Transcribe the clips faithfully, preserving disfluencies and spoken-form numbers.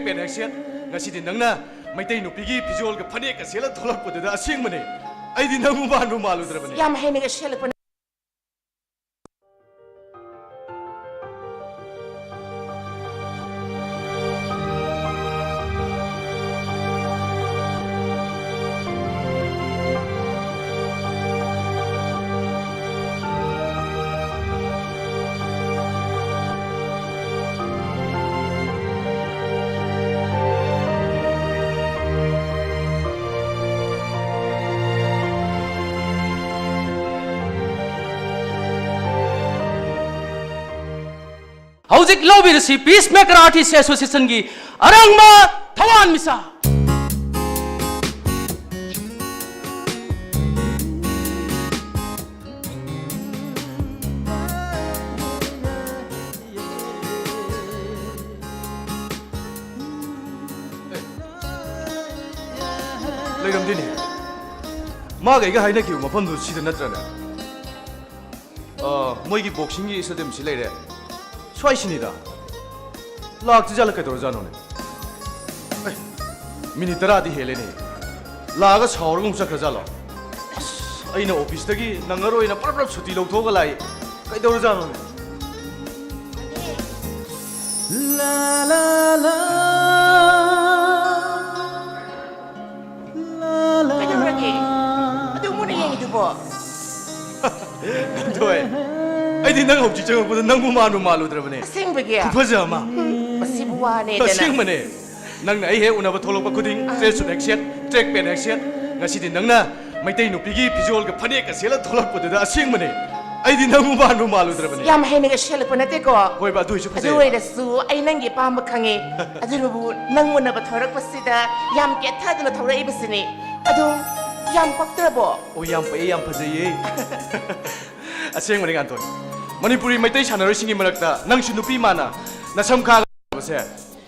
Pen ꯍꯦꯛ set. ꯉꯁꯤꯗꯤ ꯅꯪꯅ ꯃꯩꯇꯩ ꯅꯨꯄꯤꯒꯤ ꯐꯤꯖꯣꯜꯒ ꯐꯅꯦꯛꯀ ꯁꯦꯠꯂ ꯊꯣꯛꯂꯛꯄꯗꯨꯗ ꯑꯁꯦꯡꯕꯅꯦ꯫ ꯑꯩꯗꯤ ꯅꯪꯕꯨ ꯃꯥꯟꯕꯨ ꯃꯥꯜꯂꯨꯗ꯭ꯔꯕꯅꯦ꯫ ꯌꯥꯝ ꯍꯩꯅꯒ ꯁꯦꯠꯂꯛꯄꯅꯦ꯫ ꯍꯧꯖꯤꯛ ꯂꯧꯕꯤꯔꯁꯤ Peacemaker Artist Associationꯒꯤ ꯑꯔꯥꯡꯕ ꯊꯋꯥꯟ ꯃꯤꯆꯥꯛ꯫ ꯂꯩꯔꯝꯗꯦꯅꯦ꯫ ꯃꯥꯒ ꯑꯩꯒ ꯍꯥꯏꯅꯈꯤꯕ ꯃꯐꯝꯗꯨ ꯁꯤꯗ ꯅꯠꯇ꯭ꯔꯅꯦ? ꯑ, ꯃꯣꯏꯒꯤ ꯕꯣꯛꯁꯤꯡꯒꯤ ꯏꯁꯇꯦꯗꯤꯌꯝꯁꯤ ꯂꯩꯔꯦ꯫ ꯁ꯭ꯋꯥꯏꯁꯤꯅꯤꯗ꯫ ꯂꯥꯛꯇ꯭ꯔꯤꯖꯥꯠꯂ ꯀꯩꯗꯧꯔꯖꯥꯠꯅꯣꯅꯦ? ꯑꯦ, ꯃꯤꯅꯤꯠ ꯇꯔꯥꯗꯤ ꯍꯦꯜꯂꯦꯅꯦ꯫ ꯂꯥꯛꯑꯒ ꯁꯥꯎꯔꯒ ꯑꯃꯨꯛ ꯆꯠꯈ꯭ꯔꯖꯥꯠꯂꯣ? ꯑꯁ, ꯑꯩꯅ ꯑꯣꯐꯤꯁꯇꯒꯤ ꯅꯪꯉꯔꯣꯏꯅ ꯄ꯭ꯔꯞ ꯄ꯭ꯔꯞ ꯁꯨꯇꯤ ꯂꯧꯊꯣꯛꯑꯒ ꯂꯥꯛꯏ꯫ ꯀꯩꯗꯧꯔꯖꯥꯠꯅꯣꯅꯦ? ꯂꯥ, ꯂꯥ, ꯂꯥ꯫ ꯀꯩꯗꯧꯔꯒꯦ? ꯑꯗꯨ ꯃꯨꯟꯅ ꯌꯦꯡꯉꯤꯗꯨꯕꯣ? ꯀꯟꯊꯣꯏ, ꯑꯩꯗꯤ ꯅꯪ ꯍꯧꯖꯤꯛ ꯆꯪꯉꯛꯄꯗ ꯅꯪꯕꯨ ꯃꯥꯟꯕꯨ ꯃꯥꯜꯂꯨꯗ꯭ꯔꯕꯅꯦ꯫ ꯑꯁꯦꯡꯕꯒꯤ? ꯈꯨꯐꯖ ꯑꯃ꯫ ꯃꯁꯤꯕꯨ ꯋꯥꯅꯦꯗꯅ꯫ ꯑꯁꯦꯡꯕꯅꯦ꯫ ꯅꯪꯅ ꯑꯩ ꯍꯦꯛ ꯎꯅꯕ ꯊꯣꯛꯂꯛꯄ ꯈꯨꯗꯤꯡ, ꯑꯥ꯫ Track suit ꯍꯦꯛ ꯁꯦꯠ, track pant ꯍꯦꯛ ꯁꯦꯠ꯫ ꯉꯁꯤꯗꯤ ꯅꯪꯅ ꯃꯩꯇꯩ ꯅꯨꯄꯤꯒꯤ ꯐꯤꯖꯣꯜꯒ ꯐꯅꯦꯛꯀ ꯁꯦꯠꯂ ꯊꯣꯛꯂꯛꯄꯗꯨꯗ ꯑꯁꯦꯡꯕꯅꯦ꯫ ꯑꯩꯗꯤ ꯅꯪꯕꯨ ꯃꯥꯟꯕꯨ ꯃꯥꯜꯂꯨꯗ꯭ꯔꯕꯅꯦ꯫ ꯌꯥꯝ ꯍꯩꯅꯒ ꯁꯦꯠꯂꯛꯄ ꯅꯠꯇꯦꯀꯣ꯫ ꯍꯣꯏꯕ, ꯑꯗꯨ ꯑꯣꯏꯁꯨ ꯑꯗꯨ ꯐꯖꯩꯌꯦꯕ꯫ ꯑꯣꯏꯔꯁꯨ ꯑꯩ ꯅꯪꯒꯤ ꯑꯄꯥꯝꯕ ꯈꯪꯉꯦ꯫ ꯑꯗꯨꯅꯕꯨ ꯅꯪ ꯎꯅꯕ ꯊꯣꯔꯛꯄꯁꯤꯗ ꯌꯥꯝ ꯀꯦꯊꯗꯅ ꯊꯧꯔꯛꯏꯕꯁꯤꯅꯤ꯫ ꯑꯗꯨꯝ ꯌꯥꯝ ꯄꯛꯇ꯭ꯔꯕꯣ? ꯑꯣ, ꯌꯥꯝ ꯄꯛꯑꯦ, ꯌꯥꯝ ꯐꯖꯩꯌꯦ꯫ ꯑꯁꯦꯡꯕꯅꯤ, ꯉꯥꯟꯊꯣꯏ꯫ ꯃꯅꯤꯄꯨꯔꯤ ꯃꯩꯇꯩ ꯁꯥꯟꯅꯔꯣꯏꯁꯤꯡꯒꯤ ꯃꯔꯛꯇ ꯅꯪꯁꯨ ꯅꯨꯄꯤ ꯃꯥꯟꯅ ꯅꯁꯝ ꯈꯥꯒ ꯁꯦ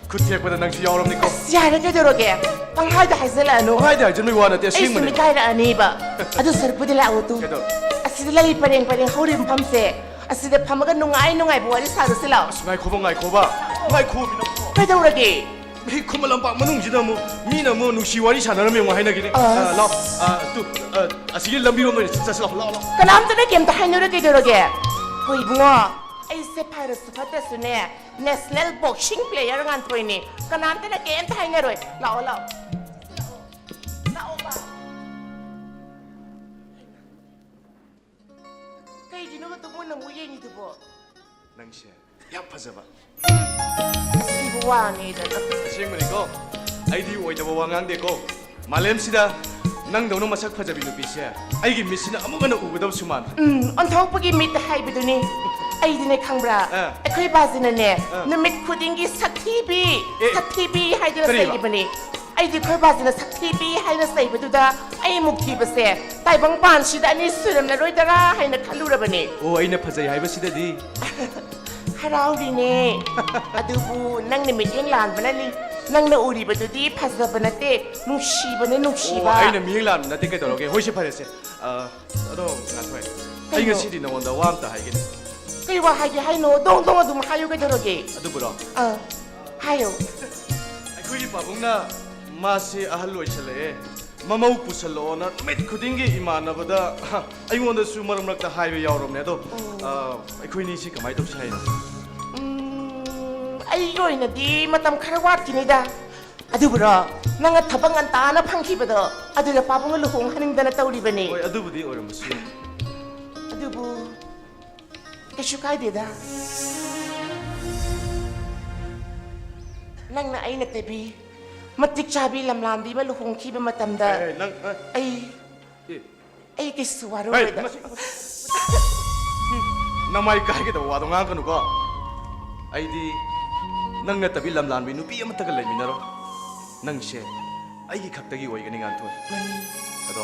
ꯈꯨꯠ ꯊꯦꯛꯄꯗ ꯅꯪꯁꯨ ꯌꯥꯎꯔꯝꯅꯤꯀꯣ꯫ ꯑꯁ, ꯌꯥꯔꯦ, ꯀꯩꯗꯧꯔꯒꯦ? ꯄꯪꯍꯥꯏꯗ ꯍꯥꯏꯖꯜꯂꯛꯑꯅꯨ꯫ ꯄꯪꯍꯥꯏꯗ ꯍꯥꯏꯖꯟꯕꯩ ꯋꯥ ꯅꯠꯇꯦ, ꯑꯩꯁꯨ ꯑꯁꯦꯡꯕꯅꯦ꯫ ꯃꯤꯀꯥꯏꯔꯛꯑꯅꯤꯕ꯫ ꯑꯗꯨ ꯁꯔꯨꯛꯄꯨꯗꯤ ꯂꯥꯛꯑꯣ ꯇꯨ꯫ ꯀꯩꯗꯧ-? ꯑꯁꯤꯗ ꯂꯩ ꯄꯔꯦꯡ ꯄꯔꯦꯡ ꯍꯧꯔꯤꯕ ꯃꯐꯝꯁꯦ, ꯑꯁꯤꯗ ꯐꯝꯃꯒ ꯅꯨꯡꯉꯥꯏ ꯅꯨꯡꯉꯥꯏꯕ ꯋꯥꯔꯤ ꯁꯥꯔꯨꯁꯤ ꯂꯥꯛꯑꯣ꯫ ꯑꯁ, ꯉꯥꯏꯈꯣꯕ, ꯉꯥꯏꯈꯣꯕ꯫ ꯉꯥꯏꯈꯣ, ꯃꯤꯅꯣ꯫ ꯀꯩꯗꯧꯔꯒꯦ? ꯃꯤ ꯈꯨꯃꯟ ꯂꯝꯄꯥꯛ ꯃꯅꯨꯡꯁꯤꯗ ꯑꯃꯨꯛ ꯃꯤꯅ ꯑꯃꯨꯛ ꯅꯨꯡꯁꯤ ꯋꯥꯔꯤ ꯁꯥꯟꯅꯔꯝꯃꯦ ꯑꯃꯨꯛ ꯍꯥꯏꯅꯈꯤꯅꯤ꯫ ꯑꯁ꯫ ꯑ, ꯂꯥꯛꯑꯣ꯫ ꯑ, ꯇꯨ, ꯑ, ꯑꯁꯤꯒꯤ ꯂꯝꯕꯤꯔꯣꯝꯗ ꯑꯣꯏꯅ ꯆꯠꯁꯤ ꯂꯥꯛꯑꯣ, ꯂꯥꯛꯑꯣ, ꯂꯥꯛꯑꯣ꯫ ꯀꯅꯥꯝꯇꯅ ꯀꯩꯝꯇ ꯍꯥꯏꯅꯔꯣꯏ ꯀꯩꯗꯧꯔꯒꯦ? ꯍꯣꯏ ꯏꯕꯨꯡꯉꯣ, ꯑꯩꯁꯦ ꯐꯔꯁꯨ ꯐꯠꯇ꯭ꯔꯁꯨꯅꯦ, national boxing player ꯉꯥꯟꯊꯣꯏꯅꯤ꯫ ꯀꯅꯥꯝꯇꯅ ꯀꯩꯝꯇ ꯍꯥꯏꯅꯔꯣꯏ꯫ ꯂꯥꯛꯑꯣ, ꯂꯥꯛꯑꯣ꯫ ꯂꯥꯛꯑꯣꯕ꯫ ꯀꯩꯒꯤꯅꯣꯕ ꯑꯗꯨꯝ ꯃꯨꯟꯅ ꯑꯃꯨꯛ ꯌꯦꯡꯉꯤꯗꯨꯕꯣ? ꯅꯪꯁꯦ ꯌꯥꯝ ꯐꯖꯕ꯫ ꯁꯤꯕꯨ ꯋꯥꯅꯦꯗꯅ꯫ ꯑꯁꯦꯡꯕꯅꯤꯀꯣ, ꯑꯩꯗꯤ ꯑꯣꯏꯗꯕ ꯋꯥ ꯉꯥꯡꯗꯦꯀꯣ꯫ ꯃꯥꯂꯦꯝꯁꯤꯗ ꯅꯪꯗꯧꯅ ꯃꯁꯛ ꯐꯖꯕꯤ ꯅꯨꯄꯤꯁꯦ ꯑꯩꯒꯤ ꯃꯤꯠꯁꯤꯅ ꯑꯃꯨꯛ ꯍꯟꯅ ꯎꯒꯗꯕꯁꯨ ꯃꯥꯟꯗꯦ꯫ ꯎꯝ, ꯑꯣꯟꯊꯣꯛꯄꯒꯤ ꯃꯤꯠ ꯍꯥꯏꯕꯗꯨꯅꯤ꯫ ꯑꯩꯗꯤꯅꯦ ꯈꯪꯕ꯭ꯔꯥ? ꯑꯥ꯫ ꯑꯩꯈꯣꯏ ꯕꯥꯁꯤꯅꯅꯦ, ꯑꯥ꯫ ꯅꯨꯃꯤꯠ ꯈꯨꯗꯤꯡꯒꯤ "ꯁꯛꯊꯤꯕꯤ, ꯑꯦ, ꯁꯛꯊꯤꯕꯤ" ꯍꯥꯏꯗꯅ ꯀꯔꯤꯕ? ꯆꯩꯔꯤꯕꯅꯤ꯫ ꯑꯩꯗꯤ ꯑꯩꯈꯣꯏ ꯕꯥꯁꯤꯅ "ꯁꯛꯊꯤꯕꯤ" ꯍꯥꯏꯅ ꯆꯩꯕꯗꯨꯗ ꯑꯩ ꯃꯨꯛ ꯊꯤꯕꯁꯦ ꯇꯥꯏꯕꯪ ꯄꯥꯟꯁꯤꯗ ꯑꯅꯤ ꯁꯨꯔꯝꯂꯔꯣꯏꯗꯔꯥ ꯍꯥꯏꯅ ꯈꯜꯂꯨꯔꯕꯅꯤ꯫ ꯑꯣ, ꯑꯩꯅ ꯐꯖꯩ ꯍꯥꯏꯕꯁꯤꯗꯗꯤ꯫ ꯍꯔꯥꯎꯔꯤꯅꯦ꯫ ꯑꯗꯨꯕꯨ ꯅꯪꯅ ꯃꯤꯠꯌꯦꯡ ꯂꯥꯟꯕꯅꯅꯤ꯫ ꯅꯪꯅ ꯎꯔꯤꯕꯗꯨꯗꯤ ꯐꯖꯕ ꯅꯠꯇꯦ, ꯅꯨꯡꯁꯤꯕꯅꯦ, ꯅꯨꯡꯁꯤꯕ꯫ ꯑꯣ, ꯑꯩꯅ ꯃꯤꯠꯌꯦꯡ ꯂꯥꯟꯕ ꯅꯠꯇꯦ, ꯀꯩꯗꯧꯔꯒꯦ? ꯍꯣꯏꯁꯦ, ꯐꯔꯦꯁꯦ꯫ ꯑ, ꯑꯗꯣ ꯉꯥꯟꯊꯣꯏ, ꯑꯩ ꯀꯩꯅꯣ? ꯉꯁꯤꯗꯤ ꯅꯉꯣꯟꯗ ꯋꯥ ꯑꯝꯇ ꯍꯥꯏꯒꯦꯅꯦ꯫ ꯀꯩ ꯋꯥ ꯍꯥꯏꯒꯦ ꯍꯥꯏꯅꯣ? ꯗꯣꯡ ꯗꯣꯡ ꯑꯗꯨꯝ ꯍꯥꯏꯌꯨ, ꯀꯩꯗꯧꯔꯒꯦ? ꯑꯗꯨꯕꯨꯔꯣ? ꯑꯥ, ꯍꯥꯏꯌꯨ꯫ ꯑꯩꯈꯣꯏꯒꯤ ꯄꯥꯕꯨꯡꯅ ꯃꯥꯁꯤ ꯑꯍꯜ ꯑꯣꯏꯁꯜꯂꯛꯑꯦ, ꯃꯃꯧ ꯄꯨꯁꯜꯂꯛꯑꯣꯅ ꯅꯨꯃꯤꯠ ꯈꯨꯗꯤꯡꯒꯤ ꯏꯃꯥꯟꯅꯕꯗ, ꯑꯩꯉꯣꯟꯗꯁꯨ ꯃꯔꯛ ꯃꯔꯛꯇ ꯍꯥꯏꯕ ꯌꯥꯎꯔꯕꯅꯦ꯫ ꯑꯗꯣ, ꯑꯣ꯫ ꯑ, ꯑꯩꯈꯣꯏꯅꯤꯁꯤ ꯀꯃꯥꯏꯅ ꯇꯧꯁꯤ ꯍꯥꯏꯅꯣ? ꯎꯝ, ꯑꯩꯒꯤ ꯑꯣꯏꯅꯗꯤ ꯃꯇꯝ ꯈꯔ ꯋꯥꯠꯈꯤꯅꯤꯗ꯫ ꯑꯗꯨꯕꯨꯔꯣ, ꯅꯪꯅ ꯊꯕꯛ ꯉꯟꯇꯥꯅ ꯐꯪꯈꯤꯕꯗꯣ, ꯑꯗꯨꯗ ꯄꯥꯕꯨꯡꯒ ꯂꯨꯍꯣꯡꯍꯟꯅꯤꯡꯗꯅ ꯇꯧꯔꯤꯕꯅꯤ꯫ ꯍꯣꯏ, ꯑꯗꯨꯕꯨꯗꯤ ꯑꯣꯏꯔꯝꯕꯁꯨ ꯌꯥꯏ꯫ ꯑꯗꯨꯕꯨ ꯀꯩꯁꯨ ꯀꯥꯏꯗꯦꯗ꯫ ꯅꯪꯅ ꯑꯩ ꯅꯠꯇꯕꯤ, ꯃꯇꯤꯛ ꯆꯥꯕꯤ ꯂꯝꯂꯥꯟꯕꯤ ꯑꯃ ꯂꯨꯍꯣꯡꯈꯤꯕ ꯃꯇꯝꯗ ꯑꯦ, ꯑꯦ, ꯅꯪ, ꯑꯦ꯫ ꯑꯩ ꯑꯦ꯫ ꯑꯩ ꯀꯩꯁꯨ ꯍꯩ, ꯋꯥꯔꯧꯔꯣꯏꯗ꯫ ꯃꯁꯤ-, ꯅꯃꯥꯏ ꯀꯥꯏꯒꯗꯕ ꯋꯥꯗꯣ ꯉꯥꯡꯒꯅꯨꯀꯣ꯫ ꯑꯩꯗꯤ ꯅꯪ ꯅꯠꯇꯕꯤ ꯂꯝꯂꯥꯟꯕꯤ ꯅꯨꯄꯤ ꯑꯃꯠꯇꯒ ꯂꯩꯃꯤꯟꯅꯔꯣꯏ꯫ ꯅꯪꯁꯦ ꯑꯩꯒꯤ ꯈꯛꯇꯒꯤ ꯑꯣꯏꯒꯅꯤ, ꯉꯥꯟꯊꯣꯏ꯫ ꯃꯅꯤ꯫ ꯑꯗꯣ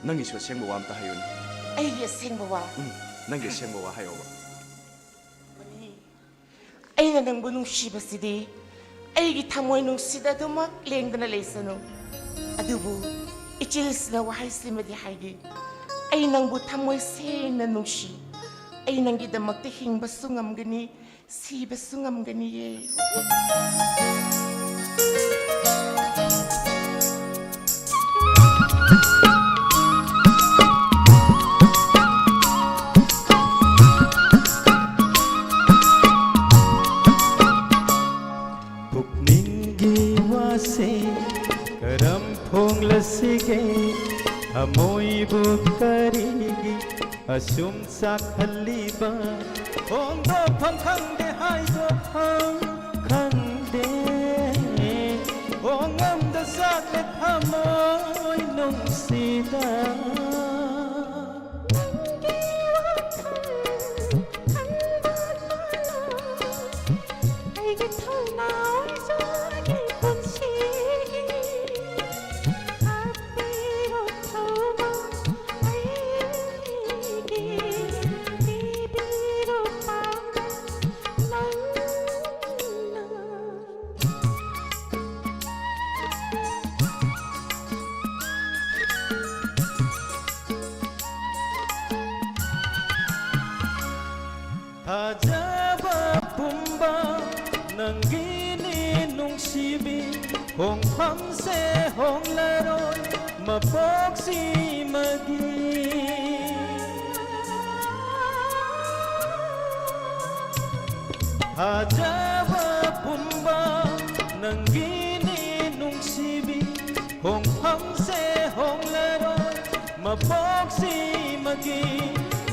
ꯅꯪꯒꯤꯁꯨ ꯑꯁꯦꯡꯕ ꯋꯥ ꯑꯝꯇ ꯍꯥꯏꯌꯨꯅꯦ꯫ ꯑꯩꯒꯤ ꯑꯁꯦꯡꯕ ꯋꯥ? ꯎꯝ, ꯅꯪꯒꯤ ꯑꯁꯦꯡꯕ ꯋꯥ ꯍꯥꯏꯌꯣꯕ꯫ ꯃꯅꯤ꯫ ꯑꯩꯅ ꯅꯪꯕꯨ ꯅꯨꯡꯁꯤꯕꯁꯤꯗꯤ ꯑꯩꯒꯤ ꯊꯃꯣꯏ ꯅꯨꯡꯁꯤꯗ ꯑꯗꯨꯃꯛ ꯂꯦꯡꯗꯅ ꯂꯩꯁꯅꯨ꯫ ꯑꯗꯨꯕꯨ ꯏꯆꯤꯜꯁꯤꯅ ꯋꯥꯍꯩꯁꯤꯃꯗꯤ ꯍꯥꯏꯒꯦ, ꯑꯩ ꯅꯪꯕꯨ ꯊꯃꯣꯏ ꯁꯦꯡꯅ ꯅꯨꯡꯁꯤ꯫ ꯑꯩ ꯅꯪꯒꯤꯗꯃꯛꯇ ꯍꯤꯡꯕꯁꯨ ꯉꯝꯒꯅꯤ, ꯁꯤꯕꯁꯨ ꯉꯝꯒꯅꯤꯌꯦ꯫ ꯄꯨꯛꯅꯤꯡꯒꯤ ꯋꯥꯁꯦ ꯀꯔꯝ ꯐꯣꯡꯂꯁꯤꯒꯦ? ꯊꯃꯣꯏꯕꯨ ꯀꯔꯤꯒꯤ ꯑꯁꯨꯝ ꯆꯥꯛꯍꯜꯂꯤꯕ? ꯐꯣꯡꯗꯣꯛꯐꯝ ꯈꯪꯗꯦ, ꯍꯥꯏꯗꯣꯛꯐꯝ ꯈꯪꯗꯦ꯫ ꯐꯣꯡꯉꯝꯗ ꯆꯥꯛꯂꯦ ꯊꯃꯣꯏ ꯅꯨꯡꯁꯤꯗ꯫ ꯅꯪꯒꯤ ꯋꯥꯈꯜ ꯈꯟꯕ ꯃꯥꯜꯂꯣ꯫ ꯑꯩꯒꯤ ꯊꯧꯅꯥ ꯑꯣꯏꯖꯒꯦ ꯄꯨꯟꯁꯤꯒꯤ꯫ ꯍꯥꯞꯄꯤꯔꯣ ꯊꯧꯅꯥ ꯑꯩꯒꯤ, ꯄꯤꯕꯤꯔꯣ ꯄꯥꯡꯒꯜ ꯅꯪꯅ꯫ ꯊꯥꯖꯕ ꯄꯨꯝꯕ ꯅꯪꯒꯤꯅꯤ ꯅꯨꯡꯁꯤꯕꯤ, ꯍꯣꯡꯐꯝꯁꯦ ꯍꯣꯡꯂꯔꯣꯏ ꯃꯄꯣꯛꯁꯤꯃꯒꯤ꯫ ꯊꯥꯖꯕ ꯄꯨꯝꯕ ꯅꯪꯒꯤꯅꯤ ꯅꯨꯡꯁꯤꯕꯤ, ꯍꯣꯡꯐꯝꯁꯦ ꯍꯣꯡꯂꯔꯣꯏ ꯃꯄꯣꯛꯁꯤꯃꯒꯤ꯫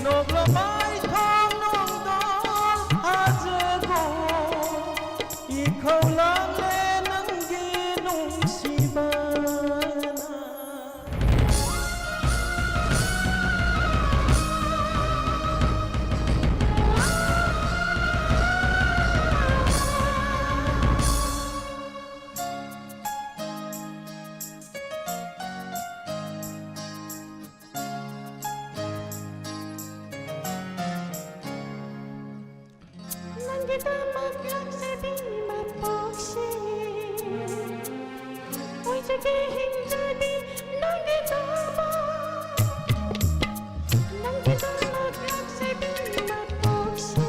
ꯅꯣꯛꯂꯣ ꯃꯥꯏꯊꯣꯡ ꯅꯣꯡꯗꯣꯜ ꯊꯥꯖꯒꯣ, ꯏꯈꯧ ꯂꯥꯡꯂꯦ ꯅꯪꯒꯤ ꯅꯨꯡꯁꯤꯕꯅ꯫ ꯅꯪꯒꯤꯗꯃꯛ ꯂꯥꯛꯆꯕꯤ ꯃꯄꯣꯛꯁꯦ, ꯑꯣꯏꯖꯒꯦ ꯍꯤꯡꯖꯕꯤ ꯅꯪꯒꯤꯗꯃꯛ, ꯅꯪꯒꯤꯗꯃꯛ ꯂꯥꯛꯆꯕꯤ ꯃꯄꯣꯛꯁꯦ꯫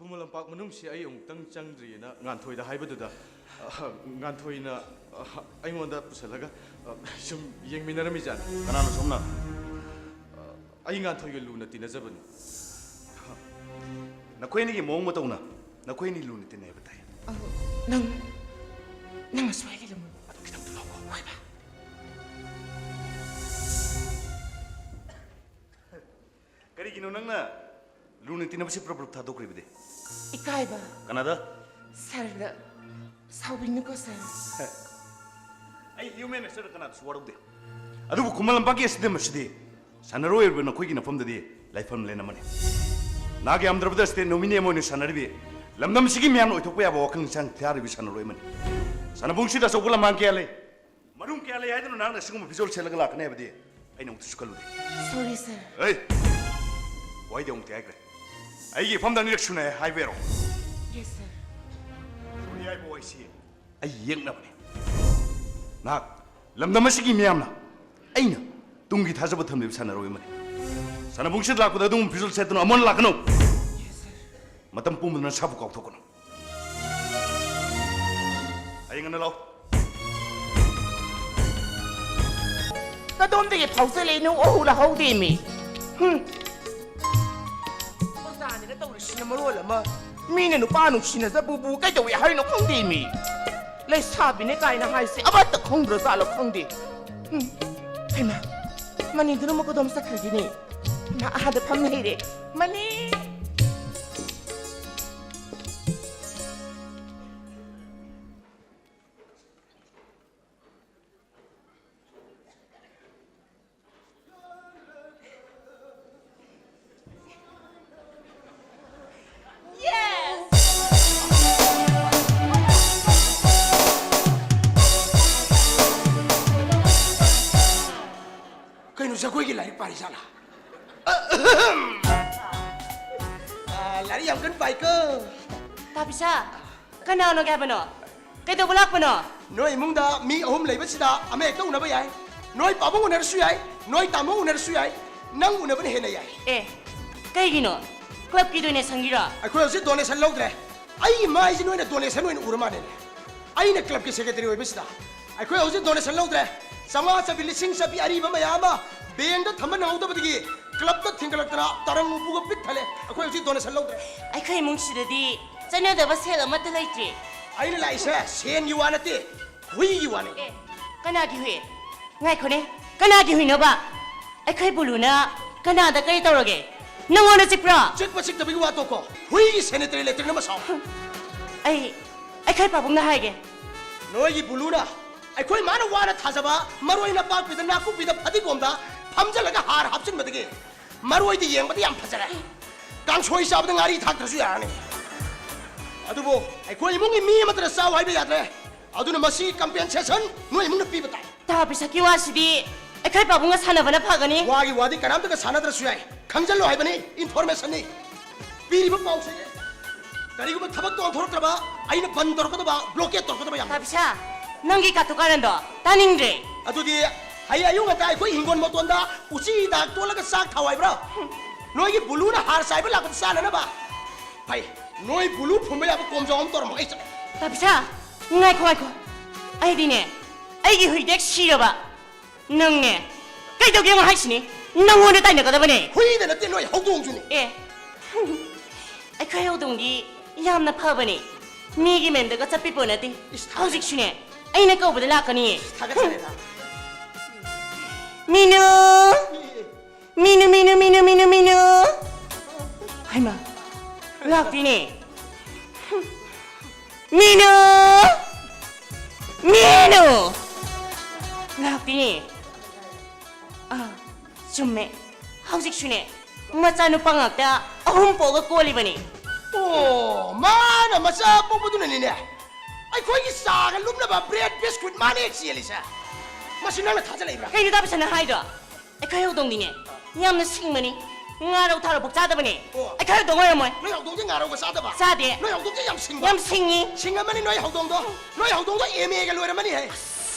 ꯈꯨꯃꯟ ꯂꯝꯄꯥꯛ ꯃꯅꯨꯡꯁꯤ ꯑꯩ ꯑꯃꯨꯛꯇꯪ ꯆꯪꯗ꯭ꯔꯤꯑꯅ ꯉꯥꯟꯊꯣꯏꯗ ꯍꯥꯏꯕꯗꯨꯗ, ꯑ, ꯉꯥꯟꯊꯣꯏꯅ, ꯑ, ꯑꯩꯉꯣꯟꯗ ꯄꯨꯁꯜꯂꯒ, ꯑ, ꯁꯨꯝ ꯌꯦꯡꯃꯤꯟꯅꯔꯝꯃꯤꯖꯥꯠꯅꯤ꯫ ꯀꯅꯥꯅꯣ ꯁꯣꯝꯅ? ꯑ, ꯑꯩ ꯉꯥꯟꯊꯣꯏꯒ ꯂꯨꯅ ꯇꯤꯟꯅꯖꯕꯅꯤ꯫ ꯅꯈꯣꯏ ꯑꯅꯤꯒꯤ ꯃꯑꯣꯡ ꯃꯇꯧꯅ ꯅꯈꯣꯏ ꯑꯅꯤ ꯂꯨꯅ ꯇꯤꯟꯅꯩ ꯍꯥꯏꯕ ꯇꯥꯏ꯫ ꯑ, ꯅꯪ, ꯅꯪ ꯑꯁ꯭ꯋꯥꯏꯒꯤ ꯂꯝ ꯑꯗꯨ ꯈꯤꯇꯪ ꯊꯣꯛꯂꯛꯑꯣꯀꯣ꯫ ꯍꯣꯏꯕ꯫ ꯀꯔꯤꯒꯤꯅꯣ ꯅꯪꯅ ꯂꯨꯅ ꯇꯤꯟꯅꯕꯁꯤ ꯄ꯭ꯔꯞ ꯄ꯭ꯔꯞ ꯊꯥꯗꯣꯛꯈ꯭ꯔꯤꯕꯗꯤ? ꯏꯀꯥꯏꯕ꯫ ꯀꯅꯥꯗ? ꯁꯥꯔꯗ꯫ ꯁꯥꯎꯕꯤꯅꯨꯀꯣ, ꯁꯥꯔ꯫ ꯑꯩ ꯍ꯭ꯌꯨꯃꯦꯟ ꯅꯦꯆꯔꯗ ꯀꯅꯥꯗꯁꯨ ꯋꯥꯔꯧꯗꯦ꯫ ꯑꯗꯨꯕꯨ ꯈꯨꯃꯟ ꯂꯝꯄꯥꯛꯀꯤ ꯑꯁꯤꯗ ꯃꯁꯤꯗꯤ ꯁꯥꯟꯅꯔꯣꯏ ꯑꯣꯏꯔꯤꯕ ꯅꯈꯣꯏꯒꯤ ꯅꯐꯝꯗꯗꯤ ꯂꯥꯏꯐꯝ ꯂꯦꯟ ꯑꯃꯅꯤ꯫ ꯅꯍꯥꯛ ꯌꯥꯝꯗ꯭ꯔꯕꯗ ꯁ꯭ꯇꯦꯠ ꯅꯣꯃꯤꯅꯤ ꯑꯃ ꯑꯣꯏꯅ ꯁꯥꯟꯅꯔꯤꯕꯤ, ꯂꯝꯗꯝꯁꯤꯒꯤ ꯃꯤꯌꯥꯝꯅ ꯑꯣꯏꯊꯣꯛꯄ ꯌꯥꯕ ꯋꯥꯈꯜ ꯂꯧꯁꯤꯡ ꯊꯥꯔꯤꯕꯤ ꯁꯥꯟꯅꯔꯣꯏ ꯑꯃꯅꯤ꯫ ꯁꯥꯟꯅꯕꯨꯡꯁꯤꯗ ꯑꯆꯧꯕ ꯂꯝꯍꯥꯡ ꯀꯌꯥ ꯂꯩ꯫ ꯃꯔꯨꯝ ꯀꯌꯥ ꯂꯩ ꯍꯥꯏꯗꯨꯅ ꯅꯍꯥꯛꯅ ꯑꯁꯤꯒꯨꯝꯕ ꯐꯤꯖꯣꯜ ꯁꯦꯠꯂꯒ ꯂꯥꯛꯀꯅꯤ ꯍꯥꯏꯕꯗꯤ ꯑꯩꯅ ꯑꯃꯨꯛꯇꯁꯨ ꯈꯜꯂꯨꯗꯦ꯫ ꯁꯣꯔꯤ, ꯁꯥꯔ꯫ ꯑꯩ ꯋꯥꯍꯩꯗꯤ ꯑꯃꯨꯛꯇꯤ ꯍꯥꯏꯈ꯭ꯔꯦ꯫ ꯑꯩꯒꯤ ꯏꯐꯝꯗ ꯑꯅꯤꯔꯛ ꯁꯨꯅ ꯍꯥꯏꯕ ꯌꯥꯔꯣ? ꯌꯦꯁ, ꯁꯥꯔ꯫ ꯁꯣꯔꯤ ꯍꯥꯏꯕ ꯋꯥꯍꯩꯁꯤ ꯑꯩ ꯌꯦꯛꯅꯕꯅꯤ꯫ ꯅꯍꯥꯛ ꯂꯝꯗꯝ ꯑꯁꯤꯒꯤ ꯃꯤꯌꯥꯝꯅ ꯑꯩꯅ ꯇꯨꯡꯒꯤ ꯊꯥꯖꯕ ꯊꯝꯂꯤꯕ ꯁꯥꯟꯅꯔꯣꯏ ꯑꯃꯅꯤ꯫ ꯁꯥꯟꯅꯕꯨꯡꯁꯤꯗ ꯂꯥꯛꯄꯗ ꯑꯗꯨꯒꯨꯝꯕ ꯐꯤꯖꯣꯜ ꯁꯦꯠꯇꯨꯅ ꯑꯃꯨꯛ ꯍꯟꯅ ꯂꯥꯛꯀꯅꯨ꯫ ꯌꯦꯁ, ꯁꯥꯔ꯫ ꯃꯇꯝ ꯄꯨꯝꯕꯗ ꯅꯁꯥꯕꯨ ꯀꯥꯎꯊꯣꯛꯀꯅꯨ꯫ ꯍꯌꯦꯡ ꯉꯟꯅ ꯂꯥꯛꯎ꯫ ꯀꯗꯣꯝꯗꯒꯤ ꯐꯥꯎꯖꯜꯂꯛꯏꯅꯣ? ꯑꯣꯍꯨ, ꯂꯥꯍꯧꯗꯦꯃꯤ꯫ ꯍꯨꯝ꯫ ꯑꯣꯖꯥꯅꯤꯅ ꯇꯧꯔꯤꯁꯤꯅ ꯃꯔꯣꯜ ꯑꯃ, ꯃꯤꯅ ꯅꯨꯄꯥ ꯅꯨꯡꯁꯤꯅꯖꯕꯕꯨ ꯀꯩꯗꯧꯋꯦ ꯍꯥꯏꯅꯣ ꯈꯪꯗꯦꯃꯤ꯫ ꯂꯩꯁꯥꯕꯤꯅꯦ ꯀꯥꯏꯅ ꯍꯥꯏꯁꯦ ꯑꯃꯠꯇ ꯈꯪꯗ꯭ꯔꯖꯥꯠꯂꯣ ꯈꯪꯗꯦ꯫ ꯍꯨꯝ꯫ ꯍꯩꯃꯥ, ꯃꯅꯤꯗꯨꯅ ꯑꯃꯨꯛ ꯀꯗꯣꯝ ꯆꯠꯈ꯭ꯔꯒꯦꯅꯦ? ꯃꯥ ꯑꯥꯗ ꯐꯝ ꯂꯩꯔꯦ꯫ ꯃꯅꯤ! ꯀꯩꯅꯣ, ꯖꯒꯣꯏꯒꯤ ꯂꯥꯏꯔꯤꯛ ꯄꯥꯔꯤ ꯖꯥꯠꯂꯥ? ꯑ, ꯂꯥꯏꯔꯤꯛ ꯌꯥꯝ ꯀꯟꯅ ꯄꯥꯏꯀꯣ꯫ ꯇꯥꯕꯤꯁꯥ, ꯀꯅꯥꯅꯣꯒꯦ ꯍꯥꯏꯕꯅꯣ? ꯀꯩꯗꯧꯕ ꯂꯥꯛꯄꯅꯣ? ꯅꯣꯏ ꯏꯃꯨꯡꯗ ꯃꯤ ꯑꯍꯨꯝ ꯂꯩꯕꯁꯤꯗ ꯑꯃ ꯍꯦꯛꯇ ꯎꯅꯕ ꯌꯥꯏ꯫ ꯅꯣꯏ ꯄꯥꯕꯨꯡ ꯎꯅꯔꯁꯨ ꯌꯥꯏ, ꯅꯣꯏ ꯇꯥꯃꯣ ꯎꯅꯔꯁꯨ ꯌꯥꯏ, ꯅꯪ ꯎꯅꯕꯅ ꯍꯦꯟꯅ ꯌꯥꯏ꯫ ꯑꯦ, ꯀꯩꯒꯤꯅꯣ? ꯀ꯭ꯂꯕꯀꯤ ꯗꯣꯅꯦꯁꯟꯒꯤꯔꯣ? ꯑꯩꯈꯣꯏ ꯍꯧꯖꯤꯛ ꯗꯣꯅꯦꯁꯟ ꯂꯧꯗ꯭ꯔꯦ꯫ ꯑꯩꯒꯤ ꯃꯥꯏꯁꯤ ꯅꯣꯏꯅ ꯗꯣꯅꯦꯁꯟ ꯑꯣꯏꯅ ꯎꯔ ꯃꯥꯜꯂꯦꯅꯦ꯫ ꯑꯩꯅ ꯀ꯭ꯂꯕꯀꯤ ꯁꯦꯀ꯭ꯔꯦꯇꯔꯤ ꯑꯣꯏꯕꯁꯤꯗ ꯑꯩꯈꯣꯏ ꯍꯧꯖꯤꯛ ꯗꯣꯅꯦꯁꯟ ꯂꯧꯗ꯭ꯔꯦ꯫ ꯆꯥꯝꯃꯉꯥ ꯆꯞꯄꯤ, ꯂꯤꯁꯤꯡ ꯆꯞꯄꯤ ꯑꯔꯤꯕ ꯃꯌꯥꯝ ꯑꯃ ꯕꯦꯡꯗ ꯊꯝꯕ ꯅꯪꯍꯧꯗꯕꯗꯒꯤ ꯀ꯭ꯂꯕꯇ ꯊꯤꯡꯒꯠꯂꯛꯇꯅ ꯇꯔꯪ ꯎꯄꯨꯒ ꯄꯤꯛ ꯊꯜꯂꯦ꯫ ꯑꯩꯈꯣꯏ ꯍꯧꯖꯤꯛ ꯗꯣꯅꯦꯁꯟ ꯂꯧꯗ꯭ꯔꯦ꯫ ꯑꯩꯈꯣꯏ ꯏꯃꯨꯡꯁꯤꯗꯗꯤ ꯆꯠꯅꯗꯕ ꯁꯦꯜ ꯑꯃꯠꯇ ꯂꯩꯇ꯭ꯔꯤ꯫ ꯑꯩꯅ ꯂꯥꯛꯏꯁꯦ ꯁꯦꯟꯒꯤ ꯋꯥ ꯅꯠꯇꯦ, ꯍꯨꯏꯒꯤ ꯋꯥꯅꯤ꯫ ꯑꯦ, ꯀꯅꯥꯒꯤ ꯍꯨꯏ? ꯉꯥꯏꯈꯣꯅꯦ, ꯀꯅꯥꯒꯤ ꯍꯨꯏꯅꯣꯕ? ꯑꯩꯈꯣꯏ ꯕꯨꯂꯨꯅ ꯀꯅꯥꯗ ꯀꯔꯤ ꯇꯧꯔꯒꯦ? ꯅꯪꯉꯣꯟꯗ ꯆꯤꯛꯄ꯭ꯔꯣ? ꯆꯤꯛꯄ ꯆꯤꯛꯇꯕꯒꯤ ꯋꯥ ꯇꯣꯛꯈꯣ꯫ ꯍꯨꯏꯒꯤ ꯁꯦꯅꯤꯇꯔꯤ ꯂꯦꯇ꯭ꯔꯤꯟ ꯑꯃ ꯁꯥꯎ꯫ ꯑꯩ, ꯑꯩꯈꯣꯏ ꯄꯥꯕꯨꯡꯅ ꯍꯥꯏꯒꯦ꯫ ꯅꯣꯏꯒꯤ ꯕꯨꯂꯨꯅ ꯑꯩꯈꯣꯏ ꯃꯥꯅ ꯋꯥꯅ ꯊꯥꯖꯕ ꯃꯔꯣꯏ ꯅꯄꯥꯛꯄꯤꯗ, ꯅꯥꯀꯨꯞꯄꯤꯗ, ꯐꯗꯤꯒꯣꯝꯗ ꯐꯝꯖꯜꯂꯒ ꯍꯥꯔ ꯍꯥꯞꯆꯤꯟꯕꯗꯒꯤ ꯃꯔꯣꯏꯗꯤ ꯌꯦꯡꯕꯗ ꯌꯥꯝ ꯐꯖꯔꯦ꯫ ꯀꯥꯡꯁꯣꯏ ꯆꯥꯕꯗ ꯉꯥꯔꯤ ꯊꯥꯛꯇ꯭ꯔꯁꯨ ꯌꯥꯔꯅꯤ꯫ ꯑꯗꯨꯕꯨ ꯑꯩꯈꯣꯏ ꯏꯃꯨꯡꯒꯤ ꯃꯤ ꯑꯃꯠꯇꯅ ꯆꯥꯎ ꯍꯥꯏꯕ ꯌꯥꯗ꯭ꯔꯦ꯫ ꯑꯗꯨꯅ ꯃꯁꯤ ꯀꯝꯄꯦꯟꯁꯦꯁꯟ ꯅꯣꯏ ꯏꯃꯨꯡꯅ ꯄꯤꯕ ꯇꯥꯏ꯫ ꯇꯥ ꯄꯤꯁꯛꯀꯤ ꯋꯥꯁꯤꯗꯤ ꯑꯩꯈꯣꯏ ꯄꯥꯕꯨꯡꯒ ꯁꯥꯟꯅꯕꯅ ꯐꯒꯅꯤ꯫ ꯋꯥꯒꯤ ꯋꯥꯗꯤ ꯀꯅꯥꯝꯇꯒ ꯁꯥꯟꯅꯗ꯭ꯔꯁꯨ ꯌꯥꯏ꯫ ꯈꯪꯖꯜꯂꯣ ꯍꯥꯏꯕꯅꯤ, ꯏꯟꯐꯣꯔꯃꯦꯁꯟꯅꯤ꯫ ꯄꯤꯔꯤꯕ ꯄꯥꯎꯁꯦ ꯀꯔꯤꯒꯨꯝꯕ ꯊꯕꯛ ꯇꯧꯊꯣꯔꯛꯇ꯭ꯔꯕ ꯑꯩꯅ ꯕꯟ ꯇꯧꯔꯛꯀꯗꯕ, ꯕ꯭ꯂꯣꯀꯦꯠ ꯇꯧꯔꯛꯀꯗꯕ ꯌꯥꯝ ꯂꯩ꯫ ꯇꯥꯕꯤꯁꯥ, ꯅꯪꯒꯤ ꯀꯥꯇꯨ ꯀꯥꯔꯟꯗꯣ ꯇꯥꯅꯤꯡꯗ꯭ꯔꯦ꯫ ꯑꯗꯨꯗꯤ ꯍꯌꯦꯡ ꯑꯌꯨꯛ ꯉꯟꯇꯥ ꯑꯩꯈꯣꯏ ꯍꯤꯡꯒꯣꯜ ꯃꯇꯣꯟꯗ ꯎꯆꯤ ꯍꯤꯗꯥꯛ ꯇꯣꯠꯂꯒ ꯆꯥꯛ ꯊꯥꯎ ꯍꯥꯏꯕ꯭ꯔꯣ? ꯅꯣꯏꯒꯤ ꯕꯨꯂꯨꯅ ꯍꯥꯔ ꯆꯥꯏꯕ ꯂꯥꯛꯄꯗ ꯆꯥꯅꯅꯕ꯫ ꯐꯩ, ꯅꯣꯏ ꯕꯨꯂꯨ ꯐꯨꯝꯕ ꯌꯥꯕ ꯀꯣꯝꯖꯥꯎ ꯑꯃ ꯇꯧꯔꯝꯃꯣ, ꯑꯩ ꯆꯠꯂꯦ꯫ ꯇꯥꯕꯤꯁꯥ, ꯉꯥꯏꯈꯣ, ꯉꯥꯏꯈꯣ꯫ ꯑꯩꯗꯤꯅꯦ, ꯑꯩꯒꯤ ꯍꯨꯏꯗꯦꯛ ꯁꯤꯔꯕ ꯅꯪꯅꯦ, ꯀꯩꯗꯧꯒꯦ ꯌꯦꯡꯉꯣ ꯍꯥꯏꯁꯤꯅꯤ? ꯅꯪꯉꯣꯟꯗ ꯇꯥꯏꯅꯒꯗꯕꯅꯦ꯫ ꯍꯨꯏꯗ ꯅꯠꯇꯦ, ꯅꯣꯏ ꯍꯧꯗꯣꯡꯁꯨꯅꯦ꯫ ꯑꯦ, ꯑꯩꯈꯣꯏ ꯍꯧꯗꯣꯡꯗꯤ ꯌꯥꯝꯅ ꯐꯕꯅꯦ, ꯃꯤꯒꯤ ꯃꯦꯟꯗꯒ ꯆꯠꯄꯤꯄꯣ ꯅꯠꯇꯦ꯫ ꯏꯁ, ꯊꯥꯒꯠꯂꯦ꯫ ꯍꯧꯖꯤꯛꯁꯨꯅꯦ, ꯑꯩꯅ ꯀꯧꯕꯗ ꯂꯥꯛꯀꯅꯤꯌꯦ꯫ ꯊꯥꯒꯠꯆꯔꯦꯗ꯫ ꯃꯤꯅꯨ! ꯃꯤꯅꯨ, ꯃꯤꯅꯨ, ꯃꯤꯅꯨ, ꯃꯤꯅꯨ, ꯃꯤꯅꯨ! ꯍꯩꯃꯥ, ꯂꯥꯛꯇꯦꯅꯦ꯫ ꯃꯤꯅꯨ! ꯃꯤꯅꯨ! ꯂꯥꯛꯇꯦꯅꯦ꯫ ꯑꯥ, ꯆꯨꯝꯃꯦ꯫ ꯍꯧꯖꯤꯛꯁꯨꯅꯦ, ꯃꯆꯥꯅꯨꯄꯥ ꯉꯥꯛꯇ ꯑꯍꯨꯝ ꯄꯣꯛꯑꯒ ꯀꯣꯜꯂꯤꯕꯅꯤ꯫ ꯑꯣ, ꯃꯥꯅ ꯃꯆꯥ ꯄꯣꯛꯄꯗꯨꯅꯅꯤꯅꯦ ꯑꯩꯈꯣꯏꯒꯤ ꯆꯥꯒ ꯂꯨꯝꯅꯕ ꯕ꯭ꯔꯦꯗ ꯕꯤꯁꯀꯨꯠ ꯃꯥꯅ ꯍꯦꯛ ꯆꯦꯜꯂꯤꯁꯦ꯫ ꯃꯁꯤ ꯅꯪꯅ ꯊꯥꯖꯜꯂꯛꯏꯕ꯭ꯔꯥ? ꯀꯩꯅꯣ ꯇꯥꯕꯤꯁꯅ ꯍꯥꯏꯗꯣ? ꯑꯩꯈꯣꯏ ꯍꯧꯗꯣꯡꯗꯤꯅꯦ, ꯌꯥꯝꯅ ꯁꯤꯡꯕꯅꯤ꯫ ꯉꯥꯔꯧ ꯊꯥꯔꯧ ꯄꯥꯛ ꯆꯥꯗꯕꯅꯦ꯫ ꯑꯣ꯫ ꯑꯩꯈꯣꯏ ꯍꯧꯗꯣꯡ ꯑꯣꯏꯔꯝꯃꯣꯏ꯫ ꯅꯣꯏ ꯍꯧꯗꯣꯡꯗꯤ ꯉꯥꯔꯧꯒ ꯆꯥꯗꯕ? ꯆꯥꯗꯦ꯫ ꯅꯣꯏ ꯍꯧꯗꯣꯡꯗꯤ ꯌꯥꯝ ꯁꯤꯡꯕ? ꯌꯥꯝ ꯁꯤꯡꯉꯤ꯫ ꯁꯤꯡꯉꯝꯃꯅꯤ ꯅꯣꯏ ꯍꯧꯗꯣꯡꯗꯣ꯫ ꯅꯣꯏ ꯍꯧꯗꯣꯡꯗꯣ ꯑꯦꯝ ꯑꯦꯒ ꯂꯣꯏꯔꯝꯃꯅꯤ ꯍꯦ꯫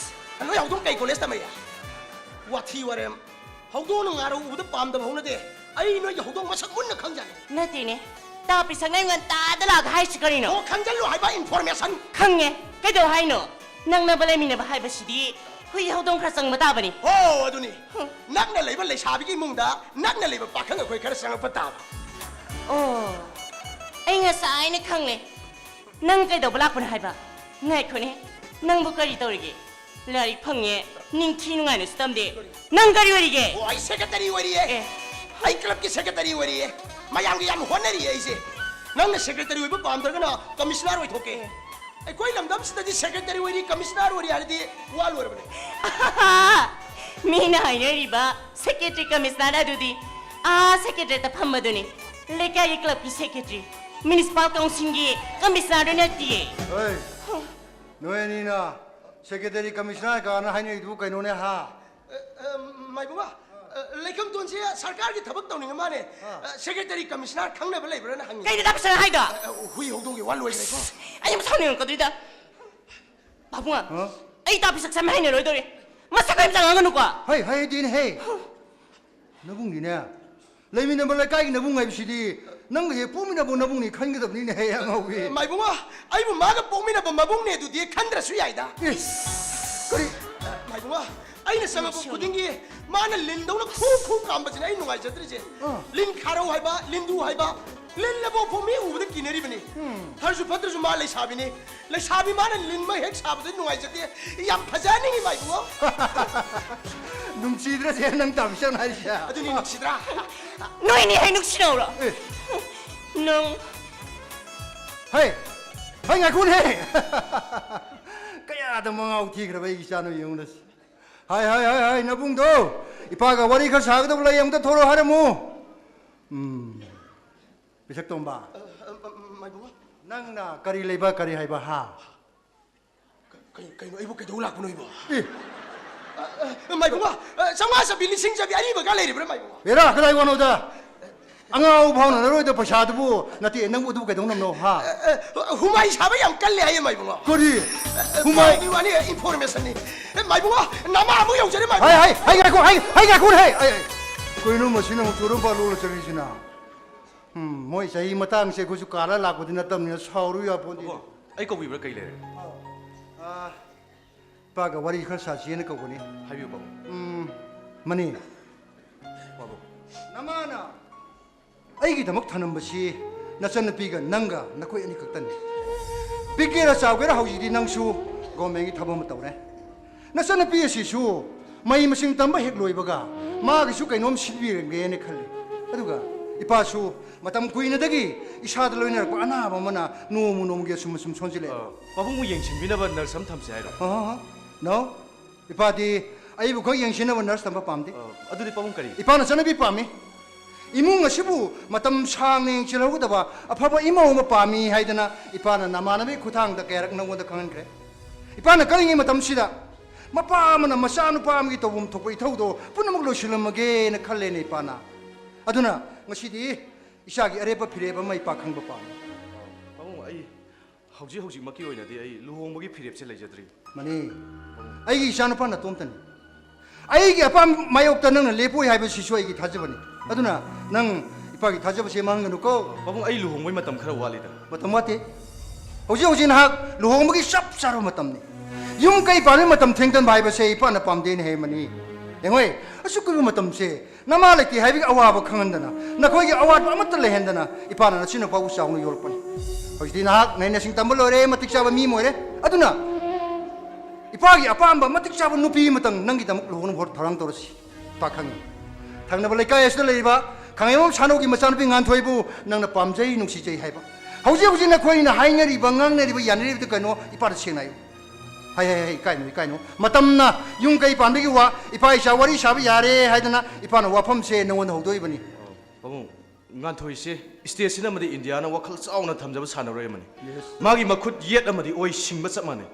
ꯅꯣꯏ ꯍꯧꯗꯣꯡ ꯀꯩ ꯀꯣꯂꯦꯖ ꯇꯝꯃꯛꯏ? ꯋꯥꯊꯤ ꯋꯥꯔꯦꯝ꯫ ꯍꯧꯗꯣꯡꯅ ꯉꯥꯔꯧ ꯎꯕꯗ ꯄꯥꯝꯗꯕ ꯍꯧꯅꯗꯦ꯫ ꯑꯩ ꯅꯣꯏꯒꯤ ꯍꯧꯗꯣꯡ ꯃꯁꯛ ꯃꯨꯟꯅ ꯈꯪꯖꯔꯦ꯫ ꯅꯠꯇꯦꯅꯦ, ꯇꯥ ꯄꯤꯁꯛ, ꯅꯪ ꯉꯟꯇꯥꯗ ꯂꯥꯛꯑꯒ ꯍꯥꯏꯁꯤ ꯀꯔꯤꯅꯣ? ꯑꯣ, ꯈꯪꯖꯜꯂꯨ ꯍꯥꯏꯕ information꯫ ꯈꯪꯉꯦ꯫ ꯀꯩꯗꯧ ꯍꯥꯏꯅꯣ? ꯅꯛꯅꯕ ꯂꯩꯃꯤꯟꯅꯕ ꯍꯥꯏꯕꯁꯤꯗꯤ ꯍꯨꯏ ꯍꯧꯗꯣꯡ ꯈꯔ ꯆꯪꯕ ꯇꯥꯕꯅꯤ꯫ ꯑꯣ, ꯑꯗꯨꯅꯤ꯫ ꯍꯨꯝ꯫ ꯅꯛꯅ ꯂꯩꯕ ꯂꯩꯁꯥꯕꯤꯒꯤ ꯏꯃꯨꯡꯗ ꯅꯛꯅ ꯂꯩꯕ ꯄꯥꯈꯪ ꯑꯩꯈꯣꯏ ꯈꯔ ꯆꯪꯉꯛꯄ ꯇꯥꯕ꯫ ꯑꯣ, ꯑꯩ ꯉꯁꯥꯏꯅ ꯈꯪꯂꯦ꯫ ꯅꯪ ꯀꯩꯗꯧꯕ ꯂꯥꯛꯄꯅꯣ ꯍꯥꯏꯕ? ꯉꯥꯏꯈꯣꯅꯦ, ꯅꯪꯕꯨ ꯀꯔꯤ ꯇꯧꯔꯤꯒꯦ? ꯂꯥꯏꯔꯤꯛ ꯐꯪꯉꯦ, ꯅꯤꯡꯊꯤ ꯅꯨꯡꯉꯥꯏꯅꯁꯨ ꯇꯝꯗꯦ꯫ ꯅꯪ ꯀꯔꯤ ꯑꯣꯏꯔꯤꯒꯦ? ꯑꯣ, ꯑꯩ secretary ꯑꯣꯏꯔꯤꯌꯦ꯫ ꯑꯦ꯫ ꯑꯩ clubꯀꯤ secretary ꯑꯣꯏꯔꯤꯌꯦ꯫ ꯃꯌꯥꯝꯒꯤ ꯌꯥꯝ ꯍꯣꯠꯅꯔꯤꯌꯦ ꯑꯩꯁꯦ꯫ ꯅꯪꯅ secretary ꯑꯣꯏꯕ ꯄꯥꯝꯗ꯭ꯔꯒꯅ commissioner ꯑꯣꯏꯊꯣꯛꯀꯦ꯫ ꯑꯦ꯫ ꯑꯩꯈꯣꯏ ꯂꯝꯗꯝꯁꯤꯗꯗꯤ secretary ꯑꯣꯏꯔꯤ, commissioner ꯑꯣꯏꯔꯤ ꯍꯥꯏꯔꯗꯤ ꯋꯥ ꯂꯣꯏꯔꯕꯅꯦ꯫ ꯃꯤꯅ ꯍꯥꯏꯅꯔꯤꯕ secretary commissioner ꯑꯗꯨꯗꯤ ꯑꯥ secretariatꯇ ꯐꯝꯕꯗꯨꯅꯤ꯫ ꯂꯩꯀꯥꯏꯒꯤ clubꯀꯤ secretary, municipal councilꯒꯤ commissionerꯗꯨ ꯅꯠꯇꯤꯌꯦ꯫ ꯍꯣꯏ꯫ ꯅꯣꯏ ꯑꯅꯤꯅ secretary commissioner ꯀꯥꯏꯅ ꯍꯥꯏꯅꯔꯤꯗꯨꯕꯨ ꯀꯩꯅꯣꯅꯦ, ꯍꯥ? ꯑ, ꯑ, ꯃꯥꯏꯕꯨꯡꯉꯣ, ꯑ, ꯂꯩꯈꯝꯇꯣꯟꯁꯦ ꯁꯔꯀꯥꯔꯒꯤ ꯊꯕꯛ ꯇꯧꯅꯤꯡꯉ ꯃꯥꯅꯦ꯫ ꯑ, secretary commissioner ꯈꯪꯅꯕ ꯂꯩꯕ꯭ꯔꯥꯅ ꯍꯪꯉꯤ꯫ ꯀꯩꯅꯣ ꯇꯥ ꯄꯤꯁꯛ ꯍꯥꯏꯗꯣ? ꯑ, ꯑ, ꯍꯨꯏ ꯍꯧꯗꯣꯡꯒꯤ ꯋꯥ ꯂꯣꯏꯈ꯭ꯔꯦꯀꯣ꯫ ꯑꯩ ꯌꯥꯝ ꯁꯥꯎꯅꯤꯡꯉꯛꯀꯗꯣꯏꯗ꯫ ꯄꯥꯕꯨꯡ, ꯍꯥ? ꯑꯩ ꯇꯥ ꯄꯤꯁꯛ ꯁꯝ ꯍꯥꯏꯅꯔꯣꯏꯗꯧꯔꯦ꯫ ꯃꯁꯛ ꯀꯔꯤꯝ ꯆꯪꯉꯛꯀꯅꯨꯀꯣ꯫ ꯍꯩ, ꯍꯩ, ꯑꯗꯨꯅꯦ, ꯍꯩ꯫ ꯅꯕꯨꯡꯅꯤꯅꯦ꯫ ꯂꯩꯃꯤꯟꯅꯕ ꯂꯩꯀꯥꯏꯒꯤ ꯅꯕꯨꯡ ꯍꯥꯏꯕꯁꯤꯗꯤ ꯅꯪꯒ ꯍꯦꯛ ꯄꯣꯛꯃꯤꯟꯅꯕ ꯅꯕꯨꯡꯅꯤ ꯈꯟꯒꯗꯕꯅꯤꯅꯦ, ꯍꯦ, ꯑꯉꯥꯎꯕꯤ꯫ ꯃꯥꯏꯕꯨꯡꯉꯣ, ꯑꯩꯕꯨ ꯃꯥꯒ ꯄꯣꯛꯃꯤꯟꯅꯕ ꯃꯕꯨꯡꯅꯦ ꯑꯗꯨꯗꯤ ꯈꯟꯗ꯭ꯔꯁꯨ ꯌꯥꯏꯗ꯫ ꯏꯁ, ꯀꯔꯤ? ꯃꯥꯏꯕꯨꯡꯉꯣ, ꯑꯩꯅ ꯆꯪꯉꯛꯄ ꯈꯨꯗꯤꯡꯒꯤ ꯃꯥꯅ ꯂꯤꯟꯗꯧꯅ ꯈꯨ ꯈꯨ ꯀꯥꯝꯕꯁꯤꯅ ꯑꯩ ꯅꯨꯡꯉꯥꯏꯖꯗ꯭ꯔꯤꯁꯦ꯫ ꯑꯥ꯫ ꯂꯤꯟ ꯈꯥꯔꯧ ꯍꯥꯏꯕ, ꯂꯤꯟꯗꯨ ꯍꯥꯏꯕ, ꯂꯤꯜꯂꯕꯣꯛ ꯐꯥꯎ ꯃꯤ ꯎꯕꯗ ꯀꯤꯅꯔꯤꯕꯅꯤ꯫ ꯎꯝ꯫ ꯐꯔꯁꯨ ꯐꯠꯇ꯭ꯔꯁꯨ ꯃꯥ ꯂꯩꯁꯥꯕꯤꯅꯤ꯫ ꯂꯩꯁꯥꯕꯤ ꯃꯥꯅ ꯂꯤꯟ ꯃꯩ ꯍꯦꯛ ꯁꯥꯕꯗ ꯅꯨꯡꯉꯥꯏꯖꯗꯦ꯫ ꯌꯥꯝ ꯐꯖꯍꯟꯅꯤꯡꯉꯤ ꯃꯥꯏꯕꯨꯡꯉꯣ꯫ ꯅꯨꯡꯁꯤꯗ꯭ꯔꯁꯦ ꯅꯪ ꯇꯥꯕꯤꯁꯪ ꯍꯥꯏꯔꯤꯁꯦ? ꯑꯗꯨꯅꯤ ꯅꯨꯡꯁꯤꯗ꯭ꯔꯥ? ꯅꯣꯏꯅꯤ ꯍꯦꯛ ꯅꯨꯡꯁꯤꯅꯧꯔꯣ? ꯑꯦ꯫ ꯅꯪ꯫ ꯍꯩ! ꯍꯩ, ꯉꯥꯏꯈꯣꯅꯦ! ꯀꯌꯥꯗ ꯃꯉꯥꯎ ꯊꯤꯈ꯭ꯔꯕ ꯑꯩꯒꯤ ꯏꯆꯥꯅꯣ ꯌꯦꯡꯉꯨꯅꯦ꯫ ꯍꯥꯏ, ꯍꯥꯏ, ꯍꯥꯏ, ꯍꯥꯏ, ꯅꯕꯨꯡꯗꯣ! ꯏꯄꯥꯒ ꯋꯥꯔꯤ ꯈꯔ ꯁꯥꯒꯗꯕ ꯂꯩ, ꯑꯃꯨꯛꯇ ꯊꯣꯔꯛꯑꯣ ꯍꯥꯏꯔꯝꯃꯨ꯫ ꯎꯝ꯫ ꯄꯤꯁꯛꯇꯣꯝꯕ, ꯑ, ꯑ, ꯑ, ꯃꯥꯏꯕꯨꯡꯉꯣ꯫ ꯅꯪꯅ ꯀꯔꯤ ꯂꯩꯕ, ꯀꯔꯤ ꯍꯥꯏꯕ, ꯍꯥ? ꯀ-, ꯀꯩ-, ꯀꯩꯅꯣ, ꯑꯩꯕꯨ ꯀꯩꯗꯧ ꯂꯥꯛꯄꯅꯣ ꯑꯩꯕꯣ? ꯑꯦ꯫ ꯑ, ꯑ, ꯃꯥꯏꯕꯨꯡꯉꯣ, ꯑ, ꯆꯥꯝꯃꯉꯥ ꯆꯞꯄꯤ, ꯂꯤꯁꯤꯡ ꯆꯞꯄꯤ ꯑꯔꯤꯕꯒ ꯂꯩꯔꯤꯕ꯭ꯔꯥ, ꯃꯥꯏꯕꯨꯡꯉꯣ? ꯍꯦꯔꯥ, ꯀꯗꯥꯏ ꯋꯥꯅꯣꯗ? ꯑꯉꯥꯎ ꯐꯥꯎꯅꯔꯣꯏꯗ ꯄꯩꯁꯥꯗꯨꯕꯨ꯫ ꯅꯠꯇꯦ, ꯅꯪꯕꯨ ꯑꯗꯨꯕꯨ ꯀꯩꯗꯧꯅꯕꯅꯣ, ꯍꯥ? ꯑ, ꯑ, ꯍꯨꯃꯥꯏ ꯁꯥꯕ ꯌꯥꯝ ꯀꯜꯂꯦ ꯍꯥꯏꯌꯦ, ꯃꯥꯏꯕꯨꯡꯉꯣ꯫ ꯀꯔꯤ? ꯑ, ꯑ, ꯍꯨꯃꯥꯏ? ꯄꯥꯎꯒꯤ ꯋꯥꯅꯤ, informationꯅꯤ꯫ ꯑꯦ, ꯃꯥꯏꯕꯨꯡꯉꯣ, ꯅꯃꯥ ꯑꯃꯨꯛ ꯌꯧꯖꯔꯦ, ꯃꯥꯏꯕꯨꯡꯉꯣ꯫ ꯍꯥꯏ, ꯍꯥꯏ, ꯍꯥꯏ, ꯉꯥꯏꯈꯣ, ꯍꯥꯏ, ꯍꯥꯏ, ꯉꯥꯏꯈꯣ, ꯍꯥꯏ, ꯍꯥꯏ, ꯍꯥꯏ꯫ ꯀꯩꯅꯣ ꯃꯁꯤꯅ ꯑꯃꯨꯛ ꯆꯣꯔꯝꯄꯥ ꯂꯣꯜꯂ ꯆꯪꯉꯤꯁꯤꯅ? ꯎꯝ, ꯃꯣꯏ ꯆꯍꯤ ꯃꯇꯥꯡꯁꯦ ꯑꯩꯈꯣꯏꯁꯨ ꯀꯥꯜꯂ ꯂꯥꯛꯄꯗꯤ ꯅꯠꯇꯕꯅꯤꯅ ꯁꯥꯎꯔꯨ ꯌꯥꯄꯣꯟꯇꯦ꯫ ꯑꯕꯣ, ꯑꯩ ꯀꯧꯕꯤꯕ꯭ꯔꯥ? ꯀꯩ ꯂꯩꯔꯦ? ꯑꯥ, ꯏꯄꯥꯒ ꯋꯥꯔꯤ ꯈꯔ ꯁꯥꯁꯤꯅ ꯀꯧꯕꯅꯤ꯫ ꯍꯥꯏꯕꯤꯌꯨ, ꯄꯥꯕꯨꯡ꯫ ꯎꯝ, ꯃꯅꯤ꯫ ꯄꯥꯕꯨꯡ꯫ ꯅꯃꯥꯅ ꯑꯩꯒꯤꯗꯃꯛ ꯊꯅꯝꯕꯁꯤ ꯅꯆꯟꯅꯨꯄꯤꯒ ꯅꯪꯒ ꯅꯈꯣꯏ ꯑꯅꯤꯈꯛꯇꯅꯤ꯫ ꯄꯤꯛꯀꯦꯔꯥ ꯆꯥꯎꯒꯦꯔꯥ ꯍꯧꯖꯤꯛꯇꯤ ꯅꯪꯁꯨ ꯒꯣꯔꯃꯦꯟꯒꯤ ꯊꯕꯛ ꯑꯃ ꯇꯧꯔꯦ꯫ ꯅꯆꯟꯅꯨꯄꯤ ꯑꯁꯤꯁꯨ ꯃꯍꯩ ꯃꯁꯤꯡ ꯇꯝꯕ ꯍꯦꯛ ꯂꯣꯏꯕꯒ ꯃꯥꯒꯤꯁꯨ ꯀꯩꯅꯣꯝ ꯁꯤꯟꯕꯤꯔꯝꯒꯦꯅ ꯈꯜꯂꯤ꯫ ꯑꯗꯨꯒ ꯏꯄꯥꯁꯨ ꯃꯇꯝ ꯀꯨꯏꯅꯗꯒꯤ ꯏꯁꯥꯗ ꯂꯣꯏꯅꯔꯛꯄ ꯑꯅꯥꯕ ꯑꯃꯅ ꯅꯣꯡꯃ ꯅꯣꯡꯃꯒꯤ ꯑꯁꯨꯝ ꯑꯁꯨꯝ ꯁꯣꯟꯖꯤꯜꯂꯛꯑꯦ꯫ ꯑ, ꯄꯥꯕꯨꯡꯕꯨ ꯌꯦꯡꯁꯤꯟꯕꯤꯅꯕ ꯅꯔꯁ ꯑꯃ ꯊꯝꯁꯦ ꯍꯥꯏꯔꯣ? ꯑꯍ, no꯫ ꯏꯄꯥꯗꯤ ꯑꯩꯕꯨ ꯈꯛ ꯌꯦꯡꯁꯤꯟꯅꯕ ꯅꯔꯁ ꯊꯝꯕ ꯄꯥꯝꯗꯦ꯫ ꯑ, ꯑꯗꯨꯗꯤ ꯄꯥꯕꯨꯡ ꯀꯔꯤ? ꯏꯄꯥꯅ ꯆꯠꯅꯕꯤ ꯄꯥꯝꯃꯤ꯫ ꯏꯃꯨꯡ ꯑꯁꯤꯕꯨ ꯃꯇꯝ ꯁꯥꯡꯅ ꯌꯦꯡꯁꯤꯜꯍꯧꯒꯗꯕ ꯑꯐꯕ ꯏꯃꯧ ꯑꯃ ꯄꯥꯝꯃꯤ ꯍꯥꯏꯗꯅ ꯏꯄꯥꯅ ꯅꯃꯥꯟꯅꯕꯒꯤ ꯈꯨꯠꯊꯥꯡꯗ ꯀꯌꯥꯔꯛ ꯅꯪꯉꯣꯟꯗ ꯈꯪꯍꯟꯈ꯭ꯔꯦ꯫ ꯏꯄꯥꯅ ꯀꯜꯂꯤꯉꯩ ꯃꯇꯝꯁꯤꯗ ꯃꯄꯥ ꯑꯃꯅ ꯃꯆꯥꯅꯨꯄꯥ ꯑꯃꯒꯤ ꯇꯧꯐꯝ ꯊꯣꯛꯄ ꯏꯊꯧꯗꯣ ꯄꯨꯝꯅꯃꯛ ꯂꯣꯏꯁꯤꯜꯂꯝꯃꯒꯦꯅ ꯈꯜꯂꯦꯅꯦ ꯏꯄꯥꯅ꯫ ꯑꯗꯨꯅ ꯉꯁꯤꯗꯤ ꯏꯆꯥꯒꯤ ꯑꯔꯦꯞꯄ ꯐꯤꯔꯦꯞ ꯑꯃ ꯏꯄꯥ ꯈꯪꯕ ꯄꯥꯝꯃꯤ꯫ ꯄꯥꯕꯨꯡ, ꯑꯩ ꯍꯧꯖꯤꯛ ꯍꯧꯖꯤꯛꯃꯛꯀꯤ ꯑꯣꯏꯅꯗꯤ ꯑꯩ ꯂꯨꯍꯣꯡꯕꯒꯤ ꯐꯤꯔꯦꯞꯁꯦ ꯂꯩꯖꯗ꯭ꯔꯤ꯫ ꯃꯅꯤ, ꯑꯩꯒꯤ ꯏꯆꯥꯅꯨꯄꯥ ꯅꯇꯣꯝꯇꯅꯤ꯫ ꯑꯩꯒꯤ ꯑꯄꯥꯝꯕ ꯃꯥꯌꯣꯛꯇ ꯅꯪꯅ ꯂꯦꯞꯄꯣꯏ ꯍꯥꯏꯕꯁꯤꯁꯨ ꯑꯩꯒꯤ ꯊꯥꯖꯕꯅꯤ꯫ ꯑꯗꯨꯅ ꯅꯪ ꯏꯄꯥꯒꯤ ꯊꯥꯖꯕꯁꯦ ꯃꯥꯡꯍꯟꯒꯅꯨꯀꯣ꯫ ꯄꯥꯕꯨꯡ, ꯑꯩ ꯂꯨꯍꯣꯡꯕꯩ ꯃꯇꯝ ꯈꯔ ꯋꯥꯠꯂꯤꯗ꯫ ꯃꯇꯝ ꯋꯥꯠꯇꯦ꯫ ꯍꯧꯖꯤꯛ ꯍꯧꯖꯤꯛ ꯅꯍꯥꯛ ꯂꯨꯍꯣꯡꯕꯒꯤ ꯆꯞ ꯆꯥꯔꯕ ꯃꯇꯝꯅꯤ꯫ ꯌꯨꯝ ꯀꯩ ꯄꯥꯟꯕꯒꯤ ꯃꯇꯝ ꯊꯦꯡꯊꯟꯕ ꯍꯥꯏꯕꯁꯦ ꯏꯄꯥꯅ ꯄꯥꯝꯗꯦꯅ ꯍꯥꯏꯃꯅꯤ꯫ ꯌꯦꯡꯉꯣꯏ, ꯑꯁꯨꯛ ꯀꯨꯏꯕ ꯃꯇꯝꯁꯦ ꯅꯃꯥ ꯂꯩꯇꯦ ꯍꯥꯏꯕꯒꯤ ꯑꯋꯥꯕ ꯈꯪꯍꯟꯗꯅ, ꯅꯈꯣꯏꯒꯤ ꯑꯋꯥꯠꯄ ꯑꯃꯠꯇ ꯂꯩꯍꯟꯗꯅ ꯏꯄꯥꯅ ꯅꯆꯤꯟꯅꯄꯥꯕꯨ ꯆꯥꯎꯅ ꯌꯣꯛꯂꯛꯄꯅꯤ꯫ ꯍꯧꯖꯤꯛꯇꯤ ꯅꯍꯥꯛ ꯃꯍꯩ ꯃꯁꯤꯡ ꯇꯝꯕ ꯂꯣꯏꯔꯦ, ꯃꯇꯤꯛ ꯆꯥꯕ ꯃꯤ ꯑꯃ ꯑꯣꯏꯔꯦ꯫ ꯑꯗꯨꯅ ꯏꯄꯥꯒꯤ ꯑꯄꯥꯝꯕ ꯃꯇꯤꯛ ꯆꯥꯕ ꯅꯨꯄꯤ ꯑꯃꯇꯪ ꯅꯪꯒꯤꯗꯃꯛ ꯂꯨꯍꯣꯡꯅꯕ ꯍꯣꯠ-, ꯊꯧꯔꯥꯡ ꯇꯧꯔꯁꯤ꯫ ꯏꯄꯥ ꯈꯪꯉꯤ꯫ ꯊꯪꯅꯕ ꯂꯩꯀꯥꯏ ꯑꯁꯤꯗ ꯂꯩꯔꯤꯕ ꯈꯥꯉꯦꯝꯕꯝ ꯁꯥꯅꯧꯒꯤ ꯃꯆꯥꯅꯨꯄꯤ ꯉꯥꯟꯊꯣꯏꯕꯨ ꯅꯪꯅ ꯄꯥꯝꯖꯩ, ꯅꯨꯡꯁꯤꯖꯩ ꯍꯥꯏꯕ꯫ ꯍꯧꯖꯤꯛ ꯍꯧꯖꯤꯛ ꯅꯈꯣꯏꯅ ꯍꯥꯏꯅꯔꯤꯕ, ꯉꯥꯡꯅꯔꯤꯕ, ꯌꯥꯅꯔꯤꯕꯗꯨ ꯀꯩꯅꯣ? ꯏꯄꯥꯗ ꯁꯦꯡꯅ ꯍꯥꯏꯌꯨ꯫ ꯍꯥꯏ, ꯍꯥꯏ, ꯍꯥꯏ, ꯏꯀꯥꯏꯅꯨ, ꯏꯀꯥꯏꯅꯨ꯫ ꯃꯇꯝꯅ ꯌꯨꯝ ꯀꯩ ꯄꯥꯟꯕꯒꯤ ꯋꯥ, ꯏꯄꯥ ꯏꯆꯥ ꯋꯥꯔꯤ ꯁꯥꯕ ꯌꯥꯔꯦ ꯍꯥꯏꯗꯅ ꯏꯄꯥꯅ ꯋꯥꯐꯝꯁꯦ ꯅꯉꯣꯟꯗ ꯍꯧꯗꯣꯛꯏꯕꯅꯤ꯫ ꯄꯥꯕꯨꯡ, ꯉꯥꯟꯊꯣꯏꯁꯦ ꯁ꯭ꯇꯦꯠꯁꯤꯅ ꯑꯃꯗꯤ ꯏꯟꯗꯤꯌꯥꯅ ꯋꯥꯈꯜ ꯆꯥꯎꯅ ꯊꯝꯖꯕ ꯁꯥꯟꯅꯔꯣꯏ ꯑꯃꯅꯤ꯫ ꯃꯥꯒꯤ ꯃꯈꯨꯠ ꯌꯦꯠ ꯑꯃꯗꯤ ꯑꯣꯏ ꯁꯤꯡꯕ ꯆꯞ ꯃꯥꯟꯅꯩ꯫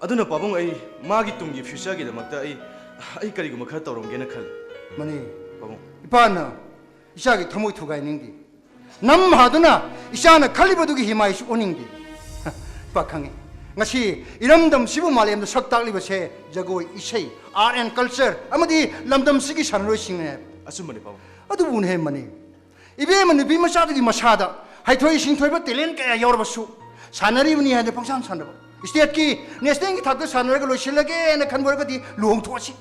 ꯑꯗꯨꯅ ꯄꯥꯕꯨꯡ, ꯑꯩ ꯃꯥꯒꯤ ꯇꯨꯡꯒꯤ ꯐ꯭ꯌꯨꯆꯔꯒꯤꯗꯃꯛꯇ ꯑꯩ, ꯑꯩ ꯀꯔꯤꯒꯨꯝꯕ ꯈꯔ ꯇꯧꯔꯝꯒꯦꯅ ꯈꯜꯂꯤ꯫ ꯃꯅꯤ, ꯄꯥꯕꯨꯡ꯫ ꯏꯄꯥꯅ ꯏꯆꯥꯒꯤ ꯊꯃꯣꯏ ꯊꯨꯒꯥꯏꯅꯤꯡꯗꯦ꯫ ꯅꯝ ꯍꯥꯗꯨꯅ ꯏꯆꯥꯅ ꯈꯜꯂꯤꯕꯗꯨꯒꯤ ꯍꯤꯃꯥꯏꯁꯨ ꯑꯣꯟꯅꯤꯡꯗꯦ꯫ ꯏꯄꯥ ꯈꯪꯉꯤ, ꯉꯁꯤ ꯏꯔꯝꯗꯝꯁꯤꯕꯨ ꯃꯥꯂꯦꯝꯗ ꯁꯛ ꯇꯥꯛꯂꯤꯕꯁꯦ ꯖꯒꯣꯏ, ꯏꯁꯩ, art and culture ꯑꯃꯗꯤ ꯂꯝꯗꯝꯁꯤꯒꯤ ꯁꯥꯟꯅꯔꯣꯏꯁꯤꯡꯅꯦ ꯍꯥꯏꯕ꯫ ꯑꯆꯨꯝꯕꯅꯤ, ꯄꯥꯕꯨꯡ꯫ ꯑꯗꯨꯕꯨꯅ ꯍꯦꯟꯕꯅꯤ꯫ ꯏꯕꯦꯝꯃ ꯅꯨꯄꯤ ꯃꯆꯥꯗꯨꯒꯤ ꯃꯁꯥꯗ ꯍꯩꯊꯣꯏ ꯁꯤꯡꯊꯣꯏꯕ talent ꯀꯌꯥ ꯌꯥꯎꯔꯕꯁꯨ, ꯁꯥꯟꯅꯔꯤꯕꯅꯤ ꯍꯥꯏꯅ ꯄꯪꯁꯥꯟ ꯁꯥꯟꯅꯕ, stateꯀꯤ, nationalꯒꯤ ꯊꯥꯛꯇ ꯁꯥꯟꯅꯔꯒ ꯂꯣꯏꯁꯤꯜꯂꯒꯦꯅ ꯈꯟꯕ ꯑꯣꯏꯔꯒꯗꯤ ꯂꯨꯍꯣꯡꯊꯣꯛꯑꯁꯤ꯫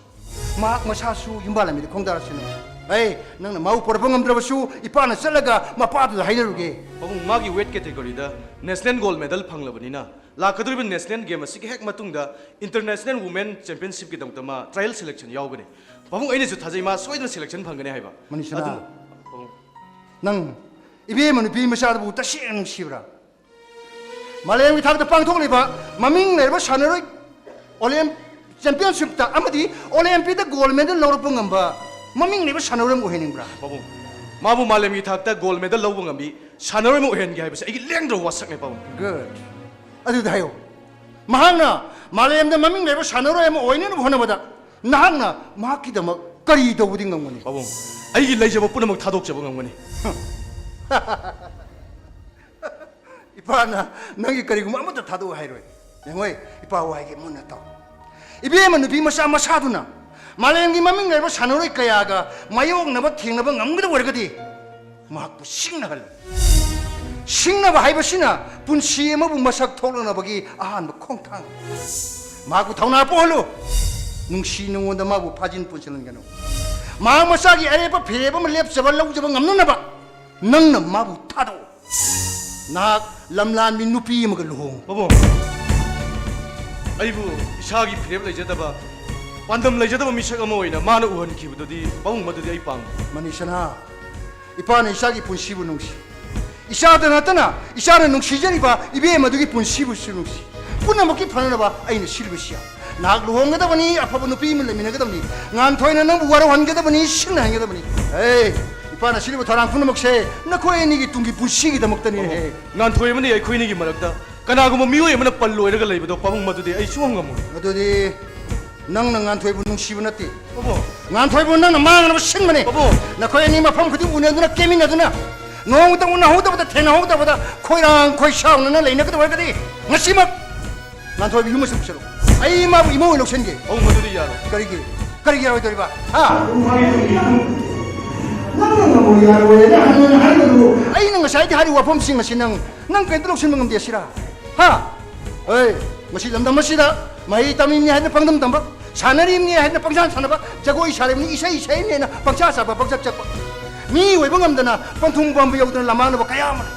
ꯃꯍꯥꯛ ꯃꯁꯥꯁꯨ ꯌꯨꯝꯕꯥꯜꯂꯝꯃꯤꯗ ꯈꯣꯡꯗꯥꯔꯁꯅꯨ꯫ ꯑꯩ, ꯅꯪꯅ ꯃꯥꯕꯨ ꯄꯨꯔꯛꯄ ꯉꯝꯗ꯭ꯔꯕꯁꯨ, ꯏꯄꯥꯅ ꯆꯠꯂꯒ ꯃꯄꯥꯗꯨꯗ ꯍꯥꯏꯅꯔꯨꯒꯦ꯫ ꯄꯥꯕꯨꯡ, ꯃꯥꯒꯤ weight categoryꯗ national gold medal ꯐꯪꯂꯕꯅꯤꯅ, ꯂꯥꯛꯀꯗꯧꯔꯤꯕ national game ꯑꯁꯤꯒꯤ ꯍꯦꯛ ꯃꯇꯨꯡꯗ International Women Championshipꯀꯤꯗꯃꯛꯇ ꯃꯥ trial selection ꯌꯥꯎꯒꯅꯤ꯫ ꯄꯥꯕꯨꯡ, ꯑꯩꯅꯁꯨ ꯊꯥꯖꯩ ꯃꯥ ꯁꯣꯏꯗꯅ selection ꯐꯪꯒꯅꯤ ꯍꯥꯏꯕ꯫ ꯃꯅꯤꯁꯅꯥ, ꯑꯗꯨꯅ, ꯄꯥꯕꯨꯡ꯫ ꯅꯪ ꯏꯕꯦꯝꯃ ꯅꯨꯄꯤ ꯃꯆꯥꯗꯨꯕꯨ ꯇꯁꯦꯡꯅ ꯅꯨꯡꯁꯤꯕ꯭ꯔꯥ? ꯃꯥꯂꯦꯝꯒꯤ ꯊꯥꯛꯇ ꯄꯥꯡꯊꯣꯛꯂꯤꯕ ꯃꯃꯤꯡ ꯂꯩꯔꯕ ꯁꯥꯟꯅꯔꯣꯏ, ꯑꯣꯂꯦꯝ-, championshipꯇ ꯑꯃꯗꯤ Olympicꯇ gold medal ꯂꯧꯔꯛꯄ ꯉꯝꯕ ꯃꯃꯤꯡ ꯂꯩꯕ ꯁꯥꯟꯅꯔꯣꯏ ꯑꯃ ꯑꯣꯏꯍꯟꯅꯤꯡꯕ꯭ꯔꯥ? ꯄꯥꯕꯨꯡ, ꯃꯥꯕꯨ ꯃꯥꯂꯦꯝꯒꯤ ꯊꯥꯛꯇ gold medal ꯂꯧꯕ ꯉꯝꯕꯤ ꯁꯥꯟꯅꯔꯣꯏ ꯑꯃ ꯑꯣꯏꯍꯟꯒꯦ ꯍꯥꯏꯕꯁꯦ ꯑꯩꯒꯤ ꯂꯦꯡꯗ꯭ꯔꯕ ꯋꯥꯁꯛꯅꯦ, ꯄꯥꯕꯨꯡ꯫ Good. ꯑꯗꯨꯗ ꯍꯥꯏꯌꯣ, ꯃꯍꯥꯛꯅ ꯃꯥꯂꯦꯝꯗ ꯃꯃꯤꯡ ꯂꯩꯕ ꯁꯥꯟꯅꯔꯣꯏ ꯑꯃ ꯑꯣꯏꯅꯅꯕ ꯍꯣꯠꯅꯕꯗ ꯅꯍꯥꯛꯅ ꯃꯍꯥꯛꯀꯤꯗꯃꯛ ꯀꯔꯤ ꯇꯧꯕꯗꯤ ꯉꯝꯒꯅꯤ? ꯄꯥꯕꯨꯡ, ꯑꯩꯒꯤ ꯂꯩꯖꯕ ꯄꯨꯝꯅꯃꯛ ꯊꯥꯗꯣꯛꯆꯕ ꯉꯝꯒꯅꯤ꯫ ꯏꯄꯥꯅ ꯅꯪꯒꯤ ꯀꯔꯤꯒꯨꯝꯕ ꯑꯃꯠꯇ ꯊꯥꯗꯣꯛꯑꯣ ꯍꯥꯏꯔꯣꯏ꯫ ꯌꯦꯡꯉꯣꯏ, ꯏꯄꯥ ꯋꯥ ꯍꯥꯏꯒꯦ ꯃꯨꯟꯅ ꯇꯥꯎ꯫ ꯏꯕꯦꯝꯃ ꯅꯨꯄꯤ ꯃꯆꯥ ꯃꯁꯥꯗꯨꯅ ꯃꯥꯂꯦꯝꯒꯤ ꯃꯃꯤꯡ ꯂꯩꯔꯕ ꯁꯥꯟꯅꯔꯣꯏ ꯀꯌꯥꯒ ꯃꯥꯌꯣꯛꯅꯕ ꯊꯦꯡꯅꯕ ꯉꯝꯒꯗꯕ ꯑꯣꯏꯔꯒꯗꯤ, ꯃꯍꯥꯛꯄꯨ ꯁꯤꯡꯅꯍꯜꯂꯨ꯫ ꯁꯤꯡꯅꯕ ꯍꯥꯏꯕꯁꯤꯅ ꯄꯨꯟꯁꯤ ꯑꯃꯕꯨ ꯃꯁꯛ ꯊꯣꯛꯂꯛꯅꯕꯒꯤ ꯑꯍꯥꯟꯕ ꯈꯣꯡꯊꯥꯡ꯫ ꯃꯍꯥꯛꯄꯨ ꯊꯧꯅꯥ ꯄꯣꯛꯍꯜꯂꯨ꯫ ꯅꯨꯡꯁꯤ ꯅꯉꯣꯟꯗ ꯃꯥꯕꯨ ꯐꯥꯖꯤꯟ ꯄꯨꯟꯁꯤꯜꯍꯟꯒꯅꯨ꯫ ꯃꯍꯥꯛ ꯃꯁꯥꯒꯤ ꯑꯔꯦꯞꯄ ꯐꯤꯔꯦꯞ ꯑꯃ ꯂꯦꯞꯆꯕ ꯂꯧꯖꯕ ꯉꯝꯅꯅꯕ ꯅꯪꯅ ꯃꯥꯕꯨ ꯊꯥꯗꯣꯛꯎ꯫ ꯅꯍꯥꯛ ꯂꯝꯂꯥꯟꯕꯤ ꯅꯨꯄꯤ ꯑꯃꯒ ꯂꯨꯍꯣꯡ꯫ ꯄꯥꯕꯨꯡ, ꯑꯩꯕꯨ ꯏꯁꯥꯒꯤ ꯐꯤꯔꯦꯞ ꯂꯩꯖꯗꯕ, ꯄꯥꯟꯗꯝ ꯂꯩꯖꯗꯕ ꯃꯤꯁꯛ ꯑꯃ ꯑꯣꯏꯅ ꯃꯥꯅ ꯎꯍꯟꯈꯤꯕꯗꯨꯗꯤ, ꯄꯥꯕꯨꯡ, ꯃꯗꯨꯗꯤ ꯑꯩ ꯄꯥꯝꯗꯦ꯫ ꯃꯅꯤꯁꯅꯥ, ꯏꯄꯥꯅ ꯏꯆꯥꯒꯤ ꯄꯨꯟꯁꯤꯕꯨ ꯅꯨꯡꯁꯤ꯫ ꯏꯆꯥꯗ ꯅꯠꯇꯅ ꯏꯆꯥꯅ ꯅꯨꯡꯁꯤꯖꯔꯤꯕ ꯏꯕꯦꯝ ꯑꯗꯨꯒꯤ ꯄꯨꯟꯁꯤꯕꯨꯁꯨ ꯅꯨꯡꯁꯤ꯫ ꯄꯨꯝꯅꯃꯛꯀꯤ ꯐꯅꯅꯕ ꯑꯩꯅ ꯁꯤꯜꯂꯤꯕꯁꯤ ꯌꯥ꯫ ꯅꯍꯥꯛ ꯂꯨꯍꯣꯡꯒꯗꯕꯅꯤ, ꯑꯐꯕ ꯅꯨꯄꯤ ꯑꯃ ꯂꯩꯃꯤꯟꯅꯒꯗꯕꯅꯤ꯫ ꯉꯥꯟꯊꯣꯏꯅ ꯅꯪꯕꯨ ꯋꯥꯔꯧꯍꯟꯒꯗꯕꯅꯤ, ꯁꯤꯡꯅꯍꯟꯒꯗꯕꯅꯤ꯫ ꯑꯦ, ꯏꯄꯥꯅ ꯁꯤꯜꯂꯤꯕ ꯊꯧꯔꯥꯡ ꯄꯨꯝꯅꯃꯛꯁꯦ ꯅꯈꯣꯏ ꯑꯅꯤꯒꯤ ꯇꯨꯡꯒꯤ ꯄꯨꯟꯁꯤꯒꯤꯗꯃꯛꯇꯅꯤ꯫ ꯄꯥꯕꯨꯡ, ꯍꯦ, ꯉꯥꯟꯊꯣꯏ ꯑꯃꯗꯤ ꯑꯩꯈꯣꯏ ꯑꯅꯤꯒꯤ ꯃꯔꯛꯇ ꯀꯅꯥꯒꯨꯝꯕ ꯃꯤꯑꯣꯏ ꯑꯃꯅ ꯄꯜꯂꯣꯏꯔꯒ ꯂꯩꯕꯗꯣ, ꯄꯥꯕꯨꯡ, ꯃꯗꯨꯗꯤ ꯑꯩ ꯁꯨꯡꯉꯝ ꯉꯝꯃꯣꯏ꯫ ꯑꯗꯨꯗꯤ ꯅꯪꯅ ꯉꯥꯟꯊꯣꯏꯕꯨ ꯅꯨꯡꯁꯤꯕ ꯅꯠꯇꯦ꯫ ꯄꯥꯕꯨꯡ꯫ ꯉꯥꯟꯊꯣꯏꯕꯨ ꯅꯪꯅ ꯃꯥꯡꯅꯕ ꯁꯤꯟꯕꯅꯦ꯫ ꯄꯥꯕꯨꯡ꯫ ꯅꯈꯣꯏ ꯑꯅꯤ ꯃꯐꯝ ꯈꯨꯗꯤꯡ ꯎꯅꯗꯨꯅ, ꯀꯦꯃꯤꯟꯅꯗꯨꯅ, ꯅꯣꯡꯃꯇ ꯎꯅꯍꯧꯗꯕꯗ, ꯊꯦꯡꯅꯍꯧꯗꯕꯗ ꯈꯣꯏꯔꯥꯡ ꯈꯣꯏꯁꯥꯎꯅꯅ ꯂꯩꯅꯒꯗꯕ ꯑꯣꯏꯔꯒꯗꯤ, ꯉꯁꯤꯃꯛ ꯉꯥꯟꯊꯣꯏꯕ ꯌꯨꯝ ꯑꯁꯤ ꯄꯨꯁꯜꯂꯨ꯫ ꯑꯩ ꯃꯥꯕꯨ ꯏꯃꯧ ꯑꯣꯏꯅ ꯂꯧꯁꯤꯟꯒꯦ꯫ ꯄꯥꯕꯨꯡ, ꯃꯗꯨꯗꯤ ꯌꯥꯔꯣꯏ꯫ ꯀꯔꯤꯒꯤ? ꯀꯔꯤꯒꯤ ꯌꯥꯔꯣꯏꯗꯧꯔꯤꯕ? ꯍꯥ? ꯌꯥꯔꯣꯏꯅ ꯍꯟꯅ ꯍꯟꯅ ꯍꯥꯏꯕꯗꯨ꯫ ꯑꯩꯅ ꯉꯁꯥꯏꯗꯤ ꯍꯥꯏꯔꯤꯕ ꯋꯥꯐꯝꯁꯤꯡ ꯑꯁꯤ ꯅꯪ, ꯅꯪ ꯀꯔꯤꯝꯇ ꯂꯧꯁꯤꯟꯕ ꯉꯝꯗꯦ ꯁꯤꯔꯥ? ꯍꯥ? ꯑꯩ, ꯃꯁꯤ ꯂꯝꯗꯝ ꯑꯁꯤꯗ ꯃꯍꯩ ꯇꯝꯃꯤꯕꯅꯤ ꯍꯥꯏꯗꯅ ꯄꯪꯗꯝ ꯇꯝꯕ, ꯁꯥꯟꯅꯔꯤꯕꯅꯤ ꯍꯥꯏꯗꯅ ꯄꯪꯁꯥꯟ ꯁꯥꯟꯅꯕ, ꯖꯒꯣꯏ ꯁꯥꯔꯤꯕꯅꯤ, ꯏꯁꯩ ꯏꯁꯩꯅꯦꯅ ꯄꯪꯁꯥ ꯆꯥꯕ, ꯄꯪꯆꯠ ꯆꯠꯄ, ꯃꯤ ꯑꯣꯏꯕ ꯉꯝꯗꯅ ꯄꯟꯊꯨꯡ ꯄꯥꯟꯕ ꯌꯧꯗꯅ ꯂꯝꯃꯥꯡꯅꯕ ꯀꯌꯥ ꯑꯃ ꯂꯩ꯫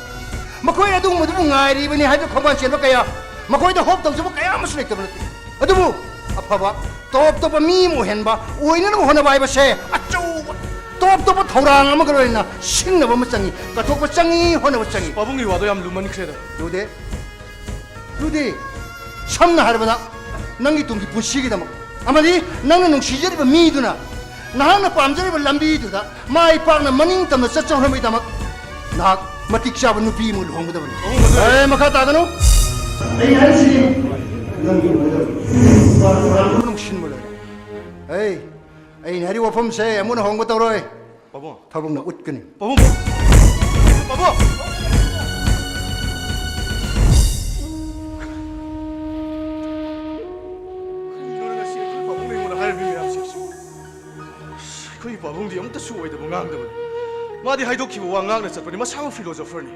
ꯃꯈꯣꯏ ꯑꯗꯨꯒꯨꯝꯕꯗꯨꯕꯨ ꯉꯥꯏꯔꯤꯕꯅꯤ ꯍꯥꯏꯗꯅ ꯈꯣꯡꯕꯥꯟ ꯆꯦꯟꯕ ꯀꯌꯥ, ꯃꯈꯣꯏꯗ ꯍꯣꯞ ꯇꯧꯖꯕ ꯀꯌꯥ ꯑꯃꯁꯨ ꯂꯩꯇꯕ ꯅꯠꯇꯦ꯫ ꯑꯗꯨꯕꯨ ꯑꯐꯕ ꯇꯣꯞ ꯇꯣꯞꯄ ꯃꯤ ꯑꯃ ꯑꯣꯏꯍꯟꯕ, ꯑꯣꯏꯅꯅꯕ ꯍꯣꯠꯅꯕ ꯍꯥꯏꯕꯁꯦ ꯑꯆꯧꯕ ꯇꯣꯞ ꯇꯣꯞꯄ ꯊꯧꯔꯥꯡ ꯑꯃꯒ ꯂꯣꯏꯅꯅ ꯁꯤꯡꯅꯕ ꯑꯃ ꯆꯪꯏ, ꯀꯠꯊꯣꯛꯄ ꯆꯪꯏ, ꯍꯣꯠꯅꯕ ꯆꯪꯏ꯫ ꯄꯥꯕꯨꯡꯒꯤ ꯋꯥꯗꯣ ꯌꯥꯝ ꯂꯨꯃꯟꯈ꯭ꯔꯦꯗ꯫ ꯂꯨꯗꯦ, ꯂꯨꯗꯦ꯫ ꯁꯝꯅ ꯍꯥꯏꯔꯕꯗ, ꯅꯪꯒꯤ ꯇꯨꯡꯒꯤ ꯄꯨꯟꯁꯤꯒꯤꯗꯃꯛ ꯑꯃꯗꯤ ꯅꯪꯅ ꯅꯨꯡꯁꯤꯖꯔꯤꯕ ꯃꯤꯗꯨꯅ ꯅꯍꯥꯛꯅ ꯄꯥꯝꯖꯔꯤꯕ ꯂꯝꯕꯤꯗꯨꯗ ꯃꯥꯏ ꯄꯥꯛꯅ ꯃꯅꯤꯡ ꯇꯝꯅ ꯆꯠꯆꯍꯧꯅꯕꯒꯤꯗꯃꯛ ꯅꯍꯥꯛ ꯃꯇꯤꯛ ꯆꯥꯕ ꯅꯨꯄꯤ ꯑꯃ ꯂꯨꯍꯣꯡꯒꯗꯕꯅꯤ꯫ ꯑꯍꯨꯝ ꯑꯗꯨ ꯑꯦ, ꯃꯈꯥ ꯇꯥꯒꯅꯨ꯫ ꯑꯩ ꯍꯥꯏꯔꯤꯁꯤꯅꯤ, ꯅꯪ ꯂꯨꯍꯣꯡꯒꯗꯕꯅꯤ꯫ ꯅꯨꯡꯁꯤꯟꯕ ꯂꯣꯏꯔꯦ꯫ ꯑꯩ, ꯑꯩꯅ ꯍꯥꯏꯔꯤꯕ ꯋꯥꯐꯝꯁꯦ ꯑꯃꯨꯛ ꯍꯟꯅ ꯍꯣꯡꯕ ꯇꯧꯔꯣꯏ꯫ ꯄꯥꯕꯨꯡ꯫ ꯊꯕꯛꯅ ꯎꯠꯀꯅꯤ꯫ ꯄꯥꯕꯨꯡ! ꯄꯥꯕꯨꯡ! ꯀꯔꯤꯅꯣ ꯉꯁꯤ ꯑꯩꯈꯣꯏ ꯄꯥꯕꯨꯡꯅ ꯑꯩꯉꯣꯟꯗ ꯍꯥꯏꯔꯝꯃꯤ ꯃꯌꯥꯝꯁꯦ? ꯑꯩꯈꯣꯏꯒꯤ ꯄꯥꯕꯨꯡꯗꯤ ꯑꯃꯠꯇꯁꯨ ꯑꯣꯏꯗꯕ ꯉꯥꯡꯗꯕꯅꯤ꯫ ꯃꯥꯗꯤ ꯍꯥꯏꯗꯣꯛꯈꯤꯕ ꯋꯥ ꯉꯥꯛꯅ ꯆꯠꯄꯅꯤ꯫ ꯃꯁꯥꯃꯛ ꯐꯤꯂꯣꯁꯣꯐꯔꯅꯤ꯫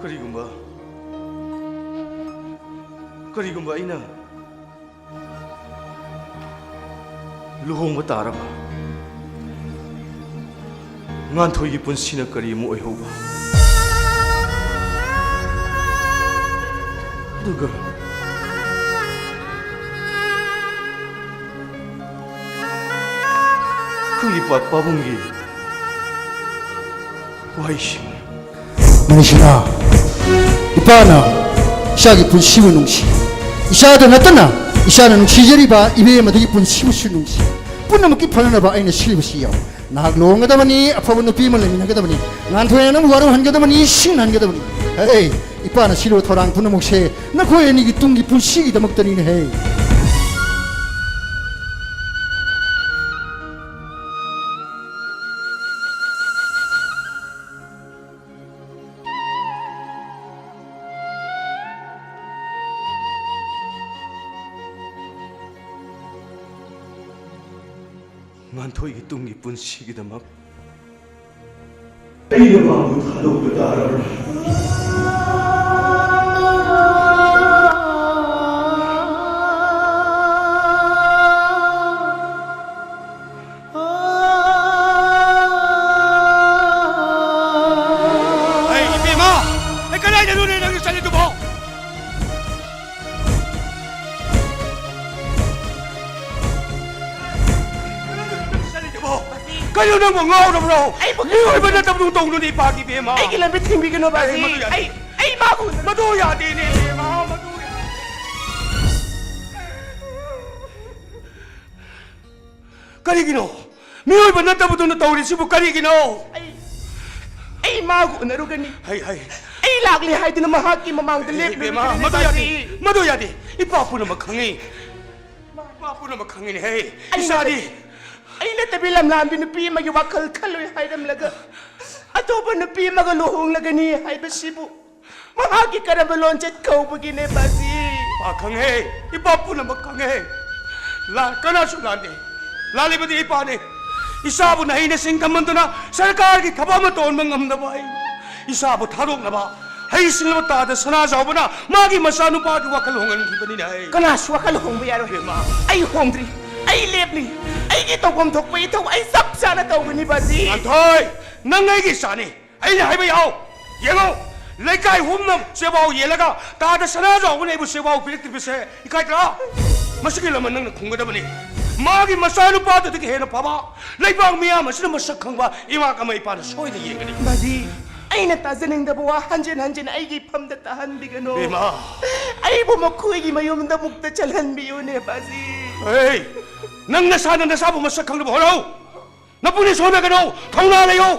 ꯀꯔꯤꯒꯨꯝꯕ, ꯀꯔꯤꯒꯨꯝꯕ ꯑꯩꯅ ꯂꯨꯍꯣꯡꯕ ꯇꯥꯔꯕ, ꯉꯥꯟꯊꯣꯏꯒꯤ ꯄꯨꯟꯁꯤꯅ ꯀꯔꯤ ꯑꯃꯨꯛ ꯑꯣꯏꯍꯧꯕ? ꯑꯗꯨꯒ ꯑꯩꯈꯣꯏꯒꯤ ꯄꯥ-, ꯄꯥꯕꯨꯡꯒꯤ ꯋꯥꯍꯩꯁꯤꯡ꯫ ꯃꯅꯤꯁꯅꯥ, ꯏꯄꯥꯅ ꯏꯆꯥꯒꯤ ꯄꯨꯟꯁꯤꯕꯨ ꯅꯨꯡꯁꯤ꯫ ꯏꯆꯥꯗ ꯅꯠꯇꯅ ꯏꯆꯥꯅ ꯅꯨꯡꯁꯤꯖꯔꯤꯕ ꯏꯕꯦꯝꯃꯗꯨꯒꯤ ꯄꯨꯟꯁꯤꯕꯨꯁꯨ ꯅꯨꯡꯁꯤ꯫ ꯄꯨꯝꯅꯃꯛꯀꯤ ꯐꯅꯅꯕ ꯑꯩꯅ ꯁꯤꯜꯂꯤꯕꯁꯤ ꯌꯥꯎ꯫ ꯅꯍꯥꯛ ꯂꯨꯍꯣꯡꯒꯗꯕꯅꯤ, ꯑꯐꯕ ꯅꯨꯄꯤ ꯑꯃ ꯂꯩꯃꯤꯟꯅꯒꯗꯕꯅꯤ꯫ ꯉꯥꯟꯊꯣꯏꯅ ꯅꯪꯕꯨ ꯋꯥꯔꯧꯍꯟꯒꯗꯕꯅꯤ, ꯁꯤꯡꯅꯍꯟꯒꯗꯕꯅꯤ꯫ ꯍꯦ, ꯏꯄꯥꯅ ꯁꯤꯜꯂꯤꯕ ꯊꯧꯔꯥꯡ ꯄꯨꯝꯅꯃꯛꯁꯦ ꯅꯈꯣꯏ ꯑꯅꯤꯒꯤ ꯇꯨꯡꯒꯤ ꯄꯨꯟꯁꯤꯒꯤꯗꯃꯛꯇꯅꯤꯅꯦꯍꯦ꯫ ꯉꯥꯟꯊꯣꯏꯒꯤ ꯇꯨꯡꯒꯤ ꯄꯨꯟꯁꯤꯒꯤꯗꯃꯛ ꯑꯩꯅ ꯃꯥꯕꯨ ꯊꯥꯗꯣꯛꯄ ꯇꯥꯔꯕ꯭ꯔꯥ? ꯑꯩ ꯏꯕꯦꯝꯃ! ꯑꯩ ꯀꯗꯥꯏꯗꯅꯣꯅꯦ ꯅꯪꯅ ꯆꯠꯂꯤꯗꯨꯕꯣ? ꯀꯩꯅꯣ ꯅꯪꯕꯨ ꯉꯥꯎꯔꯕ꯭ꯔꯣ? ꯑꯩꯕꯨ ꯃꯤꯑꯣꯏꯕ ꯅꯠꯇꯕꯗꯧ ꯇꯧꯅꯨꯅꯦ ꯏꯄꯥꯒꯤ ꯏꯕꯦꯝꯃ꯫ ꯑꯩꯒꯤ ꯂꯝꯕꯤ ꯊꯤꯡꯕꯤꯒꯅꯣ ꯕꯥꯖꯤ꯫ ꯑꯩ ꯃꯗꯨ ꯌꯥꯗꯦ꯫ ꯑꯩ, ꯑꯩ ꯃꯥꯕꯨ ꯃꯗꯨ ꯌꯥꯗꯦꯅꯦ ꯏꯕꯦꯝꯃ, ꯃꯗꯨ ꯌꯥꯗꯦ꯫ ꯀꯔꯤꯒꯤꯅꯣ? ꯃꯤꯑꯣꯏꯕ ꯅꯠꯇꯕꯗꯨꯅ ꯇꯧꯔꯤꯁꯤꯕꯨ ꯀꯔꯤꯒꯤꯅꯣ? ꯑꯩ, ꯑꯩ ꯃꯥꯒ ꯎꯅꯔꯨꯒꯅꯤ꯫ ꯍꯩ, ꯍꯩ꯫ ꯑꯩ ꯂꯥꯛꯂꯦ ꯍꯥꯏꯗꯨꯅ ꯃꯍꯥꯛꯀꯤ ꯃꯃꯥꯡꯗ ꯂꯦꯞꯂꯨꯒꯅꯤ ꯏꯕꯦꯝꯃ, ꯃꯗꯨ ꯌꯥꯗꯦ, ꯕꯥꯖꯤ꯫ ꯃꯗꯨ ꯌꯥꯗꯦ꯫ ꯏꯄꯥ ꯄꯨꯝꯅꯃꯛ ꯈꯪꯉꯤ꯫ ꯏꯄꯥ ꯄꯨꯝꯅꯃꯛ ꯈꯪꯉꯤꯅꯦ, ꯍꯦ꯫ ꯑꯩꯅ ꯏꯆꯥꯗꯤ꯫ ꯑꯩ ꯅꯠꯇꯕꯤ ꯂꯝꯂꯥꯟꯕꯤ ꯅꯨꯄꯤ ꯑꯃꯒꯤ ꯋꯥꯈꯜ ꯈꯜꯂꯣꯏ ꯍꯥꯏꯔꯝꯂꯒ ꯑꯇꯣꯞꯄ ꯅꯨꯄꯤ ꯑꯃꯒ ꯂꯨꯍꯣꯡꯂꯒꯅꯤ ꯍꯥꯏꯕꯁꯤꯕꯨ ꯃꯍꯥꯛꯀꯤ ꯀꯔꯝꯕ ꯂꯣꯟꯆꯠ ꯀꯧꯕꯒꯤꯅꯦ, ꯕꯥꯖꯤ? ꯏꯄꯥ ꯈꯪꯉꯦ, ꯏꯄꯥ ꯄꯨꯝꯅꯃꯛ ꯈꯪꯉꯦ꯫ ꯂꯥꯟ ꯀꯅꯥꯁꯨ ꯂꯥꯟꯗꯦ꯫ ꯂꯥꯜꯂꯤꯕꯗꯤ ꯏꯄꯥꯅꯤ꯫ ꯏꯆꯥꯕꯨ ꯅꯍꯩ ꯅꯁꯤꯡ ꯇꯝꯍꯟꯗꯨꯅ ꯁꯔꯀꯥꯔꯒꯤ ꯊꯕꯛ ꯑꯃ ꯇꯧꯍꯟꯕ ꯉꯝꯗꯕ ꯑꯩ, ꯏꯆꯥꯕꯨ ꯊꯥꯗꯣꯛꯅꯕ ꯍꯩꯁꯤꯡꯂꯕ ꯇꯥꯗ ꯁꯅꯥꯖꯥꯎꯕꯅ ꯃꯥꯒꯤ ꯃꯆꯥꯅꯨꯄꯥꯒꯤ ꯋꯥꯈꯜ ꯍꯣꯡꯍꯟꯈꯤꯕꯅꯤꯅꯦ ꯑꯩ꯫ ꯀꯅꯥꯁꯨ ꯋꯥꯈꯜ ꯍꯣꯡꯕ ꯌꯥꯔꯣꯏ꯫ ꯏꯕꯦꯝꯃ꯫ ꯑꯩ ꯍꯣꯡꯗ꯭ꯔꯤ꯫ ꯑꯩ ꯂꯦꯞꯂꯤ꯫ ꯑꯩꯒꯤ ꯇꯧꯐꯝ ꯊꯣꯛꯄ ꯏꯊꯧ ꯑꯩ ꯆꯞ ꯆꯥꯅ ꯇꯧꯒꯅꯤ, ꯕꯥꯖꯤ꯫ ꯉꯥꯟꯊꯣꯏ, ꯅꯪ ꯑꯩꯒꯤ ꯏꯆꯥꯅꯤ꯫ ꯑꯩꯅ ꯍꯥꯏꯕ ꯌꯥꯎ꯫ ꯌꯦꯡꯉꯣ, ꯂꯩꯀꯥꯏ ꯍꯨꯝꯅ ꯆꯦꯕꯥꯎ ꯌꯦꯜꯂꯒ ꯇꯥꯗ ꯁꯅꯥꯖꯥꯎꯕꯅ ꯑꯩꯕꯨ ꯆꯦꯕꯥꯎ ꯄꯤꯔꯛꯇ꯭ꯔꯤꯕꯁꯦ ꯏꯀꯥꯏꯗ꯭ꯔꯥ? ꯃꯁꯤꯒꯤ ꯂꯃꯟ ꯅꯪꯅ ꯈꯨꯝꯒꯗꯕꯅꯤ꯫ ꯃꯥꯒꯤ ꯃꯆꯥꯅꯨꯄꯥꯗꯨꯗꯒꯤ ꯍꯦꯟꯅ ꯐꯕ ꯂꯩꯕꯥꯛ ꯃꯤꯌꯥꯝ ꯑꯁꯤꯅ ꯃꯁꯛ ꯈꯪꯕ ꯏꯃꯥ ꯑꯃ ꯏꯄꯥꯅ ꯁꯣꯏꯗꯅ ꯌꯦꯡꯒꯅꯤ꯫ ꯕꯥꯖꯤ, ꯑꯩꯅ ꯇꯥꯖꯅꯤꯡꯗꯕ ꯋꯥ ꯍꯟꯖꯤꯟ ꯍꯟꯖꯤꯟ ꯑꯩꯒꯤ ꯏꯐꯝꯗ ꯇꯥꯍꯟꯕꯤꯒꯅꯨ꯫ ꯕꯦꯝꯃ꯫ ꯑꯩꯕꯨ ꯃꯈꯣꯏꯒꯤ ꯃꯌꯨꯝꯗ ꯑꯃꯨꯛꯇ ꯆꯠꯍꯟꯕꯤꯌꯨꯅꯦ, ꯕꯥꯖꯤ꯫ ꯑꯦ, ꯅꯪ ꯅꯁꯥꯅ ꯅꯁꯥꯕꯨ ꯃꯁꯛ ꯈꯪꯅꯕ ꯍꯣꯠꯅꯧ꯫ ꯅꯄꯨꯛꯅꯤꯡ ꯁꯣꯟꯊꯒꯅꯨ, ꯊꯧꯅꯥ ꯂꯩꯌꯨ꯫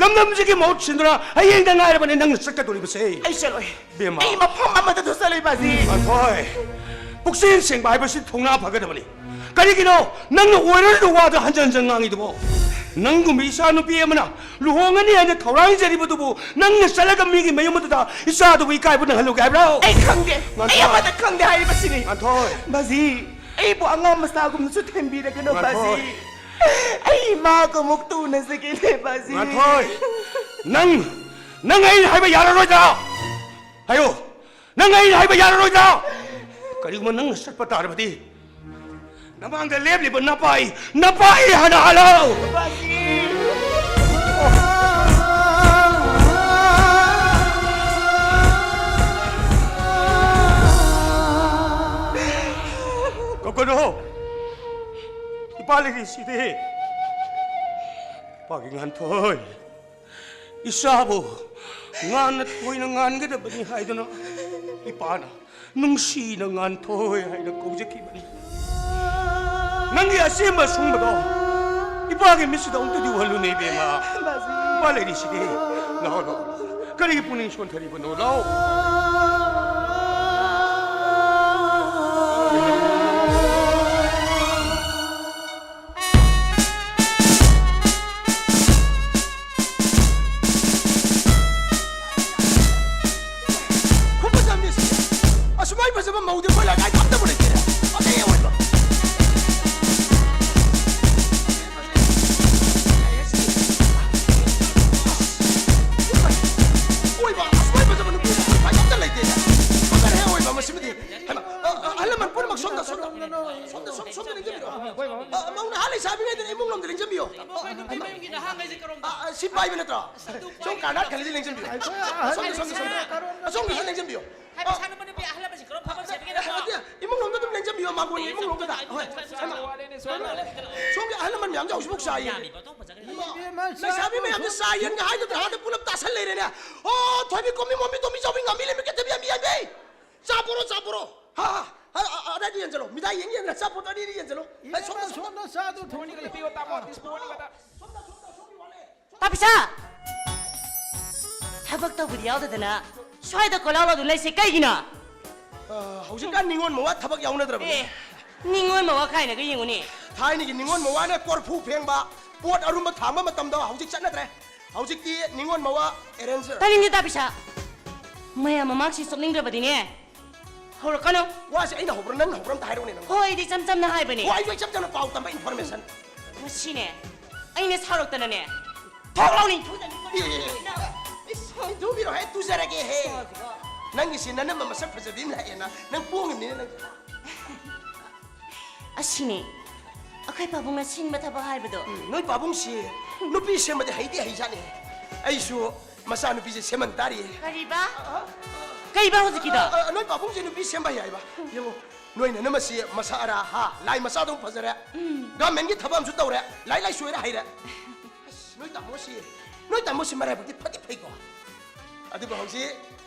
ꯂꯝꯗꯝꯁꯤꯒꯤ ꯃꯍꯨꯠ ꯁꯤꯟꯗꯨꯅ ꯍꯌꯦꯡꯗ ꯉꯥꯏꯔꯕꯅꯤ ꯅꯪꯅ ꯆꯠꯀꯗꯧꯔꯤꯕꯁꯦ꯫ ꯑꯩ ꯆꯠꯂꯣꯏ꯫ ꯕꯦꯝꯃ꯫ ꯑꯩ ꯃꯐꯝ ꯑꯃꯗꯁꯨ ꯆꯠꯂꯣꯏ, ꯕꯥꯖꯤ꯫ ꯉꯥꯟꯊꯣꯏ, ꯄꯨꯛꯆꯦꯜ ꯁꯦꯡꯕ ꯍꯥꯏꯕꯁꯤ ꯊꯧꯅꯥ ꯐꯒꯗꯕꯅꯤ꯫ ꯀꯔꯤꯒꯤꯅꯣ ꯅꯪꯅ ꯑꯣꯏꯔꯣꯏꯗꯕ ꯋꯥꯗ ꯍꯟꯖꯟ ꯍꯟꯖꯟ ꯉꯥꯡꯉꯤꯗꯨꯕꯣ? ꯅꯪꯒꯨꯝꯕ ꯏꯆꯥ ꯅꯨꯄꯤ ꯑꯃꯅ ꯂꯨꯍꯣꯡꯒꯅꯤ ꯍꯥꯏꯅ ꯈꯧꯔꯥꯡꯖꯔꯤꯕꯗꯨꯕꯨ ꯅꯪꯅ ꯆꯠꯂꯒ ꯃꯤꯒꯤ ꯃꯌꯨꯝ ꯑꯗꯨꯗ ꯏꯆꯥꯗꯨꯕꯨ ꯏꯀꯥꯏꯕ ꯅꯪꯍꯜꯂꯨꯒꯦ ꯍꯥꯏꯕ꯭ꯔꯣ? ꯑꯩ ꯈꯪꯗꯦ꯫ ꯑꯩ ꯉꯥꯟꯊꯣꯏ꯫ ꯑꯃꯠꯇ ꯈꯪꯗꯦ ꯍꯥꯏꯔꯤꯕꯁꯤꯅꯤ꯫ ꯉꯥꯟꯊꯣꯏ꯫ ꯕꯥꯖꯤ, ꯑꯩꯕꯨ ꯑꯉꯥꯡ ꯃꯆꯥꯒꯨꯝꯅꯁꯨ ꯊꯦꯝꯕꯤꯔꯒꯅꯨ, ꯉꯥꯟꯊꯣꯏ꯫ ꯕꯥꯖꯤ꯫ ꯑꯩ ꯏꯃꯥꯒ ꯑꯃꯨꯛ ꯇꯨꯅꯖꯒꯦꯅꯦ, ꯕꯥꯖꯤ꯫ ꯉꯥꯟꯊꯣꯏ! ꯅꯪ, ꯅꯪ ꯑꯩꯅ ꯍꯥꯏꯕ ꯌꯥꯔꯔꯣꯏꯗ꯭ꯔꯥ? ꯍꯥꯏꯌꯣ! ꯅꯪ ꯑꯩꯅ ꯍꯥꯏꯕ ꯌꯥꯔꯔꯣꯏꯗ꯭ꯔꯥ? ꯀꯔꯤꯒꯨꯝꯕ ꯅꯪꯅ ꯆꯠꯄ ꯇꯥꯔꯕꯗꯤ, ꯅꯃꯥꯡꯗ ꯂꯦꯞꯂꯤꯕ ꯅꯄꯥꯏ, ꯅꯄꯥꯏ ꯍꯥꯟꯅ ꯍꯜꯂꯣ! ꯕꯥꯖꯤ! ꯀꯧꯒꯅꯨ! ꯏꯄꯥ ꯂꯩꯔꯤꯁꯤꯗꯤ꯫ ꯏꯄꯥꯒꯤ ꯉꯥꯟꯊꯣꯏ, ꯏꯆꯥꯕꯨ ꯉꯥꯟꯅ ꯊꯣꯏꯅ ꯉꯥꯟꯒꯗꯕꯅꯤ ꯍꯥꯏꯗꯨꯅ ꯏꯄꯥꯅ ꯅꯨꯡꯁꯤꯅ ꯉꯥꯟꯊꯣꯏ ꯍꯥꯏꯅ ꯀꯧꯖꯈꯤꯕꯅꯤ꯫ ꯅꯪꯒꯤ ꯑꯆꯦꯝꯕ ꯑꯁꯨꯡꯕꯗꯣ ꯏꯄꯥꯒꯤ ꯃꯤꯠꯁꯤꯗ ꯑꯃꯨꯛꯇꯗꯤ ꯎꯍꯜꯂꯨꯅꯦ, ꯏꯕꯦꯝꯃ꯫ ꯕꯥꯖꯤ꯫ ꯏꯄꯥ ꯂꯩꯔꯤꯁꯤꯗꯤ꯫ ꯂꯥꯛꯑꯣ, ꯂꯥꯛꯑꯣ, ꯂꯥꯛꯑꯣ꯫ ꯀꯔꯤꯒꯤ ꯄꯨꯛꯅꯤꯡ ꯁꯣꯟꯊꯔꯤꯕꯅꯣ? ꯂꯥꯛꯑꯣ꯫ ꯈꯨꯐꯖ ꯑꯃꯅꯤ ꯁꯤꯗꯤ꯫ ꯑꯁꯨꯃꯥꯏ ꯐꯖꯕ ꯃꯧꯗꯤ ꯑꯩꯈꯣꯏ ꯂꯩꯀꯥꯏꯗ ꯑꯝꯇꯕꯨ ꯂꯩꯇꯦ꯫ ꯐꯖꯩ ꯑꯑꯣꯏꯕ꯫ ꯑꯑꯣꯏꯕ, ꯑꯁꯨꯃꯥꯏ ꯐꯖꯕ ꯅꯨꯄꯤ ꯑꯩꯈꯣꯏ ꯂꯩꯀꯥꯏꯗ ꯑꯝꯇ ꯂꯩꯇꯦ꯫ ꯐꯖꯔꯦ ꯑꯑꯣꯏꯕ ꯃꯁꯤꯃꯗꯤ꯫ ꯍꯩꯃꯥ, ꯑ, ꯑ, ꯑꯍꯜ ꯂꯃꯟ ꯄꯨꯝꯅꯃꯛ ꯁꯣꯝꯗ, ꯁꯣꯝꯗ꯫ ꯁꯣꯝꯗ, ꯁꯣꯝ-, ꯁꯣꯝꯗ ꯂꯦꯡꯖꯕꯤꯔꯣ꯫ ꯑ, ꯃꯧ ꯅꯍꯥ ꯂꯩꯁꯥꯕꯤꯉꯩꯗ ꯏꯃꯨꯡ ꯂꯣꯝꯗ ꯂꯦꯡꯖꯟꯕꯤꯌꯣ꯫ ꯑꯩꯈꯣꯏ ꯅꯨꯄꯤ ꯃꯌꯨꯝꯒꯤ ꯅꯍꯥꯉꯩꯁꯦ ꯀꯔꯣꯝꯗ? ꯑ, ꯑ, ꯁꯤ ꯄꯥꯏꯕ ꯅꯠꯇ꯭ꯔꯣ? ꯁꯣꯝ ꯀꯥꯔꯅꯥꯠ ꯈꯜꯂꯤꯁꯦ ꯂꯦꯡꯖꯟꯕꯤꯌꯣ꯫ ꯑꯩꯈꯣꯏ ꯑꯍꯟ ꯁꯣꯝꯗ, ꯁꯣꯝꯗ, ꯁꯣꯝꯗ꯫ ꯑꯁꯣꯝꯒꯤꯁꯨ ꯂꯦꯡꯖꯟꯕꯤꯌꯣ꯫ ꯍꯥꯏꯕ ꯑ, ꯁꯥꯟꯅꯕ ꯅꯨꯄꯤ ꯑꯍꯜ ꯂꯃꯟꯁꯤꯡ ꯀꯔꯣꯝ ꯐꯝꯃꯝꯁꯦ ꯍꯥꯏꯕꯒꯤ ꯅꯠꯇ꯭ꯔꯣ? ꯅꯠꯇꯦ, ꯏꯃꯨꯡ ꯂꯣꯝꯗ ꯑꯗꯨꯝ ꯂꯦꯡꯖꯟꯕꯤꯌꯣ, ꯃꯥꯡꯒꯣꯟꯒꯤ ꯏꯃꯨꯡ ꯂꯣꯝꯗꯨꯗ꯫ ꯍꯣꯏ, ꯍꯣꯏ, ꯍꯣꯏ꯫ ꯁꯣꯝꯒꯤ ꯑꯍꯜ ꯂꯃꯟ ꯃꯌꯥꯝꯁꯦ ꯍꯧꯖꯤꯛꯐꯥꯎ ꯆꯥꯏꯌꯦ꯫ ꯌꯥꯝꯃꯤꯕ ꯑꯣꯟꯊꯣꯛ ꯐꯖꯈ꯭ꯔꯦ꯫ ꯏꯃꯥ, ꯂꯩꯁꯥꯕꯤ ꯃꯌꯥꯝꯁꯦ ꯆꯥ ꯌꯦꯟꯒ ꯍꯥꯏꯗꯕꯗ ꯍꯥꯟꯅ ꯄꯨꯂꯞ ꯇꯥꯁꯜ ꯂꯩꯔꯦꯅꯦ꯫ ꯑꯣ, ꯊꯣꯏꯕꯤ, ꯀꯣꯝꯕꯤ, ꯃꯣꯝꯕꯤ, ꯇꯣꯝꯕꯤ, ꯆꯥꯎꯕꯤ, ꯉꯥꯃꯤ, ꯂꯩꯃꯤ, ꯀꯦꯊꯕꯤ, ꯑꯃꯤ, ꯌꯥꯏꯃꯤ꯫ ꯆꯥ ꯄꯣꯔꯣ, ꯆꯥ ꯄꯣꯔꯣ꯫ ꯍꯥ, ꯍꯥ, ꯍꯥ, ꯑ, ꯑ, ꯑꯗꯥꯏꯗ ꯌꯦꯟꯁꯤꯜꯂꯣ꯫ ꯃꯤꯗꯥꯏ ꯌꯦꯡ ꯌꯦꯡꯗꯅ ꯑꯆꯥꯄꯣꯠ ꯑꯅꯤꯅꯤ ꯌꯦꯟꯁꯤꯜꯂꯣ꯫ ꯑꯩ ꯁꯣꯝꯗ, ꯁꯣꯝꯗ꯫ ꯁꯣꯝꯗ ꯆꯥꯗꯨ ꯊꯣꯡꯉꯒ ꯄꯤꯌꯣ, ꯇꯥꯃꯣ꯫ ꯗꯤꯁꯄꯣ ꯑꯅꯤꯈꯛꯇ꯫ ꯁꯣꯝꯗ, ꯁꯣꯝꯗ, ꯁꯣꯝꯒꯤ ꯋꯥꯅꯦ꯫ ꯇꯥ ꯄꯤꯁꯥ! ꯊꯕꯛ ꯇꯧꯕꯗꯤ ꯌꯥꯎꯗꯗꯅ ꯁ꯭ꯋꯥꯏꯗ ꯀꯣꯏꯂꯥꯎ ꯂꯥꯎꯗꯨꯅ ꯂꯩꯁꯦ ꯀꯩꯒꯤꯅꯣ? ꯑ, ꯍꯧꯖꯤꯛꯀꯥꯟ ꯅꯤꯉꯣꯜ ꯃꯋꯥ ꯊꯕꯛ ꯌꯥꯎꯅꯗ꯭ꯔꯕꯅꯤ꯫ ꯑꯦ, ꯅꯤꯉꯣꯜ ꯃꯋꯥ ꯀꯥꯏꯅꯒ ꯌꯦꯡꯉꯨꯅꯦ꯫ ꯊꯥꯏꯅꯒꯤ ꯅꯤꯉꯣꯜ ꯃꯋꯥꯅ ꯀꯣꯔꯐꯨ ꯐꯦꯡꯕ, ꯄꯣꯠ ꯑꯔꯨꯝꯕ ꯊꯥꯡꯕ ꯃꯇꯝꯗꯣ ꯍꯧꯖꯤꯛ ꯆꯠꯅꯗ꯭ꯔꯦ꯫ ꯍꯧꯖꯤꯛꯇꯤ ꯅꯤꯉꯣꯜ ꯃꯋꯥ arranger꯫ ꯇꯥꯅꯤꯡꯗꯦ, ꯇꯥ ꯄꯤꯁꯥ꯫ ꯃꯌꯥꯝ ꯃꯃꯥꯡꯁꯤ ꯆꯣꯞꯅꯤꯡꯗ꯭ꯔꯕꯗꯤꯅꯦ, ꯍꯧꯔꯛꯀꯅꯨ꯫ ꯋꯥꯁꯦ ꯑꯩꯅ ꯍꯧꯕ꯭ꯔꯥ, ꯅꯪꯅ ꯍꯧꯕ꯭ꯔꯥ? ꯑꯝꯇ ꯍꯥꯏꯔꯛꯎꯅꯦ, ꯅꯪ꯫ ꯍꯣꯏ, ꯑꯩꯗꯤ ꯏꯆꯝ ꯆꯝꯅ ꯍꯥꯏꯕꯅꯦ꯫ ꯍꯣ, ꯑꯩꯁꯨ ꯏꯆꯝ ꯆꯝꯅ ꯄꯥꯎ ꯇꯝꯕ, information꯫ ꯉꯁꯤꯅꯦ, ꯑꯩꯅ ꯁꯥꯎꯔꯛꯇꯅꯅꯦ, ꯊꯣꯛ ꯂꯥꯎꯅ ꯏꯟꯊꯨꯗꯅꯤ꯫ ꯑꯦ, ꯑꯦ, ꯑꯦ꯫ ꯏꯁ, ꯏꯟꯊꯨꯕꯤꯔꯣ ꯍꯦ, ꯇꯨꯖꯔꯒꯦ ꯍꯦ꯫ ꯅꯪꯒꯤꯁꯤ ꯅꯅꯝꯃ ꯃꯁꯛ ꯐꯖꯕꯤ ꯑꯃ ꯂꯥꯛꯑꯦꯅ ꯅꯪ ꯄꯣꯡꯉꯤꯕꯅꯤꯅ ꯅꯪ꯫ ꯑꯁꯤꯅꯤ ꯑꯩꯈꯣꯏ ꯄꯥꯕꯨꯡꯅ ꯁꯤꯟꯕ ꯊꯕꯛ ꯍꯥꯏꯕꯗꯣ꯫ ꯎꯝ, ꯅꯣꯏ ꯄꯥꯕꯨꯡꯁꯤ ꯅꯨꯄꯤ ꯁꯦꯝꯕꯗꯤ ꯍꯩꯗꯤ ꯍꯩꯖꯥꯠꯅꯤ꯫ ꯑꯩꯁꯨ ꯃꯆꯥꯅꯨꯄꯤꯁꯦ ꯁꯦꯝꯍꯟ ꯇꯥꯔꯤꯌꯦ꯫ ꯀꯔꯤꯕ? ꯀꯩꯕ ꯍꯧꯖꯤꯛꯀꯤꯗꯣ? ꯑ, ꯑ, ꯅꯣꯏ ꯄꯥꯕꯨꯡꯁꯦ ꯅꯨꯄꯤ ꯁꯦꯝꯕ ꯍꯩ ꯍꯥꯏꯕ꯫ ꯌꯦꯡꯉꯣ, ꯅꯣꯏ ꯅꯅꯝꯃꯁꯤ ꯃꯁꯛ ꯑꯔꯥ ꯍꯥ, ꯂꯥꯏ ꯃꯆꯥꯗꯧ ꯐꯖꯔꯦ꯫ ꯎꯝ꯫ ꯒꯃꯦꯟꯒꯤ ꯊꯕꯛ ꯑꯃꯁꯨ ꯇꯧꯔꯦ, ꯂꯥꯏꯔꯤꯛ ꯂꯥꯏꯁꯨ ꯍꯩꯔꯦ, ꯍꯩꯔꯦ꯫ ꯑꯁ, ꯅꯣꯏ ꯇꯥꯃꯣꯁꯤ, ꯅꯣꯏ ꯇꯥꯃꯣꯁꯤ ꯃꯔꯥꯏꯕꯛꯇꯤ ꯐꯗꯤ ꯐꯩꯀꯣ꯫ ꯑꯗꯨꯕꯨ ꯍꯧꯖꯤꯛ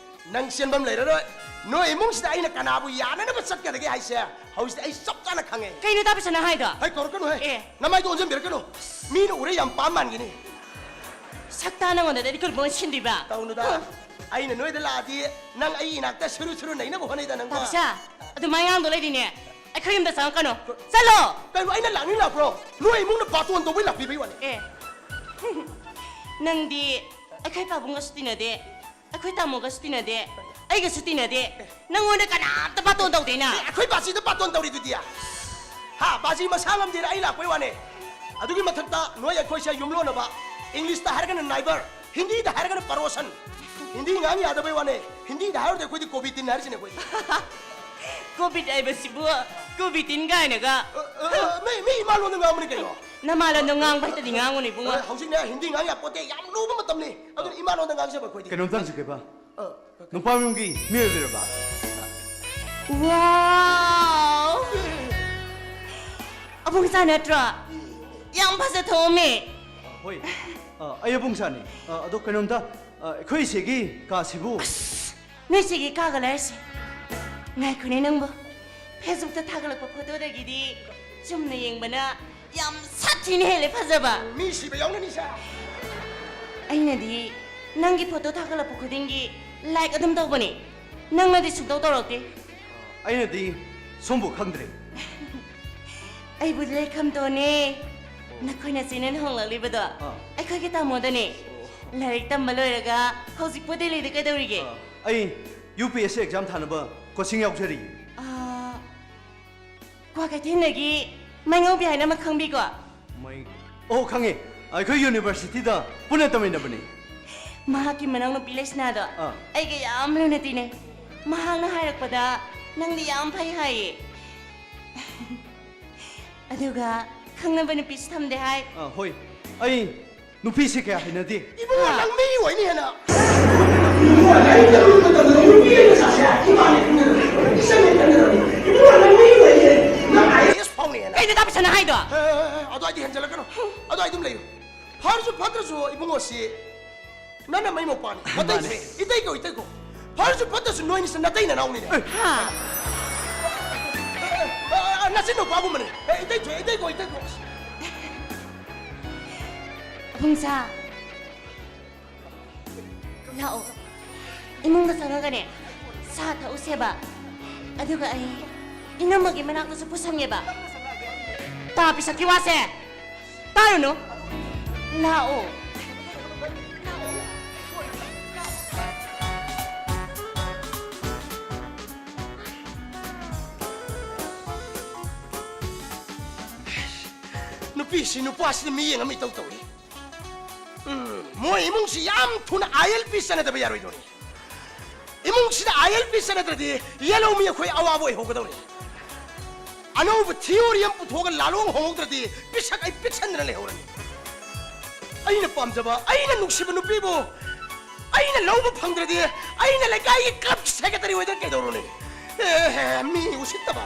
ꯅꯪ ꯆꯦꯟꯐꯝ ꯂꯩꯔꯔꯣꯏ꯫ ꯅꯣꯏ ꯏꯃꯨꯡꯁꯤꯗ ꯑꯩꯅ ꯀꯅꯥꯕꯨ ꯌꯥꯅꯅꯕ ꯆꯠꯀꯗꯒꯦ ꯍꯥꯏꯁꯦ ꯍꯧꯖꯤꯛꯇꯤ ꯑꯩ ꯆꯞ ꯆꯥꯅ ꯈꯪꯉꯦ꯫ ꯀꯩꯅꯣ ꯇꯥꯕꯤꯁꯅ ꯍꯥꯏꯗꯣ? ꯍꯩ, ꯀꯧꯔꯛꯀꯅꯨ ꯍꯦ꯫ ꯑꯦ꯫ ꯅꯃꯥꯏꯗꯣ ꯑꯣꯟꯁꯤꯟꯕꯤꯔꯛꯀꯅꯨ꯫ ꯃꯤꯅ ꯎꯔꯦ ꯌꯥꯝ ꯄꯥꯝ ꯃꯥꯟꯒꯤꯅꯤ꯫ ꯁꯛꯇꯥ ꯅꯪꯉꯣꯟꯗꯗꯤ ꯑꯩ ꯀꯔꯝꯕ ꯁꯤꯟꯗꯣꯏꯕ? ꯇꯧꯅꯨꯗ꯫ ꯍꯨꯝ꯫ ꯑꯩꯅ ꯅꯣꯏꯗ ꯂꯥꯛꯑꯗꯤ ꯅꯪ ꯑꯩ ꯏꯅꯥꯛꯇ ꯁꯨꯔꯨ ꯁꯨꯔꯨ ꯅꯩꯅꯕ ꯍꯣꯠꯅꯩꯗ ꯅꯪꯀꯣ꯫ ꯇꯥꯕꯤꯁꯥ, ꯑꯗꯨꯃꯥꯏꯅ ꯉꯥꯡꯗꯣ ꯂꯩꯗꯤꯅꯦ꯫ ꯑꯩꯈꯣꯏ ꯌꯨꯝꯗ ꯆꯪꯉꯛꯀꯅꯨ꯫ ꯆꯠꯂꯣ! ꯀꯩꯅꯣ ꯑꯩꯅ ꯂꯥꯛꯅꯤꯡ ꯂꯥꯛꯄ꯭ꯔꯣ? ꯅꯣꯏ ꯏꯃꯨꯡꯅ ꯕꯥꯇꯣꯟ ꯇꯧꯕꯩ ꯂꯥꯛꯄꯤꯕꯩ ꯋꯥꯅꯤ꯫ ꯑꯦ꯫ ꯅꯪꯗꯤ ꯑꯩꯈꯣꯏ ꯄꯥꯕꯨꯡꯒꯁꯨ ꯇꯤꯟꯅꯗꯦ, ꯑꯩꯈꯣꯏ ꯇꯥꯃꯣꯒꯁꯨ ꯇꯤꯟꯅꯗꯦ, ꯑꯩꯒꯁꯨ ꯇꯤꯟꯅꯗꯦ꯫ ꯅꯪꯉꯣꯟꯗ ꯀꯅꯥꯝꯇ ꯕꯥꯇꯣꯟ ꯇꯧꯗꯦꯅ꯫ ꯑꯦ, ꯑꯩꯈꯣꯏ ꯕꯥꯖꯤꯗ ꯕꯥꯇꯣꯟ ꯇꯧꯔꯤꯗꯨꯗꯤ? ꯍꯥ, ꯕꯥꯖꯤ ꯃꯁꯥ ꯉꯝꯗꯦꯅ ꯑꯩ ꯂꯥꯛꯄꯩ ꯋꯥꯅꯦ꯫ ꯑꯗꯨꯒꯤ ꯃꯊꯛꯇ ꯅꯣꯏ ꯑꯩꯈꯣꯏꯁꯦ ꯌꯨꯝꯂꯣꯟꯅꯕ, ꯏꯪꯂꯤꯁꯇ ꯍꯥꯏꯔꯒꯅ neighbour, ꯍꯤꯟꯗꯤꯗ ꯍꯥꯏꯔꯒꯅ ꯄꯔꯣꯁꯟ꯫ ꯍꯤꯟꯗꯤ ꯉꯥꯡ ꯌꯥꯗꯕꯩ ꯋꯥꯅꯦ꯫ ꯍꯤꯟꯗꯤꯗ ꯍꯥꯏꯔꯨꯔꯗꯤ ꯑꯩꯈꯣꯏꯗꯤ ꯀꯣꯕꯤ ꯇꯤꯟ ꯍꯥꯏꯔꯤꯁꯤꯅꯦ ꯑꯩꯈꯣꯏꯗꯤ꯫ ꯀꯣꯕꯤꯠ ꯍꯥꯏꯕꯁꯤꯕꯨ ꯀꯣꯕꯤ ꯇꯤꯟ ꯀꯥꯏꯅꯒ꯫ ꯑ, ꯑ, ꯑ, ꯃꯤ, ꯃꯤ ꯏꯃꯥ ꯂꯣꯟꯗ ꯉꯥꯡꯕꯅꯤ ꯀꯩꯅꯣ꯫ ꯅꯃꯥ ꯂꯣꯟꯗ ꯉꯥꯡꯕ ꯍꯩꯇꯗꯤ ꯉꯥꯡꯉꯨꯅꯦ, ꯏꯕꯨꯡꯉꯣ꯫ ꯑ, ꯍꯧꯖꯤꯛꯅꯦ ꯍꯤꯟꯗꯤ ꯉꯥꯡ ꯌꯥꯄꯣꯠꯇꯦ, ꯌꯥꯝ ꯂꯨꯕ ꯃꯇꯝꯅꯤ꯫ ꯑꯗꯨꯅ ꯏꯃꯥ ꯂꯣꯟꯗ ꯉꯥꯡꯖꯕ ꯑꯩꯈꯣꯏꯗꯤ꯫ ꯀꯩꯅꯣꯝꯇ ꯍꯪꯖꯒꯦꯕ? ꯑ, ꯅꯨꯄꯥ ꯃꯌꯨꯝꯒꯤ ꯃꯤ ꯑꯣꯏꯕꯤꯔꯕ? ꯋꯥꯎ! ꯑꯕꯨꯡ ꯏꯆꯥ ꯅꯠꯇ꯭ꯔꯣ? ꯌꯥꯝ ꯐꯖ ꯊꯣꯛꯑꯝꯃꯦ꯫ ꯍꯣꯏ, ꯑ, ꯑꯩ ꯑꯕꯨꯡ ꯏꯆꯥꯅꯤ꯫ ꯑ, ꯑꯗꯣ ꯀꯩꯅꯣꯝꯇ, ꯑ, ꯑꯩꯈꯣꯏ ꯏꯆꯦꯒꯤ ꯀꯥꯁꯤꯕꯨ? ꯑꯁ, ꯅꯣꯏ ꯏꯆꯦꯒꯤ ꯀꯥꯒ ꯂꯩꯔꯁꯦ꯫ ꯉꯥꯏꯈꯣꯅꯦ ꯅꯪꯕꯨ꯫ Facebookꯇ ꯊꯥꯒꯠꯂꯛꯄ ꯐꯣꯇꯣꯗꯒꯤꯗꯤ ꯆꯨꯝꯅ ꯌꯦꯡꯕꯅ ꯌꯥꯝ ꯁꯥꯊꯤꯅ ꯍꯦꯜꯂꯦ ꯐꯖꯕ꯫ ꯃꯤ ꯁꯤꯕ ꯌꯥꯎꯅꯅꯤ ꯁꯥ꯫ ꯑꯩꯅꯗꯤ ꯅꯪꯒꯤ ꯐꯣꯇꯣ ꯊꯥꯒꯠꯂꯛꯄ ꯈꯨꯗꯤꯡꯒꯤ like ꯑꯗꯨꯝ ꯇꯧꯕꯅꯦ꯫ ꯅꯪꯅꯗꯤ ꯁꯨꯡꯇꯧ ꯇꯧꯔꯛꯇꯦ꯫ ꯑꯩꯅꯗꯤ ꯁꯣꯝꯕꯨ ꯈꯪꯗ꯭ꯔꯦ꯫ ꯑꯩꯕꯨꯗꯤ ꯂꯩꯈꯥꯝꯇꯣꯟꯅꯦ꯫ ꯅꯈꯣꯏ ꯅꯆꯦꯅ ꯂꯨꯍꯣꯡꯂꯛꯂꯤꯕꯗꯣ ꯑꯥ꯫ ꯑꯩꯈꯣꯏꯒꯤ ꯇꯥꯃꯣꯗꯅꯦ꯫ ꯑꯣ꯫ ꯂꯥꯏꯔꯤꯛ ꯇꯝꯕ ꯂꯣꯏꯔꯒ ꯍꯧꯖꯤꯛꯄꯨ ꯗꯦꯜꯂꯤꯗ ꯀꯩꯗꯧꯔꯤꯒꯦ? ꯑꯥ, ꯑꯩ UPSC exam ꯊꯥꯅꯕ ꯀꯣꯆꯤꯡ ꯌꯥꯎꯖꯔꯤ꯫ ꯑꯥ, ꯀ꯭ꯋꯥꯀꯩꯊꯦꯜꯗꯒꯤ ꯃꯩꯉꯧꯕꯤ ꯍꯥꯏꯅ ꯑꯃ ꯈꯪꯕꯤꯀꯣ? ꯃꯩ-, ꯑꯣ, ꯈꯪꯉꯦ꯫ ꯑꯩꯈꯣꯏ ꯌꯨꯅꯤꯚꯔꯁꯤꯇꯤꯗ ꯄꯨꯟꯅ ꯇꯝꯃꯤꯟꯅꯕꯅꯤ꯫ ꯃꯍꯥꯛꯀꯤ ꯃꯅꯥꯎꯅꯨꯄꯤ ꯂꯩꯁꯅꯥꯗꯣ ꯑꯥ꯫ ꯑꯩꯒ ꯌꯥꯝ ꯂꯨꯅ ꯇꯤꯟꯅꯩ꯫ ꯃꯍꯥꯛꯅ ꯍꯥꯏꯔꯛꯄꯗ ꯅꯪꯗꯤ ꯌꯥꯝ ꯐꯩ ꯍꯥꯏꯌꯦ꯫ ꯑꯗꯨꯒ ꯈꯪꯅꯕ ꯅꯨꯄꯤꯁꯨ ꯊꯝꯗꯦ ꯍꯥꯏ꯫ ꯑꯥ, ꯍꯣꯏ꯫ ꯑꯩ ꯅꯨꯄꯤꯁꯦ ꯀꯌꯥ ꯍꯩꯅꯗꯦ꯫ ꯏꯕꯨꯡꯉꯣ, ꯍꯥ? ꯅꯪ ꯃꯤ ꯑꯣꯏꯅꯤ ꯍꯦꯟꯅ꯫ ꯏꯕꯨꯡꯉꯣ, ꯂꯥꯏꯔꯤꯛ ꯇꯝꯕ ꯃꯇꯝꯗ ꯅꯨꯄꯤ ꯑꯩꯅ ꯁꯥꯁꯦ ꯏꯃꯥꯅꯦ ꯈꯟꯒꯗꯕꯅꯤ꯫ ꯏꯆꯟꯅꯦ ꯈꯟꯒꯗꯕꯅꯤ꯫ ꯏꯕꯨꯡꯉꯣ, ꯅꯪ ꯃꯤ ꯑꯣꯏꯅꯤ ꯍꯦꯟꯅ꯫ ꯅꯪ IAS ꯐꯥꯎꯅꯤ ꯍꯦꯟꯅ꯫ ꯀꯩꯅꯣ ꯇꯥ ꯄꯩꯁꯥꯅ ꯍꯥꯏꯗꯣ? ꯑꯦ, ꯑꯦ, ꯑꯦ, ꯑꯦ, ꯑꯗꯨꯋꯥꯏꯗꯤ ꯍꯦꯟꯖꯜꯂꯛꯀꯅꯨ꯫ ꯑꯗꯨꯋꯥꯏ ꯑꯗꯨꯝ ꯂꯩꯌꯨ꯫ ꯐꯔꯁꯨ ꯐꯠꯇ꯭ꯔꯁꯨ ꯏꯕꯨꯡꯉꯣꯁꯤ ꯅꯪꯅ ꯃꯩ ꯃꯧꯄꯥꯅꯤ꯫ ꯃꯇꯩ ꯃꯥꯅꯦ꯫ ꯊꯣꯛꯑꯦ꯫ ꯏꯇꯩ ꯀꯧ, ꯏꯇꯩ ꯀꯧ꯫ ꯐꯔꯁꯨ ꯐꯠꯇ꯭ꯔꯁꯨ ꯅꯣꯏꯅꯤꯁꯦ ꯅꯇꯩ ꯅꯅꯥꯎꯅꯤꯅꯦ꯫ ꯍꯥ? ꯑ, ꯑ, ꯑ, ꯅꯆꯤꯟ ꯅꯅꯥꯎꯄꯥꯒꯨꯝꯕꯅꯦ꯫ ꯑꯦ, ꯏꯇꯩ ꯊꯣꯛꯑꯦ, ꯏꯇꯩ ꯀꯧ, ꯏꯇꯩ ꯀꯧ꯫ ꯑꯕꯨꯡꯁꯥ, ꯂꯥꯛꯑꯣ꯫ ꯏꯃꯨꯡꯗ ꯆꯪꯉꯒꯅꯦ, ꯁꯥ ꯊꯛꯎꯁꯦꯕ꯫ ꯑꯗꯨꯒ ꯑꯩ ꯏꯅꯝꯃꯒꯤ ꯃꯅꯥꯛꯇꯁꯨ ꯄꯨꯁꯟꯒꯦꯕ꯫ ꯇꯥ ꯄꯤꯁꯛꯀꯤ ꯋꯥꯁꯦ꯫ ꯇꯥꯔꯨꯅꯨ꯫ ꯂꯥꯛꯑꯣ꯫ ꯅꯨꯄꯤꯁꯤ ꯅꯨꯄꯥꯁꯤꯅ ꯃꯤꯠꯌꯦꯡ ꯑꯃ ꯏꯇꯧ ꯇꯧꯏ꯫ ꯎꯝ, ꯃꯣꯏ ꯏꯃꯨꯡꯁꯤ ꯌꯥꯝ ꯊꯨꯅ ILP ꯆꯠꯅꯗꯕ ꯌꯥꯔꯣꯏꯗꯧꯔꯤ꯫ ꯏꯃꯨꯡꯁꯤꯗ ILP ꯆꯠꯅꯗ꯭ꯔꯗꯤ ꯌꯦꯜꯍꯧꯃꯤ ꯑꯩꯈꯣꯏ ꯑꯋꯥꯕ ꯑꯣꯏꯍꯧꯒꯗꯧꯔꯤ꯫ ꯑꯅꯧꯕ theory ꯑꯃ ꯄꯨꯊꯣꯛꯑꯒ ꯂꯥꯂꯣꯡ ꯍꯣꯡꯍꯧꯗ꯭ꯔꯗꯤ ꯄꯤꯁꯛ ꯑꯩ ꯄꯤꯛꯁꯟꯗꯅ ꯂꯩꯍꯧꯔꯅꯤ꯫ ꯑꯩꯅ ꯄꯥꯝꯖꯕ, ꯑꯩꯅ ꯅꯨꯡꯁꯤꯕ ꯅꯨꯄꯤꯕꯨ ꯑꯩꯅ ꯂꯧꯕ ꯐꯪꯗ꯭ꯔꯗꯤ ꯑꯩꯅ ꯂꯩꯀꯥꯏꯒꯤ club secretary ꯑꯣꯏꯗꯅ ꯀꯩꯗꯧꯔꯨꯅꯤ? ꯑꯦ, ꯃꯤ ꯎꯁꯤꯠꯇꯕ꯫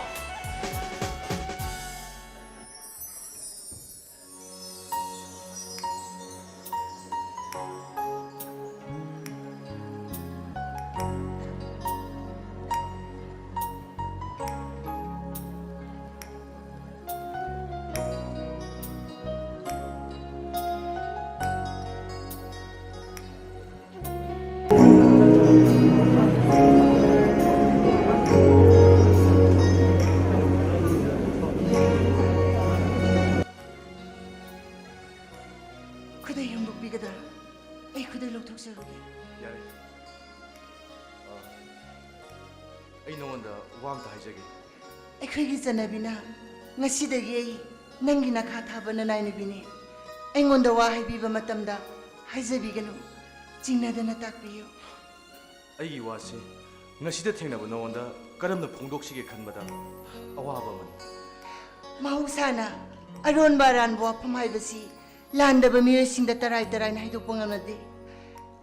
ꯑꯩ ꯅꯉꯣꯟꯗ ꯋꯥ ꯑꯝꯇ ꯍꯥꯏꯖꯒꯦ꯫ ꯑꯩꯈꯣꯏꯒꯤ ꯆꯠꯅꯕꯤꯅ ꯉꯁꯤꯗꯒꯤ ꯑꯩ ꯅꯪꯒꯤ ꯅꯈꯥ ꯊꯥꯕ ꯅꯅꯥꯏ ꯅꯨꯄꯤꯅꯤ꯫ ꯑꯩꯉꯣꯟꯗ ꯋꯥ ꯍꯥꯏꯕꯤꯕ ꯃꯇꯝꯗ ꯍꯥꯏꯖꯕꯤꯒꯅꯨ, ꯆꯤꯡꯅꯗꯅ ꯇꯥꯛꯄꯤꯌꯨ꯫ ꯑꯩꯒꯤ ꯋꯥꯁꯤ ꯉꯁꯤꯗ ꯊꯦꯡꯅꯕ ꯅꯉꯣꯟꯗ ꯀꯔꯝꯅ ꯐꯣꯡꯗꯣꯛꯁꯤꯒꯦ ꯈꯟꯕꯗ ꯑꯋꯥꯕ ꯑꯃꯅꯤ꯫ ꯃꯍꯧꯁꯥꯅ ꯑꯔꯣꯟꯕ ꯑꯔꯥꯟꯕ ꯋꯥꯐꯝ ꯍꯥꯏꯕꯁꯤ ꯂꯥꯟꯗꯕ ꯃꯤꯑꯣꯏꯁꯤꯡꯗ ꯇꯔꯥꯏ ꯇꯔꯥꯏꯅ ꯍꯥꯏꯗꯣꯛꯄ ꯉꯝꯅꯗꯦ꯫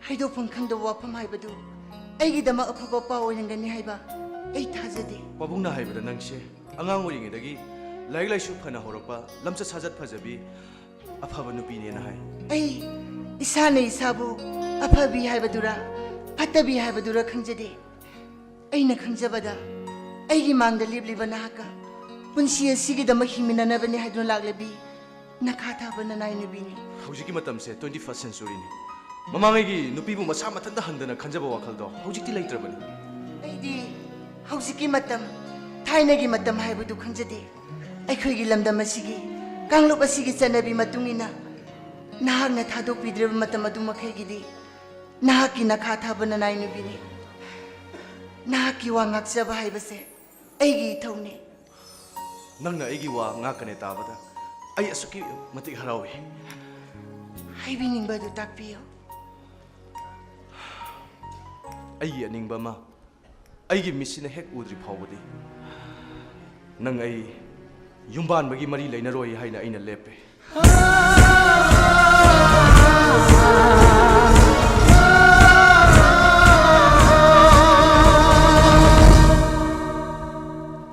ꯍꯥꯏꯗꯣꯛꯐꯝ ꯈꯪꯗꯕ ꯋꯥꯐꯝ ꯍꯥꯏꯕꯗꯨ ꯑꯩꯒꯤꯗꯃꯛ ꯑꯐꯕ ꯄꯥꯎ ꯑꯣꯏꯔꯝꯒꯅꯤ ꯍꯥꯏꯕ ꯑꯩ ꯊꯥꯖꯗꯦ꯫ ꯄꯥꯕꯨꯡꯅ ꯍꯥꯏꯕꯗ ꯅꯪꯁꯦ ꯑꯉꯥꯡ ꯑꯣꯏꯔꯤꯉꯩꯗꯒꯤ ꯂꯥꯏꯔꯤꯛ ꯂꯥꯏꯁꯨ ꯐꯅ ꯍꯧꯔꯛꯄ, ꯂꯝꯆꯠ ꯁꯥꯖꯠ ꯐꯖꯕꯤ, ꯑꯐꯕ ꯅꯨꯄꯤꯅꯦꯅ ꯍꯥꯏ꯫ ꯑꯩ ꯏꯁꯥꯅ ꯏꯁꯥꯕꯨ ꯑꯐꯕꯤ ꯍꯥꯏꯕꯗꯨꯔ ꯐꯠꯇꯕꯤ ꯍꯥꯏꯕꯗꯨꯔ ꯈꯪꯖꯗꯦ꯫ ꯑꯩꯅ ꯈꯪꯖꯕꯗ ꯑꯩꯒꯤ ꯃꯥꯡꯗ ꯂꯦꯞꯂꯤꯕ ꯅꯍꯥꯛꯀ ꯄꯨꯟꯁꯤ ꯑꯁꯤꯒꯤꯗꯃꯛ ꯍꯤꯡꯃꯤꯟꯅꯅꯕꯅꯤ ꯍꯥꯏꯗꯨꯅ ꯂꯥꯛꯂꯕꯤ ꯅꯈꯥ ꯊꯥꯕ ꯅꯅꯥꯏ ꯅꯨꯄꯤꯅꯤ꯫ ꯍꯧꯖꯤꯛꯀꯤ ꯃꯇꯝꯁꯦ twenty first centuryꯅꯤ꯫ ꯃꯃꯥꯡꯉꯩꯒꯤ ꯅꯨꯄꯤꯕꯨ ꯃꯁꯥ ꯃꯊꯟꯇ ꯍꯟꯗꯅ ꯈꯟꯖꯕ ꯋꯥꯈꯜꯗꯣ ꯍꯧꯖꯤꯛꯇꯤ ꯂꯩꯇ꯭ꯔꯕꯅꯤ꯫ ꯑꯩꯗꯤ ꯍꯧꯖꯤꯛꯀꯤ ꯃꯇꯝ, ꯊꯥꯏꯅꯒꯤ ꯃꯇꯝ ꯍꯥꯏꯕꯗꯨ ꯈꯪꯖꯗꯦ꯫ ꯑꯩꯈꯣꯏꯒꯤ ꯂꯝꯗꯝ ꯑꯁꯤꯒꯤ ꯀꯥꯡꯂꯨꯞ ꯑꯁꯤꯒꯤ ꯆꯠꯅꯕꯤ ꯃꯇꯨꯡ ꯏꯟꯅ ꯅꯍꯥꯛꯅ ꯊꯥꯗꯣꯛꯄꯤꯗ꯭ꯔꯤꯕ ꯃꯇꯝ ꯑꯗꯨꯃꯈꯩꯒꯤꯗꯤ ꯅꯍꯥꯛꯀꯤ ꯅꯈꯥ ꯊꯥꯕ ꯅꯅꯥꯏ ꯅꯨꯄꯤꯅꯤ꯫ ꯅꯍꯥꯛꯀꯤ ꯋꯥ ꯉꯥꯛꯆꯕ ꯍꯥꯏꯕꯁꯦ ꯑꯩꯒꯤ ꯏꯊꯧꯅꯤ꯫ ꯅꯪꯅ ꯑꯩꯒꯤ ꯋꯥ ꯉꯥꯛꯀꯅꯦ ꯇꯥꯕꯗ ꯑꯩ ꯑꯁꯨꯛꯀꯤ ꯃꯇꯤꯛ ꯍꯔꯥꯎꯏ꯫ ꯍꯥꯏꯕꯤꯅꯤꯡꯕ ꯑꯗꯨ ꯇꯥꯛꯄꯤꯌꯨ꯫ ꯑꯩꯒꯤ ꯑꯅꯤꯡꯕ ꯑꯃ ꯑꯩꯒꯤ ꯃꯤꯠꯁꯤꯅ ꯍꯦꯛ ꯎꯗ꯭ꯔꯤ ꯐꯥꯎꯕꯗꯤ ꯅꯪ ꯑꯩ ꯌꯨꯝꯕꯥꯟꯕꯒꯤ ꯃꯔꯤ ꯂꯩꯅꯔꯣꯏ ꯍꯥꯏꯅ ꯑꯩꯅ ꯂꯦꯞꯄꯦ꯫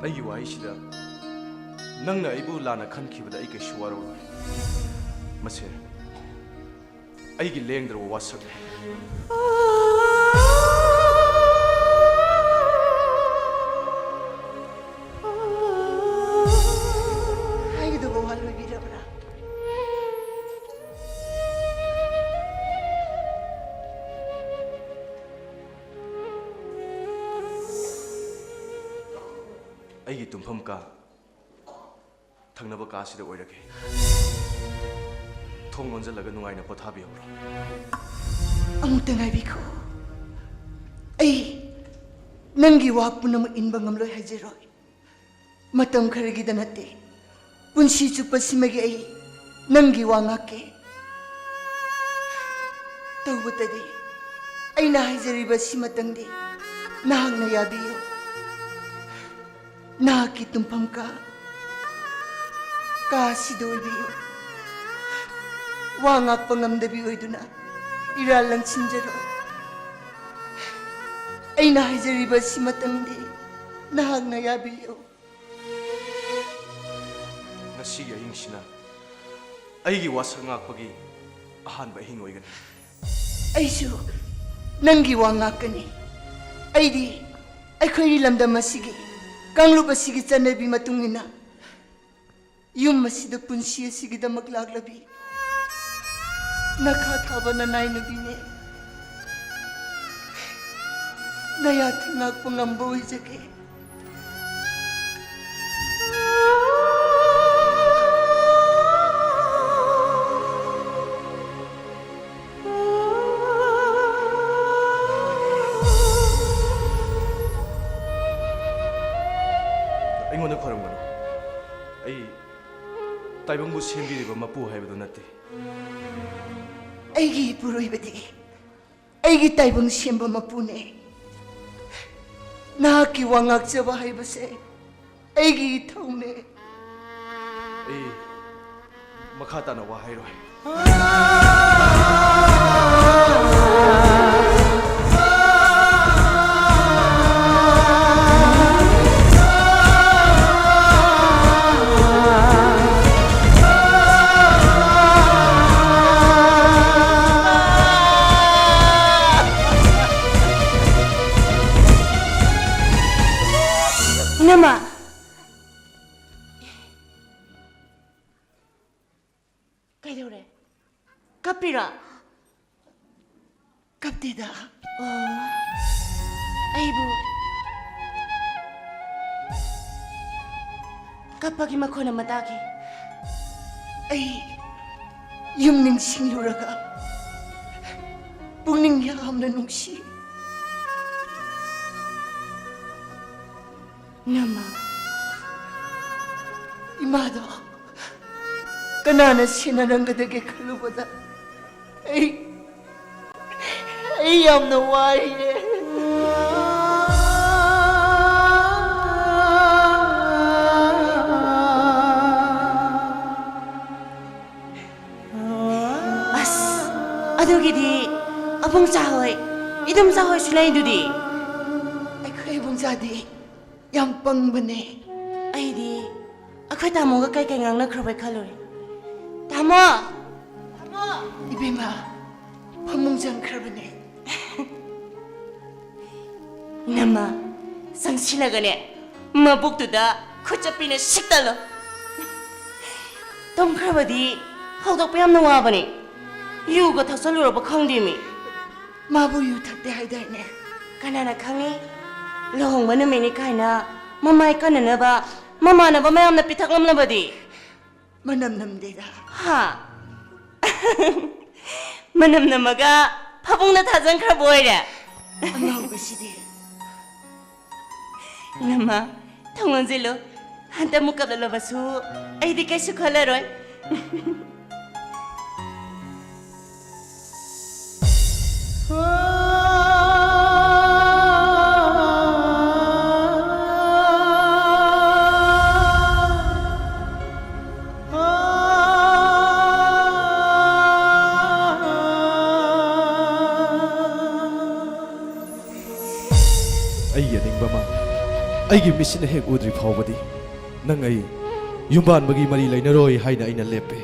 ꯑꯩꯒꯤ ꯋꯥꯍꯩꯁꯤꯗ ꯅꯪꯅ ꯑꯩꯕꯨ ꯂꯥꯟꯅ ꯈꯟꯈꯤꯕꯗ ꯑꯩ ꯀꯩꯁꯨ ꯋꯥꯔꯧꯔꯣꯏ꯫ ꯃꯁꯦ ꯑꯩꯒꯤ ꯂꯦꯡꯗ꯭ꯔꯕ ꯋꯥꯁꯛꯅꯤ꯫ ꯍꯥꯏꯒꯗꯕ ꯋꯥ ꯂꯣꯏꯕꯤꯔꯕ꯭ꯔꯥ? ꯑꯩꯒꯤ ꯇꯨꯝꯐꯝ ꯀꯥ ꯊꯪꯅꯕ ꯀꯥꯁꯤꯗ ꯑꯣꯏꯔꯒꯦ꯫ ꯊꯣꯡ ꯂꯣꯟꯖꯜꯂꯒ ꯅꯨꯡꯉꯥꯏꯅ ꯄꯣꯊꯥꯕꯤꯍꯧꯔꯣ꯫ ꯑꯃꯨꯛꯇ ꯉꯥꯏꯕꯤꯈꯣ꯫ ꯑꯩ ꯅꯪꯒꯤ ꯋꯥ ꯄꯨꯝꯅꯃꯛ ꯏꯟꯕ ꯉꯝꯂꯣꯏ ꯍꯥꯏꯖꯔꯣꯏ꯫ ꯃꯇꯝ ꯈꯔꯒꯤꯗ ꯅꯠꯇꯦ, ꯄꯨꯟꯁꯤ ꯆꯨꯞꯄꯁꯤꯃꯒꯤ ꯑꯩ ꯅꯪꯒꯤ ꯋꯥ ꯉꯥꯛꯀꯦ꯫ ꯇꯧꯕꯇꯗꯤ ꯑꯩꯅ ꯍꯥꯏꯖꯔꯤꯕ ꯁꯤꯃꯇꯪꯗꯤ ꯅꯍꯥꯛꯅ ꯌꯥꯕꯤꯌꯨ꯫ ꯅꯍꯥꯛꯀꯤ ꯇꯨꯝꯐꯝ ꯀꯥ, ꯀꯥ ꯑꯁꯤꯗ ꯑꯣꯏꯕꯤꯌꯨ꯫ ꯋꯥ ꯉꯥꯛꯄ ꯉꯝꯗꯕꯤ ꯑꯣꯏꯗꯨꯅ ꯏꯔꯥꯜ ꯂꯪꯁꯤꯟꯖꯔꯣꯏ꯫ ꯑꯩꯅ ꯍꯥꯏꯖꯔꯤꯕ ꯁꯤꯃꯇꯪꯗꯤ ꯅꯍꯥꯛꯅ ꯌꯥꯕꯤꯌꯨ꯫ ꯉꯁꯤꯒꯤ ꯑꯍꯤꯡꯁꯤꯅ ꯑꯩꯒꯤ ꯋꯥꯁꯛ ꯉꯥꯛꯄꯒꯤ ꯑꯍꯥꯟꯕ ꯑꯍꯤꯡ ꯑꯣꯏꯒꯅꯤ꯫ ꯑꯩꯁꯨ ꯅꯪꯒꯤ ꯋꯥ ꯉꯥꯛꯀꯅꯤ꯫ ꯑꯩꯗꯤ ꯑꯩꯈꯣꯏꯒꯤ ꯂꯝꯗꯝ ꯑꯁꯤꯒꯤ ꯀꯥꯡꯂꯨꯞ ꯑꯁꯤꯒꯤ ꯆꯠꯅꯕꯤ ꯃꯇꯨꯡ ꯏꯟꯅ ꯌꯨꯝ ꯑꯁꯤꯗ ꯄꯨꯟꯁꯤ ꯑꯁꯤꯒꯤꯗꯃꯛ ꯂꯥꯛꯂꯕꯤ ꯅꯈꯥ ꯊꯥꯕ ꯅꯅꯥꯏ ꯅꯨꯄꯤꯅꯦ꯫ ꯅꯌꯥ ꯊꯦꯡꯉꯥꯛꯄ ꯉꯝꯕ ꯑꯣꯏꯖꯒꯦ꯫ ꯑꯩꯉꯣꯟꯗ ꯈꯣꯏꯔꯝꯒꯅꯨ꯫ ꯑꯩ ꯇꯥꯏꯕꯪꯕꯨ ꯁꯦꯝꯕꯤꯔꯤꯕ ꯃꯄꯨ ꯍꯥꯏꯕꯗꯨ ꯅꯠꯇꯦ꯫ ꯑꯩꯒꯤ ꯏꯄꯨꯔꯣꯏꯕꯗꯤ ꯑꯩꯒꯤ ꯇꯥꯏꯕꯪ ꯁꯦꯝꯕ ꯃꯄꯨꯅꯦ꯫ ꯅꯍꯥꯛꯀꯤ ꯋꯥ ꯉꯥꯛꯆꯕ ꯍꯥꯏꯕꯁꯦ ꯑꯩꯒꯤ ꯏꯊꯧꯅꯦ꯫ ꯑꯩ ꯃꯈꯥ ꯇꯥꯅ ꯋꯥ ꯍꯥꯏꯔꯣꯏ꯫ ꯏꯅꯝꯃ! ꯀꯩꯗꯧꯔꯦ? ꯀꯞꯄꯤꯔꯣ? ꯀꯞꯇꯦꯗ꯫ ꯑꯣ, ꯑꯩꯕꯨ ꯀꯞꯄꯒꯤ ꯃꯈꯣꯟ ꯑꯃ ꯇꯥꯈꯤ꯫ ꯑꯩ ꯌꯨꯝ ꯅꯤꯡꯁꯤꯡꯂꯨꯔꯒ ꯄꯨꯛꯅꯤꯡ ꯌꯥꯝꯅ ꯅꯨꯡꯁꯤ꯫ ꯏꯅꯝꯃ, ꯏꯃꯥꯗꯣ ꯀꯅꯥꯅ ꯁꯦꯟꯅꯔꯝꯒꯗꯒꯦ ꯈꯜꯂꯨꯕꯗ ꯑꯩ, ꯑꯩ ꯌꯥꯝꯅ ꯋꯥꯏꯌꯦ꯫ ꯑꯁ, ꯑꯗꯨꯒꯤꯗꯤ ꯑꯕꯨꯡꯆꯥ ꯍꯣꯏ, ꯏꯗꯣꯝꯆꯥ ꯍꯣꯏꯁꯨ ꯂꯩꯗꯨꯗꯤ꯫ ꯑꯩꯈꯣꯏ ꯏꯕꯨꯡꯆꯥꯗꯤ ꯌꯥꯝ ꯄꯪꯕꯅꯦ꯫ ꯑꯩꯗꯤ ꯑꯩꯈꯣꯏ ꯇꯥꯃꯣꯒ ꯀꯩ ꯀꯩ ꯉꯥꯡꯅꯈ꯭ꯔꯕꯣꯏ ꯈꯜꯂꯨꯔꯦ꯫ ꯇꯥꯃꯣ! ꯇꯥꯃꯣ! ꯏꯕꯦꯝꯃ, ꯐꯃꯨꯡ ꯆꯪꯈ꯭ꯔꯕꯅꯦ꯫ ꯏꯅꯝꯃ, ꯆꯪꯁꯤꯜꯂꯒꯅꯦ, ꯃꯕꯨꯛꯇꯨꯗ ꯈꯨꯠꯆꯞꯄꯤꯅ ꯁꯤꯛꯇꯠꯂꯣ꯫ ꯇꯨꯝꯈ꯭ꯔꯕꯗꯤ ꯍꯧꯗꯣꯛꯄ ꯌꯥꯝꯅ ꯋꯥꯕꯅꯦ꯫ ꯌꯨꯒ ꯊꯛꯆꯜꯂꯨꯔꯕ ꯈꯪꯗꯦꯃꯤ꯫ ꯃꯥꯕꯨ ꯌꯨ ꯊꯛꯇꯦ ꯍꯥꯏꯗꯥꯏꯅꯦ? ꯀꯅꯥꯅ ꯈꯪꯉꯤ? ꯂꯨꯍꯣꯡꯕ ꯅꯨꯃꯤꯠꯅꯤ ꯀꯥꯏꯅ ꯃꯃꯥꯏ ꯀꯟꯅꯅꯕ ꯃꯃꯥꯟꯅꯕ ꯃꯌꯥꯝꯅ ꯄꯤꯊꯛꯂꯝꯂꯕꯗꯤ? ꯃꯅꯝ ꯅꯝꯗꯦꯗ꯫ ꯍꯥ? ꯃꯅꯝ ꯅꯝꯃꯒ ꯐꯃꯨꯡꯗ ꯊꯥꯖꯟꯈ꯭ꯔꯕ ꯑꯣꯏꯔꯦ? ꯑꯉꯥꯎꯕꯁꯤꯗꯤ꯫ ꯏꯅꯝꯃ, ꯊꯣꯡ ꯂꯣꯟꯁꯤꯜꯂꯨ꯫ ꯍꯟꯗꯛ ꯑꯃꯨꯛ ꯀꯞꯂꯛꯂꯕꯁꯨ ꯑꯩꯗꯤ ꯀꯩꯁꯨ ꯈꯜꯂꯔꯣꯏ꯫ ꯑꯩꯒꯤ ꯑꯅꯤꯡꯕ ꯑꯃ ꯑꯩꯒꯤ ꯃꯤꯠꯁꯤꯅ ꯍꯦꯛ ꯎꯗ꯭ꯔꯤ ꯐꯥꯎꯕꯗꯤ ꯅꯪ ꯑꯩ ꯌꯨꯝꯕꯥꯟꯕꯒꯤ ꯃꯔꯤ ꯂꯩꯅꯔꯣꯏ ꯍꯥꯏꯅ ꯑꯩꯅ ꯂꯦꯞꯄꯦ꯫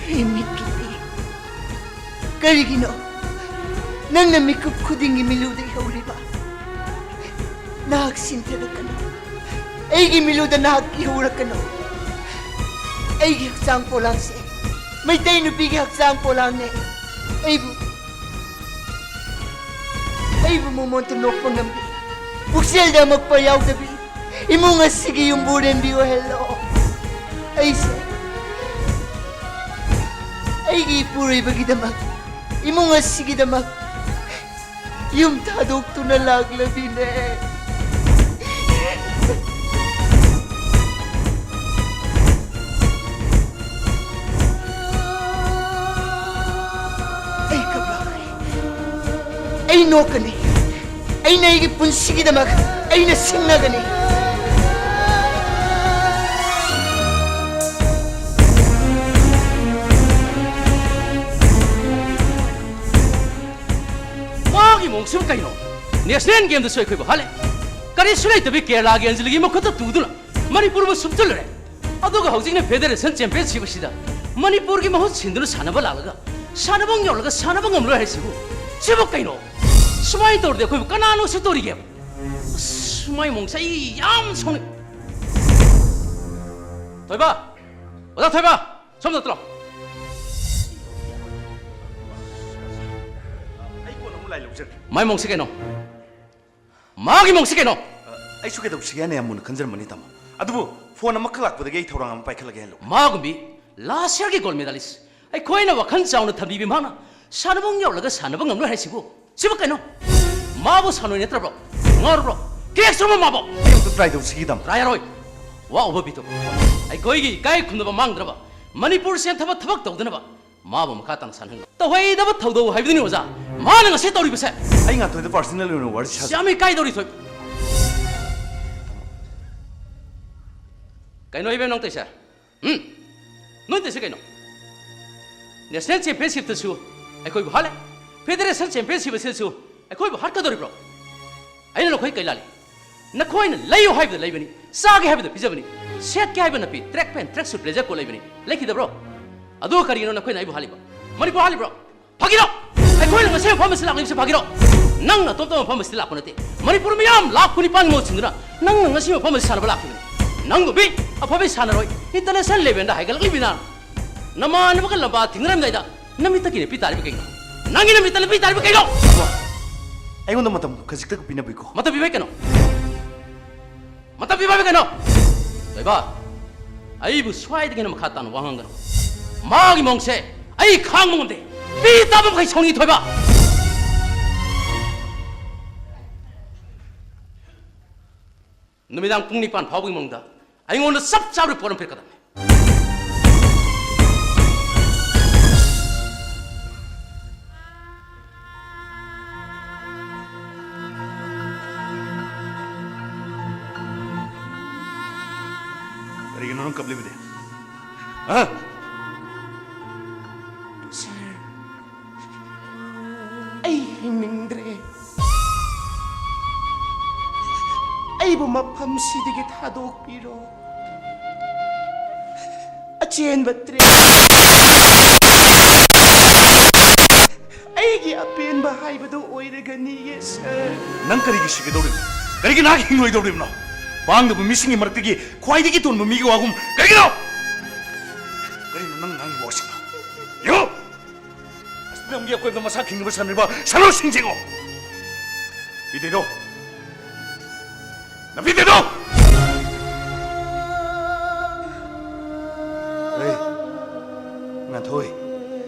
ꯍꯦ ꯃꯤꯠꯀꯤ ꯄꯤ, ꯀꯔꯤꯒꯤꯅꯣ ꯅꯪꯅ ꯃꯤꯀꯨꯞ ꯈꯨꯗꯤꯡꯒꯤ ꯃꯤꯂꯨꯗ ꯏꯍꯧꯔꯤꯕ? ꯅꯍꯥꯛ ꯁꯤꯟꯊꯔꯛꯀꯅꯨ꯫ ꯑꯩꯒꯤ ꯃꯤꯂꯨꯗ ꯅꯍꯥꯛ ꯏꯍꯧꯔꯛꯀꯅꯨ꯫ ꯑꯩꯒꯤ ꯍꯛꯆꯥꯡ ꯄꯣꯂꯥꯡꯁꯦ ꯃꯩꯇꯩ ꯅꯨꯄꯤꯒꯤ ꯍꯛꯆꯥꯡ ꯄꯣꯂꯥꯡꯅꯦ꯫ ꯑꯩꯕꯨ, ꯑꯩꯕꯨ ꯃꯃꯣꯟꯇ ꯅꯣꯛꯄ ꯉꯝꯕꯤ, ꯄꯨꯛꯆꯦꯜꯗ ꯑꯃꯛꯄ ꯌꯥꯎꯗꯕꯤ, ꯏꯃꯨꯡ ꯑꯁꯤꯒꯤ ꯌꯨꯝꯕꯨꯔꯦꯝꯕꯤ ꯑꯣꯏꯍꯜꯂꯣ꯫ ꯑꯩꯁꯦ, ꯑꯩꯒꯤ ꯏꯄꯨꯔꯣꯏꯕꯒꯤꯗꯃꯛ, ꯏꯃꯨꯡ ꯑꯁꯤꯒꯤꯗꯃꯛ ꯌꯨꯝ ꯊꯥꯗꯣꯛꯇꯨꯅ ꯂꯥꯛꯂꯕꯤꯅꯦ꯫ ꯑꯩ ꯀꯞꯂꯛꯀꯅꯤ꯫ ꯑꯩ ꯅꯣꯛꯀꯅꯤ꯫ ꯑꯩꯅ ꯑꯩꯒꯤ ꯄꯨꯟꯁꯤꯒꯤꯗꯃꯛ ꯑꯩꯅ ꯁꯤꯡꯅꯒꯅꯤ꯫ ꯃꯥꯒꯤ ꯃꯑꯣꯡꯁꯤꯕꯨ ꯀꯩꯅꯣ? ꯅꯦꯁꯅꯦꯜ ꯒꯦꯝꯗꯁꯨ ꯑꯩꯈꯣꯏꯕꯨ ꯍꯥꯠꯂꯦ꯫ ꯀꯔꯤꯁꯨ ꯂꯩꯇꯕꯤ ꯀꯦꯔꯂꯥꯒꯤ ꯑꯟꯖꯂꯤꯒꯤ ꯃꯈꯨꯠꯇ ꯇꯨꯗꯨꯅ ꯃꯅꯤꯄꯨꯔꯕꯨ ꯁꯨꯞꯆꯜꯂꯨꯔꯦ꯫ ꯑꯗꯨꯒ ꯍꯧꯖꯤꯛꯅ ꯐꯦꯗꯔꯦꯁꯟ ꯆꯦꯝꯄꯤꯌꯟꯁꯤꯞ ꯑꯁꯤꯗ ꯃꯅꯤꯄꯨꯔꯒꯤ ꯃꯍꯨꯠ ꯁꯤꯟꯗꯨꯅ ꯁꯥꯟꯅꯕ ꯂꯥꯛꯂꯒ ꯁꯥꯟꯅꯐꯝ ꯌꯧꯔꯒ ꯁꯥꯟꯅꯕ ꯉꯝꯂꯣꯏ ꯍꯥꯏꯁꯤꯕꯨ? ꯁꯤꯕꯨ ꯀꯩꯅꯣ? ꯁꯨꯃꯥꯏꯅ ꯇꯧꯔꯗꯤ ꯑꯩꯈꯣꯏꯕꯨ ꯀꯅꯥꯅ ꯎꯁꯤꯠꯇꯣꯔꯤꯒꯦ? ꯑꯁ, ꯃꯥꯏ ꯃꯑꯣꯡꯁꯦ ꯑꯩ ꯌꯥꯝ ꯁꯥꯎꯅꯤꯡ꯫ ꯊꯣꯏꯕ! ꯑꯣꯖꯥ ꯊꯣꯏꯕ! ꯁꯣꯝꯗ ꯂꯥꯛꯑꯣ꯫ ꯑꯩ ꯀꯣꯟꯅ ꯑꯃꯨꯛ ꯂꯥꯏ ꯂꯧꯖꯔꯒꯦ꯫ ꯃꯥꯏ ꯃꯑꯣꯡꯁꯦ ꯀꯩꯅꯣ? ꯃꯥꯒꯤ ꯃꯑꯣꯡꯁꯦ ꯀꯩꯅꯣ? ꯑ, ꯑꯩꯁꯨ ꯀꯩꯗꯧꯁꯤꯒꯦ ꯍꯥꯏꯅ ꯌꯥꯝ ꯃꯨꯟꯅ ꯈꯟꯖꯔꯝꯕꯅꯤ, ꯇꯥꯃꯣ꯫ ꯑꯗꯨꯕꯨ ꯐꯣꯟ ꯑꯃꯈꯛ ꯂꯥꯛꯄꯗꯒꯤ ꯑꯩ ꯊꯧꯔꯥꯡ ꯑꯃ ꯄꯥꯏꯈꯠꯂꯒꯦ ꯍꯥꯏꯅ ꯂꯧꯕꯅꯤ꯫ ꯃꯥꯒꯨꯝꯕꯤ ꯂꯥꯁ ꯌꯔꯒꯤ ꯒꯣꯜ ꯃꯦꯗꯥꯂꯤꯁ ꯑꯩꯈꯣꯏꯅ ꯋꯥꯈꯜ ꯆꯥꯎꯅ ꯊꯝꯕꯤꯕꯤ ꯃꯍꯥꯛꯅ ꯁꯥꯟꯅꯐꯝ ꯌꯧꯔꯒ ꯁꯥꯟꯅꯕ ꯉꯝꯂꯣꯏ ꯍꯥꯏꯁꯤꯕꯨ? ꯁꯤꯕꯨ ꯀꯩꯅꯣ? ꯃꯥꯕꯨ ꯁꯥꯟꯅꯣꯏ ꯅꯠꯇ꯭ꯔꯕ꯭ꯔꯣ? ꯉꯥꯎꯔꯕ꯭ꯔꯣ? ꯀ꯭ꯔꯦꯛꯁ ꯇꯧꯔꯕ ꯃꯥꯕꯣ? ꯑꯩ ꯑꯝꯇ ꯇ꯭ꯔꯥꯏ ꯇꯧꯁꯤꯒꯦ, ꯇꯥꯃꯣ꯫ ꯇ꯭ꯔꯥꯏ ꯌꯥꯔꯣꯏ꯫ ꯋꯥ ꯎꯕ ꯄꯤꯊꯣꯛ꯫ ꯑꯩꯈꯣꯏꯒꯤ ꯏꯀꯥꯏ ꯈꯨꯝꯅꯕ ꯃꯥꯡꯗꯅꯕ, ꯃꯅꯤꯄꯨꯔ ꯆꯦꯟꯊꯕ ꯊꯕꯛ ꯇꯧꯗꯅꯕ ꯃꯥꯕꯨ ꯃꯈꯥ ꯇꯥꯅ ꯁꯥꯟꯅꯍꯟꯒꯅꯨ꯫ ꯇꯧꯍꯩꯗꯕ ꯊꯧꯗꯧ ꯍꯥꯏꯕꯗꯨꯅꯤ, ꯑꯣꯖꯥ꯫ ꯃꯥꯅ ꯉꯁꯤ ꯇꯧꯔꯤꯕꯁꯦ꯫ ꯑꯩ ꯉꯥꯟꯊꯣꯏꯗ ꯄꯥꯔꯁꯅꯦꯜ ꯑꯣꯏꯅ ꯋꯥꯔꯤ ꯁꯥꯖ- ꯌꯥꯝ ꯏꯀꯥꯏꯗꯧꯔꯤ, ꯊꯣꯏ꯫ ꯀꯩꯅꯣ ꯏꯕꯦꯝ ꯅꯪ ꯇꯧꯏꯁꯦ? ꯎꯝ? ꯅꯣꯏ ꯇꯧꯏꯁꯦ ꯀꯩꯅꯣ? ꯅꯦꯁꯅꯦꯜ ꯆꯦꯝꯄꯤꯌꯟꯁꯤꯞꯇꯁꯨ ꯑꯩꯈꯣꯏꯕꯨ ꯍꯥꯠꯂꯦ, ꯐꯦꯗꯔꯦꯁꯟ ꯆꯦꯝꯄꯤꯌꯟꯁꯤꯞ ꯑꯁꯤꯗꯁꯨ ꯑꯩꯈꯣꯏꯕꯨ ꯍꯥꯠꯀꯗꯧꯔꯤꯕ꯭ꯔꯣ? ꯑꯩꯅ ꯅꯈꯣꯏ ꯀꯩ ꯂꯥꯜꯂꯤ? ꯅꯈꯣꯏꯅ ꯂꯩꯌꯨ ꯍꯥꯏꯕꯗ ꯂꯩꯕꯅꯤ, ꯆꯥꯒꯦ ꯍꯥꯏꯕꯗ ꯄꯤꯖꯕꯅꯤ, ꯁꯦꯠꯀꯦ ꯍꯥꯏꯕ ꯅꯥꯄꯤ, ꯇ꯭ꯔꯦꯛ ꯄꯦꯟ, ꯇ꯭ꯔꯦꯛ ꯁꯨꯠ, ꯕ꯭ꯂꯦꯖꯔ ꯀꯣꯠ ꯂꯩꯕꯅꯤ, ꯂꯩꯈꯤꯗꯕ꯭ꯔꯣ? ꯑꯗꯨꯒ ꯀꯔꯤꯒꯤꯅꯣ ꯅꯈꯣꯏꯅ ꯑꯩꯕꯨ ꯍꯥꯠꯂꯤꯕ? ꯃꯅꯤꯄꯨꯔ ꯍꯥꯠꯂꯤꯕ꯭ꯔꯣ? ꯐꯥꯒꯤꯔꯣ? ꯑꯩꯈꯣꯏꯅ ꯉꯁꯤ ꯃꯐꯝ ꯑꯁꯤꯗ ꯂꯥꯛꯂꯤꯕꯁꯤ ꯐꯥꯒꯤꯔꯣ? ꯅꯪꯅ ꯑꯇꯣꯞꯄ ꯃꯐꯝ ꯑꯁꯤꯗ ꯂꯥꯛꯄ ꯅꯠꯇꯦ꯫ ꯃꯅꯤꯄꯨꯔ ꯃꯤꯌꯥꯝ ꯂꯥꯈ ꯀꯨꯟꯅꯤꯄꯥꯟꯒꯤ ꯃꯍꯨꯠ ꯁꯤꯟꯗꯨꯅ ꯅꯪꯅ ꯉꯁꯤ ꯃꯐꯝ ꯑꯁꯤꯗ ꯁꯥꯟꯅꯕ ꯂꯥꯛꯈꯤꯕꯅꯤ꯫ ꯅꯪꯒꯨꯝꯕꯤ ꯑꯐꯕ ꯁꯥꯟꯅꯔꯣꯏ, ꯏꯟꯇꯔꯅꯦꯁꯅꯦꯜ ꯂꯦꯚꯦꯜꯗ ꯍꯥꯏꯒꯠꯂꯛꯂꯤꯕꯤ ꯅꯪ, ꯅꯃꯥꯟꯅꯕꯒ ꯂꯝꯕꯥ ꯊꯦꯡꯅꯔꯝꯗꯥꯏꯗ ꯅꯃꯤꯠꯇꯒꯤ ꯅꯄꯤ ꯇꯥꯔꯤꯕ ꯀꯩꯅꯣ? ꯅꯪꯒꯤ ꯅꯃꯤꯠꯇ ꯅꯄꯤ ꯇꯥꯔꯤꯕ ꯀꯩꯅꯣ? ꯑꯩꯉꯣꯟꯗ ꯃꯇꯝ ꯈꯖꯤꯛꯇ ꯄꯤꯅꯕꯤꯀꯣ꯫ ꯃꯇꯝ ꯄꯤꯕ ꯍꯥꯏ ꯀꯩꯅꯣ? ꯃꯇꯝ ꯄꯤꯕ ꯍꯥꯏꯕ ꯀꯩꯅꯣ? ꯊꯣꯏꯕ, ꯑꯩꯕꯨ ꯁ꯭ꯋꯥꯏꯗꯒꯤ ꯍꯦꯟꯅ ꯃꯈꯥ ꯇꯥꯅ ꯋꯥ ꯉꯥꯡꯒꯅꯨ꯫ ꯃꯥꯒꯤ ꯃꯑꯣꯡꯁꯦ ꯑꯩ ꯈꯥꯡꯕ ꯉꯝꯗꯦ꯫ ꯄꯤ ꯇꯥꯕ ꯃꯈꯩ ꯁꯥꯎꯅꯤꯡꯉꯤ, ꯊꯣꯏꯕ꯫ ꯅꯨꯃꯤꯗꯥꯡ ꯄꯨꯡ ꯅꯤꯄꯥꯟ ꯐꯥꯎꯕꯒꯤ ꯃꯅꯨꯡꯗ ꯑꯩꯉꯣꯟꯗ ꯆꯞ ꯆꯥꯕ ꯔꯤꯄꯣꯔꯠ ꯑꯃ ꯄꯤꯔꯛꯀꯗꯕꯅꯤ꯫ ꯀꯔꯤꯒꯤꯅꯣ ꯅꯪ ꯀꯞꯂꯤꯕꯗꯤ? ꯍꯥ? ꯁꯥꯔ, ꯑꯩ ꯍꯤꯡꯅꯤꯡꯗ꯭ꯔꯦ꯫ ꯑꯩꯕꯨ ꯃꯐꯝꯁꯤꯗꯒꯤ ꯊꯥꯗꯣꯛꯄꯤꯔꯣ꯫ ꯑꯆꯦꯟꯕ ꯇ꯭ꯔꯦꯟ ꯑꯩꯒꯤ ꯑꯄꯦꯟꯕ ꯍꯥꯏꯕꯗꯨ ꯑꯣꯏꯔꯒꯅꯤꯌꯦ, ꯁꯥꯔ꯫ ꯅꯪ ꯀꯔꯤꯒꯤ ꯁꯤꯒꯗꯧꯔꯤꯕꯅꯣ? ꯀꯔꯤꯒꯤ ꯅꯍꯥꯛ ꯍꯤꯡꯂꯣꯏꯗꯧꯔꯤꯕꯅꯣ? ꯄꯥꯡꯗꯕ ꯃꯤꯁꯤꯡꯒꯤ ꯃꯔꯛꯇꯒꯤ ꯈ꯭ꯋꯥꯏꯗꯒꯤ ꯇꯣꯟꯕ ꯃꯤꯒꯤ ꯋꯥꯒꯨꯝ ꯀꯔꯤꯒꯤꯅꯣ? ꯀꯔꯤꯅꯣ ꯅꯪ ꯉꯥꯡꯉꯤꯕ ꯋꯥꯁꯤꯡꯗꯣ? ꯌꯦꯡꯉꯨ! ꯑꯁꯤꯗ ꯑꯃꯒꯤ ꯑꯀꯣꯏꯕꯗ ꯃꯁꯥ ꯈꯤꯡꯅꯕ ꯁꯥꯟꯅꯔꯤꯕ ꯁꯥꯟꯅꯔꯣꯏꯁꯤꯡꯁꯦ ꯌꯦꯡꯉꯣ! ꯏꯗꯤꯗꯣ! ꯅꯨꯄꯤꯗꯨꯗꯣ! ꯑꯦ, ꯉꯥꯟꯊꯣꯏ,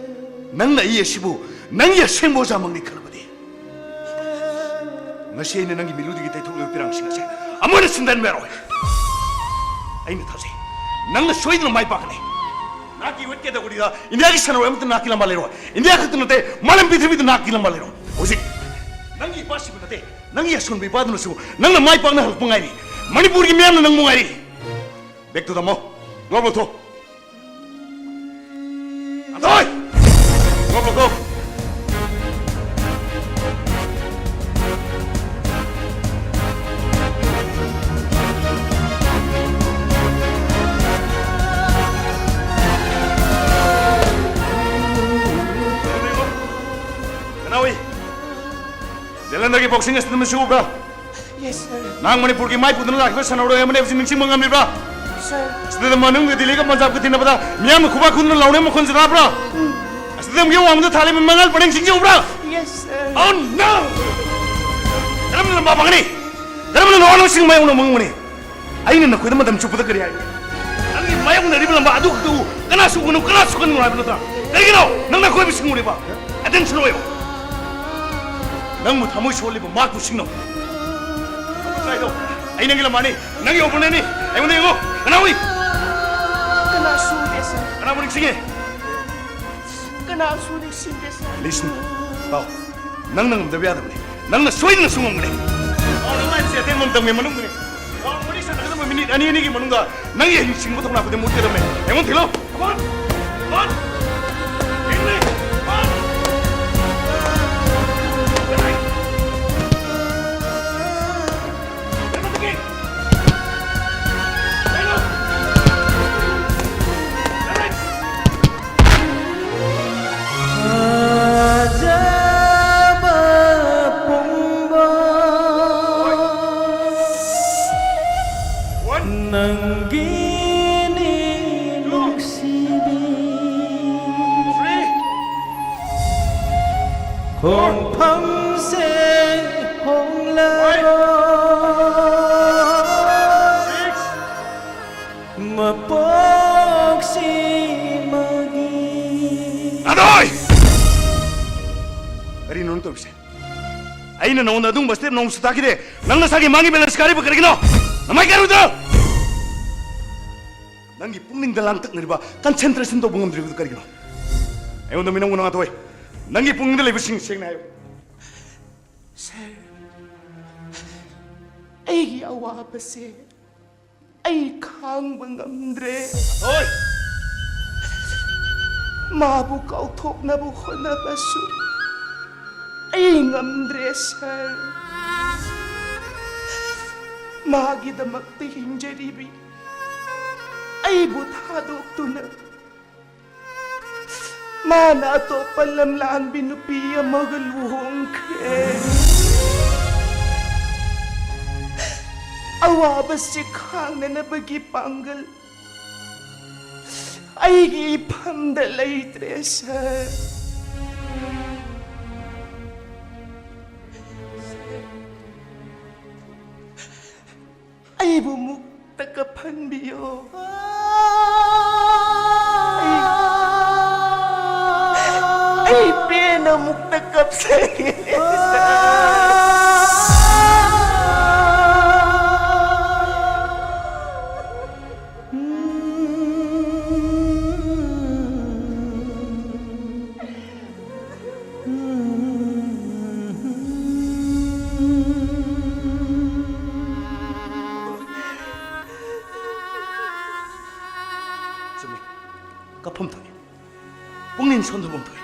ꯅꯪꯅ ꯑꯩ ꯑꯁꯤꯕꯨ ꯅꯪꯒꯤ ꯑꯁꯦꯡꯕ ꯑꯣꯖꯥꯃꯛꯅꯤ ꯈꯜꯂꯕꯗꯤ, ꯉꯁꯤ ꯑꯩꯅ ꯅꯪꯒꯤ ꯃꯤꯠꯂꯨꯗꯒꯤ ꯇꯩꯊꯣꯛꯂꯤꯕ ꯄꯤꯔꯥꯡꯁꯤꯡ ꯑꯁꯦ ꯑꯃꯨꯛ ꯍꯟꯅ ꯁꯤꯟꯗꯍꯟꯕ ꯌꯥꯔꯣꯏ꯫ ꯑꯩꯅ ꯊꯥꯖꯩ, ꯅꯪꯅ ꯁꯣꯏꯗꯅ ꯃꯥꯏ ꯄꯥꯛꯀꯅꯤ꯫ ꯅꯍꯥꯛꯀꯤ ꯋꯦꯠ ꯀꯦꯇꯥꯒꯣꯔꯤꯗ ꯏꯟꯗꯤꯌꯥꯒꯤ ꯁꯥꯟꯅꯔꯣꯏ ꯑꯃꯠꯇ ꯅꯍꯥꯛꯀꯤ ꯂꯝꯕꯥ ꯂꯩꯔꯣꯏ꯫ ꯏꯟꯗꯤꯌꯥ ꯈꯛꯇ ꯅꯠꯇꯦ, ꯃꯥꯂꯦꯝ ꯄ꯭ꯔꯤꯊꯤꯕꯤꯗ ꯅꯍꯥꯛꯀꯤ ꯂꯝꯕꯥ ꯂꯩꯔꯣꯏ꯫ ꯍꯧꯖꯤꯛ ꯅꯪꯒꯤ ꯏꯄꯥꯁꯤꯕꯨ ꯅꯠꯇꯦ, ꯅꯪꯒꯤ ꯑꯁꯣꯟꯕ ꯏꯄꯥꯗꯨꯅꯁꯨ ꯅꯪꯅ ꯃꯥꯏ ꯄꯥꯛꯅ ꯍꯜꯂꯛꯄ ꯉꯥꯏꯔꯤ꯫ ꯃꯅꯤꯄꯨꯔꯒꯤ ꯃꯤꯌꯥꯝꯅ ꯅꯪꯕꯨ ꯉꯥꯏꯔꯤ꯫ ꯕꯦꯛꯇꯨ ꯊꯝꯃꯣ꯫ ꯒ꯭ꯂꯣꯞ ꯂꯧꯊꯣꯛ꯫ ꯑꯊꯣꯏ! ꯒ꯭ꯂꯣꯞ ꯂꯧꯊꯣꯛ꯫ ꯀꯅꯥ ꯎꯏ? ꯖꯂꯟꯙꯔꯒꯤ boxing accident ꯑꯁꯤ ꯎꯕ꯭ꯔꯥ? Yes, sir. ꯅꯍꯥꯛ ꯃꯅꯤꯄꯨꯔꯒꯤ ꯃꯥꯏ ꯄꯨꯗꯨꯅ ꯂꯥꯛꯈꯤꯕ ꯁꯥꯟꯅꯔꯣꯏ ꯑꯃꯅꯤ ꯍꯥꯏꯕꯁꯤ ꯅꯤꯡꯁꯤꯡꯕ ꯉꯝꯂꯤꯕ꯭ꯔꯥ? Sir. ꯑꯁꯤꯗ ꯃꯅꯨꯡꯗ ꯗꯤꯜꯂꯤꯒ ꯄꯟꯖꯥꯕꯀ ꯊꯤꯟꯅꯕꯗ ꯃꯤꯌꯥꯝꯅ ꯈꯨꯕꯥꯛ ꯈꯨꯗꯨꯅ ꯂꯥꯎꯅꯕ ꯃꯈꯣꯟꯁꯤ ꯇꯥꯕ꯭ꯔꯥ? ꯎꯝ꯫ ꯑꯁꯤꯗ ꯑꯃꯨꯛ ꯋꯥꯡꯃꯗ ꯊꯥꯜꯂꯤꯕ ꯃꯉꯥꯜ ꯄꯔꯦꯡꯁꯤꯡꯁꯤ ꯎꯕ꯭ꯔꯥ? Yes, sir. Oh, no! ꯂꯝꯕꯥ ꯐꯪꯒꯅꯤ? ꯀꯔꯝꯅ ꯅꯋꯥ ꯅꯁꯤꯡ ꯃꯥꯌꯣꯛꯅꯕ ꯉꯝꯒꯅꯤ? ꯑꯩꯅ ꯅꯈꯣꯏꯗ ꯃꯇꯝ ꯆꯨꯞꯄꯗ ꯀꯔꯤ ꯍꯥꯏꯕꯅꯣ? ꯅꯪꯒꯤ ꯃꯥꯌꯣꯛꯅꯔꯤꯕ ꯂꯝꯕꯥ ꯑꯗꯨ ꯈꯛꯇꯕꯨ ꯀꯅꯥ ꯁꯣꯛꯀꯅꯨ, ꯀꯅꯥ ꯁꯣꯛꯍꯟꯒꯅꯨ ꯍꯥꯏꯕ ꯅꯠꯇ꯭ꯔꯥ? ꯀꯔꯤꯒꯤꯅꯣ ꯅꯪꯅ ꯑꯀꯣꯏꯕ ꯁꯤꯡꯉꯨꯔꯤꯕ? Attention ꯑꯣꯏꯌꯣ꯫ ꯅꯪꯕꯨ ꯊꯃꯣꯏ ꯁꯣꯛꯍꯜꯂꯤꯕ ꯃꯍꯥꯛꯄꯨ ꯁꯤꯡꯅꯧ꯫ ꯑꯩ ꯅꯪꯒꯤ ꯂꯝꯕꯥꯅꯤ, ꯅꯪꯒꯤ opponentꯅꯤ꯫ ꯑꯩꯉꯣꯟꯗ ꯌꯦꯡꯉꯨ, ꯀꯅꯥ ꯎꯏ? ꯀꯅꯥꯁꯨ ꯎꯗꯦ, sir꯫ ꯀꯅꯥꯕꯨ ꯅꯤꯡꯁꯤꯡꯉꯤ? ꯀꯅꯥꯁꯨ ꯅꯤꯡꯁꯤꯡꯗꯦ, sir꯫ Listen, ꯇꯥꯎ꯫ ꯅꯪꯅ ꯉꯝꯗꯕ ꯌꯥꯗꯕꯅꯤ꯫ ꯅꯪꯅ ꯁꯣꯏꯗꯅꯁꯨ ꯉꯝꯒꯅꯤ꯫ Round ꯑꯃ ꯍꯥꯏꯕꯁꯤ ꯑꯇꯦꯟꯕ ꯃꯇꯝꯒꯤ ꯃꯅꯨꯡꯗꯅꯤ꯫ Round ꯃꯔꯤ ꯁꯥꯟꯅꯒꯗꯕ minute ꯑꯅꯤ ꯑꯅꯤꯒꯤ ꯃꯅꯨꯡꯗ ꯅꯪꯒꯤ ꯍꯩꯁꯤꯡꯕ ꯊꯧꯅꯥ ꯈꯨꯗꯤꯡ ꯃꯨꯠꯀꯗꯕꯅꯤ꯫ ꯑꯩꯉꯣꯟꯗ ꯊꯤꯜꯂꯣ꯫ Come on! Come on! Hit me! Come on! Come on! ꯐꯖꯕ ꯄꯨꯝꯕ ꯅꯪꯒꯤꯅꯤ ꯅꯨꯡꯁꯤꯕꯤ꯫ ꯈꯣꯡꯐꯝꯁꯦ ꯍꯣꯡꯂꯔꯣꯏ꯫ ꯃꯄꯣꯛꯁꯤꯃꯒꯤ꯫ ꯅꯥꯗꯣꯏ! ꯀꯔꯤꯅꯣ ꯅꯪ ꯇꯧꯔꯤꯁꯦ? ꯑꯩꯅ ꯅꯉꯣꯟꯗ ꯑꯗꯨꯒꯨꯝꯕ step ꯅꯣꯡꯁꯨ ꯇꯥꯈꯤꯗꯦ꯫ ꯅꯪ ꯅꯁꯥꯒꯤ ꯃꯥꯡꯒꯤ balance ꯀꯥꯔꯤꯕ ꯀꯔꯤꯒꯤꯅꯣ? ꯅꯃꯥꯏ ꯀꯥꯔꯨꯗ꯭ꯔꯣ? ꯅꯪꯒꯤ ꯄꯨꯛꯅꯤꯡꯗ ꯂꯥꯡꯇꯛꯅꯔꯤꯕ, concentration ꯇꯧꯕ ꯉꯝꯗ꯭ꯔꯤꯕꯗꯨ ꯀꯔꯤꯒꯤꯅꯣ? ꯑꯩꯉꯣꯟꯗ ꯃꯤꯅꯧ ꯅꯥꯗꯣꯏ, ꯅꯪꯒꯤ ꯄꯨꯛꯅꯤꯡꯗ ꯂꯩꯕꯁꯤꯡ ꯁꯦꯡꯅ ꯍꯥꯏꯌꯨ꯫ Sir, ꯑꯩꯒꯤ ꯑꯋꯥꯕꯁꯦ ꯑꯩ ꯈꯥꯡꯕ ꯉꯝꯗ꯭ꯔꯦ꯫ ꯍꯣꯏ! ꯃꯥꯕꯨ ꯀꯥꯎꯊꯣꯛꯅꯕ ꯍꯣꯠꯅꯕꯁꯨ ꯑꯩ ꯉꯝꯗ꯭ꯔꯦ, sir꯫ ꯃꯥꯒꯤꯗꯃꯛꯇ ꯍꯤꯡꯖꯔꯤꯕꯤ ꯑꯩꯕꯨ ꯊꯥꯗꯣꯛꯇꯨꯅ ꯃꯥꯅ ꯑꯇꯣꯞꯄ ꯂꯝꯂꯥꯟꯕꯤ ꯅꯨꯄꯤ ꯑꯃꯒ ꯂꯨꯍꯣꯡꯈ꯭ꯔꯦ꯫ ꯑꯋꯥꯕꯁꯤ ꯈꯥꯡꯅꯅꯕꯒꯤ ꯄꯥꯡꯒꯜ ꯑꯩꯒꯤ ꯏꯐꯝꯗ ꯂꯩꯇ꯭ꯔꯦ, sir꯫ ꯑꯩꯕꯨ ꯃꯨꯛꯇ ꯀꯞꯍꯟꯕꯤꯌꯣ꯫ ꯑꯩ, ꯑꯩ ꯄꯦꯟꯅ ꯃꯨꯛꯇ ꯀꯞꯆꯒꯦ꯫ ꯆꯨꯝꯃꯤ꯫ ꯀꯞꯐꯝ ꯊꯣꯛꯏ꯫ ꯄꯨꯛꯅꯤꯡ ꯁꯣꯟꯊꯐꯝ ꯊꯣꯛꯏ꯫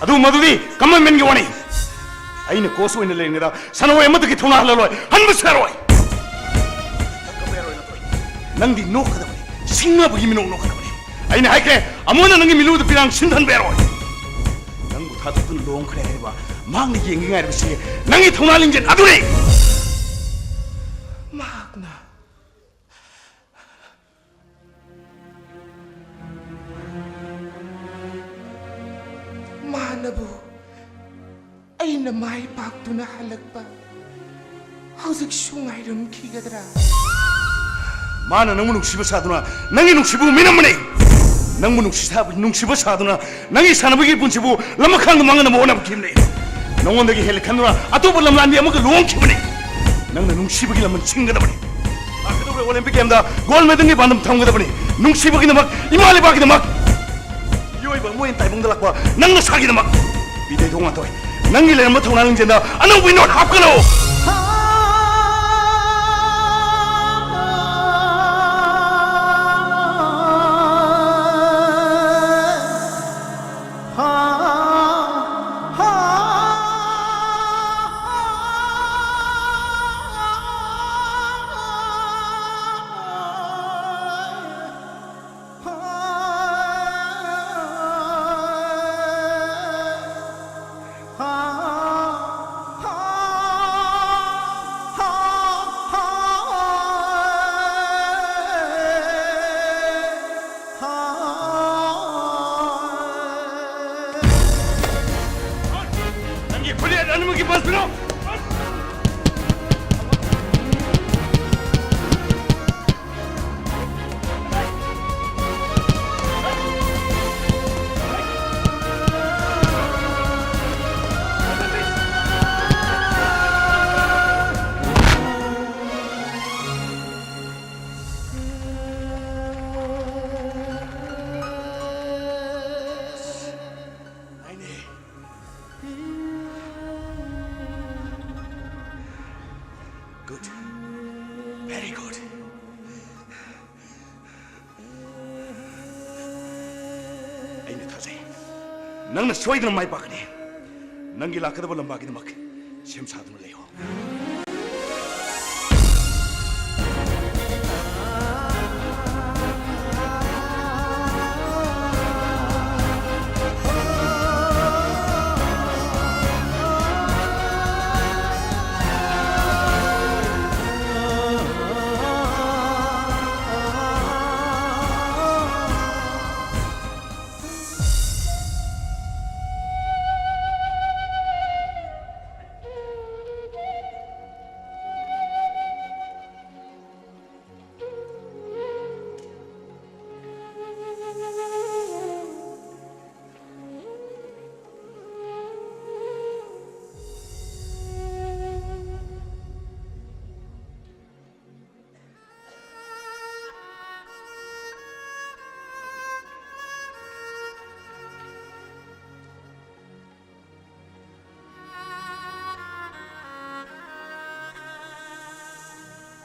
ꯑꯗꯨ ꯃꯗꯨꯗꯤ ꯀꯃꯟꯃꯦꯟꯒꯤ ꯋꯥꯅꯤ꯫ ꯑꯩꯅ ꯀꯣꯆ ꯑꯣꯏꯅ ꯂꯩꯔꯤꯉꯩꯗ ꯁꯥꯟꯅꯔꯣꯏ ꯑꯃꯠꯇꯒꯤ ꯊꯧꯅꯥ ꯍꯜꯂꯔꯣꯏ, ꯍꯟꯕꯁꯨ ꯌꯥꯔꯣꯏ꯫ ꯅꯪꯗꯤ ꯅꯣꯛꯀꯗꯕꯅꯤ, ꯁꯤꯡꯅꯕꯒꯤ ꯃꯤꯅꯣꯛ ꯅꯣꯛꯀꯗꯕꯅꯤ꯫ ꯑꯩꯅ ꯍꯥꯏꯈ꯭ꯔꯦ, ꯑꯃꯨꯛ ꯍꯟꯅ ꯅꯪꯒꯤ ꯃꯤꯠꯂꯨꯗ ꯄꯤꯔꯥꯡ ꯁꯤꯟꯊꯟꯕ ꯌꯥꯔꯣꯏ꯫ ꯅꯪꯕꯨ ꯊꯥꯗꯣꯛꯇꯨꯅ ꯂꯨꯍꯣꯡꯈ꯭ꯔꯦ ꯍꯥꯏꯔꯤꯕ ꯃꯍꯥꯛꯅ ꯌꯦꯡꯒꯦ ꯉꯥꯏꯔꯤꯕꯁꯤ ꯅꯪꯒꯤ ꯊꯧꯅꯥ ꯂꯤꯡꯖꯦꯜ ꯑꯗꯨꯅꯤ꯫ ꯃꯍꯥꯛꯅ ꯃꯥꯅꯕꯨ ꯑꯩꯅ ꯃꯥꯏ ꯄꯥꯛꯇꯨꯅ ꯍꯜꯂꯛꯄ ꯍꯧꯖꯤꯛꯁꯨ ꯉꯥꯏꯔꯝꯈꯤꯒꯗ꯭ꯔꯥ? ꯃꯥꯅ ꯅꯪꯕꯨ ꯅꯨꯡꯁꯤꯕ ꯁꯥꯗꯨꯅ ꯅꯪꯒꯤ ꯅꯨꯡꯁꯤꯕꯕꯨ ꯃꯤꯅꯝꯕꯅꯤ꯫ ꯅꯪꯕꯨ ꯅꯨꯡꯁꯤ ꯁꯥ-, ꯅꯨꯡꯁꯤꯕ ꯁꯥꯗꯨꯅ ꯅꯪꯒꯤ ꯁꯥꯟꯅꯕꯒꯤ ꯄꯨꯟꯁꯤꯕꯨ ꯂꯃꯈꯥꯡꯗ ꯃꯥꯡꯍꯟꯅꯕ ꯍꯣꯠꯅꯈꯤꯕꯅꯤ꯫ ꯅꯉꯣꯟꯗꯒꯤ ꯍꯦꯜꯂꯦ ꯈꯟꯗꯨꯅ ꯑꯇꯣꯞꯄ ꯂꯝꯂꯥꯟꯕꯤ ꯑꯃꯒ ꯂꯨꯍꯣꯡꯈꯤꯕꯅꯤ꯫ ꯅꯪꯅ ꯅꯨꯡꯁꯤꯕꯒꯤ ꯂꯃꯟ ꯁꯤꯟꯒꯗꯕꯅꯤ꯫ ꯂꯥꯛꯀꯗꯧꯔꯤꯕ ꯑꯣꯂꯦꯝꯄꯤꯛ ꯒꯦꯝꯗ ꯒꯣꯜ ꯃꯦꯗꯜꯒꯤ ꯄꯥꯟꯗꯝ ꯊꯝꯒꯗꯕꯅꯤ꯫ ꯅꯨꯡꯁꯤꯕꯒꯤ ꯗꯃꯛ, ꯏꯃꯥ ꯂꯩꯕꯥꯛꯀꯤꯗꯃꯛ, ꯃꯤꯑꯣꯏꯕ ꯑꯃ ꯑꯣꯏꯅ ꯇꯥꯏꯕꯪꯗ ꯂꯥꯛꯄ ꯅꯪ ꯅꯁꯥꯒꯤꯗꯃꯛ꯫ ꯕꯤꯗꯩꯊꯣꯡ ꯉꯥꯟꯊꯣꯏ, ꯅꯪꯒꯤ ꯂꯩꯔꯝꯕ ꯊꯧꯅꯥ ꯂꯤꯡꯖꯦꯜꯗ ꯑꯅꯧꯕ ꯏꯅꯣꯠ ꯍꯥꯞꯀꯅꯨ꯫ ꯅꯪꯒꯤ ꯈꯨꯠꯌꯦꯛ ꯑꯅꯤꯃꯛꯀꯤ ꯄꯥꯁ ꯄꯤꯔꯣ꯫ ꯅꯪꯅ ꯁꯣꯏꯗꯅ ꯃꯥꯏ ꯄꯥꯛꯀꯅꯤ꯫ ꯅꯪꯒꯤ ꯂꯥꯛꯀꯗꯕ ꯂꯝꯕꯥꯒꯤꯗꯃꯛ ꯁꯦꯝ ꯁꯥꯗꯨꯅ ꯂꯩꯌꯨ꯫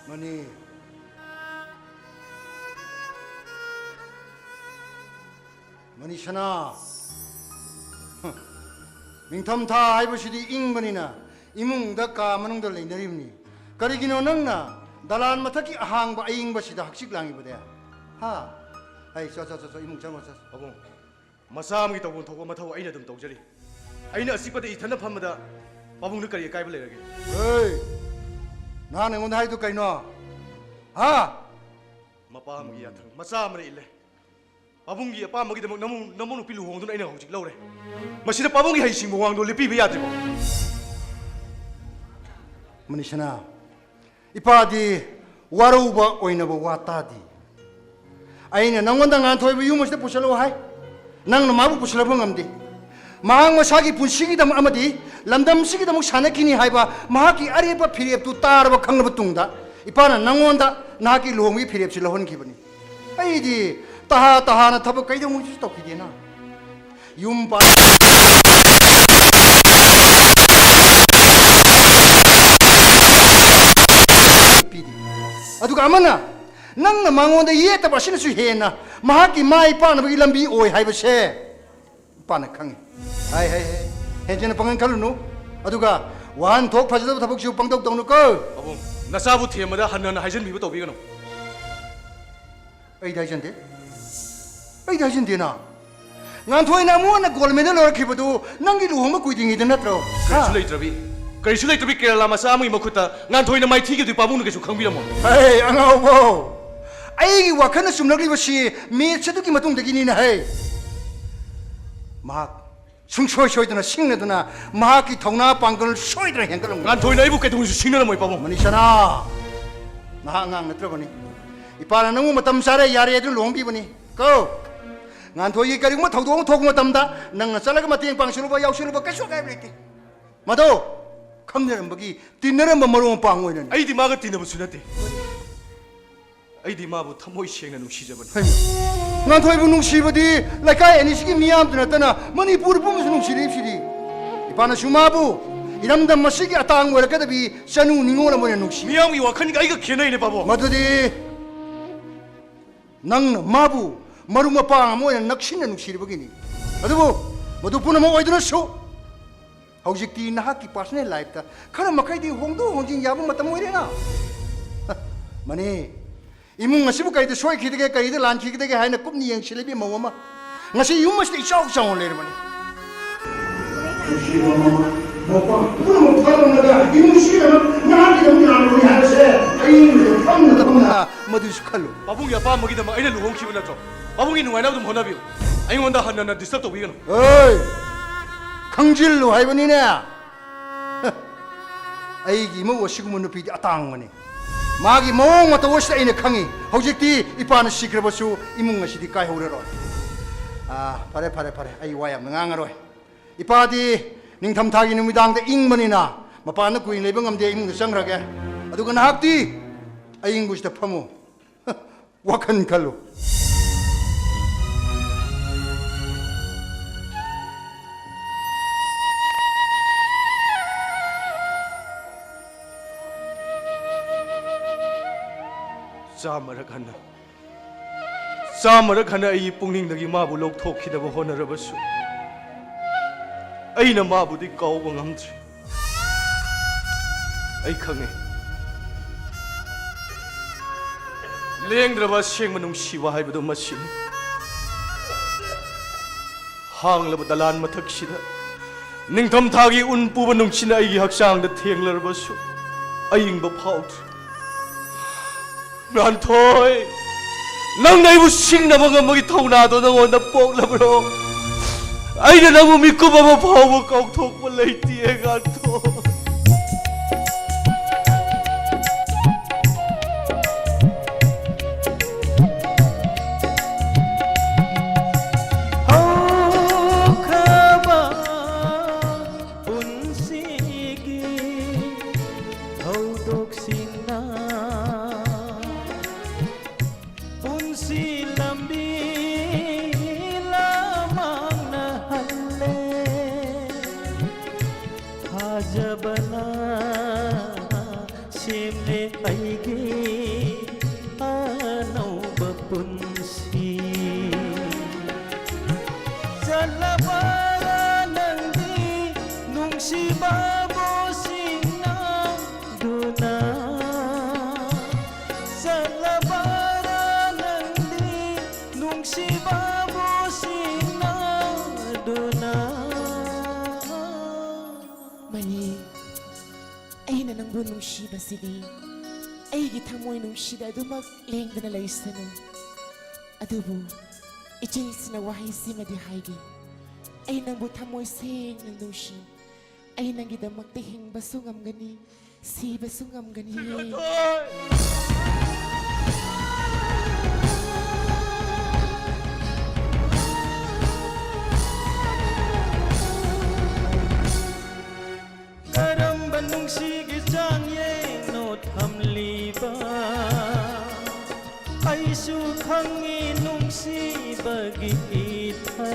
ꯃꯅꯤ꯫ ꯃꯅꯤꯁꯅꯥ, ꯍ, ꯅꯤꯡꯊꯝꯊꯥ ꯍꯥꯏꯕꯁꯤꯗꯤ ꯏꯪꯕꯅꯤꯅ ꯏꯃꯨꯡꯗ ꯀꯥ ꯃꯅꯨꯡꯗ ꯂꯩꯅꯔꯤꯕꯅꯤ꯫ ꯀꯔꯤꯒꯤꯅꯣ ꯅꯪꯅ ꯗꯂꯥꯟ ꯃꯊꯛꯀꯤ ꯑꯍꯥꯡꯕ ꯑꯏꯪꯕꯁꯤꯗ ꯍꯛꯆꯤꯛ ꯂꯥꯡꯉꯤꯕꯗꯤ? ꯍꯥ? ꯑꯩ, ꯆꯣ, ꯆꯣ, ꯆꯣ, ꯆꯣ, ꯏꯃꯨꯡ ꯆꯪꯉꯣ, ꯆꯣ꯫ ꯄꯥꯕꯨꯡ, ꯃꯆꯥ ꯑꯃꯒꯤ ꯇꯧꯐꯝ ꯊꯣꯛꯄ ꯃꯊꯧ ꯑꯩꯅ ꯑꯗꯨꯝ ꯇꯧꯖꯔꯤ꯫ ꯑꯩꯅ ꯑꯆꯤꯛꯄꯗ ꯏꯊꯟꯗ ꯐꯝꯕꯗ ꯄꯥꯕꯨꯡꯗ ꯀꯔꯤ ꯑꯀꯥꯏꯕ ꯂꯩꯔꯒꯦ? ꯍꯦ! ꯅꯍꯥꯟ ꯑꯩꯉꯣꯟꯗ ꯍꯥꯏꯗꯨ ꯀꯩꯅꯣ? ꯍꯥ? ꯃꯄꯥ ꯑꯃꯒꯤ ꯌꯥꯊꯪ ꯃꯆꯥ ꯑꯃꯅ ꯏꯜꯂꯦ꯫ ꯄꯥꯕꯨꯡꯒꯤ ꯑꯄꯥꯝꯕꯒꯤꯗꯃꯛ ꯅꯃꯧ, ꯅꯃꯧ ꯅꯨꯄꯤ ꯂꯨꯍꯣꯡꯗꯨꯅ ꯑꯩꯅ ꯍꯧꯖꯤꯛ ꯂꯧꯔꯦ꯫ ꯃꯁꯤꯗ ꯄꯥꯕꯨꯡꯒꯤ ꯍꯩꯁꯤꯡꯕ ꯋꯥꯡꯗꯣ ꯂꯦꯞꯄꯤꯕ ꯌꯥꯗ꯭ꯔꯤꯕꯣ? ꯃꯅꯤꯁꯅꯥ, ꯏꯄꯥꯗꯤ ꯋꯥꯔꯧꯕ ꯑꯣꯏꯅꯕ ꯋꯥ ꯇꯥꯗꯦ꯫ ꯑꯩꯅ ꯅꯪꯉꯣꯟꯗ ꯉꯥꯟꯊꯣꯏꯕ ꯌꯨꯝ ꯑꯁꯤꯗ ꯄꯨꯁꯜꯂꯛꯎ ꯍꯥꯏ, ꯅꯪꯅ ꯃꯥꯕꯨ ꯄꯨꯁꯜꯂꯛꯄ ꯉꯝꯗꯦ꯫ ꯃꯍꯥꯛ ꯃꯁꯥꯒꯤ ꯄꯨꯟꯁꯤꯒꯤꯗꯃꯛ ꯑꯃꯗꯤ ꯂꯝꯗꯝꯁꯤꯒꯤꯗꯃꯛ ꯁꯥꯟꯅꯈꯤꯅꯤ ꯍꯥꯏꯕ ꯃꯍꯥꯛꯀꯤ ꯑꯔꯦꯞꯄ ꯐꯤꯔꯦꯞꯇꯨ ꯇꯥꯔꯕ ꯈꯪꯂꯕ ꯇꯨꯡꯗ, ꯏꯄꯥꯅ ꯅꯪꯉꯣꯟꯗ ꯅꯍꯥꯛꯀꯤ ꯂꯨꯍꯣꯡꯕꯒꯤ ꯐꯤꯔꯦꯞꯁꯤ ꯂꯧꯍꯟꯈꯤꯕꯅꯤ꯫ ꯑꯩꯗꯤ ꯇꯍꯥ ꯇꯍꯥꯅ ꯊꯕꯛ ꯀꯩꯗꯧꯉꯩꯗꯁꯨ ꯇꯧꯈꯤꯗꯦꯅ꯫ ꯌꯨꯝ ꯄꯥꯟ-, ꯄꯤꯔꯤ꯫ ꯑꯗꯨꯒ ꯑꯃꯅ, ꯅꯪꯅ ꯃꯉꯣꯟꯗ ꯌꯦꯠꯇꯕ ꯑꯁꯤꯅꯁꯨ ꯍꯦꯟꯅ ꯃꯍꯥꯛꯀꯤ ꯃꯥꯏ ꯄꯥꯛꯅꯕꯒꯤ ꯂꯝꯕꯤ ꯑꯣꯏ ꯍꯥꯏꯕꯁꯦ ꯏꯄꯥꯅ ꯈꯪꯉꯤ꯫ ꯍꯥꯏ, ꯍꯥꯏ, ꯍꯥꯏ꯫ ꯍꯦꯟꯖꯤꯟꯅ ꯄꯥꯡꯒꯜ ꯈꯜꯂꯨꯅꯨ꯫ ꯑꯗꯨꯒ ꯋꯥꯍꯟꯊꯣꯛ ꯐꯖꯗꯕ ꯊꯕꯛꯁꯨ ꯄꯪꯇꯧ ꯇꯧꯅꯨꯀꯣ꯫ ꯄꯥꯕꯨꯡ, ꯅꯆꯥꯕꯨ ꯊꯦꯝꯕꯗ ꯍꯟꯅ ꯍꯟꯅ ꯍꯥꯏꯖꯤꯟꯕꯤꯕ ꯇꯧꯕꯤꯒꯅꯨ꯫ ꯑꯩꯗꯤ ꯍꯥꯏꯖꯟꯗꯦ꯫ ꯑꯩꯗꯤ ꯍꯥꯏꯖꯟꯗꯦꯅ꯫ ꯉꯥꯟꯊꯣꯏꯅ ꯑꯃꯨꯛ ꯍꯟꯅ gold medal ꯂꯧꯔꯛꯈꯤꯕꯗꯨ ꯅꯪꯒꯤ ꯂꯨꯍꯣꯡꯕ ꯀꯨꯏꯗ꯭ꯔꯤꯉꯩꯗ ꯅꯠꯇ꯭ꯔꯣ? ꯀꯔꯤꯁꯨ ꯍꯥ? ꯂꯩꯇ꯭ꯔꯕꯤ, ꯀꯔꯤꯁꯨ ꯂꯩꯇ꯭ꯔꯕꯤ ꯀꯦꯔꯂꯥ ꯃꯆꯥ ꯑꯃꯒꯤ ꯃꯈꯨꯠꯇ ꯉꯥꯟꯊꯣꯏꯅ ꯃꯥꯏꯊꯤꯈꯤꯕꯗꯨ ꯄꯥꯕꯨꯡꯅ ꯀꯩꯁꯨ ꯈꯪꯕꯤꯔꯝꯃꯣꯏ꯫ ꯍꯦ, ꯑꯉꯥꯎꯕꯧ! ꯑꯩꯒꯤ ꯋꯥꯈꯜꯅ ꯆꯨꯝꯂꯛꯂꯤꯕꯁꯤ match ꯑꯗꯨꯒꯤ ꯃꯇꯨꯡꯗꯒꯤꯅꯤꯅ ꯍꯦ꯫ ꯃꯍꯥꯛ ꯁꯨꯡꯁꯣꯏ ꯁꯣꯏꯗꯅ ꯁꯤꯡꯅꯗꯨꯅ ꯃꯍꯥꯛꯀꯤ ꯊꯧꯅꯥ ꯄꯥꯡꯒꯜ ꯁꯣꯏꯗꯅ ꯍꯦꯟꯒꯠꯂꯝꯒꯅꯤ꯫ ꯉꯥꯟꯊꯣꯏꯅ ꯑꯩꯕꯨ ꯀꯩꯗꯧꯉꯩꯁꯨ ꯁꯤꯡꯅꯔꯝꯃꯣꯏ, ꯄꯥꯕꯨꯡ꯫ ꯃꯅꯤꯁꯅꯥ, ꯅꯍꯥꯛ ꯑꯉꯥꯡ ꯅꯠꯇ꯭ꯔꯕꯅꯤ꯫ ꯏꯄꯥꯅ ꯅꯪꯕꯨ ꯃꯇꯝ ꯆꯥꯔꯦ, ꯌꯥꯔꯦ ꯑꯗꯨꯅ ꯂꯨꯍꯣꯡꯕꯤꯕꯅꯤ꯫ ꯀꯣ, ꯉꯥꯟꯊꯣꯏꯒꯤ ꯀꯔꯤꯒꯨꯝꯕ ꯊꯧꯗꯣꯛ ꯑꯃ ꯊꯣꯛꯄ ꯃꯇꯝꯗ ꯅꯪꯅ ꯆꯠꯂꯒ ꯃꯇꯦꯡ ꯄꯥꯡꯁꯤꯜꯂꯨꯕ, ꯌꯥꯎꯁꯤꯜꯂꯨꯕ ꯀꯩꯁꯨ ꯑꯀꯥꯏꯕ ꯂꯩꯇꯦ꯫ ꯃꯗꯣ ꯈꯪꯅꯔꯝꯕꯒꯤ ꯇꯤꯟꯅꯔꯝꯕ ꯃꯔꯨꯞ ꯃꯄꯥꯡ ꯑꯣꯏꯅꯅꯤ꯫ ꯑꯩꯗꯤ ꯃꯥꯒ ꯇꯤꯟꯅꯕꯁꯨ ꯅꯠꯇꯦ꯫ ꯑꯩꯗꯤ ꯃꯥꯕꯨ ꯊꯃꯣꯏ ꯁꯦꯡꯅ ꯅꯨꯡꯁꯤꯖꯕꯅꯤ꯫ ꯍꯩꯃꯥ! ꯉꯥꯟꯊꯣꯏꯕꯨ ꯅꯨꯡꯁꯤꯕꯗꯤ ꯂꯩꯀꯥꯏ ꯑꯅꯤꯁꯤꯒꯤ ꯃꯤꯌꯥꯝꯇ ꯅꯠꯇꯅ ꯃꯅꯤꯄꯨꯔ ꯄꯨꯝꯕꯁꯨ ꯅꯨꯡꯁꯤꯔꯤꯕꯁꯤꯗꯤ꯫ ꯏꯄꯥꯅꯁꯨ ꯃꯥꯕꯨ ꯏꯔꯝꯗꯝ ꯑꯁꯤꯒꯤ ꯑꯇꯥꯡꯕ ꯑꯣꯏꯔꯛꯀꯗꯕꯤ ꯆꯅꯨ ꯅꯤꯉꯣꯜ ꯑꯃ ꯑꯣꯏꯅ ꯅꯨꯡꯁꯤ꯫ ꯃꯤꯌꯥꯝꯒꯤ ꯋꯥꯈꯜꯒ ꯑꯩꯒ ꯈꯦꯠꯅꯩꯅꯦ, ꯄꯥꯕꯨꯡ꯫ ꯃꯗꯨꯗꯤ ꯅꯪꯅ ꯃꯥꯕꯨ ꯃꯔꯨꯞ ꯃꯄꯥꯡ ꯑꯃ ꯑꯣꯏꯅ ꯅꯛꯁꯤꯟꯅ ꯅꯨꯡꯁꯤꯔꯤꯕꯒꯤꯅꯤ꯫ ꯑꯗꯨꯕꯨ ꯃꯗꯨ ꯄꯨꯝꯅꯃꯛ ꯑꯣꯏꯗꯨꯅꯁꯨ ꯍꯧꯖꯤꯛꯇꯤ ꯅꯍꯥꯛꯀꯤ personal lifeꯇ ꯈꯔ ꯃꯈꯩꯗꯤ ꯍꯣꯡꯗꯣꯛ ꯍꯣꯡꯖꯤꯟ ꯌꯥꯕ ꯃꯇꯝ ꯑꯣꯏꯔꯦꯅ꯫ ꯃꯅꯤ, ꯏꯃꯨꯡ ꯑꯁꯤꯕꯨ ꯀꯔꯤꯗ ꯁꯣꯏꯈꯤꯗꯒꯦ, ꯀꯔꯤꯗ ꯂꯥꯟꯈꯤꯒꯗꯒꯦ ꯍꯥꯏꯅ ꯀꯨꯞꯅ ꯌꯦꯡꯁꯤꯜꯂꯤꯕꯤ ꯃꯧ ꯑꯃ ꯉꯁꯤ ꯌꯨꯝ ꯑꯁꯤꯗ ꯏꯆꯥꯎ ꯆꯥꯎꯅ ꯂꯩꯔꯕꯅꯤ꯫ ꯅꯨꯡꯁꯤꯕ ꯃꯃꯥ, ꯃꯄꯥ ꯄꯨꯝꯅꯃꯛ ꯊꯥꯗꯣꯛꯂꯒ ꯏꯃꯨꯡ ꯁꯤꯅꯃꯛ ꯅꯍꯥꯛꯀꯤꯗꯃꯛ ꯂꯥꯛꯂꯕꯅꯤ ꯍꯥꯏꯕꯁꯦ ꯑꯩ ꯐꯝꯅ ꯐꯝꯅ ꯃꯗꯨꯁꯨ ꯈꯜꯂꯨ꯫ ꯄꯥꯕꯨꯡꯒꯤ ꯑꯄꯥꯝꯕꯒꯤꯗꯃꯛ ꯑꯩꯅ ꯂꯨꯍꯣꯡꯈꯤꯕ ꯅꯠꯇ꯭ꯔꯣ? ꯄꯥꯕꯨꯡꯒꯤ ꯅꯨꯡꯉꯥꯏꯅꯕ ꯑꯗꯨꯝ ꯍꯣꯠꯅꯕꯤꯌꯨ꯫ ꯑꯩꯉꯣꯟꯗ ꯍꯟꯅ ꯍꯟꯅ disturb ꯇꯧꯕꯤꯒꯅꯨ꯫ ꯑꯦ! ꯈꯪꯖꯤꯜꯂꯨ ꯍꯥꯏꯕꯅꯤꯅꯦ꯫ ꯑꯩꯒꯤ ꯏꯃꯧ ꯑꯁꯤꯒꯨꯝꯕ ꯅꯨꯄꯤꯗꯤ ꯑꯇꯥꯡꯕꯅꯤ꯫ ꯃꯥꯒꯤ ꯃꯑꯣꯡ ꯃꯇꯧ ꯑꯁꯤꯗ ꯑꯩꯅ ꯈꯪꯉꯤ꯫ ꯍꯧꯖꯤꯛꯇꯤ ꯏꯄꯥꯅ ꯁꯤꯈ꯭ꯔꯕꯁꯨ ꯏꯃꯨꯡ ꯑꯁꯤꯗꯤ ꯀꯥꯏꯍꯧꯔꯔꯣꯏ꯫ ꯑꯥ, ꯐꯔꯦ, ꯐꯔꯦ, ꯐꯔꯦ꯫ ꯑꯩ ꯋꯥ ꯌꯥꯝꯅ ꯉꯥꯡꯉꯔꯣꯏ꯫ ꯏꯄꯥꯗꯤ ꯅꯤꯡꯊꯝꯊꯥꯒꯤ ꯅꯨꯃꯤꯗꯥꯡꯗ ꯏꯪꯕꯅꯤꯅ ꯃꯄꯥꯟꯗ ꯀꯨꯏꯅ ꯂꯩꯕ ꯉꯝꯗꯦ, ꯏꯃꯨꯡꯗ ꯆꯪꯈ꯭ꯔꯒꯦ꯫ ꯑꯗꯨꯒ ꯅꯍꯥꯛꯇꯤ ꯑꯌꯤꯡꯕꯁꯤꯗ ꯐꯝꯃꯨ꯫ ꯋꯥꯈꯜ ꯈꯜꯂꯨ꯫ ꯆꯥꯝꯃꯔꯛ ꯍꯟꯅ, ꯆꯥꯝꯃꯔꯛ ꯍꯟꯅ ꯑꯩꯒꯤ ꯄꯨꯛꯅꯤꯡꯗꯒꯤ ꯃꯥꯕꯨ ꯂꯧꯊꯣꯛꯈꯤꯅꯕ ꯍꯣꯠꯅꯔꯕꯁꯨ, ꯑꯩꯅ ꯃꯥꯕꯨꯗꯤ ꯀꯥꯎꯕ ꯉꯝꯗ꯭ꯔꯤ꯫ ꯑꯩ ꯈꯪꯉꯤ, ꯂꯦꯡꯗ꯭ꯔꯕ ꯑꯁꯦꯡꯕ ꯅꯨꯡꯁꯤꯕ ꯍꯥꯏꯕꯗꯨ ꯃꯁꯤꯅꯤ꯫ ꯍꯥꯡꯂꯕ ꯗꯂꯥꯟ ꯃꯊꯛꯁꯤꯗ ꯅꯤꯡꯊꯝꯊꯥꯒꯤ ꯎꯟ ꯄꯨꯕ ꯅꯨꯡꯁꯤꯠꯅ ꯑꯩꯒꯤ ꯍꯛꯆꯥꯡꯗ ꯊꯦꯡꯂꯔꯕꯁꯨ, ꯑꯏꯪꯕ ꯐꯥꯎꯗ꯭ꯔꯤ꯫ ꯉꯥꯟꯊꯣꯏ, ꯅꯪꯅ ꯑꯩꯕꯨ ꯁꯤꯡꯅꯕ ꯉꯝꯕꯒꯤ ꯊꯧꯅꯥꯗꯣ ꯅꯉꯣꯟꯗ ꯄꯣꯛꯂꯕ꯭ꯔꯣ? ꯑꯩꯅ ꯅꯪꯕꯨ ꯃꯤꯀꯨꯞ ꯑꯃ ꯐꯥꯎꯕ ꯀꯥꯎꯊꯣꯛꯄ ꯂꯩꯇꯦ, ꯉꯥꯟꯊꯣꯏ꯫ ꯍꯧꯈ꯭ꯔꯕ ꯄꯨꯟꯁꯤꯒꯤ ꯊꯧꯗꯣꯛꯁꯤꯡꯅ ꯄꯨꯟꯁꯤ ꯂꯝꯕꯤ ꯂꯃꯥꯡꯅꯍꯜꯂꯦ꯫ ꯊꯥꯖꯕꯅ ꯁꯦꯝꯂꯦ ꯑꯩꯒꯤ ꯑꯅꯧꯕ ꯄꯨꯟꯁꯤ꯫ ꯆꯠꯂꯕꯔꯥ ꯅꯪꯗꯤ ꯅꯨꯡꯁꯤꯕꯕꯨ ꯁꯤꯡꯅꯗꯨꯅ? ꯆꯠꯂꯕꯔꯥ ꯅꯪꯗꯤ ꯅꯨꯡꯁꯤꯕꯕꯨ ꯁꯤꯡꯅꯗꯨꯅ? ꯃꯅꯤ, ꯑꯩꯅ ꯅꯪꯕꯨ ꯅꯨꯡꯁꯤꯕꯁꯤꯗꯤ ꯑꯩꯒꯤ ꯊꯃꯣꯏ ꯅꯨꯡꯁꯤꯗ ꯑꯗꯨꯃꯛ ꯂꯦꯡꯗꯅ ꯂꯩꯁꯅꯨ꯫ ꯑꯗꯨꯕꯨ ꯏꯆꯦꯁꯤꯅ ꯋꯥꯍꯩꯁꯤꯃꯗꯤ ꯍꯥꯏꯒꯦ, "ꯑꯩ ꯅꯪꯕꯨ ꯊꯃꯣꯏ ꯁꯦꯡꯅ ꯅꯨꯡꯁꯤ꯫ ꯑꯩ ꯅꯪꯒꯤꯗꯃꯛꯇ ꯍꯤꯡꯕꯁꯨ ꯉꯝꯒꯅꯤ, ꯁꯤꯕꯁꯨ ꯉꯝꯒꯅꯤ"꯫ ꯀꯔꯝꯕ ꯅꯨꯡꯁꯤꯒꯤ ꯆꯥꯡꯌꯦꯡꯅꯣ ꯊꯝꯂꯤꯕ? ꯑꯩꯁꯨ ꯈꯪꯉꯤ ꯅꯨꯡꯁꯤꯕꯒꯤ ꯏꯊ꯫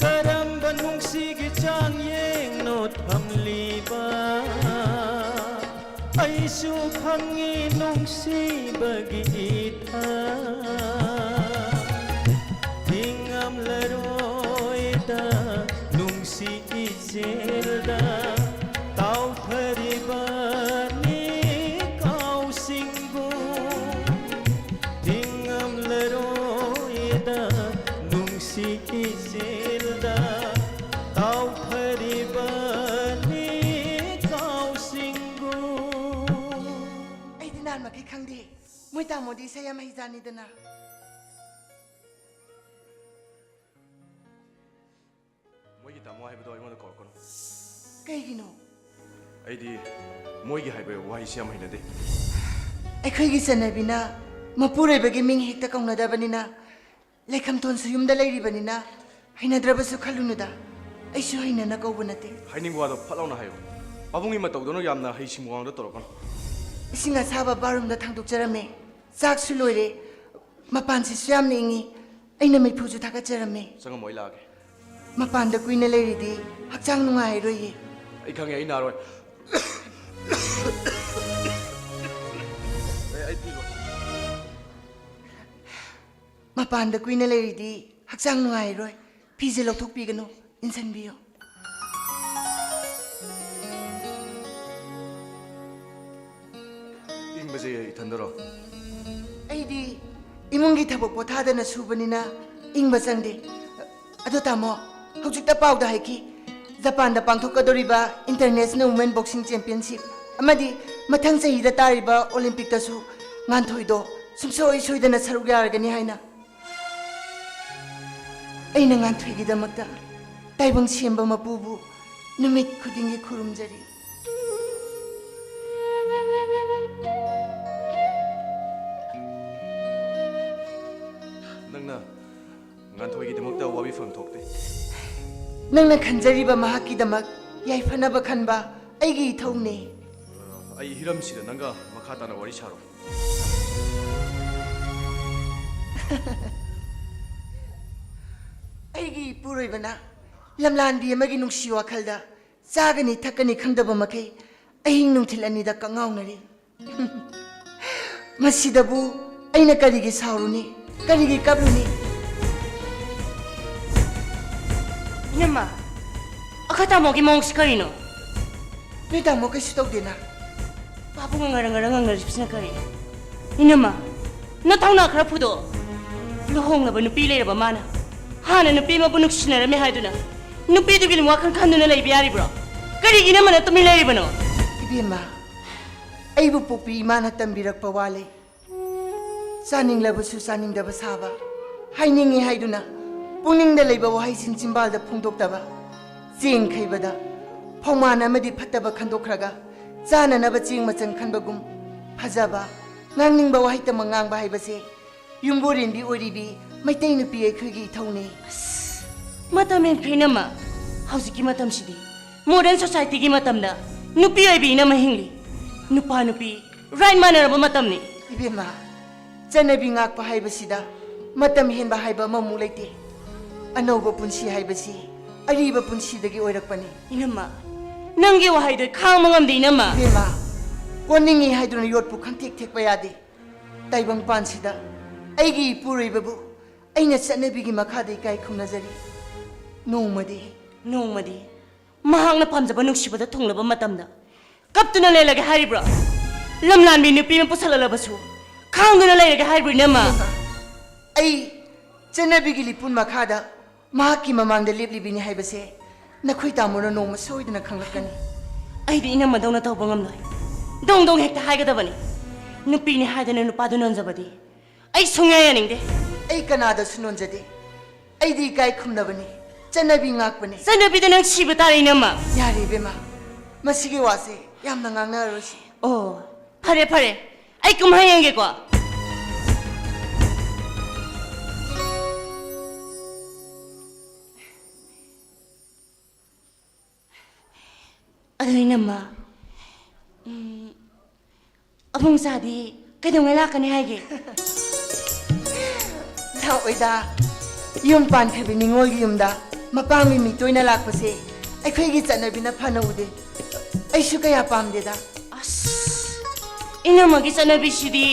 ꯀꯔꯝꯕ ꯅꯨꯡꯁꯤꯒꯤ ꯆꯥꯡꯌꯦꯡꯅꯣ ꯊꯝꯂꯤꯕ? ꯑꯩꯁꯨ ꯈꯪꯉꯤ ꯅꯨꯡꯁꯤꯕꯒꯤ ꯏꯊ꯫ ꯇꯥꯃꯣꯗꯤ ꯏꯁꯩ ꯌꯥꯝ ꯍꯩꯖꯥꯅꯤꯗꯅ꯫ ꯃꯣꯏꯒꯤ ꯇꯥꯃꯣ ꯍꯥꯏꯕꯗꯣ ꯑꯩꯉꯣꯟꯗ ꯀꯧꯔꯛꯀꯅꯨ꯫ ꯀꯩꯒꯤꯅꯣ? ꯑꯩꯗꯤ ꯃꯣꯏꯒꯤ ꯍꯥꯏꯕ ꯋꯥꯍꯩꯁꯤ ꯌꯥꯝ ꯍꯩꯅꯗꯦ꯫ ꯑꯩꯈꯣꯏꯒꯤ ꯆꯠꯅꯕꯤꯅ ꯃꯄꯨꯔꯣꯏꯕꯒꯤ ꯃꯤꯡ ꯍꯦꯛꯇ ꯀꯧꯅꯗꯕꯅꯤꯅ, ꯂꯩꯈꯝꯊꯣꯟꯁꯨ ꯌꯨꯝꯗ ꯂꯩꯔꯤꯕꯅꯤꯅ ꯍꯩꯅꯗ꯭ꯔꯕꯁꯨ ꯈꯜꯂꯨꯅꯨꯗ꯫ ꯑꯩꯁꯨ ꯍꯩꯅꯅ ꯀꯧꯕ ꯅꯠꯇꯦ꯫ ꯍꯥꯏꯅꯤꯡꯕ ꯋꯥꯗꯣ ꯐꯠ ꯂꯥꯎꯅ ꯍꯥꯏꯌꯨ꯫ ꯄꯥꯕꯨꯡꯒꯤ ꯃꯇꯧꯗꯧꯅ ꯌꯥꯝꯅ ꯍꯩꯁꯤꯡꯕ ꯋꯥꯉꯥꯡꯗꯣ ꯇꯧꯔꯛꯀꯅꯨ꯫ ꯏꯁꯤꯡ ꯑꯁꯥꯕ ꯕꯥꯔꯨꯝꯗ ꯊꯥꯡꯗꯣꯛꯆꯔꯝꯃꯦ꯫ ꯆꯥꯛꯁꯨ ꯂꯣꯏꯔꯦ꯫ ꯃꯄꯥꯟꯁꯤꯁꯨ ꯌꯥꯝꯅ ꯏꯪꯉꯤ꯫ ꯑꯩꯅ ꯃꯩꯐꯨꯁꯨ ꯊꯥꯒꯠꯆꯔꯝꯃꯦ꯫ ꯆꯪꯉꯝꯃꯣ, ꯑꯩ ꯂꯥꯛꯑꯒꯦ꯫ ꯃꯄꯥꯟꯗ ꯀꯨꯏꯅ ꯂꯩꯔꯤꯗꯤ ꯍꯛꯆꯥꯡ ꯅꯨꯡꯉꯥꯏꯔꯣꯏꯌꯦ꯫ ꯑꯩ ꯈꯪꯉꯦ, ꯑꯩ ꯅꯥꯔꯣꯏ꯫ ꯑꯩ, ꯑꯩ ꯐꯤ ꯂꯧ-, ꯃꯄꯥꯟꯗ ꯀꯨꯏꯅ ꯂꯩꯔꯤꯗꯤ ꯍꯛꯆꯥꯡ ꯅꯨꯡꯉꯥꯏꯔꯣꯏ꯫ ꯐꯤꯁꯦ ꯂꯧꯊꯣꯛꯄꯤꯒꯅꯨ, ꯏꯟꯁꯤꯟꯕꯤꯌꯨ꯫ ꯏꯪꯕꯁꯦ ꯏꯊꯟꯗꯔꯣ? ꯑꯩꯗꯤ ꯏꯃꯨꯡꯒꯤ ꯊꯕꯛ ꯄꯣꯊꯥꯗꯅ ꯁꯨꯕꯅꯤꯅ ꯏꯪꯕ ꯆꯪꯗꯦ꯫ ꯑꯗꯣ ꯇꯥꯃꯣ, ꯍꯧꯖꯤꯛꯇ ꯄꯥꯎꯗ ꯍꯥꯏꯈꯤ, ꯖꯄꯥꯟꯗ ꯄꯥꯡꯊꯣꯛꯀꯗꯧꯔꯤꯕ International Women Boxing Championship ꯑꯃꯗꯤ ꯃꯊꯪ ꯆꯍꯤꯗ ꯇꯥꯔꯤꯕ ꯑꯣꯂꯤꯝꯄꯤꯛꯇꯁꯨ ꯉꯥꯟꯊꯣꯏꯗꯣ ꯁꯨꯡꯁꯣꯏ ꯁꯣꯏꯗꯅ ꯁꯔꯨꯛ ꯌꯥꯔꯒꯅꯤ ꯍꯥꯏꯅ꯫ ꯑꯩꯅ ꯉꯥꯟꯊꯣꯏꯒꯤꯗꯃꯛꯇ ꯇꯥꯏꯕꯪ ꯁꯦꯝꯕ ꯃꯄꯨꯕꯨ ꯅꯨꯃꯤꯠ ꯈꯨꯗꯤꯡꯒꯤ ꯈꯨꯔꯨꯝꯖꯔꯤ꯫ ꯅꯪꯅ ꯉꯥꯟꯊꯣꯏꯒꯤꯗꯃꯛꯇ ꯋꯥꯕꯤꯐꯝ ꯊꯣꯛꯇꯦ꯫ ꯅꯪꯅ ꯈꯟꯖꯔꯤꯕ ꯃꯍꯥꯛꯀꯤꯗꯃꯛ ꯌꯥꯏꯐꯅꯕ ꯈꯟꯕ ꯑꯩꯒꯤ ꯏꯊꯧꯅꯦ꯫ ꯑꯩ ꯍꯤꯔꯝꯁꯤꯗ ꯅꯪꯒ ꯃꯈꯥ ꯇꯥꯅ ꯋꯥꯔꯤ ꯁꯥꯔꯣꯏ꯫ ꯑꯩꯒꯤ ꯏꯄꯨꯔꯣꯏꯕꯅ ꯂꯝꯂꯥꯟꯕꯤ ꯑꯃꯒꯤ ꯅꯨꯡꯁꯤ ꯋꯥꯈꯜꯗ ꯆꯥꯒꯅꯤ ꯊꯛꯀꯅꯤ ꯈꯪꯗꯕ ꯃꯈꯩ ꯑꯍꯤꯡ ꯅꯨꯡꯊꯤꯜ ꯑꯅꯤꯗ ꯀꯛꯉꯥꯎꯅꯔꯤ꯫ ꯃꯁꯤꯗꯕꯨ ꯑꯩꯅ ꯀꯔꯤꯒꯤ ꯁꯥꯎꯔꯨꯅꯤ? ꯀꯔꯤꯒꯤ ꯀꯞꯂꯨꯅꯤ? ꯏꯅꯝꯃ, ꯑꯈꯣꯏ ꯇꯥꯃꯣꯒꯤ ꯃꯑꯣꯡꯁꯤ ꯀꯔꯤꯅꯣ? ꯅꯣꯏ ꯇꯥꯃꯣ ꯀꯩꯁꯨ ꯇꯧꯗꯦꯅ꯫ ꯄꯥꯕꯨꯡꯒ ꯉꯔꯪ ꯉꯔꯪ ꯉꯪꯅꯔꯤꯕꯁꯤꯅ ꯀꯔꯤ? ꯏꯅꯝꯃ, ꯅꯊꯧꯅꯥ ꯈꯔ ꯐꯨꯗꯣꯛꯑꯣ꯫ ꯂꯨꯍꯣꯡꯂꯕ ꯅꯨꯄꯤ ꯂꯩꯔꯕ ꯃꯥꯅ ꯍꯥꯟꯅ ꯅꯨꯄꯤ ꯑꯃꯕꯨ ꯅꯨꯡꯁꯤꯅꯔꯝꯃꯦ ꯍꯥꯏꯗꯨꯅ ꯅꯨꯄꯤꯗꯨꯒꯤ ꯋꯥꯈꯜ ꯈꯟꯗꯨꯅ ꯂꯩꯕ ꯌꯥꯔꯤꯕ꯭ꯔꯣ? ꯀꯔꯤꯒꯤ ꯏꯅꯝꯃꯅ ꯇꯨꯃꯤꯟ ꯂꯩꯔꯤꯕꯅꯣ? ꯏꯕꯦꯝꯃ, ꯑꯩꯕꯨ ꯄꯣꯛꯄꯤ ꯏꯃꯥꯅ ꯇꯝꯕꯤꯔꯛꯄ ꯋꯥ ꯂꯩ꯫ ꯆꯥꯅꯤꯡꯂꯕꯁꯨ ꯆꯥꯅꯤꯡꯗꯕ ꯁꯥꯕ, ꯍꯥꯏꯅꯤꯡꯉꯤ ꯍꯥꯏꯗꯨꯅ ꯄꯨꯛꯅꯤꯡꯗ ꯂꯩꯕ ꯋꯥꯍꯩꯁꯤꯡ ꯆꯤꯝꯕꯥꯜꯗ ꯐꯣꯡꯗꯣꯛꯇꯕ, ꯆꯦꯡ ꯈꯩꯕꯗ ꯐꯧꯃꯥꯟ ꯑꯃꯗꯤ ꯐꯠꯇꯕ ꯈꯟꯗꯣꯛꯈ꯭ꯔꯒ ꯆꯥꯅꯅꯕ ꯆꯦꯡ ꯃꯆꯪ ꯈꯟꯕꯒꯨꯝ ꯐꯖꯕ, ꯉꯥꯡꯅꯤꯡꯕ ꯋꯥꯍꯩꯇꯃꯛ ꯉꯥꯡꯕ ꯍꯥꯏꯕꯁꯦ ꯌꯨꯝꯕꯨꯔꯦꯟꯕꯤ ꯑꯣꯏꯔꯤꯕꯤ ꯃꯩꯇꯩ ꯅꯨꯄꯤ ꯑꯩꯈꯣꯏꯒꯤ ꯏꯊꯧꯅꯤ꯫ ꯃꯇꯝ ꯍꯦꯟꯈ꯭ꯔꯦ ꯏꯅꯝꯃ꯫ ꯍꯧꯖꯤꯛꯀꯤ ꯃꯇꯝꯁꯤꯗꯤ modern societyꯒꯤ ꯃꯇꯝꯗ ꯅꯨꯄꯤ ꯑꯣꯏꯕꯤ ꯏꯅꯝꯃ ꯍꯤꯡꯂꯤ꯫ ꯅꯨꯄꯥ ꯅꯨꯄꯤ right ꯃꯥꯟꯅꯔꯕ ꯃꯇꯝꯅꯤ꯫ ꯏꯕꯦꯝꯃ, ꯆꯠꯅꯕꯤ ꯉꯥꯛꯄ ꯍꯥꯏꯕꯁꯤꯗ ꯃꯇꯝ ꯍꯦꯟꯕ ꯍꯥꯏꯕ ꯑꯃꯃꯨꯛ ꯂꯩꯇꯦ꯫ ꯑꯅꯧꯕ ꯄꯨꯟꯁꯤ ꯍꯥꯏꯕꯁꯤ ꯑꯔꯤꯕ ꯄꯨꯟꯁꯤꯗꯒꯤ ꯑꯣꯏꯔꯛꯄꯅꯤ꯫ ꯏꯅꯝꯃ, ꯅꯪꯒꯤ ꯋꯥꯍꯩꯗꯣ ꯑꯩ ꯈꯥꯡꯕ ꯉꯝꯗꯦ ꯏꯅꯝꯃ꯫ ꯏꯕꯦꯝꯃ, ꯀꯣꯟꯅꯤꯡꯉꯤ ꯍꯥꯏꯗꯨꯅ ꯌꯣꯠꯄꯨ ꯈꯪꯊꯦꯛ ꯊꯦꯛꯄ ꯌꯥꯗꯦ꯫ ꯇꯥꯏꯕꯪꯄꯥꯟꯁꯤꯗ ꯑꯩꯒꯤ ꯏꯄꯨꯔꯣꯏꯕꯕꯨ ꯑꯩꯅ ꯆꯠꯅꯕꯤꯒꯤ ꯃꯈꯥꯗ ꯏꯀꯥꯏ ꯈꯨꯝꯅꯖꯔꯤ꯫ ꯅꯣꯡꯃꯗꯤ ꯅꯣꯡꯃꯗꯤ ꯃꯍꯥꯛꯅ ꯄꯥꯝꯖꯕ ꯅꯨꯡꯁꯤꯕꯗ ꯊꯨꯡꯂꯕ ꯃꯇꯝꯗ ꯀꯞꯇꯨꯅ ꯂꯦꯜꯂꯒꯦ ꯍꯥꯏꯔꯤꯕ꯭ꯔꯣ? ꯂꯝꯂꯥꯟꯕꯤ ꯅꯨꯄꯤ ꯑꯃ ꯄꯨꯁꯜꯂꯛꯂꯕꯁꯨ ꯈꯥꯡꯗꯨꯅ ꯂꯩꯔꯒꯦ ꯍꯥꯏꯔꯤꯕ꯭ꯔꯣ ꯏꯅꯝꯃ? ꯑꯩ ꯆꯠꯅꯕꯤꯒꯤ ꯂꯤꯄꯨꯟ ꯃꯈꯥꯗ ꯃꯍꯥꯛꯀꯤ ꯃꯃꯥꯡꯗ ꯂꯦꯞꯂꯤꯕꯤꯅꯤ ꯍꯥꯏꯕꯁꯦ ꯅꯈꯣꯏ ꯇꯥꯃꯣꯅ ꯅꯣꯡꯃ ꯁꯣꯏꯗꯅ ꯈꯪꯂꯛꯀꯅꯤ꯫ ꯑꯩꯗꯤ ꯏꯅꯝꯃꯗꯧꯅ ꯇꯧꯕ ꯉꯝꯂꯣꯏ꯫ ꯗꯣꯡ ꯗꯣꯡ ꯍꯦꯛꯇ ꯍꯥꯏꯒꯗꯕꯅꯤ꯫ ꯅꯨꯄꯤꯅꯤ ꯍꯥꯏꯗꯅ ꯅꯨꯄꯥꯗꯨ ꯅꯣꯟꯖꯕꯗꯤ ꯑꯩ ꯁꯨꯡꯌꯥ ꯌꯥꯅꯤꯡꯗꯦ꯫ ꯑꯩ ꯀꯅꯥꯗꯁꯨ ꯅꯣꯟꯖꯗꯦ꯫ ꯑꯩꯗꯤ ꯏꯀꯥꯏ ꯈꯨꯝꯅꯕꯅꯤ, ꯆꯠꯅꯕꯤ ꯉꯥꯛꯄꯅꯤ꯫ ꯆꯠꯅꯕꯤꯗ ꯅꯪ ꯁꯤꯕ ꯇꯥꯔꯦ ꯏꯅꯝꯃ꯫ ꯌꯥꯔꯦ ꯏꯕꯦꯝꯃ, ꯃꯁꯤꯒꯤ ꯋꯥꯁꯦ ꯌꯥꯝꯅ ꯉꯥꯡꯅꯔꯔꯣꯏꯁꯤ꯫ ꯑꯣ, ꯐꯔꯦ ꯐꯔꯦ, ꯑꯩ ꯀꯨꯝꯍꯩ ꯌꯦꯡꯒꯦꯀꯣ꯫ ꯑꯗꯣ ꯏꯅꯝꯃ, ꯎꯝ, ꯑꯕꯨꯡꯁꯥꯗꯤ ꯀꯩꯗꯧꯉꯩ ꯂꯥꯛꯀꯅꯤ ꯍꯥꯏꯒꯦ? ꯂꯥꯛꯑꯣꯏꯗ, ꯌꯨꯝ ꯄꯥꯟꯈ꯭ꯔꯕꯤ ꯅꯤꯉꯣꯜꯒꯤ ꯌꯨꯝꯗ ꯃꯄꯥꯝꯒꯤ ꯃꯤ ꯇꯣꯏꯅ ꯂꯥꯛꯄꯁꯦ ꯑꯩꯈꯣꯏꯒꯤ ꯆꯠꯅꯕꯤꯅ ꯐꯅ ꯎꯗꯦ꯫ ꯑꯩꯁꯨ ꯀꯌꯥ ꯄꯥꯝꯗꯦꯗ꯫ ꯑꯁ, ꯏꯅꯝꯃꯒꯤ ꯆꯠꯅꯕꯤꯁꯤꯗꯤ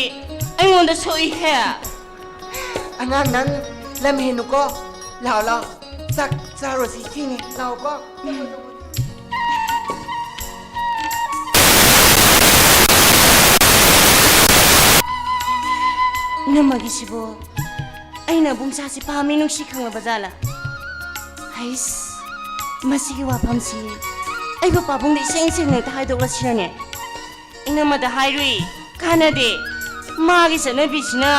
ꯑꯩꯉꯣꯟꯗ ꯁꯣꯛꯏꯍꯦ꯫ ꯑꯉꯥꯡ, ꯅꯪ ꯂꯝ ꯍꯦꯟꯅꯨꯀꯣ꯫ ꯂꯥꯛꯑꯣ, ꯂꯥꯛꯑꯣ, ꯆꯥꯛ ꯆꯥꯔꯨꯔꯁꯤ, ꯊꯦꯡꯉꯦ꯫ ꯂꯥꯛꯑꯣꯀꯣ꯫ ꯏꯅꯝꯃꯒꯤꯁꯤꯕꯨ ꯑꯩꯅ ꯑꯕꯨꯡꯁꯥꯁꯤ ꯄꯥꯝꯃꯤ ꯅꯨꯡꯁꯤ ꯈꯪꯂꯕ ꯖꯥꯠꯂꯥ? ꯍꯩꯁ, ꯃꯁꯤꯒꯤ ꯋꯥꯐꯝꯁꯤ ꯑꯩꯕꯨ ꯄꯥꯕꯨꯡꯗ ꯏꯁꯦꯡ ꯁꯦꯡꯅ ꯍꯦꯛꯇ ꯍꯥꯏꯗꯣꯛꯂꯁꯤꯔꯅꯦ? ꯏꯅꯝꯃꯗ ꯍꯥꯏꯔꯨꯏ, ꯀꯥꯟꯅꯗꯦ꯫ ꯃꯥꯒꯤ ꯆꯠꯅꯕꯤꯁꯤꯅ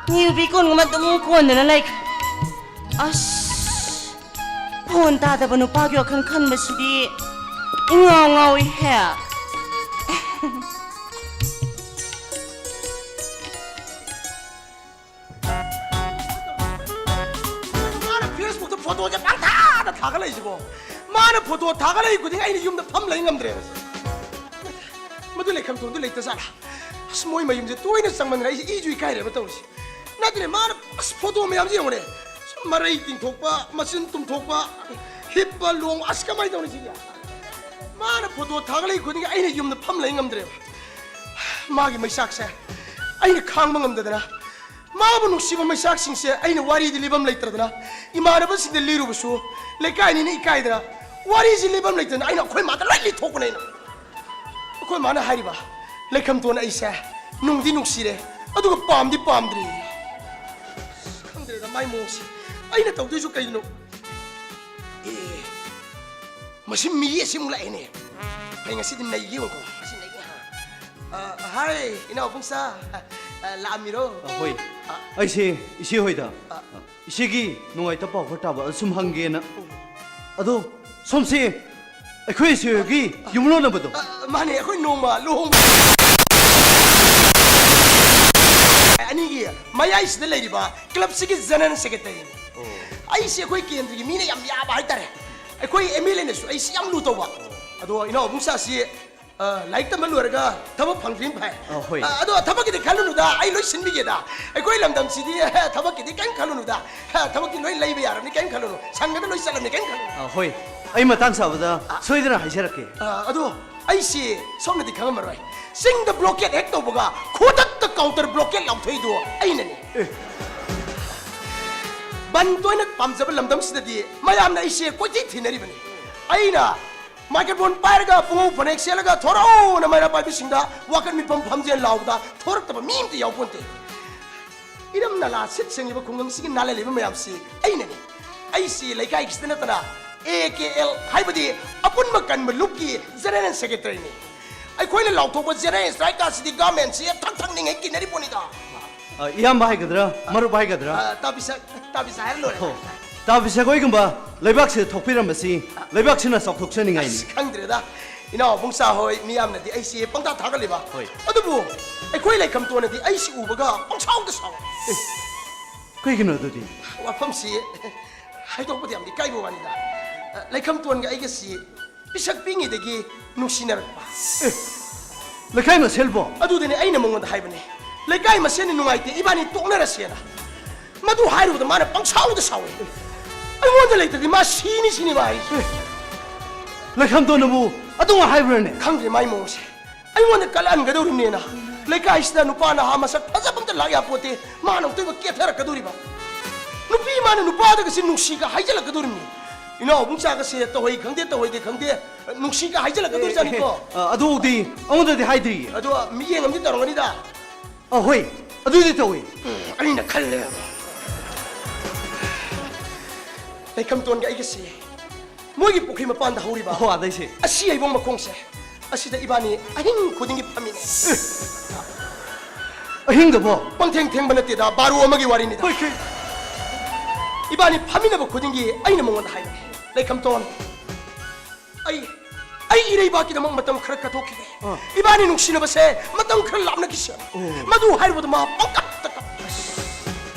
ꯌꯨꯕꯤ ꯀꯣꯟꯒꯨꯝꯕ ꯑꯗꯨꯝ ꯀꯣꯟꯗꯨꯅ ꯂꯩꯈ꯭ꯔꯦ꯫ ꯑꯁ, ꯐꯣꯟ ꯇꯥꯗꯕ ꯅꯨꯄꯥꯒꯤ ꯋꯥꯈꯜ ꯈꯟꯕꯁꯤꯗꯤ ꯏꯉꯥꯎ ꯉꯥꯎꯏꯍꯦ꯫ ꯃꯥꯅ ꯐꯦꯁꯕꯨꯛꯇ ꯐꯣꯇꯣꯁꯦ ꯄꯪꯊꯥꯗ ꯊꯥꯒꯠꯂꯛꯏꯁꯤꯕꯣ꯫ ꯃꯥꯅ ꯐꯣꯇꯣ ꯊꯥꯒꯠꯂꯛꯏ ꯈꯨꯗꯤꯡ ꯑꯩꯅ ꯌꯨꯝꯗ ꯐꯝ ꯂꯩ ꯉꯝꯗ꯭ꯔꯦꯕ꯫ ꯃꯗꯨ ꯂꯩꯈꯝ ꯊꯣꯡꯗꯨ ꯂꯩꯇ ꯖꯥꯠꯂꯥ? ꯑꯁ, ꯃꯣꯏ ꯃꯌꯨꯝꯁꯦ ꯇꯣꯏꯅ ꯆꯪꯃꯟꯗꯅ ꯑꯩꯁꯦ ꯏꯁꯨ ꯏꯀꯥꯏꯔꯦꯕ ꯇꯧꯔꯤꯁꯦ꯫ ꯅꯠꯇ꯭ꯔꯦ, ꯃꯥꯅ ꯑꯁ ꯐꯣꯇꯣ ꯃꯌꯥꯝꯁꯦ ꯌꯦꯡꯉꯨꯅꯦ꯫ ꯁꯨꯝ ꯃꯔꯩ ꯇꯤꯡꯊꯣꯛꯄ, ꯃꯆꯤꯟ ꯇꯨꯝꯊꯣꯛꯄ, ꯍꯤꯞꯄ ꯂꯣꯡ, ꯑꯁ, ꯀꯃꯥꯏꯅ ꯇꯧꯅꯤ ꯁꯤꯗꯤ? ꯃꯥꯅ ꯐꯣꯇꯣ ꯊꯥꯒꯠꯂꯛꯏ ꯈꯨꯗꯤꯡꯒꯤ ꯑꯩꯅ ꯌꯨꯝꯗ ꯐꯝ ꯂꯩ ꯉꯝꯗ꯭ꯔꯦꯕ꯫ ꯃꯥꯒꯤ ꯃꯩꯆꯥꯛꯁꯦ ꯑꯩꯅ ꯈꯥꯡꯕ ꯉꯝꯗꯗꯅ, ꯃꯥꯕꯨ ꯅꯨꯡꯁꯤꯕ ꯃꯩꯆꯥꯛꯁꯤꯡꯁꯦ ꯑꯩꯅ ꯋꯥꯔꯤꯗꯤ ꯂꯤꯐꯝ ꯂꯩꯇ꯭ꯔꯗꯅ, ꯏꯃꯥꯟꯅꯕꯁꯤꯡꯗ ꯂꯤꯔꯨꯕꯁꯨ ꯂꯩꯀꯥꯏꯅꯤꯅ ꯏꯀꯥꯏꯗꯅ, ꯋꯥꯔꯤꯁꯤ ꯂꯤꯐꯝ ꯂꯩꯇꯗꯅ ꯑꯩꯅ ꯑꯩꯈꯣꯏ ꯃꯥꯗ ꯂꯣꯏ ꯂꯤꯊꯣꯛꯄꯅꯦ ꯑꯩꯅ꯫ ꯑꯩꯈꯣꯏ ꯃꯥꯅ ꯍꯥꯏꯔꯤꯕ, "ꯂꯩꯈꯝꯇꯣꯟ, ꯑꯩꯁꯦ ꯅꯨꯡꯗꯤ ꯅꯨꯡꯁꯤꯔꯦ, ꯑꯗꯨꯒ ꯄꯥꯝꯗꯤ ꯄꯥꯝꯗ꯭ꯔꯤ"꯫ ꯑꯁ, ꯈꯪꯗ꯭ꯔꯦꯗ ꯃꯥꯏ ꯃꯑꯣꯡꯁꯦ꯫ ꯑꯩꯅ ꯇꯧꯗꯣꯏꯁꯨ ꯀꯩꯅꯣ? ꯑꯦ, ꯃꯁꯤ ꯃꯤ ꯑꯁꯤ ꯑꯃꯨꯛ ꯂꯥꯛꯑꯦꯅꯦ꯫ ꯑꯩ ꯉꯁꯤꯗꯤ ꯅꯩꯒꯦ ꯌꯦꯡꯉꯨꯀꯣ꯫ ꯉꯁꯤ ꯅꯩꯒꯦ, ꯍꯥ꯫ ꯑ, ꯍꯥꯏ, ꯏꯅꯥꯎ ꯏꯕꯨꯡꯁꯥ꯫ ꯑ, ꯂꯥꯛꯑꯝꯃꯤꯔꯣ? ꯑ, ꯍꯣꯏ꯫ ꯑ꯫ ꯑꯩꯁꯦ ꯏꯆꯦ ꯍꯣꯏꯗ, ꯑ꯫ ꯏꯆꯦꯒꯤ ꯅꯨꯡꯉꯥꯏꯇꯕ ꯄꯥꯎ ꯈꯔ ꯇꯥꯕ, ꯑꯗꯨ ꯁꯨꯝ ꯍꯪꯒꯦꯅ꯫ ꯑꯗꯣ ꯁꯣꯝꯁꯦ ꯑꯩꯈꯣꯏ ꯏꯆꯦ ꯍꯣꯏꯒꯤ ꯌꯨꯝꯂꯣꯟꯅꯕꯗꯣ? ꯑ, ꯃꯥꯅꯦ, ꯑꯩꯈꯣꯏ ꯅꯣꯡꯃ ꯂꯨꯍꯣꯡꯕ ꯑꯅꯤꯒꯤ ꯃꯌꯥꯏꯁꯤꯗ ꯂꯩꯔꯤꯕ ꯀ꯭ꯂꯕꯁꯤꯒꯤ ꯖꯦꯅꯔꯦꯜ ꯁꯦꯀ꯭ꯔꯦꯇꯔꯤꯅꯤ꯫ ꯑꯣ꯫ ꯑꯩꯁꯦ ꯑꯩꯈꯣꯏ ꯀꯦꯟꯗ꯭ꯔꯒꯤ ꯃꯤꯅ ꯌꯥꯝ ꯌꯥꯕ ꯍꯥꯏꯇꯥꯔꯦ꯫ ꯑꯩꯈꯣꯏ ꯑꯦꯝ ꯑꯦꯜ ꯑꯦꯅꯁꯨ ꯑꯩꯁꯤ ꯌꯥꯝ ꯂꯨ ꯇꯧꯕ꯫ ꯑꯗꯣ ꯏꯅꯥꯎ ꯏꯕꯨꯡꯁꯥꯁꯤ, ꯑ, ꯂꯥꯏꯔꯤꯛ ꯇꯝꯕ ꯂꯣꯏꯔꯒ ꯊꯕꯛ ꯐꯪꯗ꯭ꯔꯤꯅ ꯐꯩ꯫ ꯑ, ꯍꯣꯏ꯫ ꯑ, ꯑꯗꯣ ꯊꯕꯛꯀꯤꯗꯤ ꯈꯜꯂꯨꯅꯨꯗ, ꯑꯩ ꯂꯣꯏ ꯁꯤꯟꯕꯤꯒꯦꯗ꯫ ꯑꯩꯈꯣꯏ ꯂꯝꯗꯝꯁꯤꯗꯤ ꯊꯕꯛꯀꯤꯗꯤ ꯀꯔꯤꯝ ꯈꯜꯂꯨꯅꯨꯗ꯫ ꯊꯕꯛꯇꯤ ꯂꯣꯏ ꯂꯩꯕ ꯌꯥꯔꯕꯅꯤ, ꯀꯔꯤꯝ ꯈꯜꯂꯨꯅꯨ꯫ ꯁꯪꯒꯗ ꯂꯣꯏ ꯆꯠꯂꯕꯅꯤ, ꯀꯔꯤꯝ ꯈꯜꯂꯨꯅꯨ꯫ ꯑ, ꯍꯣꯏ, ꯑꯩ ꯃꯇꯥꯡ ꯆꯥꯕꯗ ꯑ꯫ ꯁꯣꯏꯗꯅ ꯍꯥꯏꯖꯔꯛꯀꯦ꯫ ꯑ, ꯑꯗꯣ ꯑꯩꯁꯤ ꯁꯣꯝꯅꯗꯤ ꯈꯪꯉꯝꯃꯔꯣꯏ꯫ ꯆꯤꯡꯗ ꯕ꯭ꯂꯣꯀꯦꯠ ꯍꯦꯛ ꯇꯧꯕꯒ ꯈꯨꯗꯛꯇ ꯀꯥꯎꯟꯇꯔ ꯕ꯭ꯂꯣꯀꯦꯠ ꯂꯥꯎꯊꯣꯛꯏꯗꯣ ꯑꯩꯅꯅꯤ꯫ ꯑꯦ꯫ ꯕꯟ ꯇꯣꯏꯅ ꯄꯥꯝꯖꯕ ꯂꯝꯗꯝꯁꯤꯗꯗꯤ ꯃꯌꯥꯝꯅ ꯑꯩꯁꯦ ꯀꯣꯏꯊꯤ ꯊꯤꯅꯔꯤꯕꯅꯤ꯫ ꯑꯩꯅ ꯃꯥꯏꯀ꯭ꯔꯣꯐꯣꯟ ꯄꯥꯏꯔꯒ ꯄꯨꯡꯉꯧ ꯐꯅꯦꯛ ꯁꯦꯠꯂꯒ "ꯊꯣꯔꯛꯑꯣꯅ" ꯃꯩꯔꯥ ꯄꯥꯏꯕꯤꯁꯤꯡꯗ ꯋꯥꯀꯠ ꯃꯤꯐꯝ ꯐꯝꯖꯦꯜ ꯂꯥꯎꯕꯗ ꯊꯣꯔꯛꯇꯕ ꯃꯤ ꯑꯝꯇ ꯌꯥꯎꯄꯣꯟꯇꯦ꯫ ꯏꯔꯝ ꯅꯂꯥ ꯁꯤꯠ ꯁꯦꯡꯉꯤꯕ ꯈꯨꯡꯒꯪꯁꯤꯒꯤ ꯅꯥꯜꯍꯜꯂꯤꯕ ꯃꯌꯥꯝꯁꯤ ꯑꯩꯅꯅꯤ꯫ ꯑꯩꯁꯤ ꯂꯩꯀꯥꯏꯒꯤꯁꯤꯗ ꯅꯠꯇꯅ ꯑꯦ ꯀꯦ ꯑꯦꯜ ꯍꯥꯏꯕꯗꯤ ꯑꯄꯨꯟꯕ ꯀꯟꯕ ꯂꯨꯞꯀꯤ ꯖꯦꯅꯔꯦꯜ ꯁꯦꯀ꯭ꯔꯦꯇꯔꯤꯅꯤ꯫ ꯑꯩꯈꯣꯏꯅ ꯂꯥꯎꯊꯣꯛꯄ ꯖꯦꯅꯔꯦꯜ ꯁ꯭ꯇ꯭ꯔꯥꯏꯛꯀꯥꯁꯤꯗꯤ ꯒꯚꯔꯟꯃꯦꯟꯁꯤ ꯊꯛ ꯊꯛꯅꯤꯡꯉꯩ ꯀꯤꯟꯅꯔꯤ ꯄꯣꯠꯅꯤꯗ꯫ ꯑ, ꯏꯌꯥꯝꯕ ꯍꯥꯏꯒꯗ꯭ꯔꯥ, ꯃꯔꯨꯞ ꯍꯥꯏꯒꯗ꯭ꯔꯥ? ꯑ, ꯇꯥ ꯕꯤꯁꯛ, ꯇꯥ ꯕꯤꯁꯛ ꯍꯥꯏꯔ ꯂꯣꯏꯔꯦ꯫ ꯍꯣ, ꯇꯥ ꯕꯤꯁꯛ ꯍꯣꯏꯒꯨꯝꯕ ꯂꯩꯕꯥꯛꯁꯤꯗ ꯊꯣꯛꯄꯤꯔꯝꯕꯁꯤ ꯂꯩꯕꯥꯛꯁꯤꯅ ꯆꯥꯎꯊꯣꯛꯆꯅꯤꯡꯉꯥꯏꯅꯤ꯫ ꯑꯁ, ꯈꯪꯗ꯭ꯔꯦꯗ꯫ ꯏꯅꯥꯎ ꯏꯕꯨꯡꯆꯥ ꯍꯣꯏ ꯃꯤꯌꯥꯝꯅꯗꯤ ꯑꯩꯁꯤ ꯄꯪꯇꯥ ꯊꯥꯒꯠꯂꯤꯕ꯫ ꯍꯣꯏ꯫ ꯑꯗꯨꯕꯨ ꯑꯩꯈꯣꯏ ꯂꯩꯈꯝꯇꯣꯟꯅꯗꯤ ꯑꯩꯁꯤ ꯎꯕꯒ ꯄꯪꯁꯥꯎꯗ ꯁꯥꯎꯋꯦ꯫ ꯀꯩꯒꯤꯅꯣ ꯑꯗꯨꯗꯤ? ꯋꯥꯐꯝꯁꯤ ꯍꯥꯏꯗꯣꯛꯄꯗꯤ ꯌꯥꯝ ꯏꯀꯥꯏꯕ ꯋꯥꯅꯤꯗ꯫ ꯂꯩꯈꯝꯇꯣꯟꯒ ꯑꯩꯒꯁꯤ ꯄꯤꯁꯛ ꯄꯤꯛꯉꯩꯗꯒꯤ ꯅꯨꯡꯁꯤꯅꯔꯛꯄ꯫ ꯂꯩꯀꯥꯏ ꯃꯁꯦꯜꯕꯣ? ꯑꯗꯨꯗꯅꯦ ꯑꯩꯅ ꯃꯉꯣꯟꯗ ꯍꯥꯏꯕꯅꯦ, "ꯂꯩꯀꯥꯏ ꯃꯁꯦꯜꯅꯤ ꯅꯨꯡꯉꯥꯏꯇꯦ, ꯏꯕꯥꯅꯤ ꯇꯣꯛꯅꯔꯁꯦꯅ"꯫ ꯃꯗꯨ ꯍꯥꯏꯔꯨꯕꯗ ꯃꯥꯅ ꯄꯪꯁꯥꯎꯗ ꯁꯥꯎꯋꯦ꯫ ꯑꯩꯉꯣꯟꯗ ꯂꯩꯇ꯭ꯔꯗꯤ ꯃꯥ ꯁꯤꯅꯤ ꯁꯤꯅꯤ ꯃꯥ ꯍꯥꯏꯁꯦ꯫ ꯂꯩꯈꯝꯇꯣꯟꯅꯕꯨ ꯑꯗꯨꯃꯥꯏ ꯍꯥꯏꯕ꯭ꯔꯅꯦ? ꯈꯪꯗ꯭ꯔꯦ ꯃꯥꯏ ꯃꯑꯣꯡꯁꯦ꯫ ꯑꯩꯉꯣꯟꯗ ꯀꯜꯂꯛꯍꯟꯒꯗꯧꯔꯤꯕꯅꯦꯅ꯫ ꯂꯩꯀꯥꯏꯁꯤꯗ ꯅꯨꯄꯥ ꯅꯍꯥ ꯃꯁꯛ ꯐꯖꯕ ꯑꯝꯇ ꯂꯥꯛ ꯌꯥꯄꯣꯠꯇꯦ꯫ ꯃꯥꯅ ꯑꯃꯨꯛꯇꯣꯏꯕ ꯀꯦꯊꯔꯛꯀꯗꯧꯔꯤꯕ꯫ ꯅꯨꯄꯤ ꯃꯥꯅ ꯅꯨꯄꯥꯗꯒꯁꯦ ꯅꯨꯡꯁꯤꯒ ꯍꯥꯏꯖꯜꯂꯛꯀꯗꯧꯔꯤꯕꯅꯤ꯫ ꯏꯅꯥꯎ ꯏꯕꯨꯡꯆꯥꯒꯁꯦ ꯇꯧꯍꯩ ꯈꯪꯗꯦ, ꯇꯧꯍꯩꯗꯦ ꯈꯪꯗꯦ, ꯅꯨꯡꯁꯤꯒ ꯍꯥꯏꯖꯜꯂꯛꯀꯗꯧꯔꯤꯖꯥꯠꯅꯤꯀꯣ꯫ ꯑ, ꯑꯗꯨꯐꯥꯎꯗꯤ ꯑꯩꯉꯣꯟꯗꯗꯤ ꯍꯥꯏꯗ꯭ꯔꯤꯌꯦ꯫ ꯑꯗꯣ ꯃꯤꯠꯌꯦꯡ ꯑꯃꯗꯤ ꯇꯧꯔꯝꯒꯅꯤꯗ꯫ ꯑ, ꯍꯣꯏ, ꯑꯗꯨꯗꯤ ꯇꯧꯏ꯫ ꯑꯩꯅ ꯈꯜꯂꯦ꯫ ꯂꯩꯈꯝꯇꯣꯟꯒ ꯑꯩꯒꯁꯦ ꯃꯣꯏꯒꯤ ꯄꯨꯈ꯭ꯔꯤ ꯃꯄꯥꯟꯗ ꯍꯧꯔꯤꯕ ꯑꯣ, ꯑꯗꯩꯁꯦ꯫ ꯑꯁꯤ ꯍꯩꯕꯣꯡ ꯃꯈꯣꯡꯁꯦ, ꯑꯁꯤꯗ ꯏꯕꯥꯅꯤ ꯑꯍꯤꯡ ꯈꯨꯗꯤꯡꯒꯤ ꯐꯝꯃꯤꯅꯦ꯫ ꯑꯍꯤꯡꯗꯕꯣ? ꯄꯪꯊꯦꯡ ꯊꯦꯡꯕ ꯅꯠꯇꯦꯗ, ꯕꯥꯔꯣ ꯑꯃꯒꯤ ꯋꯥꯔꯤꯅꯤꯗ꯫ ꯍꯣꯏ, ꯀꯩ? ꯏꯕꯥꯅꯤ ꯐꯝꯃꯤꯟꯅꯕ ꯈꯨꯗꯤꯡꯒꯤ ꯑꯩꯅ ꯃꯉꯣꯟꯗ ꯍꯥꯏꯕꯅꯦ, "ꯂꯩꯈꯝꯇꯣꯟ, ꯑꯩ, ꯑꯩ ꯏꯔꯩꯕꯥꯛꯀꯤꯗꯃꯛ ꯃꯇꯝ ꯈꯔ ꯀꯠꯊꯣꯛꯈꯤꯒꯦ꯫ ꯑꯥ꯫ ꯏꯕꯥꯅꯤ ꯅꯨꯡꯁꯤꯅꯕꯁꯦ ꯃꯇꯝ ꯈꯔ ꯂꯥꯞꯅꯈꯤꯁꯦ"꯫ ꯑꯣ꯫ ꯃꯗꯨ ꯍꯥꯏꯔꯨꯕꯗ ꯃꯥ ꯄꯪꯀꯞꯇ ꯀꯞꯄꯦ꯫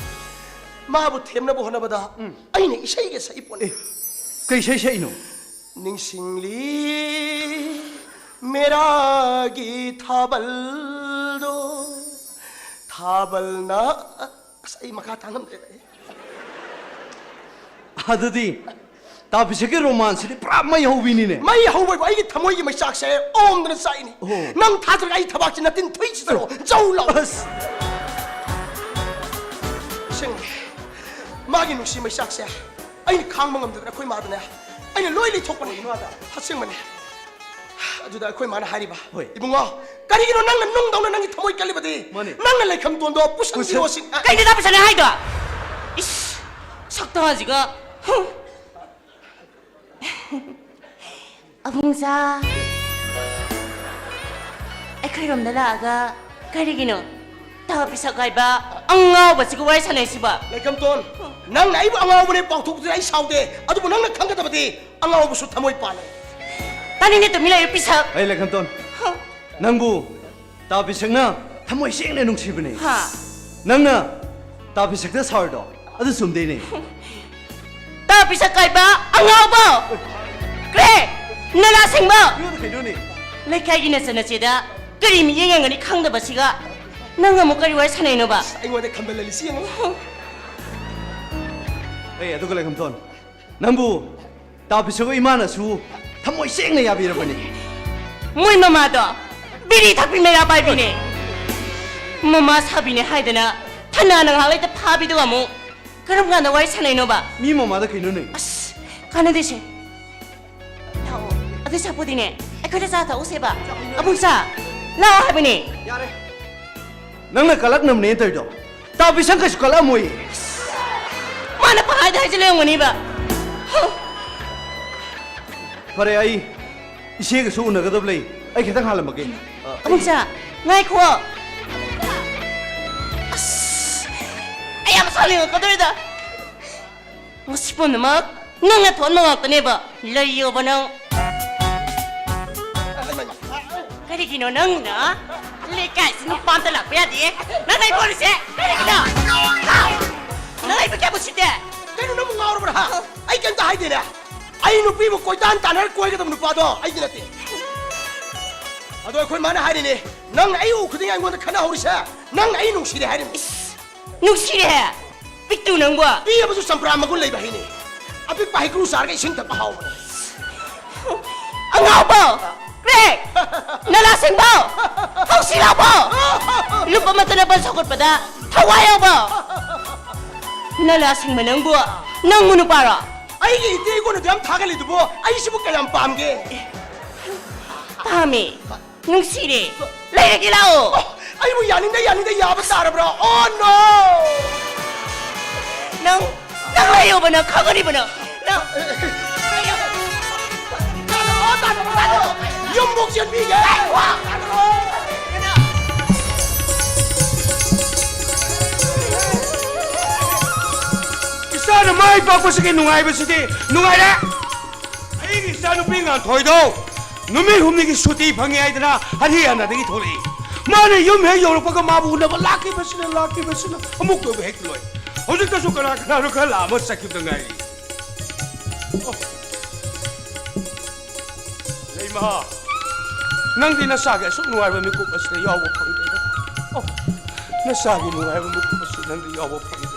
ꯃꯥꯕꯨ ꯊꯦꯝꯅꯕ ꯍꯣꯠꯅꯕꯗ ꯑꯩꯅ ꯏꯁꯩꯒ ꯁꯛꯏ ꯄꯣꯠꯅꯤ꯫ ꯀꯩ ꯏꯁꯩ ꯁꯛꯏꯅꯣ? ꯅꯤꯡꯁꯤꯡꯂꯤ ꯃꯦꯔꯥꯒꯤ ꯊꯥꯕꯜꯗꯣ, ꯊꯥꯕꯜꯅ, ꯑꯁ, ꯑꯩ ꯃꯈꯥ ꯇꯥꯡꯉꯝꯗ꯭ꯔꯦꯗ ꯑꯩ꯫ ꯑꯗꯨꯗꯤ ꯇꯥ ꯕꯤꯁꯛꯀꯤ ꯔꯣꯃꯥꯟꯁꯤꯗꯤ ꯄꯨꯔꯥ ꯃꯩ ꯍꯧꯕꯤꯅꯤꯅꯦ꯫ ꯃꯩ ꯍꯧꯕꯕꯨ ꯑꯩꯒꯤ ꯊꯃꯣꯏꯒꯤ ꯃꯩꯆꯥꯛꯁꯦ ꯑꯣꯝꯗꯅ ꯆꯥꯛꯏꯅꯤ꯫ ꯑꯣ꯫ ꯅꯪ ꯊꯥꯖꯔꯒ ꯑꯩ ꯊꯕꯥꯛꯁꯦ ꯅꯇꯤꯟ ꯊꯨꯏ ꯆꯤꯠꯇꯔꯣ ꯖꯧ ꯂꯥꯎ꯫ ꯑꯁ꯫ ꯑꯁꯦꯡꯕꯅꯦ꯫ ꯃꯥꯒꯤ ꯅꯨꯡꯁꯤ ꯃꯩꯆꯥꯛꯁꯦ ꯑꯩꯅ ꯈꯥꯡꯕ ꯉꯝꯗꯗꯅ ꯑꯩꯈꯣꯏ ꯃꯥꯗꯅꯦ ꯑꯩꯅ ꯂꯣꯏ ꯂꯩꯊꯣꯛꯄꯅꯦ꯫ ꯑꯁꯦꯡꯕꯅꯦ꯫ ꯑꯗꯨꯗ ꯑꯩꯈꯣꯏ ꯃꯥꯅ ꯍꯥꯏꯔꯤꯕ, ꯍꯣꯏ꯫ "ꯏꯕꯨꯡꯉꯣ, ꯀꯔꯤꯒꯤꯅꯣ ꯅꯪꯅ ꯅꯨꯡꯗꯧꯅ ꯅꯪꯒꯤ ꯊꯃꯣꯏ ꯀꯜꯂꯤꯕꯗꯤ? ꯃꯥꯅꯦ꯫ ꯅꯪꯅ ꯂꯩꯈꯝꯇꯣꯟꯗꯣ ꯄꯨꯁꯟꯈꯤꯔꯣ" ꯁꯤꯅꯤ꯫ ꯀꯩꯅꯣ ꯇꯥ ꯕꯤꯁꯛꯅ ꯍꯥꯏꯗꯣ? ꯏꯁ, ꯁꯛꯇꯥꯁꯤꯒ꯫ ꯍꯨꯝ꯫ ꯑꯕꯨꯡꯖꯥ꯫ ꯑꯩꯈꯣꯏꯔꯣꯝꯗ ꯂꯥꯛꯑꯒ ꯀꯔꯤꯒꯤꯅꯣ ꯇꯥ ꯄꯤꯁꯛ ꯍꯥꯏꯕ ꯑꯉꯥꯎꯕꯁꯤꯒ ꯋꯥꯔꯤ ꯁꯥꯟꯅꯩꯁꯤꯕꯣ? ꯂꯩꯈꯝꯇꯣꯟ, ꯅꯪꯅ ꯑꯩꯕꯨ ꯑꯉꯥꯎꯕꯅꯦ ꯄꯥꯎꯊꯣꯛꯇꯨꯗ ꯑꯩ ꯁꯥꯎꯗꯦ, ꯑꯗꯨꯕꯨ ꯅꯪꯅ ꯈꯪꯒꯗꯕꯗꯤ ꯑꯉꯥꯎꯕꯁꯨ ꯊꯃꯣꯏ ꯄꯥꯜꯂꯦ꯫ ꯇꯥꯅꯤꯡꯗꯦ, ꯇꯨꯃꯤꯟ ꯂꯩꯌꯨ, ꯄꯤꯁꯛ꯫ ꯑꯩ ꯂꯩꯈꯝꯇꯣꯟ, ꯍ꯫ ꯅꯪꯕꯨ ꯇꯥ ꯄꯤꯁꯛꯅ ꯊꯃꯣꯏ ꯁꯦꯡꯅ ꯅꯨꯡꯁꯤꯕꯅꯦ꯫ ꯍꯥ? ꯅꯪꯅ ꯇꯥ ꯄꯤꯁꯛꯇ ꯁꯥꯎꯔꯤꯗꯣ ꯑꯗꯨ ꯆꯨꯝꯗꯦꯅꯦ꯫ ꯇꯥ ꯄꯤꯁꯛ ꯀꯥꯏꯕ ꯑꯉꯥꯎꯕ! ꯀ꯭ꯔꯦ! ꯅꯂꯥ ꯁꯦꯡꯕ! ꯃꯤꯑꯣꯏꯗ ꯀꯩꯅꯣꯅꯦ? ꯂꯩꯀꯥꯏꯒꯤ ꯅꯆꯟꯅꯆꯦꯗ ꯀꯔꯤ ꯃꯤꯠꯌꯦꯡ ꯌꯦꯡꯒꯅꯤ ꯈꯪꯗꯕꯁꯤꯒ ꯅꯪ ꯑꯃꯨꯛ ꯀꯔꯤ ꯋꯥꯔꯤ ꯁꯥꯟꯅꯩꯅꯣꯕ? ꯑꯩꯉꯣꯟꯗ ꯈꯝꯕꯜꯍꯜꯂꯤꯁꯤ ꯌꯦꯡꯉꯨ꯫ ꯑꯦ, ꯑꯗꯨꯒ ꯂꯩꯈꯝꯇꯣꯟ, ꯅꯪꯕꯨ ꯇꯥ ꯄꯤꯁꯛ ꯏꯃꯥꯅꯁꯨ ꯊꯃꯣꯏ ꯁꯦꯡꯅ ꯌꯥꯕꯤꯔꯕꯅꯤ꯫ ꯃꯣꯏ ꯃꯃꯥꯗꯣ ꯕꯤꯔꯤ ꯊꯛꯄꯤ ꯃꯩꯔꯥ ꯄꯥꯏꯕꯤꯅꯦ꯫ ꯃꯃꯥ ꯁꯥꯕꯤꯅꯦ ꯍꯥꯏꯗꯅ ꯊꯅꯥꯅ ꯉꯥꯏꯍꯥꯛ ꯂꯩꯇ ꯐꯥꯕꯤꯗꯨꯒ ꯑꯃꯨꯛ ꯀꯔꯝ ꯀꯥꯟꯗ ꯋꯥꯔꯤ ꯁꯥꯟꯅꯩꯅꯣꯕ? ꯃꯤ ꯃꯃꯥꯗ ꯀꯩꯅꯣꯅꯦ? ꯑꯁ, ꯀꯥꯟꯅꯗꯦꯁꯦ꯫ ꯊꯥꯛꯑꯣ꯫ ꯑꯗꯨ ꯁꯥꯄꯨꯗꯤꯅꯦ, ꯑꯩꯈꯣꯏꯗ ꯆꯥ ꯊꯛꯎꯁꯦꯕ꯫ ꯑꯕꯨꯡꯆꯥ, ꯂꯥꯛꯑꯣ ꯍꯥꯏꯕꯅꯦ꯫ ꯌꯥꯔꯦ꯫ ꯅꯪꯅ ꯀꯂꯛꯅꯕꯅꯦ ꯇꯧꯔꯤꯗꯣ꯫ ꯇꯥ ꯄꯤꯁꯛ ꯀꯩꯁꯨ ꯀꯂꯛꯑꯝꯃꯣꯏꯌꯦ꯫ ꯃꯥꯅ ꯄꯪꯍꯥꯏꯗ ꯍꯥꯏꯖꯤꯜꯂꯦ ꯌꯦꯡꯉꯨꯅꯦꯕ꯫ ꯍ꯫ ꯐꯔꯦ, ꯑꯩ ꯏꯆꯦꯒꯁꯨ ꯎꯅꯒꯗꯕ ꯂꯩ꯫ ꯑꯩ ꯈꯤꯇꯪ ꯍꯥꯜꯂꯝꯃꯒꯦ꯫ ꯑ, ꯑꯩ ꯑꯕꯨꯡꯆꯥ, ꯉꯥꯏꯈꯣ꯫ ꯑꯁ, ꯑꯩ ꯌꯥꯝ ꯁꯥꯎꯅꯤꯡꯉꯛꯀꯗꯧꯔꯦꯗ꯫ ꯃꯁꯤ ꯄꯨꯝꯅꯃꯛ ꯅꯪꯅ ꯊꯣꯛꯍꯟꯕ ꯉꯥꯛꯇꯅꯦꯕ, ꯂꯩꯌꯣꯕ ꯅꯪ꯫ ꯀꯔꯤꯒꯤꯅꯣ ꯅꯪꯅ ꯂꯩꯀꯥꯏꯁꯤ ꯅꯨꯄꯥ ꯑꯝꯇ ꯂꯥꯛꯄ ꯌꯥꯗꯦ? ꯅꯪ ꯑꯩ ꯄꯣꯂꯤꯁꯦ ꯀꯔꯤꯒꯤꯅꯣ? ꯍꯥ? ꯅꯪ ꯑꯩꯕꯨ ꯀꯌꯥꯝ ꯎꯁꯤꯠꯇꯦ? ꯀꯩꯅꯣ ꯅꯪꯕꯨ ꯉꯥꯎꯔꯕ꯭ꯔꯥ, ꯍꯥ? ꯑꯩ ꯀꯩꯝꯇ ꯍꯥꯏꯗꯦꯅꯦ꯫ ꯑꯩ ꯅꯨꯄꯤꯕꯨ ꯀꯣꯏꯇꯥꯟ ꯇꯥꯟꯅꯔ ꯀꯣꯏꯒꯗꯕ ꯅꯨꯄꯥꯗꯣ ꯑꯩꯗꯤ ꯅꯠꯇꯦ꯫ ꯑꯗꯣ ꯑꯩꯈꯣꯏ ꯃꯥꯅ ꯍꯥꯏꯔꯤꯅꯦ, ꯅꯪ ꯑꯩ ꯎ ꯈꯨꯗꯤꯡ ꯑꯩꯉꯣꯟꯗ ꯈꯠꯅꯍꯧꯔꯤꯁꯦ, ꯅꯪ ꯑꯩ ꯅꯨꯡꯁꯤꯔꯦ ꯍꯥꯏꯔꯤꯅꯦ꯫ ꯅꯨꯡꯁꯤꯔꯦ? ꯄꯤꯛꯇꯨ ꯅꯪꯕꯣ! ꯄꯤꯛꯑꯕꯁꯨ ꯆꯝꯄ꯭ꯔꯥ ꯃꯒꯨꯟ ꯂꯩꯕ ꯍꯩꯅꯦ꯫ ꯑꯄꯤꯛꯄ ꯍꯩꯀ꯭ꯔꯨ ꯆꯥꯔꯒ ꯏꯁꯤꯡ ꯊꯛꯄ ꯍꯥꯎꯕꯅꯦ꯫ ꯑꯉꯥꯎꯕ! ꯀ꯭ꯔꯦꯛ! ꯅꯂꯥ ꯁꯦꯡꯕ! ꯍꯧꯁꯤ ꯂꯥꯎꯕ! ꯂꯨꯞ ꯑꯃꯠꯇꯅ ꯕꯟ ꯁꯧꯒꯠꯄꯗ ꯊꯋꯥꯏ ꯌꯥꯎꯕ! ꯅꯂꯥ ꯁꯦꯡꯕ ꯅꯪꯕꯨ, ꯅꯪꯕꯨ ꯅꯨꯄꯥꯔꯣ? ꯑꯩꯒꯤ ꯏꯇꯩ ꯏꯒꯣꯟꯅꯗꯣ ꯌꯥꯝ ꯊꯥꯒꯠꯂꯤꯗꯨꯕꯨ ꯑꯩꯁꯤꯕꯨ ꯀꯌꯥꯝ ꯄꯥꯝꯒꯦ? ꯄꯥꯝꯃꯦ꯫ ꯅꯨꯡꯁꯤꯔꯦ꯫ ꯂꯩꯔꯒꯦ ꯂꯥꯛꯑꯣ꯫ ꯑꯣ, ꯑꯩꯕꯨ ꯌꯥꯅꯤꯡꯗ ꯌꯥꯅꯤꯡꯗ ꯌꯥꯕ ꯇꯥꯔꯕ꯭ꯔꯥ? Oh no! ꯅꯪ, ꯅꯪ ꯂꯩꯌꯣꯕ, ꯅꯪ ꯈꯪꯒꯅꯤꯕ ꯅꯪ꯫ ꯅꯪ ꯇꯥꯔꯕ꯭ꯔꯥ? ꯇꯥꯔꯕ꯭ꯔꯥ? ꯌꯨꯝꯕꯨꯛ ꯆꯦꯟꯕꯤꯒꯦ! ꯇꯥꯔꯕ꯭ꯔꯥ? ꯑꯩꯅ ꯃꯥꯏ ꯄꯥꯛꯄꯁꯤꯒꯤ ꯅꯨꯡꯉꯥꯏꯕꯁꯤꯗꯤ ꯅꯨꯡꯉꯥꯏꯔꯦ꯫ ꯑꯩꯒꯤ ꯏꯆꯥꯅꯨꯄꯤ ꯉꯥꯟꯊꯣꯏꯗꯣ ꯅꯨꯃꯤꯠ ꯍꯨꯝꯅꯤꯒꯤ ꯁꯨꯇꯤ ꯐꯪꯉꯦ ꯍꯥꯏꯗꯅ ꯍꯔꯤꯌꯥꯅꯥꯗꯒꯤ ꯊꯣꯛꯂꯛꯏ꯫ ꯃꯥꯅ ꯌꯨꯝ ꯍꯦꯛ ꯌꯧꯔꯛꯄꯒ ꯃꯥꯕꯨ ꯎꯅꯕ ꯂꯥꯛꯈꯤꯕꯁꯤꯅ, ꯂꯥꯛꯈꯤꯕꯁꯤꯅ ꯑꯃꯨꯛ ꯀꯣꯏꯕ ꯍꯦꯛ ꯂꯣꯏ꯫ ꯍꯧꯖꯤꯛꯇꯁꯨ ꯀꯅꯥ ꯀꯅꯥꯅꯣ ꯈꯔ ꯂꯥꯛꯑꯝꯃ ꯆꯠꯈꯤꯕꯗ ꯉꯥꯏꯔꯤ꯫ ꯑꯣ꯫ ꯂꯩꯃ, ꯅꯪꯗꯤ ꯅꯆꯥꯒꯤ ꯑꯁꯨꯛ ꯅꯨꯡꯉꯥꯏꯕ ꯃꯤꯀꯨꯞ ꯑꯁꯤꯗ ꯌꯥꯎꯕ ꯐꯪꯗꯦꯗ꯫ ꯑꯣ, ꯅꯆꯥꯒꯤ ꯅꯨꯡꯉꯥꯏꯕ ꯃꯤꯀꯨꯞ ꯑꯁꯤ ꯅꯪꯗꯤ ꯌꯥꯎꯕ ꯐꯪꯗꯦ꯫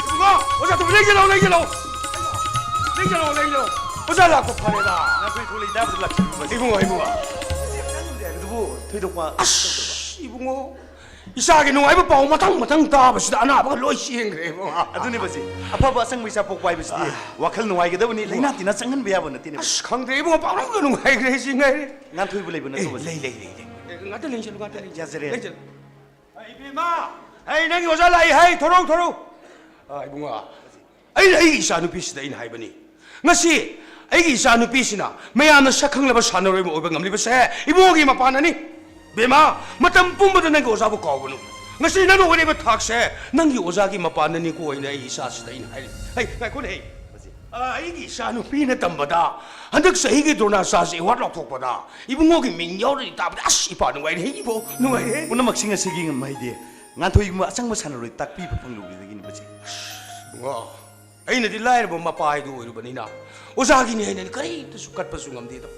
ꯏꯕꯨꯡꯉꯣ, ꯑꯣꯖꯥ ꯊꯣꯏꯕꯤ, ꯂꯦꯡꯁꯤꯜꯂꯣ, ꯂꯦꯡꯁꯤꯜꯂꯣ꯫ ꯂꯦꯡꯁꯤꯜꯂꯣ, ꯂꯦꯡꯁꯤꯜꯂꯣ꯫ ꯑꯣꯖꯥ ꯂꯥꯛꯄ ꯐꯔꯦꯗ꯫ ꯅꯈꯣꯏ ꯊꯣꯛꯂꯛꯏ ꯇꯥꯕꯗ ꯂꯥꯛꯆꯔꯤꯕ ꯃꯁꯤ꯫ ꯏꯕꯨꯡꯉꯣ, ꯏꯕꯨꯡꯉꯣ꯫ ꯍꯥꯏꯕꯗꯨꯕꯨ ꯊꯣꯏꯗꯣꯛꯄ ꯑꯁ, ꯏꯕꯨꯡꯉꯣ꯫ ꯏꯆꯥꯒꯤ ꯅꯨꯡꯉꯥꯏꯕ ꯄꯥꯎ ꯃꯊꯪ ꯃꯊꯪ ꯇꯥꯕꯁꯤꯗ ꯑꯅꯥꯕꯒ ꯂꯣꯏ ꯆꯦꯟꯈ꯭ꯔꯦ ꯏꯕꯨꯡꯉꯣ꯫ ꯑꯗꯨꯅꯦ ꯕꯥꯖꯤ, ꯑꯐꯕ ꯑꯁꯪꯕ ꯏꯆꯥ ꯄꯣꯛꯄ ꯍꯥꯏꯕꯁꯤꯗꯤ ꯋꯥꯈꯜ ꯅꯨꯡꯉꯥꯏꯒꯗꯕꯅꯤ, ꯂꯥꯏꯅꯥ ꯇꯤꯟꯅꯥ ꯆꯪꯍꯟꯕ ꯌꯥꯕ ꯅꯠꯇꯦꯅꯦ ꯕꯥꯖꯤ꯫ ꯑꯁ, ꯈꯪꯗ꯭ꯔꯦ ꯏꯕꯨꯡꯉꯣ, ꯄꯥꯎꯔꯧꯗ ꯅꯨꯡꯉꯥꯏꯈ꯭ꯔꯦ ꯁꯤ ꯉꯥꯏꯔꯦ꯫ ꯉꯥꯟꯊꯣꯏꯕꯨ ꯂꯩꯕ ꯅꯠꯇ꯭ꯔꯣ ꯑꯦ, ꯕꯥꯖꯤ? ꯂꯩ, ꯂꯩ, ꯂꯩ, ꯂꯩ꯫ ꯑꯦ, ꯉꯥꯛꯇ ꯂꯦꯡꯁꯤꯜꯂꯨ, ꯉꯥꯛꯇ ꯂꯦꯡꯁꯤꯜꯂꯨ꯫ ꯌꯥꯖꯔꯦ꯫ ꯂꯦꯡꯁꯤꯜꯂꯨ꯫ ꯑ, ꯏꯕꯦꯝꯃ, ꯑꯩ ꯅꯪꯒꯤ ꯑꯣꯖꯥ ꯂꯥꯛꯏ ꯍꯥꯏ, ꯊꯣꯔꯧ, ꯊꯣꯔꯧ꯫ ꯑ, ꯏꯕꯨꯡꯉꯣ, ꯑꯩꯅ ꯑꯩꯒꯤ ꯏꯆꯥꯅꯨꯄꯤꯁꯤꯗ ꯑꯩꯅ ꯍꯥꯏꯕꯅꯤ꯫ ꯉꯁꯤ ꯑꯩꯒꯤ ꯏꯆꯥꯅꯨꯄꯤꯁꯤꯅ ꯃꯌꯥꯝꯅ ꯁꯛ ꯈꯪꯂꯕ ꯁꯥꯟꯅꯔꯣꯏ ꯑꯃ ꯑꯣꯏꯕ ꯉꯝꯂꯤꯕꯁꯦ ꯏꯕꯨꯡꯉꯣꯒꯤ ꯃꯄꯥꯟꯅꯅꯤ꯫ ꯕꯦꯝꯃ, ꯃꯇꯝ ꯄꯨꯝꯕꯗ ꯅꯪꯒꯤ ꯑꯣꯖꯥꯕꯨ ꯀꯥꯎꯒꯅꯨ꯫ ꯉꯁꯤ ꯅꯪꯅ ꯑꯣꯏꯔꯤꯕ ꯊꯥꯛꯁꯦ ꯅꯪꯒꯤ ꯑꯣꯖꯥꯒꯤ ꯃꯄꯥꯟꯅꯅꯤꯀꯣ ꯍꯥꯏꯅ ꯑꯩ ꯏꯆꯥꯁꯤꯗ ꯑꯩꯅ ꯍꯥꯏꯔꯤ꯫ ꯍꯩ, ꯉꯥꯏꯈꯣꯅꯦ, ꯍꯩ꯫ ꯑ, ꯑꯩꯒꯤ ꯏꯆꯥꯅꯨꯄꯤꯅ ꯇꯝꯕꯗ ꯍꯟꯗꯛ ꯆꯍꯤꯒꯤ ꯗ꯭ꯔꯣꯅꯥꯆꯥꯔꯖ ꯑꯦꯋꯥꯔꯗ ꯂꯥꯎꯊꯣꯛꯄꯗ ꯏꯕꯨꯡꯉꯣꯒꯤ ꯃꯤꯡ ꯌꯥꯎꯔꯗꯤ ꯇꯥꯕꯗ ꯑꯁ ꯏꯄꯥ ꯅꯨꯡꯉꯥꯏꯔꯦ, ꯏꯕꯣ ꯅꯨꯡꯉꯥꯏꯔꯦ꯫ ꯄꯨꯝꯅꯃꯛꯁꯤꯡ ꯑꯁꯤꯒꯤ ꯉꯝꯍꯩꯗꯤ ꯉꯥꯟꯊꯣꯏꯒꯨꯝꯕ ꯑꯆꯪꯕ ꯁꯥꯟꯅꯔꯣꯏ ꯇꯥꯛꯄꯤꯕ ꯐꯪꯂꯨꯕꯗꯒꯤꯅꯤ ꯕꯥꯖꯤ꯫ ꯏꯕꯨꯡꯉꯣ, ꯑꯩꯅꯗꯤ ꯂꯥꯏꯔꯕ ꯃꯄꯥ ꯍꯥꯏꯗꯨ ꯑꯣꯏꯔꯨꯕꯅꯤꯅ ꯑꯣꯖꯥꯒꯤꯅꯤ ꯍꯥꯏꯅꯗꯤ ꯀꯔꯤꯝꯇꯁꯨ ꯀꯠꯄꯁꯨ ꯉꯝꯗꯦꯗꯣ꯫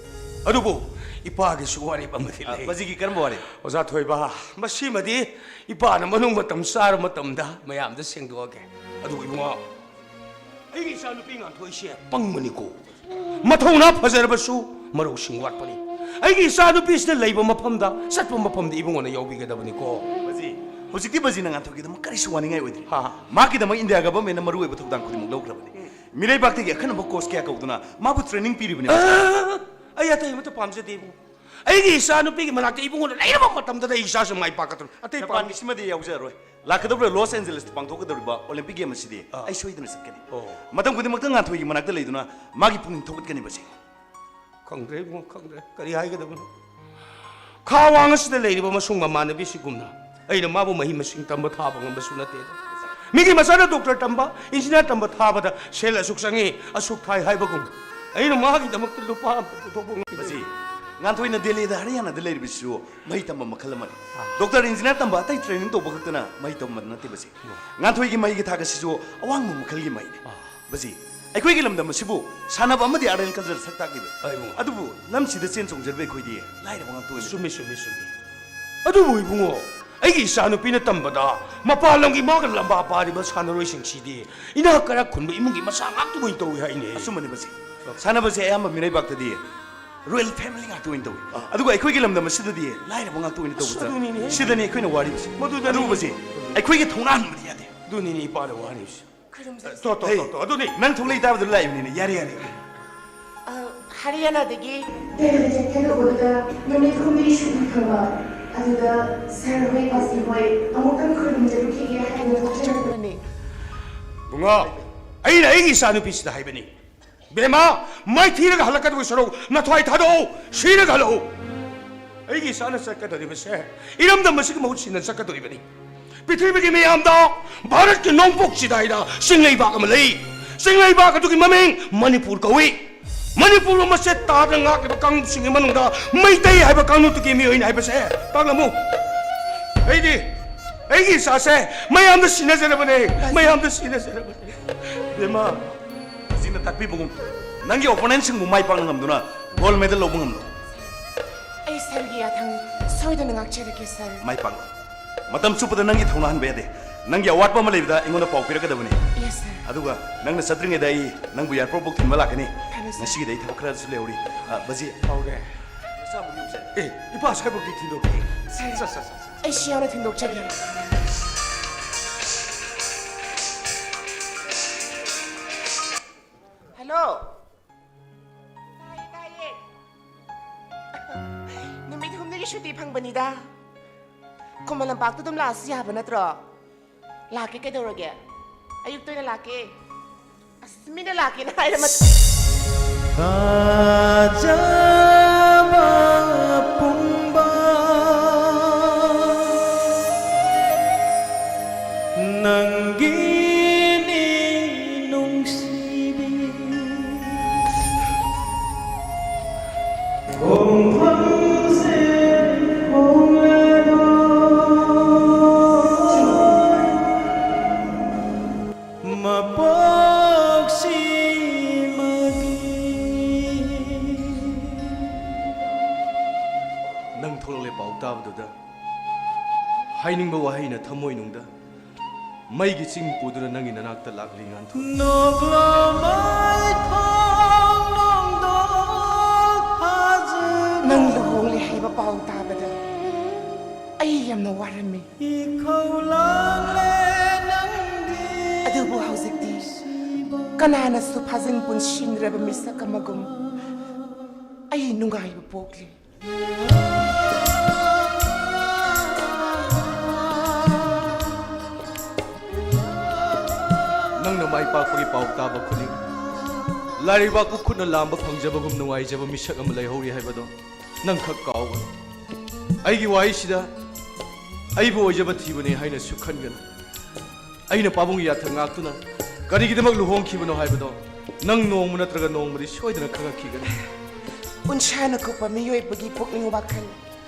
ꯑꯗꯨꯕꯨ ꯏꯄꯥꯒꯤꯁꯨ ꯋꯥꯔꯦꯞ ꯑꯃꯗꯤ ꯑ, ꯂꯩ꯫ ꯕꯥꯖꯤꯒꯤ ꯀꯔꯝꯕ ꯋꯥꯔꯦꯞ? ꯑꯣꯖꯥ ꯊꯣꯏꯕ, ꯃꯁꯤꯃꯗꯤ ꯏꯄꯥꯅ ꯃꯅꯨꯡ ꯃꯇꯝ ꯆꯥꯔꯕ ꯃꯇꯝꯗ ꯃꯌꯥꯝꯗ ꯁꯦꯡꯗꯣꯛꯑꯒꯦ꯫ ꯑꯗꯨꯕꯨ ꯏꯕꯨꯡꯉꯣ, ꯑꯩꯒꯤ ꯏꯆꯥꯅꯨꯄꯤ ꯉꯥꯟꯊꯣꯏꯁꯦ ꯄꯪꯕꯅꯤꯀꯣ꯫ ꯃꯊꯧꯅꯥ ꯐꯖꯔꯕꯁꯨ ꯃꯔꯧꯁꯤꯡ ꯋꯥꯠꯄꯅꯤ꯫ ꯑꯩꯒꯤ ꯏꯆꯥꯅꯨꯄꯤꯁꯤꯅ ꯂꯩꯕ ꯃꯐꯝꯗ, ꯆꯠꯄ ꯃꯐꯝꯗ ꯏꯕꯨꯡꯉꯣꯅ ꯌꯥꯎꯕꯤꯒꯗꯕꯅꯤꯀꯣ꯫ ꯕꯥꯖꯤ, ꯍꯧꯖꯤꯛꯇꯤ ꯕꯥꯖꯤꯅ ꯉꯥꯟꯊꯣꯏꯒꯤꯗꯃꯛ ꯀꯔꯤꯁꯨ ꯋꯥꯅꯤꯡꯉꯥꯏ ꯑꯣꯏꯗ꯭ꯔꯤ꯫ ꯍꯥ, ꯍꯥ꯫ ꯃꯍꯥꯛꯀꯤꯗꯃꯛ ꯏꯟꯗꯤꯌꯥ ꯒꯚꯔꯟꯃꯦꯟꯠꯅ ꯃꯔꯨꯑꯣꯏꯕ ꯊꯧꯗꯥꯡ ꯈꯨꯗꯤꯡꯃꯛ ꯂꯧꯈ꯭ꯔꯕꯅꯤ꯫ ꯃꯤꯔꯩꯕꯥꯛꯇꯒꯤ ꯑꯈꯟꯅꯕ ꯀꯣꯆ ꯀꯌꯥ ꯀꯧꯗꯨꯅ ꯃꯥꯕꯨ ꯇ꯭ꯔꯦꯅꯤꯡ ꯄꯤꯔꯤꯕꯅꯤ꯫ ꯑ, ꯑꯩ ꯑꯇꯩ ꯑꯃꯠꯇ ꯄꯥꯝꯖꯗꯦ ꯏꯕꯨꯡꯉꯣ꯫ ꯑꯩꯒꯤ ꯏꯆꯥꯅꯨꯄꯤꯒꯤ ꯃꯅꯥꯛꯇ ꯏꯕꯨꯡꯉꯣꯅ ꯂꯩꯔꯕ ꯃꯇꯝꯗꯗ ꯑꯩ ꯏꯆꯥꯁꯨ ꯃꯥꯏ ꯄꯥꯛꯀꯗꯧꯔꯤ꯫ ꯑꯇꯩ ꯄꯥꯝ- ꯖꯄꯥꯟꯒꯤꯁꯤꯃꯗꯤ ꯌꯥꯎꯖꯔꯔꯣꯏ꯫ ꯂꯥꯛꯀꯗꯧꯔꯤꯕ ꯂꯣꯁ ꯑꯦꯟꯖꯦꯂꯤꯁꯇ ꯄꯥꯡꯊꯣꯛꯀꯗꯧꯔꯤꯕ ꯑꯣꯂꯦꯝꯄꯤꯛ ꯒꯦꯝ ꯑꯁꯤꯗꯤ ꯑꯥ꯫ ꯑꯩ ꯁꯣꯏꯗꯅ ꯆꯠꯀꯅꯤ꯫ ꯑꯣ꯫ ꯃꯇꯝ ꯈꯨꯗꯤꯡꯃꯛꯇ ꯉꯥꯟꯊꯣꯏꯒꯤ ꯃꯅꯥꯛꯇ ꯂꯩꯗꯨꯅ ꯃꯥꯒꯤ ꯄꯨꯛꯅꯤꯡ ꯊꯧꯒꯠꯀꯅꯤ ꯕꯥꯖꯤ꯫ ꯈꯪꯗ꯭ꯔꯦ ꯏꯕꯨꯡꯉꯣ, ꯈꯪꯗ꯭ꯔꯦ꯫ ꯀꯔꯤ ꯍꯥꯏꯒꯗꯕꯅꯣ? ꯈꯥ ꯋꯥꯡ ꯑꯁꯤꯗ ꯂꯩꯔꯤꯕ ꯃꯁꯨꯡ ꯃꯃꯥꯟꯅꯕꯤꯁꯤꯒꯨꯝꯅ ꯑꯩꯅ ꯃꯥꯕꯨ ꯃꯍꯩ ꯃꯁꯤꯡ ꯇꯝꯕ ꯊꯥꯕ ꯉꯝꯕꯁꯨ ꯅꯠꯇꯦ꯫ ꯃꯤꯒꯤ ꯃꯆꯥꯅ ꯗꯣꯛꯇꯔ ꯇꯝꯕ, ꯏꯟꯖꯤꯅꯤꯌꯥꯔ ꯇꯝꯕ ꯊꯥꯕꯗ ꯁꯦꯜ ꯑꯁꯨꯛ ꯆꯪꯉꯤ, ꯑꯁꯨꯛ ꯊꯥꯏ ꯍꯥꯏꯕꯒꯨꯝ, ꯑꯩꯅ ꯃꯥꯒꯤꯗꯃꯛꯇ ꯂꯨꯄꯥ ꯑꯃ ꯄꯨꯊꯣꯛꯄ ꯉꯝꯗꯦ꯫ ꯃꯁꯤ ꯉꯥꯟꯊꯣꯏꯅ ꯗꯦꯜꯂꯤꯗ ꯍꯔꯤꯌꯥꯅꯥꯗ ꯂꯩꯔꯤꯕꯁꯤꯁꯨ ꯃꯍꯩ ꯇꯝꯕ ꯃꯈꯜ ꯑꯃꯅꯤ꯫ ꯑꯥ꯫ ꯗꯣꯛꯇꯔ, ꯏꯟꯖꯤꯅꯤꯌꯥꯔ ꯇꯝꯕ ꯑꯇꯩ ꯇ꯭ꯔꯦꯅꯤꯡ ꯇꯧꯕ ꯈꯛꯇꯅ ꯃꯍꯩ ꯇꯝꯕ ꯅꯠꯇꯦ꯫ ꯃꯁꯤ ꯉꯥꯟꯊꯣꯏꯒꯤ ꯃꯍꯩꯒꯤ ꯊꯥꯛ ꯑꯁꯤꯁꯨ ꯑꯋꯥꯡꯕ ꯃꯈꯜꯒꯤ ꯃꯍꯩꯅꯤ꯫ ꯑꯥ꯫ ꯕꯖꯤ, ꯑꯩꯈꯣꯏꯒꯤ ꯂꯝꯗꯝ ꯑꯁꯤꯕꯨ ꯁꯥꯟꯅꯕ ꯑꯃꯗꯤ ꯑꯥꯔꯠ ꯑꯦꯟ ꯀꯜꯆꯔ ꯁꯛ ꯇꯥꯛꯂꯤꯕ꯫ ꯑꯩ ꯏꯕꯨꯡꯉꯣ꯫ ꯑꯗꯨꯕꯨ ꯂꯝꯁꯤꯗ ꯆꯦꯟ ꯆꯣꯡꯖꯔꯤꯕ ꯑꯩꯈꯣꯏꯗꯤ ꯂꯥꯏꯔꯕ ꯉꯥꯛꯇ ꯑꯣꯏꯅ ꯆꯨꯝꯃꯤ, ꯆꯨꯝꯃꯤ, ꯆꯨꯝꯃꯤ꯫ ꯑꯗꯨꯕꯨ ꯏꯕꯨꯡꯉꯣ, ꯑꯩꯒꯤ ꯏꯆꯥꯅꯨꯄꯤꯅ ꯇꯝꯕꯗ ꯃꯄꯥꯟ ꯂꯝꯒꯤ ꯃꯥꯒ ꯂꯝꯕꯥ ꯄꯥꯔꯤꯕ ꯁꯥꯟꯅꯔꯣꯏꯁꯤꯡꯁꯤꯗꯤ ꯏꯅꯥꯛ ꯀꯥꯏꯔꯥ ꯈꯨꯟꯕ ꯏꯃꯨꯡꯒꯤ ꯃꯆꯥ ꯉꯥꯛꯇ ꯑꯣꯏꯅ ꯇꯧꯏ ꯍꯥꯏꯅꯦ꯫ ꯑꯆꯨꯝꯕꯅꯤ ꯕꯖꯤ꯫ ꯁꯥꯟꯅꯕꯁꯦ ꯑꯌꯥꯝꯕ ꯃꯤꯔꯩꯕꯥꯛꯇꯗꯤ ꯔꯣꯌꯦꯜ ꯐꯦꯃꯤꯂꯤ ꯉꯥꯛꯇ ꯑꯣꯏꯅ ꯇꯧꯏ꯫ ꯑꯥ꯫ ꯑꯗꯨꯒ ꯑꯩꯈꯣꯏꯒꯤ ꯂꯝꯗꯝ ꯑꯁꯤꯗꯗꯤ ꯂꯥꯏꯔꯕ ꯉꯥꯛꯇ ꯑꯣꯏꯅ ꯑꯁ, ꯇꯧꯕꯗ ꯑꯗꯨꯅꯤꯅꯦ꯫ ꯁꯤꯗꯅꯤ ꯑꯩꯈꯣꯏꯅ ꯋꯥꯔꯤꯕꯁꯤ꯫ ꯃꯗꯨꯗꯅꯤ꯫ ꯑꯗꯨꯕꯨ ꯕꯖꯤ, ꯑꯩꯈꯣꯏꯒꯤ ꯊꯧꯅꯥ ꯍꯟꯕꯗꯤ ꯌꯥꯗꯦ꯫ ꯑꯗꯨꯅꯤꯅꯦ ꯏꯄꯥꯅ ꯋꯥꯔꯤꯕꯁꯤ꯫ ꯈꯨꯔꯨꯝꯖꯔꯤ꯫ ꯇꯣ, ꯇꯣ, ꯍꯦ, ꯇꯣ, ꯇꯣ, ꯑꯗꯨꯅꯤ꯫ ꯅꯪ ꯊꯣꯛꯂꯛꯏ ꯇꯥꯕꯗꯨ ꯂꯥꯛꯏꯕꯅꯤꯅꯦ꯫ ꯌꯥꯔꯦ, ꯌꯥꯔꯦ꯫ ꯑ, ꯍꯔꯤꯌꯥꯅꯥꯗꯒꯤ ꯗꯦꯜꯂꯤꯗ ꯆꯠꯀꯗꯧꯕꯗꯨꯗ ꯅꯨꯃꯤꯠ ꯍꯨꯝꯅꯤ ꯁꯨꯇꯤ ꯐꯪꯕ꯫ ꯑꯗꯨꯗ ꯁꯥꯔ ꯍꯣꯏ, ꯕꯥꯁꯤ ꯍꯣꯏ ꯑꯃꯨꯛꯇꯪ ꯈꯨꯔꯨꯝꯖꯔꯨꯈꯤꯒꯦ ꯍꯥꯏꯗꯅ ꯊꯣꯛꯆꯔꯛꯄꯅꯤ꯫ ꯕꯨꯡꯉꯣ, ꯑꯩꯅ ꯑꯩꯒꯤ ꯏꯆꯥꯅꯨꯄꯤꯁꯤꯗ ꯍꯥꯏꯕꯅꯤ, "ꯕꯦꯝꯃ, ꯃꯥꯏꯊꯤꯔꯒ ꯍꯜꯂꯛꯀꯗꯕ ꯁꯔꯨꯛ ꯅꯊ꯭ꯋꯥꯏ ꯊꯥꯗꯣꯛꯎ, ꯁꯤꯔꯒ ꯍꯜꯂꯛꯎ"꯫ ꯑꯩꯒꯤ ꯏꯆꯥꯅ ꯆꯠꯀꯗꯧꯔꯤꯕꯁꯦ ꯏꯔꯝꯗꯝ ꯑꯁꯤꯒꯤ ꯃꯍꯨꯠ ꯁꯤꯟꯅ ꯆꯠꯀꯗꯧꯔꯤꯕꯅꯤ꯫ ꯄ꯭ꯔꯤꯊꯤꯕꯤꯒꯤ ꯃꯤꯌꯥꯝꯗ ꯚꯥꯔꯠꯀꯤ ꯅꯣꯡꯄꯣꯛ ꯆꯤꯗꯥꯏꯗ ꯆꯤꯡꯂꯩꯕꯥꯛ ꯑꯃ ꯂꯩ꯫ ꯆꯤꯡꯂꯩꯕꯥꯛ ꯑꯗꯨꯒꯤ ꯃꯃꯤꯡ ꯃꯅꯤꯄꯨꯔ ꯀꯧꯏ꯫ ꯃꯅꯤꯄꯨꯔꯕꯨ ꯃꯆꯦꯠ ꯇꯥꯗꯅ ꯉꯥꯛꯂꯤꯕ ꯀꯥꯡꯂꯨꯞꯁꯤꯡꯒꯤ ꯃꯅꯨꯡꯗ ꯃꯩꯇꯩ ꯍꯥꯏꯕ ꯀꯥꯡꯂꯨꯞꯇꯨꯒꯤ ꯃꯤꯑꯣꯏꯅꯤ ꯍꯥꯏꯕꯁꯦ ꯇꯥꯛꯂꯝꯃꯨ꯫ ꯑꯩꯗꯤ ꯑꯩꯒꯤ ꯏꯆꯥꯁꯦ ꯃꯌꯥꯝꯗ ꯁꯤꯟꯅꯖꯔꯕꯅꯦ, ꯃꯌꯥꯝꯗ ꯁꯤꯟꯅꯖꯔꯕꯅꯦ꯫ ꯕꯦꯝꯃ, ꯕꯖꯤꯅ ꯇꯥꯛꯄꯤꯕꯒꯨꯝ ꯅꯪꯒꯤ ꯑꯣꯄꯣꯅꯦꯟꯁꯤꯡꯕꯨ ꯃꯥꯏ ꯄꯥꯛꯅ ꯉꯝꯗꯨꯅ ꯒꯣꯜ ꯃꯦꯗꯜ ꯂꯧꯕ ꯉꯝꯂꯣ꯫ ꯑꯩ ꯁꯥꯔꯒꯤ ꯌꯥꯊꯪ ꯁꯣꯏꯗꯅ ꯉꯥꯛꯆꯔꯒꯦ, ꯁꯥꯔ꯫ ꯃꯥꯏ ꯄꯥꯛꯂꯣ꯫ ꯃꯇꯝ ꯆꯨꯞꯄꯗ ꯅꯪꯒꯤ ꯊꯧꯅꯥ ꯍꯟꯕ ꯌꯥꯗꯦ꯫ ꯅꯪꯒꯤ ꯑꯋꯥꯠꯄ ꯑꯃ ꯂꯩꯕꯗ ꯑꯩꯉꯣꯟꯗ ꯄꯥꯎ ꯄꯤꯔꯛꯀꯗꯕꯅꯤ꯫ ꯌꯦꯁ, ꯁꯥꯔ꯫ ꯑꯗꯨꯒ ꯅꯪꯅ ꯆꯠꯇ꯭ꯔꯤꯉꯩꯗ ꯑꯩ ꯅꯪꯕꯨ ꯑꯦꯌꯥꯔꯄꯣꯔꯠ ꯐꯥꯎ ꯊꯤꯟꯕ ꯂꯥꯛꯀꯅꯤ꯫ ꯐꯔꯦ, ꯁꯥꯔ꯫ ꯉꯁꯤꯒꯤꯗꯤ ꯑꯩ ꯊꯕꯛ ꯈꯔꯁꯨ ꯂꯩꯍꯧꯔꯤ꯫ ꯑ, ꯕꯖꯤ꯫ ꯍꯧꯔꯦ꯫ ꯅꯆꯥꯕꯨ ꯌꯨꯝ ꯆꯠ-, ꯑꯦ, ꯏꯄꯥ ꯁ꯭ꯋꯥꯏꯐꯥꯎꯗꯤ ꯊꯤꯟꯗꯣꯛꯀꯦ꯫ ꯁꯥꯔ, ꯁꯥꯔ, ꯁꯥꯔ, ꯁꯥꯔ꯫ ꯑꯩ ꯁꯤ ꯌꯥꯎꯅ ꯊꯤꯟꯗꯣꯛꯆꯒꯦ꯫ ꯍꯜꯂꯣ꯫ ꯇꯥꯏꯌꯦ, ꯇꯥꯏꯌꯦ꯫ ꯅꯨꯃꯤꯠ ꯍꯨꯝꯅꯤꯒꯤ ꯁꯨꯇꯤ ꯐꯪꯕꯅꯤꯗ꯫ ꯈꯨꯃꯟ ꯂꯝꯄꯥꯛꯇ ꯑꯗꯨꯝ ꯂꯥꯛꯑꯁꯨ ꯌꯥꯕ ꯅꯠꯇ꯭ꯔꯣ? ꯂꯥꯛꯀꯦ, ꯀꯩꯗꯧꯔꯒꯦ? ꯑꯌꯨꯛꯇ ꯑꯣꯏꯅ ꯂꯥꯛꯀꯦ꯫ ꯑꯁ, ꯃꯤꯅ ꯂꯥꯛꯀꯦꯅ ꯍꯥꯏꯔ ꯃꯠ- ꯊꯥꯖꯕ ꯄꯨꯝꯕ ꯍꯥꯏꯅꯤꯡꯕ ꯋꯥꯍꯩꯅ ꯊꯃꯣꯏꯅꯨꯡꯗ ꯃꯩꯒꯤ ꯆꯤꯡ ꯄꯨꯗꯨꯅ ꯅꯪꯒꯤ ꯅꯅꯥꯛꯇ ꯂꯥꯛꯂꯤ, ꯉꯥꯟꯊꯣꯏ꯫ ꯅꯣꯛꯂꯝꯃꯩ ꯊꯣꯡ ꯅꯣꯡꯗꯣꯜ ꯐꯥꯖꯤꯜ ꯅꯪ ꯂꯨꯍꯣꯡꯂꯦ ꯍꯥꯏꯕ ꯄꯥꯎ ꯇꯥꯕꯗ ꯑꯩ ꯌꯥꯝꯅ ꯋꯥꯔꯝꯃꯤ꯫ ꯏꯈꯧ ꯂꯥꯡꯂꯦ ꯅꯪꯗꯤ ꯑꯗꯨꯕꯨ ꯍꯧꯖꯤꯛꯇꯤ ꯀꯅꯥꯅꯁꯨ ꯐꯥꯖꯤꯟ ꯄꯨꯟꯁꯤꯟꯗ꯭ꯔꯕ ꯃꯤꯁꯛ ꯑꯃꯒꯨꯝ ꯑꯩ ꯅꯨꯡꯉꯥꯏꯕ ꯄꯣꯛꯂꯤ꯫ ꯅꯪꯅ ꯃꯥꯏ ꯄꯥꯛꯄꯒꯤ ꯄꯥꯎ ꯇꯥꯕ ꯈꯨꯗꯤꯡ, ꯂꯥꯏꯔꯩꯕꯥꯛꯄꯨ ꯈꯨꯠꯅ ꯂꯥꯝꯕ ꯐꯪꯖꯕꯒꯨꯝ ꯅꯨꯡꯉꯥꯏꯖꯕ ꯃꯤꯁꯛ ꯑꯃ ꯂꯩꯍꯧꯔꯤ ꯍꯥꯏꯕꯗꯣ ꯅꯪ ꯈꯛ ꯀꯥꯎꯒꯅꯨ꯫ ꯑꯩꯒꯤ ꯋꯥꯍꯩꯁꯤꯗ ꯑꯩꯕꯨ ꯑꯣꯏꯖꯕ ꯊꯤꯕꯅꯤ ꯍꯥꯏꯅꯁꯨ ꯈꯟꯒꯅꯨ꯫ ꯑꯩꯅ ꯄꯥꯕꯨꯡꯒꯤ ꯌꯥꯊꯪ ꯉꯥꯛꯇꯨꯅ ꯀꯔꯤꯒꯤꯗꯃꯛ ꯂꯨꯍꯣꯡꯈꯤꯕꯅꯣ ꯍꯥꯏꯕꯗꯣ ꯅꯪ ꯅꯣꯡꯃ ꯅꯠꯇ꯭ꯔꯒ ꯅꯣꯡꯃꯗꯤ ꯁꯣꯏꯗꯅ ꯈꯪꯉꯛꯈꯤꯒꯅꯤ꯫ ꯎꯟꯁꯥꯅ ꯀꯨꯞꯄ ꯃꯤꯑꯣꯏꯕꯒꯤ ꯄꯨꯛꯅꯤꯡ ꯋꯥꯈꯜ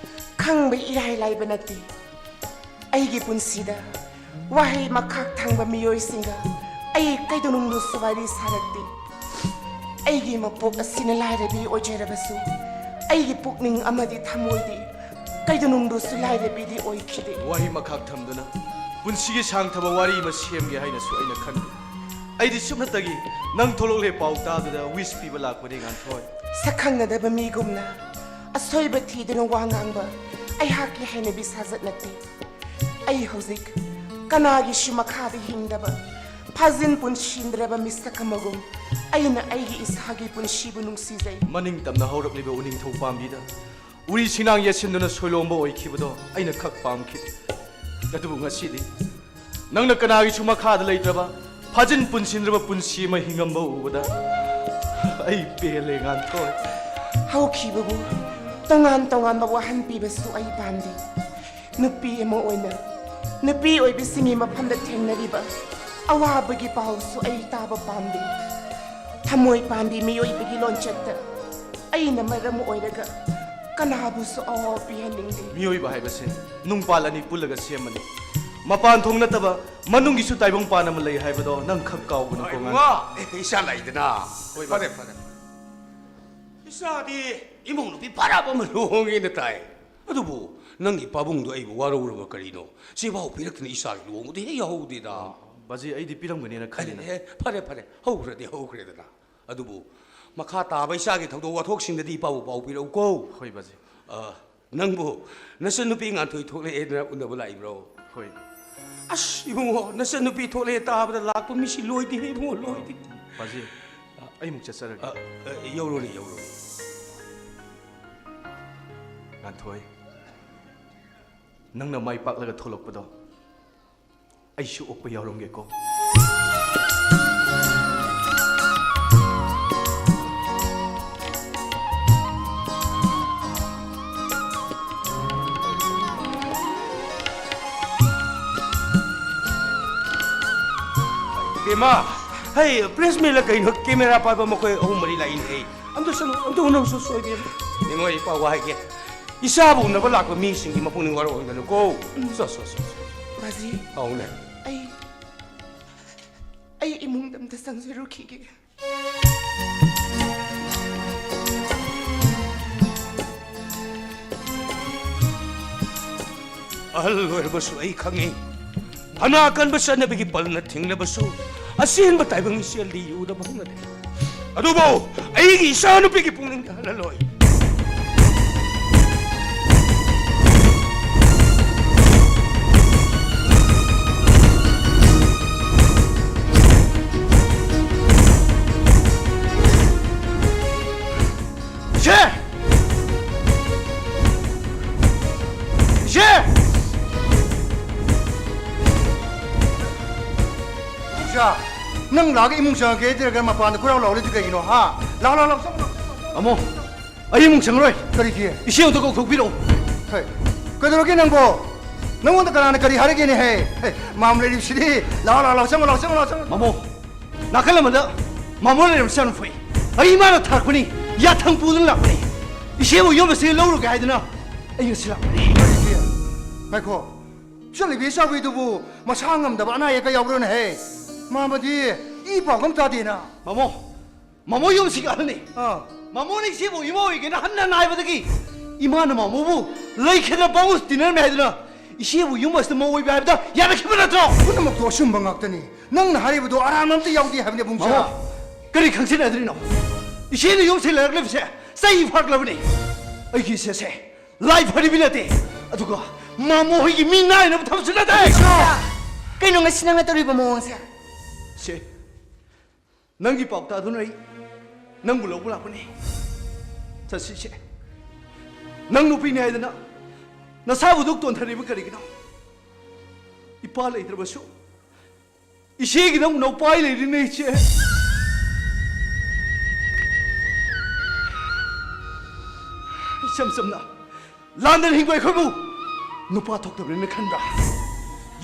ꯈꯪꯕ ꯏꯔꯥꯏ ꯂꯥꯏꯕ ꯅꯠꯇꯦ꯫ ꯑꯩꯒꯤ ꯄꯨꯟꯁꯤꯗ ꯋꯥꯍꯩ ꯃꯈꯥ ꯊꯪꯕ ꯃꯤꯑꯣꯏꯁꯤꯡꯒ ꯑꯩ ꯀꯩꯗꯧꯅꯨꯡꯗꯁꯨ ꯋꯥꯔꯤ ꯁꯥꯔꯛꯇꯦ꯫ ꯑꯩꯒꯤ ꯃꯄꯣꯛ ꯑꯁꯤꯅ ꯂꯥꯏꯔꯕꯤ ꯑꯣꯏꯖꯔꯕꯁꯨ, ꯑꯩꯒꯤ ꯄꯨꯛꯅꯤꯡ ꯑꯃꯗꯤ ꯊꯃꯣꯏꯗꯤ ꯀꯩꯗꯧꯅꯨꯡꯗꯁꯨ ꯂꯥꯏꯔꯕꯤꯗꯤ ꯑꯣꯏꯈꯤꯗꯦ꯫ ꯋꯥꯍꯩ ꯃꯈꯥ ꯊꯝꯗꯨꯅ ꯄꯨꯟꯁꯤꯒꯤ ꯁꯥꯡꯊꯕ ꯋꯥꯔꯤ ꯑꯃ ꯁꯦꯝꯒꯦ ꯍꯥꯏꯅꯁꯨ ꯑꯩꯅ ꯈꯟꯗꯦ꯫ ꯑꯩꯗꯤ ꯁꯨꯞꯅꯇꯒꯤ ꯅꯪ ꯊꯣꯛꯂꯛꯂꯦ ꯄꯥꯎ ꯇꯥꯗꯨꯅ ꯋꯤꯁ ꯄꯤꯕ ꯂꯥꯛꯄꯅꯦ, ꯉꯥꯟꯊꯣꯏ꯫ ꯁꯛꯈꯪꯅꯗꯕ ꯃꯤꯒꯨꯝꯅ ꯑꯁꯣꯏꯕ ꯊꯤꯗꯨꯅ ꯋꯥ ꯉꯥꯡꯕ ꯑꯩꯍꯥꯛꯀꯤ ꯍꯩꯅꯕꯤ ꯁꯥꯖꯠ ꯅꯠꯇꯦ꯫ ꯑꯩ ꯍꯧꯖꯤꯛ ꯀꯅꯥꯒꯤꯁꯨ ꯃꯈꯥꯗ ꯍꯤꯡꯗꯕ, ꯐꯥꯖꯤꯟ ꯄꯨꯟꯁꯤꯟꯗ꯭ꯔꯕ ꯃꯤꯁꯛ ꯑꯃꯒꯨꯝ ꯑꯩꯅ ꯑꯩꯒꯤ ꯏꯁꯥꯒꯤ ꯄꯨꯟꯁꯤꯕꯨ ꯅꯨꯡꯁꯤꯖꯩ꯫ ꯃꯅꯤꯡ ꯇꯝꯅ ꯍꯧꯔꯛꯂꯤꯕ ꯎꯅꯤꯡꯊꯧ ꯄꯥꯝꯕꯤꯗ ꯎꯔꯤ ꯁꯤꯡꯅꯥꯡ ꯌꯦꯠꯁꯤꯟꯗꯨꯅ ꯁꯣꯏꯂꯣꯝꯕ ꯑꯣꯏꯈꯤꯕꯗꯣ ꯑꯩꯅ ꯈꯛ ꯄꯥꯝꯈꯤꯗꯦ꯫ ꯑꯗꯨꯕꯨ ꯉꯁꯤꯗꯤ ꯅꯪꯅ ꯀꯅꯥꯒꯤꯁꯨ ꯃꯈꯥꯗ ꯂꯩꯇ꯭ꯔꯕ, ꯐꯥꯖꯤꯟ ꯄꯨꯟꯁꯤꯟꯗ꯭ꯔꯕ ꯄꯨꯟꯁꯤ ꯑꯃ ꯍꯤꯡꯉꯝꯕ ꯎꯕꯗ ꯑꯩ ꯄꯦꯜꯂꯦ, ꯉꯥꯟꯊꯣꯏ꯫ ꯍꯧꯈꯤꯕꯕꯨ ꯇꯣꯉꯥꯟ ꯇꯣꯉꯥꯟꯕ ꯋꯥꯍꯟ ꯄꯤꯕꯁꯨ ꯑꯩ ꯄꯥꯝꯗꯦ꯫ ꯅꯨꯄꯤ ꯑꯃ ꯑꯣꯏꯅ ꯅꯨꯄꯤ ꯑꯣꯏꯕꯤꯁꯤꯡꯒꯤ ꯃꯐꯝꯗ ꯊꯦꯡꯅꯔꯤꯕ ꯑꯋꯥꯕꯒꯤ ꯄꯥꯎꯁꯨ ꯑꯩ ꯇꯥꯕ ꯄꯥꯝꯗꯦ꯫ ꯊꯃꯣꯏ ꯄꯥꯟꯕꯤ ꯃꯤꯑꯣꯏꯕꯒꯤ ꯂꯣꯟꯆꯠꯇ ꯑꯩꯅ ꯃꯔꯝ ꯑꯣꯏꯔꯒ ꯀꯅꯥꯕꯨꯁꯨ ꯑꯋꯥꯕ ꯄꯤꯍꯟꯅꯤꯡꯗꯦ꯫ ꯃꯤꯑꯣꯏꯕ ꯍꯥꯏꯕꯁꯦ ꯅꯨꯡꯄꯥꯜ ꯑꯅꯤ ꯄꯨꯜꯂꯒ ꯁꯦꯝꯕꯅꯤ꯫ ꯃꯄꯥꯟ ꯊꯣꯡ ꯅꯠꯇꯕ ꯃꯅꯨꯡꯒꯤꯁꯨ ꯇꯥꯏꯕꯪꯄꯥꯟ ꯑꯃ ꯂꯩ ꯍꯥꯏꯕꯗꯣ ꯅꯪ ꯈꯛ ꯀꯥꯎꯒꯅꯨꯀꯣ, ꯉꯥꯟ- ꯏꯕꯨꯡꯉꯣ, ꯏꯆꯥ ꯂꯩꯗꯅ꯫ ꯍꯣꯏ, ꯐꯔꯦ, ꯕꯥ꯫ ꯐꯔꯦ, ꯐꯔꯦ꯫ ꯏꯆꯥꯗꯤ ꯏꯃꯧ ꯅꯨꯄꯤ ꯐꯔꯕ ꯑꯃ ꯂꯨꯍꯣꯡꯉꯦꯅ ꯇꯥꯏ꯫ ꯑꯗꯨꯕꯨ ꯅꯪꯒꯤ ꯄꯥꯕꯨꯡꯗꯣ ꯑꯩꯕꯨ ꯋꯥꯔꯧꯔꯕ ꯀꯔꯤꯅꯣ? ꯁꯤꯐꯥꯎ ꯄꯤꯔꯛꯇꯅ ꯏꯆꯥꯒꯤ ꯂꯨꯍꯣꯡꯕꯗꯤ ꯍꯦꯛ ꯌꯥꯎꯍꯧꯗꯦꯗ꯫ ꯕꯥꯖꯤ, ꯑꯩꯗꯤ ꯄꯤꯔꯝꯒꯅꯦꯅ ꯈꯜꯂꯤꯅ꯫ ꯑꯦ, ꯐꯔꯦ, ꯐꯔꯦ, ꯍꯧꯈ꯭ꯔꯗꯤ ꯍꯧꯈ꯭ꯔꯦꯗꯅ꯫ ꯑꯗꯨꯕꯨ ꯃꯈꯥ ꯇꯥꯕ ꯏꯆꯥꯒꯤ ꯊꯧꯗꯣꯛ ꯋꯥꯊꯣꯛꯁꯤꯡꯗꯗꯤ ꯏꯄꯥꯕꯨ ꯄꯥꯎ ꯄꯤꯔꯛꯎꯀꯣ꯫ ꯍꯣꯏ, ꯕꯥꯖꯤ꯫ ꯑ, ꯅꯪꯕꯨ ꯅꯆꯟꯅꯨꯄꯤ ꯉꯥꯟꯊꯣꯏ ꯊꯣꯛꯂꯛꯑꯦꯅ ꯎꯅꯕ ꯂꯥꯛꯏꯕ꯭ꯔꯣ? ꯍꯣꯏ꯫ ꯑꯁ, ꯏꯕꯨꯡꯉꯣ, ꯅꯆꯟꯅꯨꯄꯤ ꯊꯣꯛꯂꯛꯑꯦ ꯇꯥꯕꯗ ꯂꯥꯛꯄ ꯃꯤꯁꯤ ꯂꯣꯏꯗꯦꯍꯦ, ꯏꯕꯨꯡꯉꯣ, ꯂꯣꯏꯗꯦ꯫ ꯕꯥꯖꯤ, ꯑꯩ ꯑꯃꯨꯛ ꯆꯠꯆꯔꯒꯦ꯫ ꯑ, ꯑ, ꯌꯧꯔꯨꯅꯦ, ꯌꯧꯔꯨꯅꯦ꯫ ꯉꯥꯟꯊꯣꯏ, ꯅꯪꯅ ꯃꯥꯏ ꯄꯥꯛꯂꯒ ꯊꯣꯛꯂꯛꯄꯗꯣ ꯑꯩꯁꯨ ꯑꯣꯛꯄ ꯌꯥꯎꯔꯝꯒꯦꯀꯣ꯫ ꯕꯦꯝꯃ, ꯍꯩ, press meet ꯂ ꯀꯩꯅꯣ, camera ꯄꯥꯏꯕ ꯃꯈꯣꯏ ꯑꯍꯨꯝ ꯃꯔꯤ ꯂꯥꯛꯏꯅꯦ, ꯍꯩ꯫ ꯑꯝꯇ ꯆꯠꯂꯨ, ꯑꯝꯇ ꯎꯅꯧꯁꯣ, ꯁꯣꯏꯕꯦꯝꯃ꯫ ꯕꯦꯝꯃ, ꯏꯄꯥ ꯋꯥ ꯍꯥꯏꯒꯦ꯫ ꯏꯆꯥꯕꯨ ꯎꯅꯕ ꯂꯥꯛꯄ ꯃꯤꯁꯤꯡꯒꯤ ꯃꯄꯨꯛꯅꯤꯡ ꯋꯥꯔꯧꯍꯟꯒꯅꯨꯀꯣ꯫ ꯎꯝ꯫ ꯁꯣ, ꯁꯣ, ꯁꯣ, ꯁꯣ꯫ ꯕꯥꯖꯤ, ꯑꯧꯅꯦ꯫ ꯑꯩ, ꯑꯩ ꯏꯃꯨꯡꯗ ꯑꯝꯇ ꯆꯪꯖꯔꯨꯈꯤꯒꯦ꯫ ꯑꯍꯜ ꯑꯣꯏꯔꯕꯁꯨ ꯑꯩ ꯈꯪꯏ, ꯐꯅ ꯀꯟꯕ ꯆꯠꯅꯕꯤꯒꯤ ꯄꯜꯅ ꯊꯤꯡꯂꯕꯁꯨ, ꯑꯆꯦꯟꯕ ꯇꯥꯏꯕꯪ ꯏꯆꯦꯜꯗꯤ ꯎꯗꯕ ꯍꯧꯅꯗꯦ꯫ ꯑꯗꯨꯕꯨ ꯑꯩꯒꯤ ꯏꯆꯥꯅꯨꯄꯤꯒꯤ ꯄꯨꯛꯅꯤꯡꯗ ꯍꯜꯂꯜꯂꯣꯏ꯫ ꯏꯆꯦ! ꯏꯆꯦ! ꯏꯆꯥ, ꯅꯪ ꯂꯥꯛꯑꯒ ꯏꯃꯨꯡ ꯆꯪꯉꯛꯀꯦ ꯍꯥꯏꯗ꯭ꯔꯒ ꯃꯄꯥꯟꯗ ꯀꯣꯏꯔꯥꯎ ꯂꯥꯎꯔꯤꯗꯨ ꯀꯩꯒꯤꯅꯣ, ꯍꯥ? ꯂꯥꯎ, ꯂꯥꯎ, ꯂꯥꯎ, ꯆꯪꯉꯣ, ꯂꯥꯎ, ꯆꯪꯉꯣ, ꯂꯥꯎ, ꯆꯪꯉꯣ꯫ ꯃꯥꯃꯣ, ꯑꯩ ꯏꯃꯨꯡ ꯆꯪꯉꯔꯣꯏ꯫ ꯀꯔꯤꯒꯤ? ꯏꯆꯦ ꯑꯝꯇ ꯀꯧꯊꯣꯛꯄꯤꯔꯛꯑꯣ꯫ ꯍꯦ, ꯀꯩꯗꯧꯔꯒꯦ ꯅꯪꯕꯣ? ꯅꯪꯉꯣꯟꯗ ꯀꯅꯥꯅ ꯀꯔꯤ ꯍꯥꯏꯔꯒꯦꯅꯦ, ꯍꯦ? ꯍꯦ, ꯃꯥꯝ ꯂꯩꯔꯤꯕꯁꯤꯗꯤ꯫ ꯂꯥꯎ, ꯂꯥꯎ, ꯂꯥꯎ, ꯆꯪꯉꯣ, ꯂꯥꯎ, ꯆꯪꯉꯣ, ꯂꯥꯎ, ꯆꯪꯉꯣ꯫ ꯃꯥꯃꯣ, ꯅꯥꯀꯜ ꯑꯃꯗ ꯃꯥꯃꯣ ꯂꯩꯔꯝꯕꯁꯦ ꯌꯥꯝꯅ ꯐꯩ꯫ ꯑꯩ ꯏꯃꯥꯅ ꯊꯥꯔꯛꯄꯅꯤ, ꯌꯥꯊꯪ ꯄꯨꯗꯨꯅ ꯂꯥꯛꯄꯅꯤ꯫ ꯏꯆꯦꯕꯨ ꯌꯨꯝ ꯑꯁꯤꯗ ꯂꯧꯔꯨꯒꯦ ꯍꯥꯏꯗꯨꯅ ꯑꯩ ꯉꯁꯤ ꯂꯥꯛꯄꯅꯤ꯫ ꯀꯔꯤꯒꯤ? ꯉꯥꯏꯈꯣ, ꯆꯠꯂꯤꯕꯤ ꯏꯆꯥꯎꯕꯤꯗꯨꯕꯨ ꯃꯁꯥ ꯉꯝꯗꯕ ꯑꯅꯥ ꯑꯌꯦꯛꯀ ꯌꯥꯎꯕ꯭ꯔꯣꯅꯦꯍꯦ? ꯃꯥꯃꯗꯤ ꯏ ꯄꯥꯎꯒ ꯑꯝ ꯇꯥꯗꯦꯅ꯫ ꯃꯥꯃꯣ, ꯃꯥꯃꯣ ꯌꯨꯝꯁꯤꯒꯤ ꯑꯍꯜꯅꯤ꯫ ꯑꯥ꯫ ꯃꯥꯃꯣꯅ ꯏꯆꯦꯕꯨ ꯏꯃꯥ ꯑꯣꯏꯒꯦꯅ ꯍꯟꯅ ꯍꯟꯅ ꯍꯥꯏꯕꯗꯒꯤ ꯏꯃꯥꯅ ꯃꯥꯃꯣꯕꯨ ꯂꯩꯈꯤꯗ꯭ꯔ ꯄꯥꯎ ꯇꯤꯟꯅꯔꯝꯃꯦ ꯍꯥꯏꯗꯨꯅ ꯏꯆꯦꯕꯨ ꯌꯨꯝ ꯑꯁꯤꯗ ꯃꯧ ꯑꯣꯏꯕ ꯍꯥꯏꯕꯗ ꯌꯥꯔꯛꯈꯤꯕ ꯅꯠꯇ꯭ꯔꯣ? ꯄꯨꯝꯅꯃꯛꯇꯣ ꯑꯆꯨꯝꯕ ꯉꯥꯛꯇꯅꯤ꯫ ꯅꯪꯅ ꯍꯥꯏꯔꯤꯕꯗꯣ ꯑꯔꯥꯟꯕ ꯑꯝꯇ ꯌꯥꯎꯗꯦ ꯍꯥꯏꯕꯅꯤ, ꯏꯕꯨꯡꯁꯥ꯫ ꯃꯥꯃꯣ, ꯀꯔꯤ ꯈꯪꯖꯤꯟꯅꯗ꯭ꯔꯤꯅꯣ? ꯏꯆꯦꯅ ꯌꯨꯝ ꯁꯤꯜꯂꯛꯂꯤꯕꯁꯦ ꯆꯍꯤ ꯐꯥꯔꯛꯂꯕꯅꯤ꯫ ꯑꯩꯒꯤ ꯏꯆꯦꯁꯦ ꯂꯥꯏ ꯐꯔꯤꯕꯤ ꯅꯠꯇꯦ, ꯑꯗꯨꯒ ꯃꯥꯃꯣ ꯍꯣꯏꯒꯤ ꯃꯤ ꯅꯥꯏꯅꯕ ꯊꯕꯛꯁꯨ ꯅꯠꯇꯦ꯫ ꯏꯕꯨꯡꯁꯥ! ꯀꯩꯅꯣ ꯉꯁꯤ ꯅꯪꯅ ꯇꯧꯔꯤꯕ ꯃꯑꯣꯡꯁꯦ? ꯁꯦ, ꯅꯪꯒꯤ ꯄꯥꯎꯇꯥꯛ ꯑꯗꯨꯅ ꯑꯩ ꯅꯪꯕꯨ ꯂꯧꯕ ꯂꯥꯛꯄꯅꯤ꯫ ꯆꯠꯁꯤꯁꯦ꯫ ꯅꯪ ꯅꯨꯄꯤꯅꯤ ꯍꯥꯏꯗꯅ ꯅꯁꯥꯕꯨ ꯗꯨꯛ ꯇꯣꯟꯊꯔꯤꯕ ꯀꯔꯤꯒꯤꯅꯣ? ꯏꯄꯥ ꯂꯩꯇ꯭ꯔꯕꯁꯨ ꯏꯆꯦꯒꯤ ꯅꯪ ꯅꯧꯄꯥꯏ ꯂꯩꯔꯤꯅꯦ, ꯏꯆꯦ꯫ ꯏꯆꯝ ꯆꯝꯅ ꯂꯥꯟꯗꯅ ꯍꯤꯡꯕ ꯑꯩꯈꯣꯏꯕꯨ ꯅꯨꯄꯥ ꯊꯣꯛꯇꯕꯅꯤꯅ ꯈꯟꯕ꯭ꯔꯥ?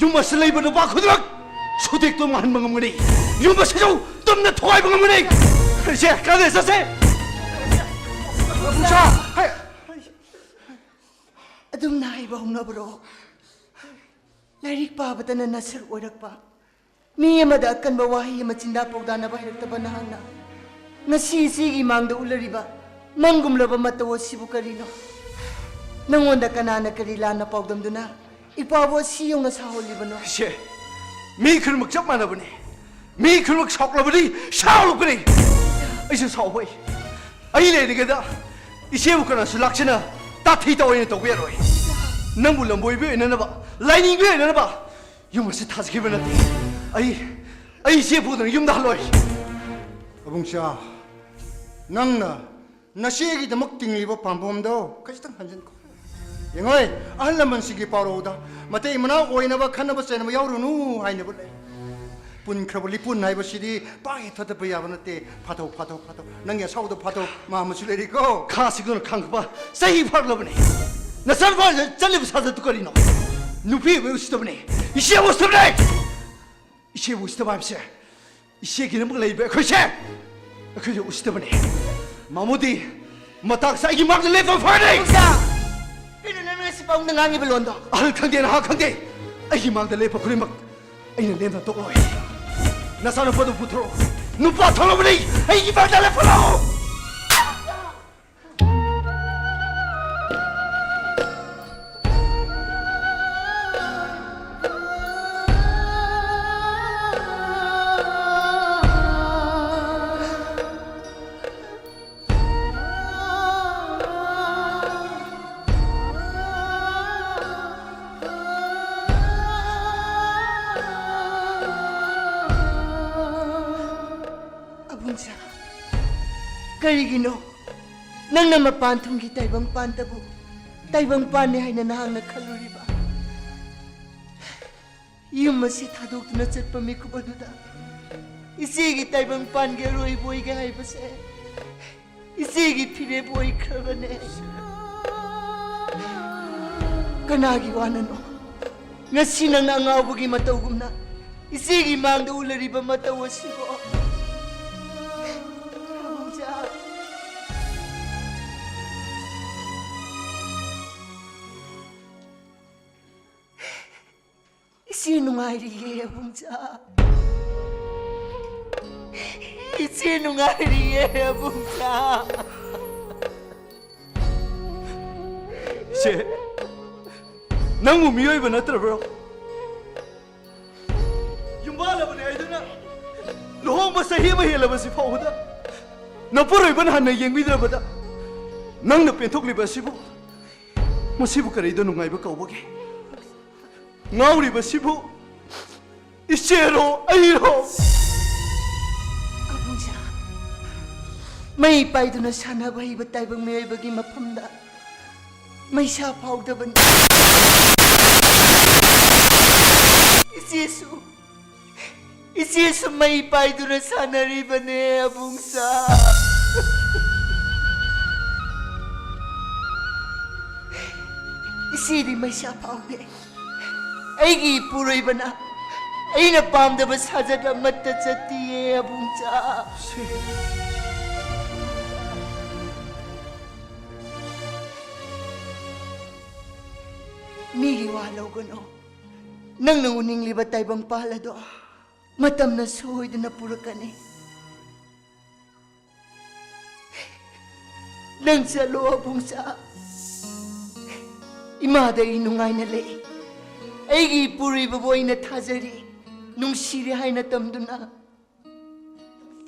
ꯌꯨꯝ ꯑꯁꯤ ꯂꯩꯕ ꯅꯨꯄꯥ ꯈꯨꯗꯤꯡꯃꯛ ꯁꯨꯇꯦꯛ ꯇꯣꯝꯍꯟꯕ ꯉꯝꯒꯅꯤ꯫ ꯌꯨꯝ ꯑꯁꯤꯁꯨ ꯇꯨꯝꯅ ꯊꯨꯒꯥꯏꯕ ꯉꯝꯒꯅꯤ꯫ ꯏꯆꯦ, ꯀꯥꯟꯅ ꯆꯠꯁꯦ꯫ ꯏꯕꯨꯡꯁꯥ! ꯍꯩ! ꯑꯗꯨꯝ ꯅꯥꯏꯕ ꯍꯧꯅꯕ꯭ꯔꯣ? ꯂꯥꯏꯔꯤꯛ ꯄꯥꯕꯗꯅ ꯅꯁꯔ ꯑꯣꯏꯔꯛꯄ, ꯃꯤ ꯑꯃꯗ ꯑꯀꯟꯕ ꯋꯥꯍꯩ ꯑꯃ ꯆꯤꯟꯗꯥ ꯄꯥꯎꯗꯥꯅꯕ ꯍꯩꯔꯛꯇꯕ ꯅꯍꯥꯛꯅ ꯉꯁꯤ ꯏꯆꯦꯒꯤ ꯃꯥꯡꯗ ꯎꯠꯂꯔꯤꯕ ꯃꯪꯒꯨꯝꯂꯕ ꯃꯇꯧ ꯑꯁꯤꯕꯨ ꯀꯔꯤꯅꯣ? ꯅꯪꯉꯣꯟꯗ ꯀꯅꯥꯅ ꯀꯔꯤ ꯂꯥꯟꯅ ꯄꯥꯎꯗꯝꯗꯨꯅ ꯏꯄꯥꯕꯨ ꯑꯁꯤ ꯌꯧꯅ ꯁꯥꯎꯍꯜꯂꯤꯕꯅꯣ? ꯏꯆꯦ, ꯃꯤ ꯈꯨꯗꯤꯡꯃꯛ ꯆꯞ ꯃꯥꯟꯅꯕꯅꯤ꯫ ꯃꯤ ꯈꯨꯗꯤꯡꯃꯛ ꯁꯥꯎꯂꯕꯗꯤ ꯁꯥꯎꯂꯛꯀꯅꯤ꯫ ꯑꯩꯁꯨ ꯁꯥꯎꯕꯩ꯫ ꯑꯩ ꯂꯩꯔꯤꯉꯩꯗ ꯏꯆꯦꯕꯨ ꯀꯅꯥꯁꯨ ꯂꯥꯛꯆꯅ ꯇꯥꯊꯤ ꯇꯥꯑꯣꯏꯅ ꯇꯧꯕ ꯌꯥꯔꯣꯏ꯫ ꯅꯪꯕꯨ ꯂꯝꯕꯣꯏꯕ ꯑꯣꯏꯅꯅꯕ, ꯂꯥꯏꯅꯤꯡꯕ ꯑꯣꯏꯅꯅꯕ ꯌꯨꯝ ꯑꯁꯤ ꯊꯥꯖꯈꯤꯕ ꯅꯠꯇꯦ꯫ ꯑꯩ, ꯑꯩ ꯏꯆꯦ ꯄꯨꯗꯅ ꯌꯨꯝꯗ ꯍꯜꯂꯣꯏ꯫ ꯏꯕꯨꯡꯁꯥ, ꯅꯪꯅ ꯅꯆꯦꯒꯤꯗꯃꯛ ꯇꯤꯡꯂꯤꯕ ꯄꯥꯝꯕꯣꯝꯗꯣ ꯈꯖꯤꯛꯇꯪ ꯍꯟꯖꯤꯟꯈꯣ꯫ ꯌꯦꯡꯉꯣꯏ, ꯑꯍꯜ ꯂꯃꯟꯁꯤꯡꯒꯤ ꯄꯥꯎꯔꯧꯗ ꯃꯇꯩ ꯃꯅꯥꯎ ꯑꯣꯏꯅꯕ ꯈꯟꯅꯕ ꯆꯩꯅꯕ ꯌꯥꯎꯔꯨꯅꯨ ꯍꯥꯏꯅꯕ ꯂꯩ꯫ ꯄꯨꯟꯈ꯭ꯔꯕ ꯂꯤꯄꯨꯟ ꯍꯥꯏꯕꯁꯤꯗꯤ ꯄꯥꯛ ꯍꯦꯛ ꯊꯠꯇꯠꯄ ꯌꯥꯕ ꯅꯠꯇꯦ꯫ ꯐꯥꯊꯧ, ꯐꯥꯊꯧ, ꯐꯥꯊꯧ꯫ ꯅꯪꯒꯤ ꯑꯁꯥꯎꯗ ꯐꯥꯊꯧ꯫ ꯃꯥ ꯑꯃꯁꯨ ꯂꯩꯔꯤꯀꯣ꯫ ꯈꯥꯁꯤꯒꯨꯅ ꯈꯪꯕ ꯆꯍꯤ ꯐꯥꯔꯛꯂꯕꯅꯤ꯫ ꯅꯆꯥꯅꯨꯄꯥ ꯆꯠꯂꯤꯕ ꯁꯥꯖꯠꯇꯨ ꯀꯔꯤꯅꯣ? ꯅꯨꯄꯤ ꯑꯣꯏꯕ ꯎꯁꯤꯠꯇꯕꯅꯤ꯫ ꯏꯆꯦ ꯎꯁꯤꯠꯇꯕꯅꯤ꯫ ꯏꯆꯦꯕꯨ ꯎꯁꯤꯠꯇꯕ ꯍꯥꯏꯕꯁꯦ ꯏꯆꯦꯒꯤꯗꯃꯛ ꯂꯩꯕ ꯑꯩꯈꯣꯏꯁꯦ, ꯑꯩꯈꯣꯏꯁꯦ ꯎꯁꯤꯠꯇꯕꯅꯤ꯫ ꯃꯥꯃꯣꯗꯤ ꯃꯇꯥꯡꯁꯦ ꯑꯩꯒꯤ ꯃꯥꯡꯗ ꯂꯦꯞꯄ ꯐꯔꯦ꯫ ꯏꯕꯨꯡꯁꯥ! ꯀꯩꯅꯣ ꯅꯪꯅ ꯉꯁꯤ ꯄꯥꯎꯗ ꯉꯥꯡꯉꯤꯕ ꯂꯣꯟꯗꯣ? ꯑꯍꯜ ꯈꯪꯗꯦ, ꯅꯍꯥ ꯈꯪꯗꯦ, ꯑꯩꯒꯤ ꯃꯥꯡꯗ ꯂꯦꯞꯄ ꯈꯨꯗꯤꯡꯃꯛ ꯑꯩꯅ ꯂꯦꯝꯅ ꯇꯣꯛꯂꯣꯏ꯫ ꯅꯆꯥꯅꯨꯄꯥꯗꯨ ꯄꯨꯊꯣꯔꯛꯑꯣ꯫ ꯅꯨꯄꯥ ꯊꯣꯛꯂꯕꯅꯤ, ꯑꯩꯒꯤ ꯃꯥꯡꯗ ꯂꯦꯞꯍꯜꯂꯣ꯫ ꯀꯔꯤꯒꯤꯅꯣ ꯅꯪꯅ ꯃꯄꯥꯟ ꯊꯨꯝꯒꯤ ꯇꯥꯏꯕꯪꯄꯥꯟꯗꯕꯨ ꯇꯥꯏꯕꯪꯄꯥꯟꯅꯤ ꯍꯥꯏꯅ ꯅꯍꯥꯛꯅ ꯈꯜꯂꯨꯔꯤꯕ? ꯌꯨꯝ ꯑꯁꯤ ꯊꯥꯗꯣꯛꯇꯨꯅ ꯆꯠꯄ ꯃꯤꯀꯨꯞ ꯑꯗꯨꯗ ꯏꯆꯦꯒꯤ ꯇꯥꯏꯕꯪꯄꯥꯟꯒꯤ ꯑꯔꯣꯏꯕ ꯑꯣꯏꯒꯦ ꯍꯥꯏꯕꯁꯦ ꯏꯆꯦꯒꯤ ꯐꯤꯔꯦꯞ ꯑꯣꯏꯈ꯭ꯔꯕꯅꯦ꯫ ꯀꯅꯥꯒꯤ ꯋꯥꯅꯅꯣ ꯉꯁꯤ ꯅꯪꯅ ꯑꯉꯥꯎꯕꯒꯤ ꯃꯇꯧꯒꯨꯝꯅ ꯏꯆꯦꯒꯤ ꯃꯥꯡꯗ ꯎꯠꯂꯔꯤꯕ ꯃꯇꯧ ꯑꯁꯤꯕꯣ? ꯏꯕꯨꯡꯖꯥ, ꯏꯆꯦ ꯅꯨꯡꯉꯥꯏꯔꯤꯌꯦ, ꯑꯕꯨꯡꯖꯥ꯫ ꯏꯆꯦ ꯅꯨꯡꯉꯥꯏꯔꯤꯌꯦ, ꯑꯕꯨꯡꯖꯥ꯫ ꯏꯆꯦ, ꯅꯪꯕꯨ ꯃꯤꯑꯣꯏꯕ ꯅꯠꯇ꯭ꯔꯕ꯭ꯔꯣ? ꯌꯨꯝꯕꯥꯜꯂꯕꯅꯦ ꯍꯥꯏꯗꯨꯅ ꯂꯨꯍꯣꯡꯕ ꯆꯍꯤ ꯑꯃ ꯍꯦꯜꯂꯕꯁꯤ ꯐꯥꯎꯕꯗ ꯅꯄꯨꯔꯣꯏꯕꯅ ꯍꯟꯅ ꯌꯦꯡꯕꯤꯗ꯭ꯔꯕꯗ ꯅꯪꯅ ꯄꯦꯟꯊꯣꯛꯂꯤꯕ ꯑꯁꯤꯕꯨ, ꯃꯁꯤꯕꯨ ꯀꯔꯤꯗ ꯅꯨꯡꯉꯥꯏꯕ ꯀꯧꯕꯒꯦ? ꯉꯥꯎꯔꯤꯕꯁꯤꯕꯨ ꯏꯆꯦꯔꯣ, ꯑꯩꯔꯣ? ꯑꯕꯨꯡꯖꯥ, ꯃꯩ ꯄꯥꯏꯗꯨꯅ ꯁꯥꯟꯅꯕ ꯍꯩꯕ ꯇꯥꯏꯕꯪ ꯃꯤꯑꯣꯏꯕꯒꯤ ꯃꯐꯝꯗ ꯃꯩꯁꯥ ꯐꯥꯎꯗꯕꯅꯤ꯫ ꯏꯆꯦꯁꯨ, ꯏꯆꯦꯁꯨ ꯃꯩ ꯄꯥꯏꯗꯨꯅ ꯁꯥꯟꯅꯔꯤꯕꯅꯦ, ꯑꯕꯨꯡꯖꯥ꯫ ꯏꯆꯦꯗꯤ ꯃꯩꯁꯥ ꯐꯥꯎꯗꯦ꯫ ꯑꯩꯒꯤ ꯏꯄꯨꯔꯣꯏꯕꯅ ꯑꯩꯅ ꯄꯥꯝꯗꯕ ꯁꯥꯖꯠ ꯑꯃꯠꯇ ꯆꯠꯇꯤꯌꯦ, ꯑꯕꯨꯡꯖꯥ꯫ ꯃꯤꯒꯤ ꯋꯥ ꯂꯧꯒꯅꯨ꯫ ꯅꯪꯅ ꯎꯅꯤꯡꯂꯤꯕ ꯇꯥꯏꯕꯪꯄꯥꯜ ꯑꯗꯣ ꯃꯇꯝꯅ ꯁꯣꯏꯗꯅ ꯄꯨꯔꯛꯀꯅꯤ꯫ ꯅꯪ ꯆꯠꯂꯣ, ꯑꯕꯨꯡꯖꯥ꯫ ꯏꯃꯥꯗ ꯑꯩ ꯅꯨꯡꯉꯥꯏꯅ ꯂꯩ꯫ ꯑꯩꯒꯤ ꯏꯄꯨꯔꯣꯏꯕꯕꯨ ꯑꯩꯅ ꯊꯥꯖꯔꯤ, ꯅꯨꯡꯁꯤꯔꯦ ꯍꯥꯏꯅ ꯇꯝꯗꯨꯅ꯫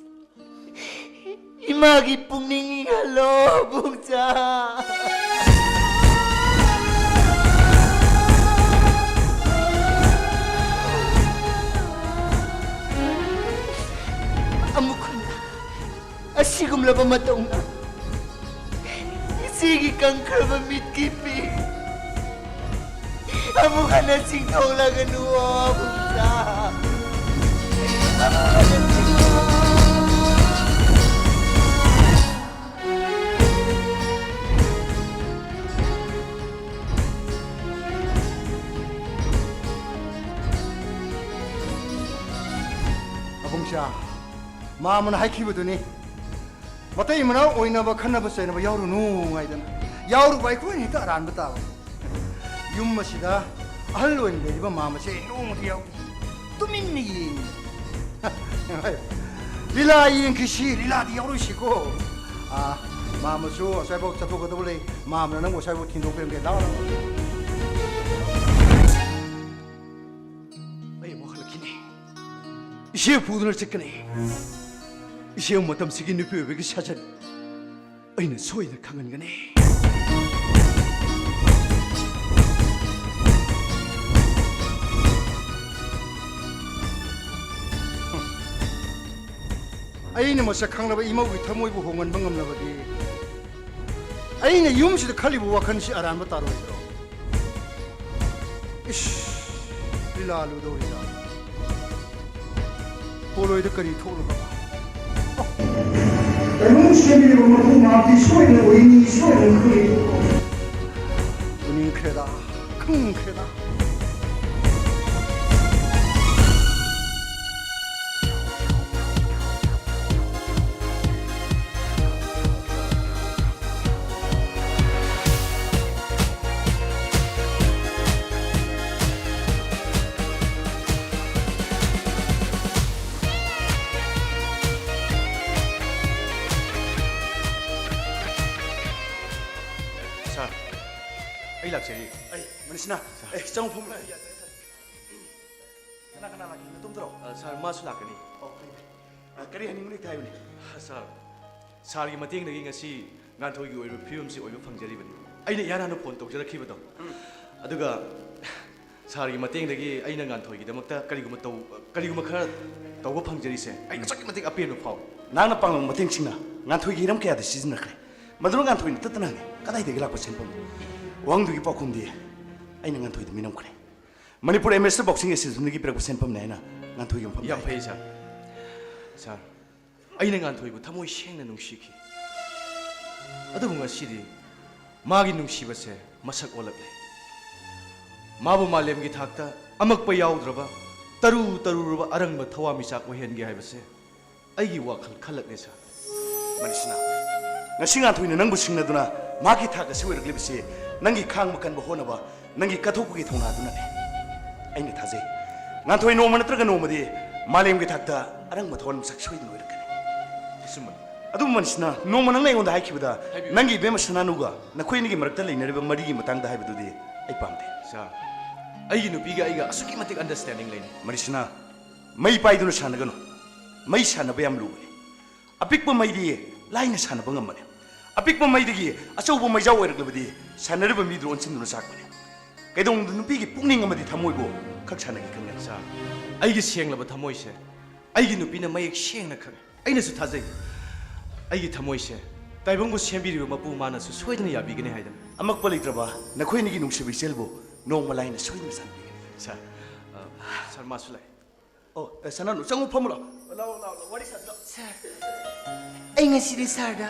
ꯏꯃꯥꯒꯤ ꯄꯨꯛꯅꯤꯡ ꯏꯪꯍꯜꯂꯣ, ꯑꯕꯨꯡꯖꯥ꯫ ꯑꯃꯨꯛ ꯍꯟꯅ ꯁꯤꯒꯨꯝꯂꯕ ꯃꯇꯧꯅ ꯏꯆꯦꯒꯤ ꯀꯪꯈ꯭ꯔꯕ ꯃꯤꯠꯀꯤ ꯄꯤ ꯑꯃꯨꯛ ꯍꯟꯅ ꯆꯤꯡꯊꯣꯛꯂꯒꯅꯨ, ꯑꯕꯨꯡꯁꯥ꯫ ꯑꯃꯨꯛ ꯍꯟꯅ ꯆꯤꯡꯊꯣꯛ- ꯑꯕꯨꯡꯁꯥ, ꯃꯥꯃꯅ ꯍꯥꯏꯈꯤꯕꯗꯨꯅꯤ꯫ ꯃꯇꯩ ꯃꯅꯥꯎ ꯑꯣꯏꯅꯕ ꯈꯟꯅꯕ ꯆꯩꯅꯕ ꯌꯥꯎꯔꯨꯅꯨ ꯍꯥꯏꯗꯅ꯫ ꯌꯥꯎꯔꯨꯕ ꯑꯩꯈꯣꯏꯅ ꯍꯦꯛꯇ ꯑꯔꯥꯟꯕ ꯇꯥꯕ꯫ ꯌꯨꯝ ꯑꯁꯤꯗ ꯑꯍꯜ ꯑꯣꯏꯅ ꯂꯩꯔꯤꯕ ꯃꯥꯃꯁꯦ ꯅꯣꯡꯃꯗꯤ ꯌꯥꯎꯗꯦ꯫ ꯇꯨꯃꯤꯟꯅ ꯌꯦꯡꯉꯤ꯫ ꯂꯤꯂꯥ ꯌꯦꯡꯈꯤꯁꯤ, ꯂꯤꯂꯥꯗꯤ ꯌꯥꯎꯔꯨꯁꯤꯀꯣ꯫ ꯑꯥ, ꯃꯥꯃꯁꯨ ꯑꯁ꯭ꯋꯥꯏꯐꯥꯎ ꯆꯠꯊꯣꯛꯀꯗꯕ ꯂꯩ꯫ ꯃꯥꯃꯅ ꯅꯪꯕꯨ ꯑꯁ꯭ꯋꯥꯏꯐꯥꯎ ꯊꯤꯟꯗꯣꯛꯄꯤꯔꯝꯒꯦ꯫ ꯂꯥꯛꯑꯣ, ꯂꯥꯛꯑꯣ꯫ ꯑꯩ ꯑꯃꯨꯛ ꯍꯜꯂꯛꯈꯤꯅꯤ꯫ ꯏꯆꯦ ꯄꯨꯗꯨꯅ ꯆꯠꯀꯅꯤ꯫ ꯏꯆꯦ ꯃꯇꯝꯁꯤꯒꯤ ꯅꯨꯄꯤ ꯑꯣꯏꯕꯒꯤ ꯁꯥꯖꯠ ꯑꯩꯅ ꯁꯣꯏꯗꯅ ꯈꯪꯍꯟꯒꯅꯤ꯫ ꯑꯩꯅ ꯃꯁꯛ ꯈꯪꯂꯕ ꯏꯃꯧꯒꯤ ꯊꯃꯣꯏꯕꯨ ꯍꯣꯡꯍꯟꯕ ꯉꯝꯂꯕꯗꯤ ꯑꯩꯅ ꯌꯨꯝꯁꯤꯗ ꯈꯜꯂꯤꯕ ꯋꯥꯈꯜꯁꯤ ꯑꯔꯥꯟꯕ ꯇꯥꯔꯣꯏꯗ꯭ꯔꯣ? ꯏꯁ, ꯂꯤꯂꯥ ꯂꯨꯗꯧꯔꯤꯗ꯫ ꯄꯣꯂꯣꯏꯗ ꯀꯔꯤ ꯊꯣꯛꯂꯨꯕ? ꯀꯩꯅꯣꯝ ꯁꯦꯝꯕꯤꯔꯕ ꯃꯇꯨꯡ ꯃꯍꯥꯛꯇꯤ ꯁꯣꯏꯗꯅ ꯑꯣꯏꯅꯤ, ꯁꯣꯏꯗꯅ ꯈꯪꯒꯅꯤ꯫ ꯎꯅꯤꯡꯈ꯭ꯔꯦꯗ, ꯈꯪꯈ꯭ꯔꯦꯗ꯫ ꯁꯥꯔ, ꯑꯩ ꯂꯥꯛꯆꯔꯤ꯫ ꯑꯩ, ꯃꯅꯤꯁꯅꯥ, ꯁꯥꯔ꯫ ꯑꯩ, ꯆꯪꯉꯨ, ꯐꯝꯃꯨ꯫ ꯀꯅꯥ ꯀꯅꯥ ꯂꯥꯛꯀꯦ? ꯅꯇꯣꯝꯇꯔꯣ? ꯑ, ꯁꯥꯔ, ꯃꯥꯁꯨ ꯂꯥꯛꯀꯅꯤ꯫ ꯑꯣ, ꯐꯩ, ꯐꯩ꯫ ꯑ, ꯀꯔꯤ ꯍꯥꯏꯅꯤꯡꯕ ꯂꯩꯇꯦ ꯍꯥꯏꯌꯨꯅꯦ꯫ ꯑ, ꯁꯥꯔ, ꯁꯥꯔꯒꯤ ꯃꯇꯦꯡꯗꯒꯤ ꯉꯁꯤ ꯉꯥꯟꯊꯣꯏꯒꯤ ꯑꯣꯏꯕ ꯐꯤꯕꯝꯁꯤ ꯑꯣꯏꯕ ꯐꯪꯖꯔꯤꯕꯅꯤ꯫ ꯑꯩꯅ ꯏꯍꯥꯟ ꯍꯥꯟꯅ ꯐꯣꯟ ꯇꯧꯖꯔꯛꯈꯤꯕꯗꯣ꯫ ꯎꯝ꯫ ꯑꯗꯨꯒ ꯁꯥꯔꯒꯤ ꯃꯇꯦꯡꯗꯒꯤ ꯑꯩꯅ ꯉꯥꯟꯊꯣꯏꯒꯤꯗꯃꯛꯇ ꯀꯔꯤꯒꯨꯝꯕ ꯇꯧ ꯀꯔꯤꯒꯨꯝꯕ ꯈꯔ ꯇꯧꯕ ꯐꯪꯖꯔꯤꯁꯦ, ꯑꯩ ꯑꯁꯨꯛꯀꯤ ꯃꯇꯤꯛ ꯑꯄꯦꯟꯕ ꯐꯥꯎꯏ꯫ ꯅꯍꯥꯛꯅ ꯄꯥꯡꯂꯕ ꯃꯇꯦꯡꯁꯤꯡꯅ ꯉꯥꯟꯊꯣꯏꯒꯤ ꯍꯤꯔꯝ ꯀꯌꯥꯗ ꯁꯤꯖꯤꯟꯅꯈ꯭ꯔꯦ꯫ ꯃꯗꯨꯅ ꯉꯥꯟꯊꯣꯏꯅ ꯇꯠꯇꯅ ꯍꯪꯉꯤ, "ꯀꯗꯥꯏꯗꯒꯤ ꯂꯥꯛꯄ ꯁꯦꯟꯐꯝꯅꯣ?" ꯋꯥꯍꯪꯗꯨꯒꯤ ꯄꯥꯎꯈꯨꯝꯗꯤ ꯑꯩꯅ ꯉꯥꯟꯊꯣꯏꯗ ꯃꯤꯅꯝꯈ꯭ꯔꯦ꯫ ꯃꯅꯤꯄꯨꯔ ꯑꯦꯃꯦꯆꯔ ꯕꯣꯛꯁꯤꯡ ꯑꯦꯁꯣꯁꯤꯌꯦꯁꯟꯗꯒꯤ ꯄꯤꯔꯛꯄ ꯁꯦꯟꯐꯝꯅꯦ ꯍꯥꯏꯅ ꯉꯥꯟꯊꯣꯏꯒꯤ ꯃꯐꯝꯗ ꯌꯥꯝ ꯍꯥꯏꯈ꯭ꯔꯦ꯫ ꯐꯩ, ꯁꯥꯔ꯫ ꯁꯥꯔ, ꯑꯩꯅ ꯉꯥꯟꯊꯣꯏꯕꯨ ꯊꯃꯣꯏ ꯁꯦꯡꯅ ꯅꯨꯡꯁꯤꯈꯤ꯫ ꯑꯗꯨꯕꯨ ꯉꯁꯤꯗꯤ ꯃꯥꯒꯤ ꯅꯨꯡꯁꯤꯕꯁꯦ ꯃꯁꯛ ꯑꯣꯜꯂꯛꯂꯦ꯫ ꯃꯥꯕꯨ ꯃꯥꯂꯦꯝꯒꯤ ꯊꯥꯛꯇ ꯑꯃꯛꯄ ꯌꯥꯎꯗ꯭ꯔꯕ, ꯇꯔꯨ ꯇꯔꯨꯔꯕ ꯑꯔꯪꯕ ꯊꯋꯥꯟꯃꯤꯆꯥꯛ ꯑꯣꯏꯍꯟꯒꯦ ꯍꯥꯏꯕꯁꯦ ꯑꯩꯒꯤ ꯋꯥꯈꯜ ꯈꯜꯂꯛꯂꯦ, ꯁꯥꯔ꯫ ꯃꯅꯤꯁꯅꯥ, ꯉꯁꯤ ꯉꯥꯟꯊꯣꯏꯅ ꯅꯪꯕꯨ ꯁꯤꯡꯅꯗꯨꯅ ꯃꯍꯥꯛꯀꯤ ꯊꯥꯛ ꯑꯁꯤ ꯑꯣꯏꯔꯛꯂꯤꯕꯁꯤ ꯅꯪꯒꯤ ꯈꯥꯡꯕ ꯀꯟꯕ ꯍꯣꯠꯅꯕ, ꯅꯪꯒꯤ ꯀꯠꯊꯣꯛꯄꯒꯤ ꯊꯧꯅꯥ ꯑꯗꯨꯅꯅꯤ꯫ ꯑꯩꯅ ꯊꯥꯖꯩ, ꯉꯥꯟꯊꯣꯏ ꯅꯣꯡꯃ ꯅꯠꯇ꯭ꯔꯒ ꯅꯣꯡꯃꯗꯤ ꯃꯥꯂꯦꯝꯒꯤ ꯊꯥꯛꯇ ꯑꯔꯪꯕ ꯊꯋꯥꯟꯃꯤꯆꯥꯛ ꯁꯣꯏꯗꯅ ꯑꯣꯏꯔꯛꯀꯅꯤ꯫ ꯑꯆꯨꯝꯕꯅꯤ꯫ ꯑꯗꯨꯕꯨ ꯃꯅꯤꯁꯅꯥ, ꯅꯣꯡꯃ ꯅꯪꯅ ꯑꯩꯉꯣꯟꯗ ꯍꯥꯏꯈꯤꯕꯗ ꯍꯥꯏꯕꯤꯌꯨ꯫ ꯅꯪꯒꯤ ꯏꯕꯦꯝꯃ ꯁꯅꯥꯅꯨꯒ ꯅꯈꯣꯏ ꯑꯅꯤꯒꯤ ꯃꯔꯛꯇ ꯂꯩꯅꯔꯤꯕ ꯃꯔꯤꯒꯤ ꯃꯇꯥꯡꯗ ꯍꯥꯏꯕꯗꯨꯗꯤ ꯑꯩ ꯄꯥꯝꯗꯦ꯫ ꯁꯥꯔ, ꯑꯩꯒꯤ ꯅꯨꯄꯤꯒ ꯑꯩꯒ ꯑꯁꯨꯛꯀꯤ ꯃꯇꯤꯛ ꯑꯟꯗꯔꯁ꯭ꯇꯦꯟꯗꯤꯡ ꯂꯩꯅꯩ꯫ ꯃꯅꯤꯁꯅꯥ, ꯃꯩ ꯄꯥꯏꯗꯨꯅ ꯁꯥꯟꯅꯒꯅꯨ꯫ ꯃꯩ ꯁꯥꯟꯅꯕ ꯌꯥꯝ ꯂꯨꯕꯅꯤ꯫ ꯑꯄꯤꯛꯄ ꯃꯩꯗꯤ ꯂꯥꯏꯅ ꯁꯥꯟꯅꯕ ꯉꯝꯕꯅꯤ꯫ ꯑꯄꯤꯛꯄ ꯃꯩꯗꯒꯤ ꯑꯆꯧꯕ ꯃꯩꯖꯥꯎ ꯑꯣꯏꯔꯛꯂꯕꯗꯤ ꯁꯥꯟꯅꯔꯤꯕ ꯃꯤꯗꯨ ꯑꯣꯟꯁꯤꯟꯗꯨꯅ ꯆꯥꯛꯄꯅꯤ꯫ ꯀꯩꯗꯧꯅꯨꯡꯗ ꯅꯨꯄꯤꯒꯤ ꯄꯨꯛꯅꯤꯡ ꯑꯃꯗꯤ ꯊꯃꯣꯏꯕꯨ ꯈꯛ ꯁꯥꯟꯅꯒꯦ ꯈꯪꯒꯅꯤ꯫ ꯁꯥꯔ, ꯑꯩꯒꯤ ꯁꯦꯡꯂꯕ ꯊꯃꯣꯏꯁꯦ ꯑꯩꯒꯤ ꯅꯨꯄꯤꯅ ꯃꯌꯦꯛ ꯁꯦꯡꯅ ꯈꯪꯉꯤ꯫ ꯑꯩꯅꯁꯨ ꯊꯥꯖꯩ, ꯑꯩꯒꯤ ꯊꯃꯣꯏꯁꯦ ꯇꯥꯏꯕꯪꯕꯨ ꯁꯦꯝꯕꯤꯔꯤꯕ ꯃꯄꯨ ꯃꯥꯅꯁꯨ ꯁꯣꯏꯗꯅ ꯌꯥꯕꯤꯒꯅꯤ ꯍꯥꯏꯗꯅ꯫ ꯑꯃꯛꯄ ꯂꯩꯇ꯭ꯔꯕ ꯅꯈꯣꯏ ꯑꯅꯤꯒꯤ ꯅꯨꯡꯁꯤꯕ ꯏꯆꯦꯜꯕꯨ ꯅꯣꯡꯃ ꯂꯥꯏꯅ ꯁꯣꯏꯗꯅ ꯆꯥꯟꯕꯤꯒꯅꯤ꯫ ꯁꯥꯔ, ꯑ, ꯁꯥꯔ, ꯃꯥꯁꯨ ꯂꯥꯛꯑꯦ꯫ ꯑꯣ, ꯑꯦ, ꯁꯅꯥꯅꯨ, ꯆꯪꯉꯨ, ꯐꯝꯃꯨ ꯂꯥꯎ꯫ ꯂꯥꯎ, ꯂꯥꯎ, ꯂꯥꯎ, ꯋꯥꯔꯤ ꯁꯥꯁꯤ ꯂꯥꯎ꯫ ꯁꯥꯔ, ꯑꯩ ꯉꯁꯤꯗꯤ ꯁꯥꯔꯗ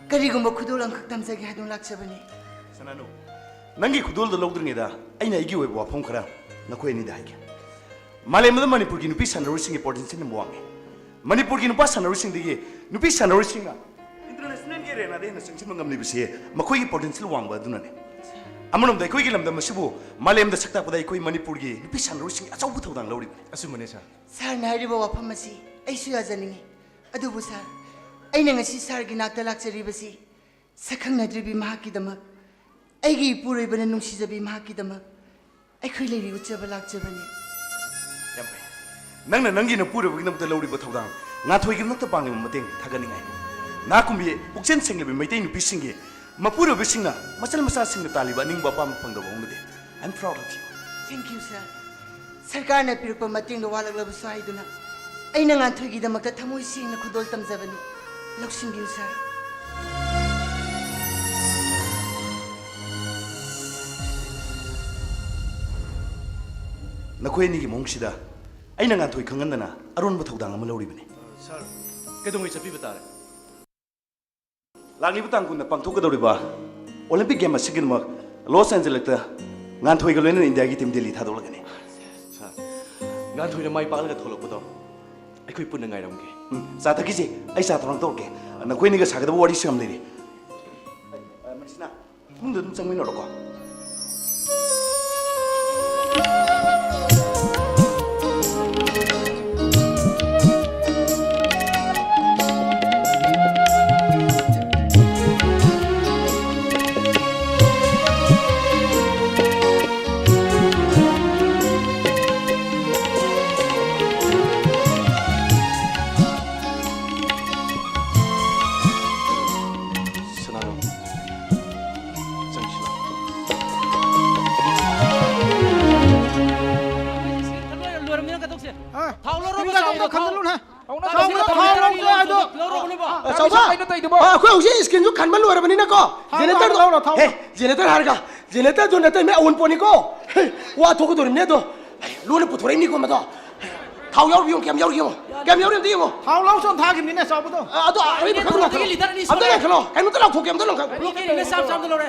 ꯀꯔꯤꯒꯨꯝꯕ ꯈꯨꯗꯣꯜ ꯑꯃꯈꯛ ꯇꯝꯖꯒꯦ ꯍꯥꯏꯗꯨꯅ ꯂꯥꯛꯆꯕꯅꯤ꯫ ꯁꯅꯥꯅꯨ, ꯅꯪꯒꯤ ꯈꯨꯗꯣꯜꯗꯣ ꯂꯧꯗ꯭ꯔꯤꯉꯩꯗ ꯑꯩꯅ ꯑꯩꯒꯤ ꯑꯣꯏꯕ ꯋꯥꯐꯝ ꯈꯔ ꯅꯈꯣꯏ ꯑꯅꯤꯗ ꯍꯥꯏꯒꯦ꯫ ꯃꯥꯂꯦꯝꯗ ꯃꯅꯤꯄꯨꯔꯒꯤ ꯅꯨꯄꯤ ꯁꯥꯟꯅꯔꯣꯏꯁꯤꯡꯒꯤ ꯄꯣꯇꯦꯟꯁꯤꯌꯦꯜ ꯌꯥꯝ ꯋꯥꯡꯉꯤ꯫ ꯃꯅꯤꯄꯨꯔꯒꯤ ꯅꯨꯄꯥ ꯁꯥꯟꯅꯔꯣꯏꯁꯤꯡꯗꯒꯤ ꯅꯨꯄꯤ ꯁꯥꯟꯅꯔꯣꯏꯁꯤꯡꯅ ꯏꯟꯇꯔꯅꯦꯁꯅꯦꯜꯒꯤ ꯑꯦꯔꯦꯅꯥꯗ ꯍꯦꯟꯅ ꯆꯪꯁꯤꯟꯕ ꯉꯝꯂꯤꯕꯁꯤ ꯃꯈꯣꯏꯒꯤ ꯄꯣꯇꯦꯟꯁꯤꯌꯦꯜ ꯋꯥꯡꯕ ꯑꯗꯨꯅꯅꯤ꯫ ꯑꯃꯔꯣꯝꯗ ꯑꯩꯈꯣꯏꯒꯤ ꯂꯝꯗꯝ ꯑꯁꯤꯕꯨ ꯃꯥꯂꯦꯝꯗ ꯁꯛ ꯇꯥꯛꯄꯗ ꯑꯩꯈꯣꯏ ꯃꯅꯤꯄꯨꯔꯒꯤ ꯅꯨꯄꯤ ꯁꯥꯟꯅꯔꯣꯏꯁꯤꯡ ꯑꯆꯧꯕ ꯊꯧꯗꯥꯡ ꯂꯧꯔꯤꯕꯅꯤ꯫ ꯑꯆꯨꯝꯕꯅꯤ, ꯁꯥꯔ꯫ ꯁꯥꯔꯅ ꯍꯥꯏꯔꯤꯕ ꯋꯥꯐꯝ ꯑꯁꯤ ꯑꯩꯁꯨ ꯌꯥꯖꯅꯤꯡꯏ꯫ ꯑꯗꯨꯕꯨ ꯁꯥꯔ, ꯑꯩꯅ ꯉꯁꯤ ꯁꯥꯔꯒꯤ ꯅꯥꯛꯇ ꯂꯥꯛꯆꯔꯤꯕꯁꯤ ꯁꯛꯈꯪꯅꯗ꯭ꯔꯤꯕꯤ ꯃꯍꯥꯛꯀꯤꯗꯃꯛ, ꯑꯩꯒꯤ ꯏꯄꯨꯔꯣꯏꯕꯅ ꯅꯨꯡꯁꯤꯖꯕꯤ ꯃꯍꯥꯛꯀꯤꯗꯃꯛ ꯑꯩꯈꯣꯏ ꯂꯩꯔꯤ ꯎꯠꯆꯕ ꯂꯥꯛꯆꯕꯅꯤ꯫ ꯌꯥꯝ ꯐꯩ꯫ ꯅꯪꯅ ꯅꯪꯒꯤ ꯅꯄꯨꯔꯣꯏꯕꯒꯤꯗꯃꯛꯇ ꯂꯧꯔꯤꯕ ꯊꯧꯗꯥꯡ, ꯉꯥꯟꯊꯣꯏꯒꯤꯗꯃꯛꯇ ꯄꯥꯡꯂꯤꯕ ꯃꯇꯦꯡ ꯊꯥꯒꯠꯅꯤꯡꯉꯥꯏꯅꯤ꯫ ꯅꯥꯀꯨꯝꯕꯤ ꯄꯨꯛꯆꯦꯜ ꯁꯦꯡꯂꯕꯤ ꯃꯩꯇꯩ ꯅꯨꯄꯤꯁꯤꯡꯒꯤ ꯃꯄꯨꯔꯣꯏꯕꯁꯤꯡꯅ ꯃꯆꯜ ꯃꯆꯥꯁꯤꯡꯅ ꯇꯥꯜꯂꯤꯕ ꯑꯅꯤꯡꯕ ꯑꯄꯥꯝꯕ ꯐꯪꯗꯕ ꯍꯧꯅꯗꯦ꯫ I am proud of you꯫ Thank you, sir. ꯁꯔꯀꯥꯔꯅ ꯄꯤꯔꯛꯄ ꯃꯇꯦꯡꯗꯣ ꯋꯥꯠꯂꯛꯂꯕꯁꯨ ꯍꯥꯏꯗꯨꯅ ꯑꯩꯅ ꯉꯥꯟꯊꯣꯏꯒꯤꯗꯃꯛꯇ ꯊꯃꯣꯏ ꯁꯦꯡꯅ ꯈꯨꯗꯣꯜ ꯇꯝꯖꯕꯅꯤ꯫ ꯂꯧꯁꯤꯟꯕꯤꯌꯨ, ꯁꯥꯔ꯫ ꯅꯈꯣꯏ ꯑꯅꯤꯒꯤ ꯃꯑꯣꯡꯁꯤꯗ ꯑꯩꯅ ꯉꯥꯟꯊꯣꯏ ꯈꯪꯍꯟꯗꯅ ꯑꯔꯣꯟꯕ ꯊꯧꯗꯥꯡ ꯑꯃ ꯂꯧꯔꯤꯕꯅꯤ꯫ ꯁꯥꯔ, ꯀꯩꯗꯧꯉꯩ ꯆꯠꯄꯤꯕ ꯇꯥꯔꯦ? ꯂꯥꯛꯂꯤꯕ ꯇꯥꯡ ꯀꯨꯟꯗ ꯄꯥꯡꯊꯣꯛꯀꯗꯧꯔꯤꯕ ꯑꯣꯂꯤꯝꯄꯤꯛ ꯒꯦꯝ ꯑꯁꯤꯒꯤꯗꯃꯛ ꯂꯣꯁ ꯑꯦꯟꯖꯦꯂꯁꯇ ꯉꯥꯟꯊꯣꯏꯒ ꯂꯣꯏꯅꯅ ꯏꯟꯗꯤꯌꯥꯒꯤ ꯇꯤꯝ ꯗꯦꯜꯂꯤ ꯊꯥꯗꯣꯛꯂꯒꯅꯤ꯫ ꯁꯥꯔ, ꯉꯥꯟꯊꯣꯏꯅ ꯃꯥꯏ ꯄꯥꯛꯂꯒ ꯊꯣꯛꯂꯛꯄꯗꯣ ꯑꯩꯈꯣꯏ ꯄꯨꯟꯅ ꯉꯥꯏꯔꯝꯒꯦ꯫ ꯎꯝ, ꯆꯥ ꯊꯛꯈꯤꯁꯦ꯫ ꯑꯩ ꯆꯥ ꯊꯧꯔꯥꯡ ꯇꯧꯔꯛꯀꯦ꯫ ꯅꯈꯣꯏꯅꯤꯒ ꯁꯥꯒꯗꯕ ꯋꯥꯔꯤꯁꯨ ꯌꯥꯝ ꯂꯩꯔꯤ꯫ ꯑ, ꯃꯁꯤꯅ ꯏꯃꯨꯡꯗ ꯑꯗꯨꯝ ꯆꯪꯃꯤꯟꯅꯔꯣꯀꯣ꯫ ꯁꯅꯥꯔꯣ, ꯆꯪꯁꯤꯜꯂꯣ꯫ ꯂꯣꯏꯔꯕꯅꯤꯅ ꯀꯩꯗꯧꯁꯦ? ꯍꯥ? ꯊꯥꯎ ꯂꯧꯔꯣ, ꯏꯁꯀ꯭ꯔꯤꯟ ꯒꯥꯔꯗꯦꯟꯗꯣ ꯆꯥꯎꯕꯗꯣ, ꯊꯥꯎ꯫ ꯈꯟꯖꯜꯂꯨꯅꯦ꯫ ꯆꯥꯎꯕꯗꯣ ꯊꯥꯎ ꯂꯧꯔꯣ ꯍꯥꯏꯗꯣ꯫ ꯂꯧꯔꯕꯅꯦꯕ꯫ ꯑ, ꯆꯥꯎꯕ꯫ ꯀꯩꯅꯣ ꯇꯧꯔꯤꯗꯨꯕꯣ? ꯑ, ꯑꯩꯈꯣꯏ ꯍꯧꯖꯤꯛ ꯏꯁꯀ꯭ꯔꯤꯟꯁꯨ ꯈꯟꯕ ꯂꯣꯏꯔꯕꯅꯤꯅꯀꯣ꯫ ꯊꯥꯎ ꯖꯦꯅꯦꯔꯦꯇꯔꯗꯣ ꯂꯧꯔꯣ, ꯊꯥꯎ꯫ ꯍꯦ, ꯖꯦꯅꯦꯔꯦꯇꯔ ꯍꯥꯏꯔꯒ, ꯖꯦꯅꯦꯔꯦꯇꯔꯗꯨ ꯅꯠꯇꯦ, ꯃꯤ ꯑꯋꯨꯟꯄꯣꯠꯅꯤꯀꯣ꯫ ꯍꯦ, ꯋꯥ ꯊꯣꯛꯀꯗꯧꯔꯤꯕꯅꯦ ꯑꯗꯣ꯫ ꯂꯣꯟꯅ ꯄꯨꯊꯣꯔꯛꯏꯅꯤꯀꯣ ꯃꯗꯣ꯫ ꯊꯥꯎ ꯌꯥꯎꯔꯤꯕ ꯌꯦꯡꯉꯣ, ꯀꯌꯥꯝ ꯌꯥꯎꯔꯤ ꯌꯦꯡꯉꯣ꯫ ꯀꯌꯥꯝ ꯌꯥꯎꯔꯤ ꯑꯝꯇ ꯌꯦꯡꯉꯣ꯫ ꯊꯥꯎ ꯂꯧ ꯆꯣꯟ ꯊꯥꯈꯤꯕꯅꯤꯅꯦ ꯆꯥꯎꯕꯗꯣ꯫ ꯑ, ꯑꯗꯣ ꯑꯔꯤꯕ ꯈꯔ ꯂꯤꯇꯔ ꯑꯅꯤ ꯂꯥꯛꯈꯠꯂꯣ꯫ ꯁꯨꯔꯦ꯫ ꯑꯝꯇ ꯂꯥꯛꯈꯠꯂꯣ꯫ ꯀꯩꯅꯣꯝꯇ ꯂꯥꯎꯊꯣꯛꯀꯦ, ꯑꯝꯇ ꯂꯥꯎꯊꯣꯛꯀꯦ꯫ ꯕ꯭ꯂꯣꯀꯦꯠ ꯔꯤꯂꯤꯁ ꯌꯥꯝ ꯆꯥꯝꯗ ꯂꯧꯔꯦ꯫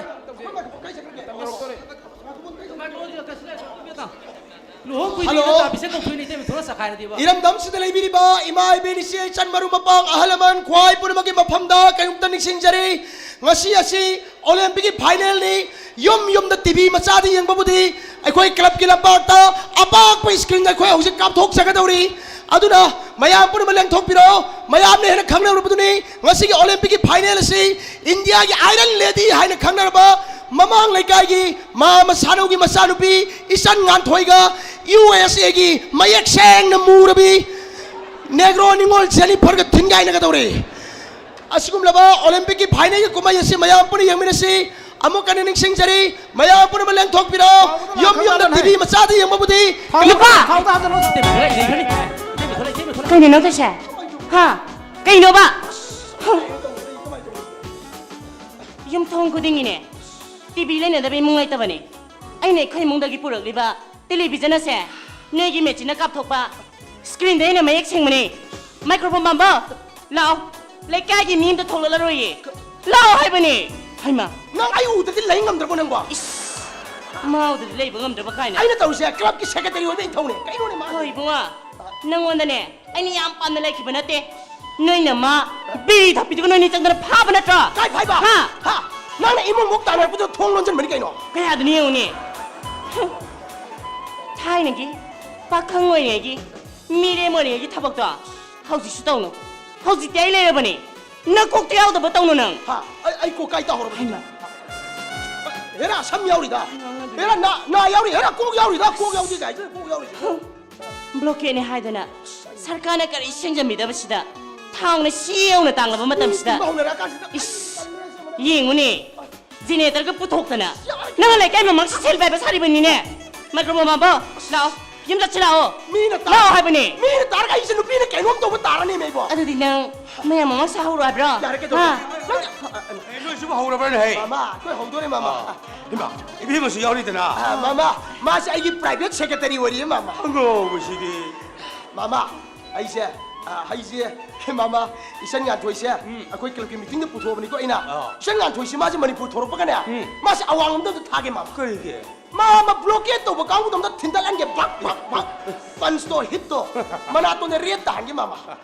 ꯂꯨꯍꯣꯡ ꯀꯨꯏꯗ꯭ꯔꯤꯉꯩꯗ ꯍꯜꯂꯣ꯫ ꯇꯥꯕꯤꯁꯦ ꯇꯧꯊꯣꯛꯏꯅꯦ, ꯏꯇꯩꯃ, ꯊꯣꯛꯂꯛ ꯆꯈꯥꯏꯔꯗꯤꯕ꯫ ꯏꯔꯝꯗꯝꯁꯤꯗ ꯂꯩꯕꯤꯔꯤꯕ ꯏꯃꯥ, ꯏꯕꯦꯟ, ꯏꯆꯦ, ꯏꯆꯟ, ꯃꯔꯨꯞ ꯃꯄꯥꯡ, ꯑꯍꯜ ꯂꯃꯟ, ꯈ꯭ꯋꯥꯏ ꯄꯨꯝꯅꯃꯛꯀꯤ ꯃꯐꯝꯗ ꯀꯩꯅꯣꯝꯇ ꯅꯤꯡꯁꯤꯡꯖꯔꯤ꯫ ꯉꯁꯤ ꯑꯁꯤ ꯑꯣꯂꯦꯝꯄꯤꯛꯀꯤ ꯐꯥꯏꯅꯦꯜꯅꯤ꯫ ꯌꯨꯝ ꯌꯨꯝꯗ ꯇꯤ ꯚꯤ ꯃꯆꯥꯗ ꯌꯦꯡꯕꯕꯨꯗꯤ ꯑꯩꯈꯣꯏ ꯀ꯭ꯂꯕꯀꯤ ꯂꯝꯄꯥꯛꯇ ꯑꯄꯥꯛꯄ ꯏꯁꯀ꯭ꯔꯤꯟꯗ ꯑꯩꯈꯣꯏ ꯍꯧꯖꯤꯛ ꯀꯥꯞꯊꯣꯛꯆꯒꯗꯧꯔꯤ꯫ ꯑꯗꯨꯅ ꯃꯌꯥꯝ ꯄꯨꯝꯅꯃꯛ ꯂꯦꯡꯊꯣꯛꯄꯤꯔꯣ꯫ ꯃꯌꯥꯝꯅ ꯍꯦꯟꯅ ꯈꯪꯅꯔꯕꯗꯨꯅꯤ ꯉꯁꯤꯒꯤ ꯑꯣꯂꯦꯝꯄꯤꯛꯀꯤ ꯐꯥꯏꯅꯦꯜ ꯑꯁꯤ ꯏꯟꯗꯤꯌꯥꯒꯤ ꯑꯥꯏꯔꯟ ꯂꯦꯗꯤ ꯍꯥꯏꯅ ꯈꯪꯅꯔꯕ ꯃꯃꯥꯡ ꯂꯩꯀꯥꯏꯒꯤ ꯃꯥ ꯃꯁꯥꯅꯧꯒꯤ ꯃꯆꯥꯅꯨꯄꯤ ꯏꯆꯟ ꯉꯥꯟꯊꯣꯏꯒ ꯌꯨ ꯑꯦꯁ ꯑꯦꯒꯤ ꯃꯌꯦꯛ ꯁꯦꯡꯅ ꯃꯨꯔꯕꯤ ꯅꯦꯒ꯭ꯔꯣ ꯅꯤꯉꯣꯜ ꯖꯦꯅꯤꯐꯔꯒ ꯊꯤꯟꯒꯥꯏꯅꯒꯗꯧꯔꯦ꯫ ꯑꯁꯤꯒꯨꯝꯂꯕ ꯑꯣꯂꯦꯝꯄꯤꯛꯀꯤ ꯐꯥꯏꯅꯦꯜꯒꯤ ꯀꯨꯝꯍꯩ ꯑꯁꯤ ꯃꯌꯥꯝ ꯄꯨꯟꯅ ꯌꯦꯡꯃꯤꯟꯅꯁꯤ꯫ ꯑꯃꯨꯛ ꯍꯟꯅ ꯅꯤꯡꯁꯤꯡꯖꯔꯤ, ꯃꯌꯥꯝ ꯄꯨꯝꯅꯃꯛ ꯂꯦꯡꯊꯣꯛꯄꯤꯔꯣ꯫ ꯌꯨꯝ ꯌꯨꯝꯗ ꯇꯤꯚꯤ ꯃꯆꯥꯗ ꯌꯦꯡꯕꯕꯨꯗꯤ ꯅꯨꯄꯥ! ꯀꯩꯅꯣ ꯅꯪ ꯇꯧꯏꯁꯦ? ꯍꯥ? ꯀꯩꯅꯣꯕ? ꯌꯨꯝꯊꯣꯡ ꯈꯨꯗꯤꯡꯒꯤꯅꯦ, ꯇꯤꯚꯤ ꯂꯩꯅꯗꯕ ꯏꯃꯨꯡ ꯂꯩꯇꯕꯅꯦ꯫ ꯑꯩꯅ ꯑꯩꯈꯣꯏ ꯏꯃꯨꯡꯗꯒꯤ ꯄꯨꯔꯛꯂꯤꯕ ꯇꯦꯂꯤꯚꯤꯖꯟ ꯑꯁꯦ ꯅꯣꯏꯒꯤ ꯃꯦꯆꯤꯟꯅ ꯀꯥꯞꯊꯣꯛꯄ ꯁ꯭ꯀ꯭ꯔꯤꯟꯗ ꯍꯦꯟꯅ ꯃꯌꯦꯛ ꯁꯦꯡꯕꯅꯦ꯫ ꯃꯥꯏꯀ꯭ꯔꯣꯐꯣꯟ ꯄꯥꯝꯕ, ꯂꯥꯛꯑꯣ꯫ ꯂꯩꯀꯥꯏꯒꯤ ꯃꯤ ꯑꯝꯇ ꯊꯣꯛꯂꯛꯂꯔꯣꯏꯌꯦ꯫ ꯂꯥꯛꯑꯣ ꯍꯥꯏꯕꯅꯦ꯫ ꯍꯩꯃꯥ꯫ ꯅꯪ ꯑꯩ ꯎꯗ꯭ꯔꯗꯤ ꯂꯩ ꯉꯝꯗ꯭ꯔꯕꯣ ꯅꯪꯕꯣ? ꯏꯁ, ꯃꯥ ꯎꯗ꯭ꯔꯗꯤ ꯂꯩꯕ ꯉꯝꯗ꯭ꯔꯕ ꯀꯥꯏꯅ꯫ ꯑꯩꯅ ꯇꯧꯔꯤꯁꯦ ꯀ꯭ꯂꯕꯀꯤ ꯁꯦꯀ꯭ꯔꯦꯇꯔꯤ ꯑꯣꯏꯕ ꯏꯊꯧꯅꯦ꯫ ꯀꯩꯅꯣꯅꯦ ꯃꯥ? ꯍꯣꯏ ꯏꯕꯨꯡꯉꯣ, ꯅꯪꯉꯣꯟꯗꯅꯦ ꯑꯩꯅ ꯌꯥꯝ ꯄꯥꯝꯅ ꯂꯩꯈꯤꯕ ꯅꯠꯇꯦ꯫ ꯅꯣꯏꯅ ꯃꯥ ꯕꯤꯔꯤ ꯊꯛꯄꯤꯗꯨꯒ ꯅꯣꯏꯅꯤ ꯆꯪꯗꯅ ꯐꯥꯕ ꯅꯠꯇ꯭ꯔꯣ? ꯀꯥꯏ ꯐꯥꯏꯕ? ꯍꯥ? ꯍꯥ? ꯅꯪꯅ ꯏꯃꯨꯡ ꯃꯨꯛ ꯇꯥꯟꯅꯔꯛꯄꯗꯣ ꯊꯣꯡ ꯂꯣꯟꯁꯤꯟꯕꯅꯤ ꯀꯩꯅꯣ? ꯀꯌꯥꯗꯅꯤ ꯌꯦꯡꯉꯨꯅꯦ꯫ ꯊꯥꯏꯅꯒꯤ ꯄꯥꯈꯪ ꯑꯣꯏꯔꯤꯉꯩꯒꯤ, ꯃꯤꯔꯦꯝ ꯑꯣꯏꯔꯤꯉꯩꯒꯤ ꯊꯕꯛꯇꯣ ꯍꯧꯖꯤꯛꯁꯨ ꯇꯧꯅꯨ꯫ ꯍꯧꯖꯤꯛꯇꯤ ꯑꯩ ꯂꯩꯔꯕꯅꯦ꯫ ꯅꯀꯣꯛꯇ ꯌꯥꯎꯗꯕ ꯇꯧꯅꯨ ꯅꯪ꯫ ꯍꯥ? ꯑꯩ, ꯑꯩ ꯀꯣꯛ ꯀꯥꯏ ꯇꯥꯍꯧꯔꯕ? ꯍꯩꯃꯥ꯫ ꯍꯦꯔꯥ, ꯁꯝ ꯌꯥꯎꯔꯤꯗ꯫ ꯍꯦꯔꯥ, ꯅꯥ, ꯅꯥ ꯌꯥꯎꯔꯤ꯫ ꯍꯦꯔꯥ, ꯀꯣꯛ ꯌꯥꯎꯔꯤꯗ꯫ ꯀꯣꯛ ꯌꯥꯎꯗꯦ ꯀꯥꯏꯗ ꯀꯣꯛ ꯌꯥꯎꯔꯤꯁꯦ? ꯕ꯭ꯂꯣꯀꯦꯠꯅꯦ ꯍꯥꯏꯗꯅ ꯁꯔꯀꯥꯔꯅ ꯀꯔꯤ ꯁꯦꯝꯖꯟꯕꯤꯗꯕꯁꯤꯗ ꯊꯥꯎꯅ ꯁꯤ ꯌꯧꯅ ꯇꯥꯡꯂꯕ ꯃꯇꯝꯁꯤꯗ, ꯃꯤ ꯍꯧꯅꯔꯛꯑꯀꯥꯟꯁꯤꯗ꯫ ꯏꯁ, ꯌꯦꯡꯉꯨꯅꯦ, ꯖꯦꯅꯦꯔꯦꯇꯔꯒ ꯄꯨꯊꯣꯛꯇꯅ ꯅꯪꯅ ꯂꯩꯀꯥꯏ ꯃꯃꯥꯡꯁꯤ ꯁꯦꯜ ꯄꯥꯏꯕ ꯁꯥꯔꯤꯕꯅꯤꯅꯦ꯫ ꯃꯥꯏꯀ꯭ꯔꯣꯐꯣꯟ ꯃꯥꯕꯣ, ꯂꯥꯛꯑꯣ, ꯌꯨꯝ ꯆꯠꯁꯤ ꯂꯥꯛꯑꯣ꯫ ꯃꯤꯅ ꯇꯥ-, ꯂꯥꯛꯑꯣ ꯍꯥꯏꯕꯅꯦ꯫ ꯃꯤꯅ ꯇꯥꯔꯒ ꯑꯩꯁꯦ ꯅꯨꯄꯤꯅ ꯀꯩꯅꯣꯝ ꯇꯧꯕ ꯇꯥꯔꯅꯦꯃꯦ ꯑꯩꯕꯣ꯫ ꯑꯗꯨꯗꯤ ꯅꯪ ꯃꯌꯥꯝ ꯃꯃꯥꯡ ꯁꯥꯍꯧꯔꯣ ꯍꯥꯏꯕ꯭ꯔꯣ? ꯌꯥꯔꯦ, ꯀꯩꯗꯧꯔꯒꯦ? ꯍꯥ? ꯅꯪ ꯑꯦ, ꯅꯣꯏꯁꯤꯕꯨ ꯍꯧꯔꯕ꯭ꯔꯅꯦ, ꯍꯩ? ꯃꯥꯃꯥ, ꯑꯩꯈꯣꯏ ꯍꯧꯗꯣꯔꯦ, ꯃꯥꯃꯥ꯫ ꯑꯥ, ꯏꯃꯥ, ꯏꯕꯦꯝꯃꯁꯨ ꯌꯥꯎꯔꯤꯗꯅ꯫ ꯑꯥ, ꯃꯥꯃꯥ, ꯃꯥꯁꯦ ꯑꯩꯒꯤ ꯄ꯭ꯔꯥꯏꯚꯦꯠ ꯁꯦꯀ꯭ꯔꯦꯇꯔꯤ ꯑꯣꯏꯔꯤꯌꯦ, ꯃꯥꯃꯥ꯫ ꯑꯉꯥꯎꯕꯁꯤꯗꯤ꯫ ꯃꯥꯃꯥ, ꯑꯩꯁꯦ, ꯑꯥ, ꯑꯩꯁꯦ, ꯃꯥꯃꯥ, ꯏꯆꯟ ꯉꯥꯟꯊꯣꯏꯁꯦ ꯎꯝ꯫ ꯑꯩꯈꯣꯏ ꯀ꯭ꯂꯕꯀꯤ ꯃꯤꯇꯤꯡꯗ ꯄꯨꯊꯣꯛꯑꯕꯅꯤꯀꯣ ꯑꯩꯅ꯫ ꯑꯥ꯫ ꯏꯆꯟ ꯉꯥꯟꯊꯣꯏꯁꯦ ꯃꯥꯁꯦ ꯃꯅꯤꯄꯨꯔ ꯊꯣꯔꯛꯄꯒꯅꯦ, ꯎꯝ꯫ ꯃꯥꯁꯦ ꯑꯋꯥꯡꯂꯣꯝꯗ ꯑꯝꯇ ꯊꯥꯒꯦ, ꯃꯥꯃꯥ꯫ ꯀꯔꯤꯒꯤ? ꯃꯥ ꯑꯃ ꯕ꯭ꯂꯣꯀꯦꯠ ꯇꯧꯕ ꯀꯥꯡꯕꯨꯗꯣ ꯑꯝꯇ ꯊꯤꯟꯗꯠꯍꯟꯒꯦ, ꯕꯛ, ꯕꯛ, ꯕꯛ꯫ ꯄꯟꯁꯇꯣ, ꯍꯤꯠꯇꯣ, ꯃꯅꯥꯇꯣꯟꯗ ꯔꯦꯠ ꯇꯥꯍꯟꯒꯦ, ꯃꯥꯃꯥ꯫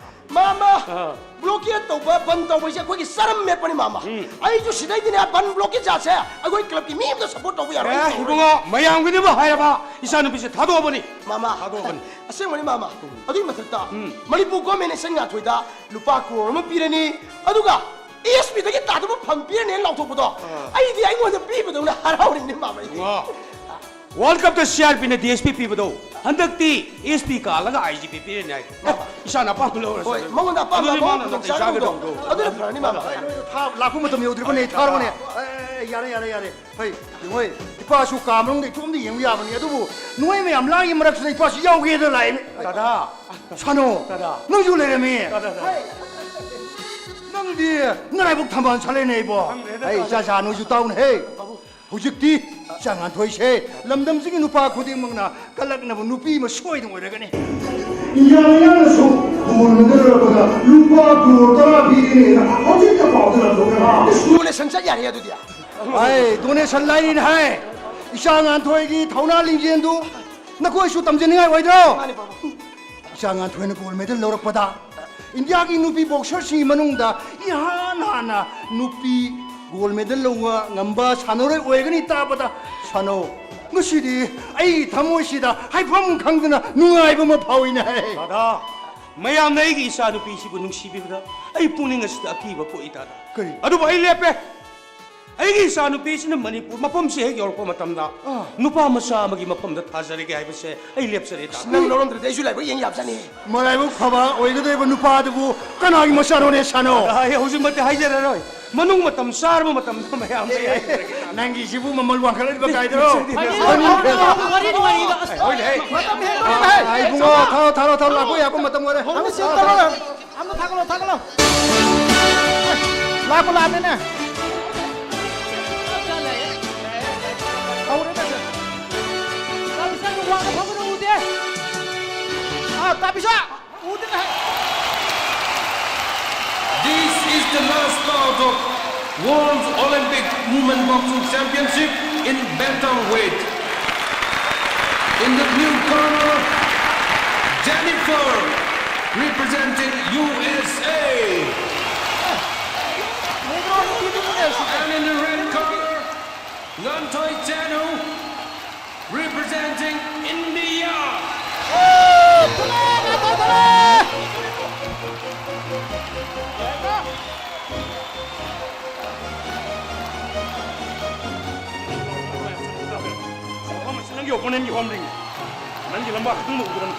ꯃꯥꯃꯥ, ꯑꯥ꯫ ꯕ꯭ꯂꯣꯀꯦꯠ ꯇꯧꯕ, ꯕꯟ ꯇꯧꯕꯁꯦ ꯑꯩꯈꯣꯏꯒꯤ ꯆꯔꯝ ꯃꯦꯠꯄꯅꯤ, ꯃꯥꯃꯥ꯫ ꯎꯝ꯫ ꯑꯩꯁꯨ ꯁꯤꯗꯩꯗꯤꯅꯦ, ꯕꯟ ꯕ꯭ꯂꯣꯀꯦꯠ ꯖꯥꯠꯁꯦ ꯑꯩꯈꯣꯏ ꯀ꯭ꯂꯕꯀꯤ ꯃꯤ ꯑꯝꯇ ꯁꯞꯄꯣꯔꯠ ꯇꯧꯕ ꯌꯥꯔꯣꯏ, ꯑꯦ, ꯑꯩ ꯇꯧꯔꯣꯏ꯫ ꯏꯕꯨꯡꯉꯣ, ꯃꯌꯥꯝꯒꯤꯅꯤꯕꯨ ꯍꯥꯏꯔꯕ, ꯏꯆꯥꯅꯨꯄꯤꯁꯦ ꯊꯥꯗꯣꯛꯑꯕꯅꯤ꯫ ꯃꯥꯃꯥ, ꯊꯥꯗꯣꯛꯑꯕꯅꯤ꯫ ꯑꯁꯦꯡꯕꯅꯤ, ꯃꯥꯃꯥ꯫ ꯎꯝ꯫ ꯑꯗꯨꯒꯤ ꯃꯊꯛꯇ, ꯎꯝ꯫ ꯃꯅꯤꯄꯨꯔ ꯒꯣꯔꯃꯦꯟꯅ ꯏꯆꯟ ꯉꯥꯟꯊꯣꯏꯗ ꯂꯨꯄꯥ ꯀ꯭ꯔꯣꯔ ꯑꯃ ꯄꯤꯔꯅꯤ, ꯑꯗꯨꯒ ꯑꯦꯁ ꯄꯤꯗꯒꯤ ꯇꯥꯗꯕ ꯐꯟ ꯄꯤꯔꯅꯦꯅ ꯂꯥꯎꯊꯣꯛꯄꯗꯣ, ꯑꯥ꯫ ꯑꯩꯗꯤ ꯑꯩꯉꯣꯟꯗ ꯄꯤꯕꯗꯧꯅ ꯍꯔꯥꯎꯔꯤꯅꯤ, ꯃꯥꯃꯥ, ꯑꯩꯗꯤ꯫ ꯋꯥ꯫ World Cup ꯇ C R P ꯅ D S P ꯄꯤꯕꯗꯣ, ꯍꯟꯗꯛꯇꯤ S P ꯀꯥꯜꯂꯒ I G P ꯄꯤꯔꯅꯤ ꯍꯥꯏ꯫ ꯏꯁꯥꯅ ꯑꯄꯥꯝꯕ ꯂꯧꯔꯁꯨ ꯍꯣꯏ, ꯑꯗꯨꯝ꯫ ꯃꯉꯣꯟꯗ ꯑꯄꯥꯝꯕ ꯑꯗꯨꯗꯤ ꯑꯃ ꯃꯥꯅ ꯈꯨꯗꯣꯡ ꯅꯥꯇꯩ ꯆꯥꯒꯗꯧꯕꯗꯣ꯫ ꯆꯥꯒꯗꯧꯕꯗꯣ꯫ ꯑꯗꯨꯅ ꯐꯔꯅꯤ, ꯃꯥ ꯃꯈꯥꯏ꯫ ꯊꯥ ꯂꯥꯛꯄ ꯃꯇꯝ ꯌꯧꯗ꯭ꯔꯤꯕꯅꯦ, ꯊꯥꯔꯣꯅꯦ꯫ ꯑꯦ, ꯌꯥꯔꯦ, ꯌꯥꯔꯦ, ꯌꯥꯔꯦ꯫ ꯍꯩ, ꯌꯦꯡꯉꯣꯏ, ꯏꯄꯥꯁꯨ ꯀꯥ ꯃꯅꯨꯡꯗ ꯏꯇꯣꯝꯗ ꯌꯦꯡꯕ ꯌꯥꯕꯅꯤ, ꯑꯗꯨꯕꯨ ꯅꯣꯏ ꯃꯌꯥꯝ ꯂꯥꯡꯉꯤ ꯃꯔꯛꯁꯤꯗ ꯏꯄꯥꯁꯨ ꯌꯥꯎꯒꯦꯗ ꯂꯥꯛꯏꯅꯦ꯫ ꯗꯥꯗꯥ꯫ ꯁꯥꯅꯣ, ꯗꯥꯗꯥ꯫ ꯅꯪꯁꯨ ꯂꯩꯔꯝꯃꯤ꯫ ꯗꯥꯗꯥ, ꯗꯥꯗꯥ꯫ ꯍꯩ, ꯅꯪꯗꯤ ꯅꯔꯥꯏꯕꯛ ꯊꯝꯕꯥꯜ ꯁꯥꯠꯂꯦꯅꯦ ꯏꯕꯣ꯫ ꯈꯪꯗ꯭ꯔꯦꯗ, ꯍꯩ, ꯗꯥꯗꯥ꯫ ꯏꯆꯥ ꯁꯥ, ꯅꯣꯏꯁꯨ ꯇꯥꯎꯅꯦ, ꯍꯩ꯫ ꯍꯧꯖꯤꯛꯇꯤ ꯏꯆꯥ ꯉꯥꯟꯊꯣꯏꯁꯦ ꯂꯝꯗꯝꯁꯤꯒꯤ ꯅꯨꯄꯥ ꯈꯨꯗꯤꯡꯃꯛꯅ ꯀꯜꯂꯛꯅꯕ ꯅꯨꯄꯤ ꯑꯃ ꯁꯣꯏꯗꯅ ꯑꯣꯏꯔꯒꯅꯤ꯫ ꯏꯟꯗꯤꯌꯥ ꯂꯩꯉꯥꯛꯅꯁꯨ ꯒꯣꯜ ꯃꯦꯗꯜ ꯂꯧꯔꯛꯄꯗ ꯂꯨꯄꯥ ꯀ꯭ꯔꯣꯔ ꯇꯔꯥ ꯄꯤꯒꯅꯤꯅ ꯍꯧꯖꯤꯛꯇ ꯄꯥꯎꯗ ꯂꯥꯎꯊꯣꯛꯈ꯭ꯔꯦ꯫ ꯗꯣꯅꯦꯁꯟ ꯆꯠ ꯌꯥꯔꯦ ꯑꯗꯨꯗꯤ꯫ ꯑꯩ ꯗꯣꯅꯦꯁꯟ ꯂꯥꯏꯔꯤꯅꯦ ꯍꯥꯏ꯫ ꯏꯆꯥ ꯉꯥꯟꯊꯣꯏꯒꯤ ꯊꯧꯅꯥ ꯂꯤꯡꯖꯦꯜꯗꯨ ꯅꯈꯣꯏꯁꯨ ꯇꯝꯖꯅꯤꯡꯉꯥꯏ ꯑꯣꯏꯗ꯭ꯔꯣ? ꯃꯥꯅꯤ ꯄꯥꯕꯨꯡ꯫ ꯏꯆꯥ ꯉꯥꯟꯊꯣꯏꯅ ꯒꯣꯜ ꯃꯦꯗꯜ ꯂꯧꯔꯛꯄꯗ ꯏꯟꯗꯤꯌꯥꯒꯤ ꯅꯨꯄꯤ ꯕꯣꯛꯁꯔꯁꯤꯡꯒꯤ ꯃꯅꯨꯡꯗ ꯏꯍꯥꯟ ꯍꯥꯟꯅ ꯅꯨꯄꯤ ꯒꯣꯜ ꯃꯦꯗꯜ ꯂꯧꯕ ꯉꯝꯕ ꯁꯥꯟꯅꯔꯣꯏ ꯑꯣꯏꯒꯅꯤ ꯇꯥꯕꯗ ꯁꯥꯟꯅꯧ꯫ ꯉꯁꯤꯗꯤ ꯑꯩꯒꯤ ꯊꯃꯣꯏꯁꯤꯗ ꯍꯥꯏꯐꯝ ꯈꯪꯗꯅ ꯅꯨꯡꯉꯥꯏꯕ ꯑꯃ ꯐꯥꯎꯏꯅꯦ꯫ ꯗꯥꯗꯥ, ꯃꯌꯥꯝꯅ ꯑꯩꯒꯤ ꯏꯆꯥ ꯅꯨꯄꯤꯁꯤꯕꯨ ꯅꯨꯡꯁꯤꯕꯤꯕꯗ ꯑꯩ ꯄꯨꯛꯅꯤꯡ ꯑꯁꯤꯗ ꯑꯀꯤꯕ ꯄꯣꯛꯏ ꯗꯥꯗꯥ꯫ ꯀꯔꯤ? ꯑꯗꯨꯕꯨ ꯑꯩ ꯂꯦꯞꯄꯦ꯫ ꯑꯩꯒꯤ ꯏꯆꯥ ꯅꯨꯄꯤꯁꯤꯅ ꯃꯅꯤꯄꯨꯔ ꯃꯐꯝꯁꯤ ꯍꯦꯛ ꯌꯧꯔꯛꯄ ꯃꯇꯝꯗ ꯑꯥ꯫ ꯅꯨꯄꯥ ꯃꯆꯥ ꯑꯃꯒꯤ ꯃꯐꯝꯗ ꯊꯥꯖꯔꯒꯦ ꯍꯥꯏꯕꯁꯦ ꯑꯩ ꯂꯦꯞꯆꯔꯦ ꯗꯥꯗꯥ꯫ ꯅꯪ ꯂꯧꯔꯝꯗ꯭ꯔꯗꯤ ꯑꯩꯁꯨ ꯂꯥꯏꯕꯛ ꯌꯦꯡ ꯌꯥꯕꯖꯥꯠꯅꯤ꯫ ꯃꯔꯥꯏꯕꯛ ꯐꯕ ꯑꯣꯏꯒꯗꯧꯔꯤꯕ ꯅꯨꯄꯥꯗꯨꯕꯨ ꯀꯅꯥꯒꯤ ꯃꯆꯥꯅꯣꯅꯦ ꯁꯥꯅꯣ? ꯗꯥꯗꯥ, ꯑꯩ ꯍꯧꯖꯤꯛꯃꯛꯇꯤ ꯍꯥꯏꯖꯔꯔꯣꯏ꯫ ꯃꯅꯨꯡ ꯃꯇꯝ ꯆꯥꯔꯕ ꯃꯇꯝꯗ ꯃꯌꯥꯝꯗ ꯑꯩ ꯍꯥꯏꯖꯔꯒꯦ꯫ ꯅꯪꯒꯤꯁꯤꯕꯨ ꯃꯃꯜ ꯋꯥꯡꯈꯠꯂꯛꯂꯤꯕ ꯀꯥꯏꯗ꯭ꯔꯣ? ꯐꯅꯤ, ꯐꯅꯤ, ꯐꯅꯤ꯫ ꯋꯥꯔꯤ ꯅꯨꯡꯉꯥꯏꯔꯤꯕ꯫ ꯑꯁ, ꯍꯣꯏꯅꯦ, ꯍꯦ꯫ ꯃꯇꯝ ꯍꯦꯟꯗꯣꯔꯦ, ꯍꯦ꯫ ꯑꯥ, ꯏꯕꯨꯡꯉꯣ, ꯊꯥꯔꯣ, ꯊꯥꯔꯣ, ꯊꯥꯔꯣ, ꯂꯥꯛꯄ ꯌꯥꯕ ꯃꯇꯝ ꯑꯣꯏꯔꯦ꯫ ꯍꯧꯖꯤꯛ ꯊꯥꯔꯣ, ꯊꯥꯔꯣ꯫ ꯊꯥꯒꯠꯂꯣ, ꯊꯥꯒꯠꯂꯣ꯫ ꯂꯥꯛꯄ ꯂꯥꯛꯑꯃꯤꯅꯦ꯫ ꯍꯧꯔꯦꯅꯦ, ꯁꯦ꯫ ꯇꯥꯕꯤꯁꯥ, ꯋꯥꯡꯅ ꯐꯝꯒꯅꯨ, ꯎꯗꯦ꯫ ꯑꯥ, ꯇꯥꯕꯤꯁꯥ, ꯎꯗꯦꯅꯦ꯫ This is the last bout of World Olympic Women Boxing Championship in bantamweight. In the blue corner, Jennifer, representing U S A. And in the red corner, Nganthoy Chanu, representing India. ꯑꯣꯄꯣꯅꯦꯟꯒꯤ ꯍꯣꯝ ꯔꯤꯡ꯫ ꯅꯪꯒꯤ ꯂꯝꯕꯥ ꯈꯛꯇꯪ ꯎꯒꯗꯕꯅꯤ꯫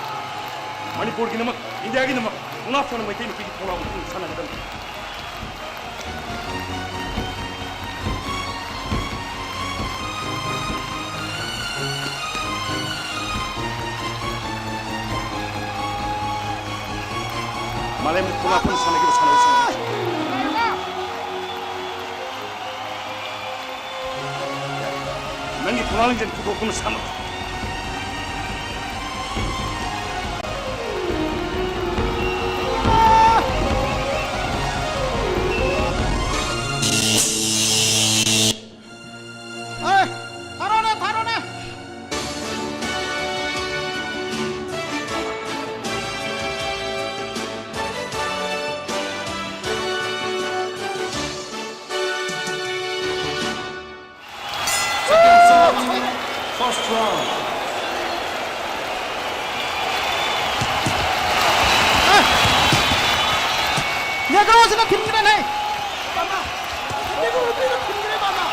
ꯃꯅꯤꯄꯨꯔꯒꯤꯗꯃꯛ, ꯏꯟꯗꯤꯌꯥꯒꯤꯗꯃꯛ ꯊꯧꯅꯥ ꯐꯅ ꯃꯩꯇꯩ ꯅꯨꯄꯤꯒꯤ ꯊꯧꯅꯥ ꯎꯠꯇꯨꯅ ꯁꯥꯟꯅꯒꯗꯕꯅꯤ꯫ ꯃꯥꯂꯦꯝꯒꯤ ꯊꯧꯅꯥ ꯐꯅ ꯁꯥꯟꯅꯈꯤꯕ ꯁꯥꯟꯅꯔꯣꯏꯁꯤꯡ꯫ ꯅꯪꯒꯤ ꯊꯧꯅꯥ ꯂꯤꯡꯖꯦꯜ ꯄꯨꯊꯣꯛꯇꯨꯅ ꯁꯥꯟꯅꯧ꯫ ꯑꯦ, ꯊꯥꯔꯣꯅꯦ, ꯊꯥꯔꯣꯅꯦ꯫ Second round, first round. ꯅꯦꯒ꯭ꯔꯣꯁꯤꯅ ꯊꯤꯟꯈ꯭ꯔꯦꯅꯦ꯫ ꯅꯦꯒ꯭ꯔꯣ ꯅꯨꯄꯤꯅ ꯊꯤꯟꯈ꯭ꯔꯦ ꯃꯥꯅ꯫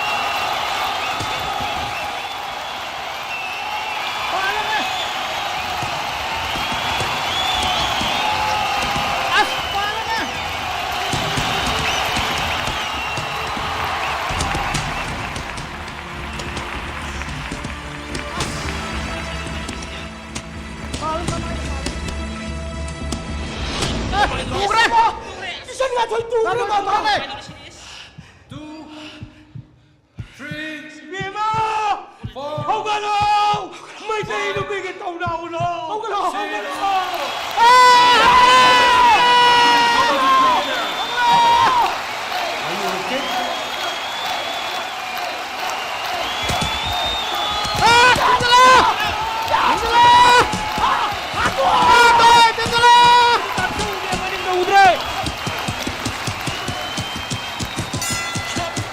ꯄꯥꯜꯂꯦꯅꯦ꯫ ꯑꯁ, ꯄꯥꯜꯂꯦꯅꯦ꯫ ꯇꯨꯈ꯭ꯔꯦ꯫ ꯀꯤꯁꯟ ꯉꯥꯊꯣꯏ ꯇꯨꯈ꯭ꯔꯦ, ꯃꯃꯥ꯫ ꯇꯨ, ꯊ꯭ꯔꯤ, ꯏꯕꯦꯝꯃ! ꯐꯣꯔ꯫ ꯍꯧꯒꯠꯂꯣ! ꯃꯩꯇꯩ ꯅꯨꯄꯤꯒꯤ ꯇꯧꯅꯥꯎꯅꯣ! ꯍꯧꯒꯠꯂꯣ! ꯍꯧꯒꯠꯂꯣ!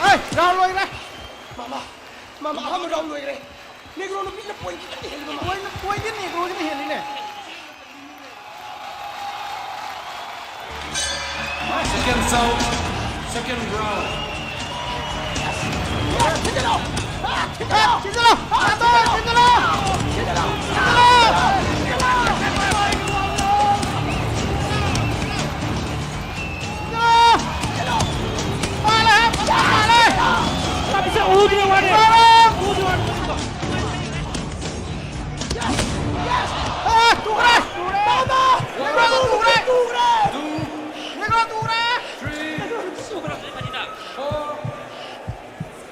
ꯑꯩ, ꯔꯥꯎꯟ ꯂꯣꯏꯔꯦ꯫ ꯃꯃꯥ, ꯃꯃꯥ, ꯑꯍꯥꯟꯕ ꯔꯥꯎꯟ ꯂꯣꯏꯔꯦ꯫ ꯅꯦꯒ꯭ꯔꯣ ꯅꯨꯄꯤꯅ ꯄꯣꯏꯟ ꯈꯤꯇꯪꯗꯤ ꯍꯦꯜꯂꯤ, ꯃꯃꯥ꯫ Point, ꯄꯣꯏꯟꯗꯤ ꯅꯦꯒ꯭ꯔꯣꯒꯤꯅ ꯍꯦꯜꯂꯤꯅꯦ꯫ Second round, second round.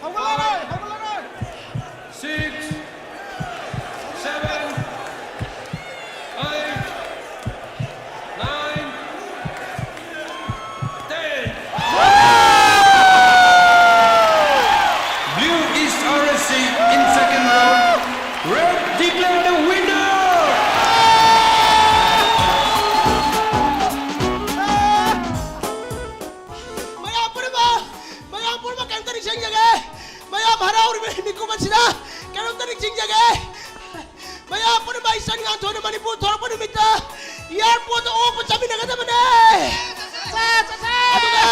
ꯍꯧꯒꯠꯂꯔꯣꯏ, ꯍꯧꯒꯠꯂꯔꯣꯏ꯫ Six, seven, eight, nine, ten. Blue is R S C in second round. Red declare the winner. ꯃꯌꯥꯝ ꯄꯨꯝꯅꯃꯛ, ꯃꯌꯥꯝ ꯄꯨꯝꯅꯃꯛ ꯀꯩꯝꯇ ꯅꯤꯡꯁꯤꯡꯖꯒꯦ꯫ ꯃꯌꯥꯝ ꯍꯔꯥꯎꯔꯤꯕ ꯃꯤꯀꯨꯞ ꯑꯁꯤꯗ ꯀꯩꯅꯣꯝꯇ ꯅꯤꯡꯁꯤꯡꯖꯒꯦ꯫ ꯃꯌꯥꯝ ꯄꯨꯝꯅꯃꯛ ꯏꯆꯟ ꯉꯥꯟꯊꯣꯏꯅ ꯃꯅꯤꯄꯨꯔ ꯊꯣꯔꯛꯄ ꯅꯨꯃꯤꯠꯇ airport ꯇ ꯑꯣꯛꯄ ꯆꯠꯃꯤꯟꯅꯒꯗꯕꯅꯦ꯫ ꯑꯗꯨꯒ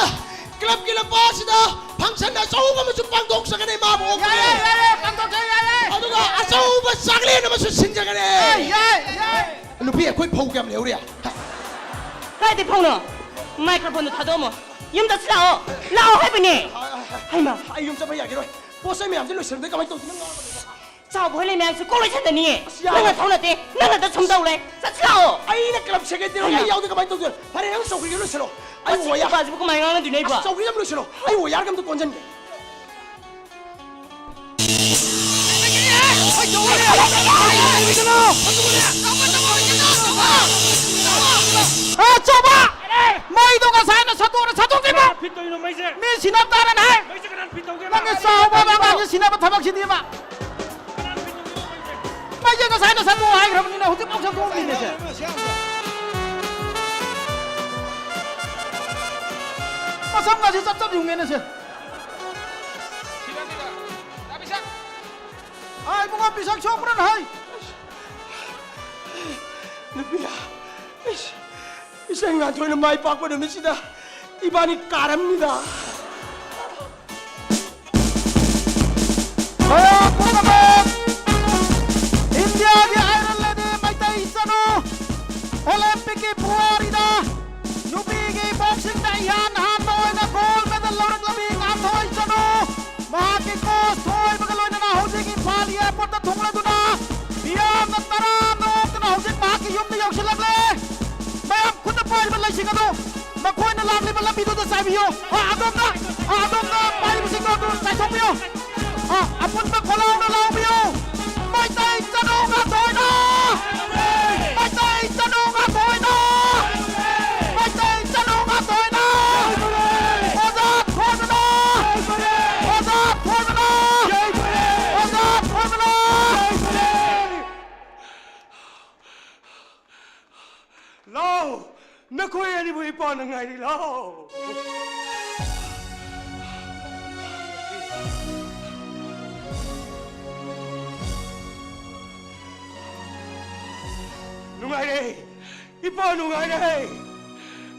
club ꯀꯤ ꯂꯝꯄꯥꯛ ꯑꯁꯤꯗ function ꯑꯆꯧꯕ ꯑꯃꯁꯨ ꯄꯥꯡꯊꯣꯛꯆꯒꯅꯤ ꯃꯥꯕꯨ ꯑꯣꯛꯄꯒꯤ꯫ ꯌꯥꯏꯌꯦ, ꯌꯥꯏꯌꯦ, ꯄꯥꯡꯊꯣꯛꯁꯦ, ꯌꯥꯏꯌꯦ꯫ ꯑꯗꯨꯒ ꯑꯆꯧꯕ ꯆꯥꯛꯂꯦꯟ ꯑꯃꯁꯨ ꯁꯤꯟꯖꯒꯅꯤ꯫ ꯌꯥꯏ, ꯌꯥꯏ, ꯌꯥꯏ꯫ ꯅꯨꯄꯤ, ꯑꯩꯈꯣꯏ ꯐꯧ ꯀꯌꯥꯝ ꯂꯩꯍꯧꯔꯤ? ꯀꯥꯏꯗꯩ ꯐꯧꯅꯣ? Microphone ꯗꯣ ꯊꯥꯗꯣꯛꯑꯝꯃꯣ꯫ ꯌꯨꯝꯗ ꯂꯥꯛꯑꯣ꯫ ꯂꯥꯛꯑꯣ ꯍꯥꯏꯕꯅꯦ꯫ ꯍꯩꯃꯥ꯫ ꯑꯩ ꯌꯨꯝ ꯆꯠꯄ ꯌꯥꯈꯤꯔꯣꯏ꯫ ꯄꯣꯠ ꯆꯩ ꯃꯌꯥꯝꯁꯦ ꯂꯣꯏꯁꯤꯟꯕꯗ ꯀꯃꯥꯏꯅ ꯇꯧꯗꯣꯏꯅꯣ? ꯆꯥꯎꯕ ꯍꯣꯏ ꯂꯩ ꯃꯌꯥꯝꯁꯦ ꯀꯣꯛ ꯂꯣꯏꯁꯟꯗꯅꯤꯌꯦ꯫ ꯑꯁ, ꯌꯥꯔꯦ꯫ ꯅꯪꯅ ꯊꯧ ꯅꯠꯇꯦ, ꯅꯪꯅ ꯁꯨꯝ ꯇꯧ ꯂꯩ꯫ ꯆꯠꯁꯤ ꯂꯥꯛꯑꯣ꯫ ꯑꯩꯅ club secretary ꯍꯩꯃꯥ꯫ ꯑꯩ ꯌꯥꯎꯗꯦ ꯀꯃꯥꯏꯅ ꯇꯧꯗꯣꯏꯅꯣ? ꯐꯔꯦ, ꯅꯪ ꯆꯧꯀ꯭ꯔꯤꯗ ꯂꯣꯏꯁꯤꯜꯂꯣ꯫ ꯑꯩ ꯃꯁꯤ ꯋꯥ ꯌꯥ-, ꯅꯨꯄꯥꯁꯤꯕꯨ ꯀꯃꯥꯏꯅ ꯉꯥꯡꯅꯗꯣꯏꯅꯣ ꯑꯩꯕꯣ? ꯑꯁ, ꯆꯧꯀ꯭ꯔꯤꯗ ꯑꯃ ꯂꯣꯏꯁꯤꯜꯂꯣ꯫ ꯑꯩ ꯋꯥ ꯌꯥꯔꯒ ꯑꯝꯇ ꯀꯣꯟꯁꯤꯟꯒꯦ꯫ ꯑ, ꯆꯥꯎꯕ! ꯃꯩꯗꯣ ꯉꯁꯥꯏꯅ ꯁꯠꯇꯣꯛꯑꯣꯅ ꯁꯠꯇꯣꯛꯇ꯭ꯔꯤꯕꯣ? ꯀꯅꯥꯅ ꯐꯤꯠ ꯇꯧꯔꯤꯅꯣ ꯃꯩꯁꯦ? ꯃꯤ ꯁꯤꯅꯕ ꯇꯥꯔꯅꯦ꯫ ꯃꯩꯁꯦ ꯀꯅꯥꯅ ꯐꯤꯠ ꯇꯧꯒꯦꯕ? ꯅꯪꯒꯤ ꯆꯥꯎꯕ ꯑꯉꯥꯡꯁꯦ ꯁꯤꯅꯕ ꯊꯕꯛꯁꯤꯗꯤꯕ꯫ ꯀꯅꯥꯅ ꯐꯤꯠ ꯇꯧꯒꯦꯕ ꯃꯩꯁꯦ? ꯃꯩꯁꯦ ꯉꯁꯥꯏꯅ ꯁꯠꯇꯣꯛꯑꯣ ꯍꯥꯏꯈ꯭ꯔꯕꯅꯤꯅ ꯍꯧꯖꯤꯛꯐꯥꯎ ꯁꯠꯇꯣꯛꯑꯝꯃꯤꯅꯦ ꯁꯦ꯫ ꯃꯁꯝꯒꯁꯦ ꯆꯞ ꯆꯞ ꯌꯨꯡꯉꯦꯅꯦ ꯁꯦ꯫ ꯁꯤꯔꯅꯤꯗ꯫ ꯗꯥ ꯕꯤꯁꯥꯛ꯫ ꯑꯥ, ꯏꯕꯨꯡꯉꯣ, ꯕꯤꯁꯥꯛ ꯁꯣꯛꯄ꯭ꯔꯥ ꯅꯍꯥꯏ? ꯅꯨꯄꯤ, ꯏꯁ, ꯏꯆꯟ ꯉꯥꯟꯊꯣꯏꯅ ꯃꯥꯏ ꯄꯥꯛꯄ ꯅꯨꯃꯤꯠꯁꯤꯗ ꯏꯕꯥꯅꯤ ꯀꯥꯔꯝꯅꯤꯗ꯫ ꯍꯣ, ꯄꯨꯋꯥꯔꯤꯗ ꯅꯨꯄꯤꯒꯤ ꯕꯣꯛꯁꯤꯡꯗ ꯏꯍꯥꯟ ꯍꯥꯟꯕ ꯑꯣꯏꯅ ꯒꯣꯜ ꯃꯦꯗꯜ ꯂꯧꯔꯛꯂꯕꯤ ꯉꯥꯟꯊꯣꯏ ꯆꯅꯨ, ꯃꯍꯥꯛꯀꯤ ꯀꯣꯆ ꯊꯣꯏꯕꯒ ꯂꯣꯏꯅꯅ ꯍꯧꯖꯤꯛ ꯏꯝꯐꯥꯜ ꯑꯦꯌꯥꯔꯄꯣꯔꯠꯇ ꯊꯨꯡꯂꯗꯨꯅ ꯃꯤꯌꯥꯝꯅ ꯇꯔꯥ ꯅꯣꯛꯇꯨꯅ ꯍꯧꯖꯤꯛ ꯃꯍꯥꯛꯀꯤ ꯌꯨꯝꯗ ꯌꯧꯁꯤꯜꯂꯛꯂꯦ꯫ ꯃꯌꯥꯝ ꯈꯨꯠꯇ ꯄꯥꯏꯔꯤꯕ ꯂꯩꯁꯤꯡ ꯑꯗꯨ ꯃꯈꯣꯏꯅ ꯂꯥꯛꯂꯤꯕ ꯂꯝꯕꯤꯗꯨꯗ ꯆꯥꯏꯕꯤꯌꯨ꯫ ꯑ, ꯑꯗꯣꯝꯅ, ꯑ, ꯑꯗꯣꯝꯅ ꯄꯥꯏꯔꯤꯕꯁꯤꯡꯗꯣ ꯑꯗꯨ ꯆꯥꯏꯊꯣꯛꯄꯤꯌꯨ꯫ ꯑ, ꯑꯄꯨꯟꯕ ꯈꯣꯜꯂꯥꯎꯅ ꯂꯥꯎꯕꯤꯌꯨ꯫ ꯃꯩꯇꯩ ꯆꯅꯨ ꯉꯥꯟꯊꯣꯏꯅ! ꯃꯩꯇꯩ ꯆꯅꯨ ꯉꯥꯟꯊꯣꯏꯅ! ꯃꯩꯇꯩ ꯆꯅꯨ ꯉꯥꯟꯊꯣꯏꯅ! ꯑꯣꯖꯥ ꯊꯣꯏꯕꯅ! ꯑꯣꯖꯥ ꯊꯣꯏꯕꯅ! ꯑꯣꯖꯥ ꯊꯣꯏꯕꯅ! ꯂꯥꯎ! ꯅꯈꯣꯏ ꯑꯅꯤꯕꯨ ꯏꯄꯥꯅ ꯉꯥꯏꯔꯤ, ꯂꯥꯎ! ꯅꯨꯡꯉꯥꯏꯔꯦ! ꯏꯄꯥ ꯅꯨꯡꯉꯥꯏꯔꯦ!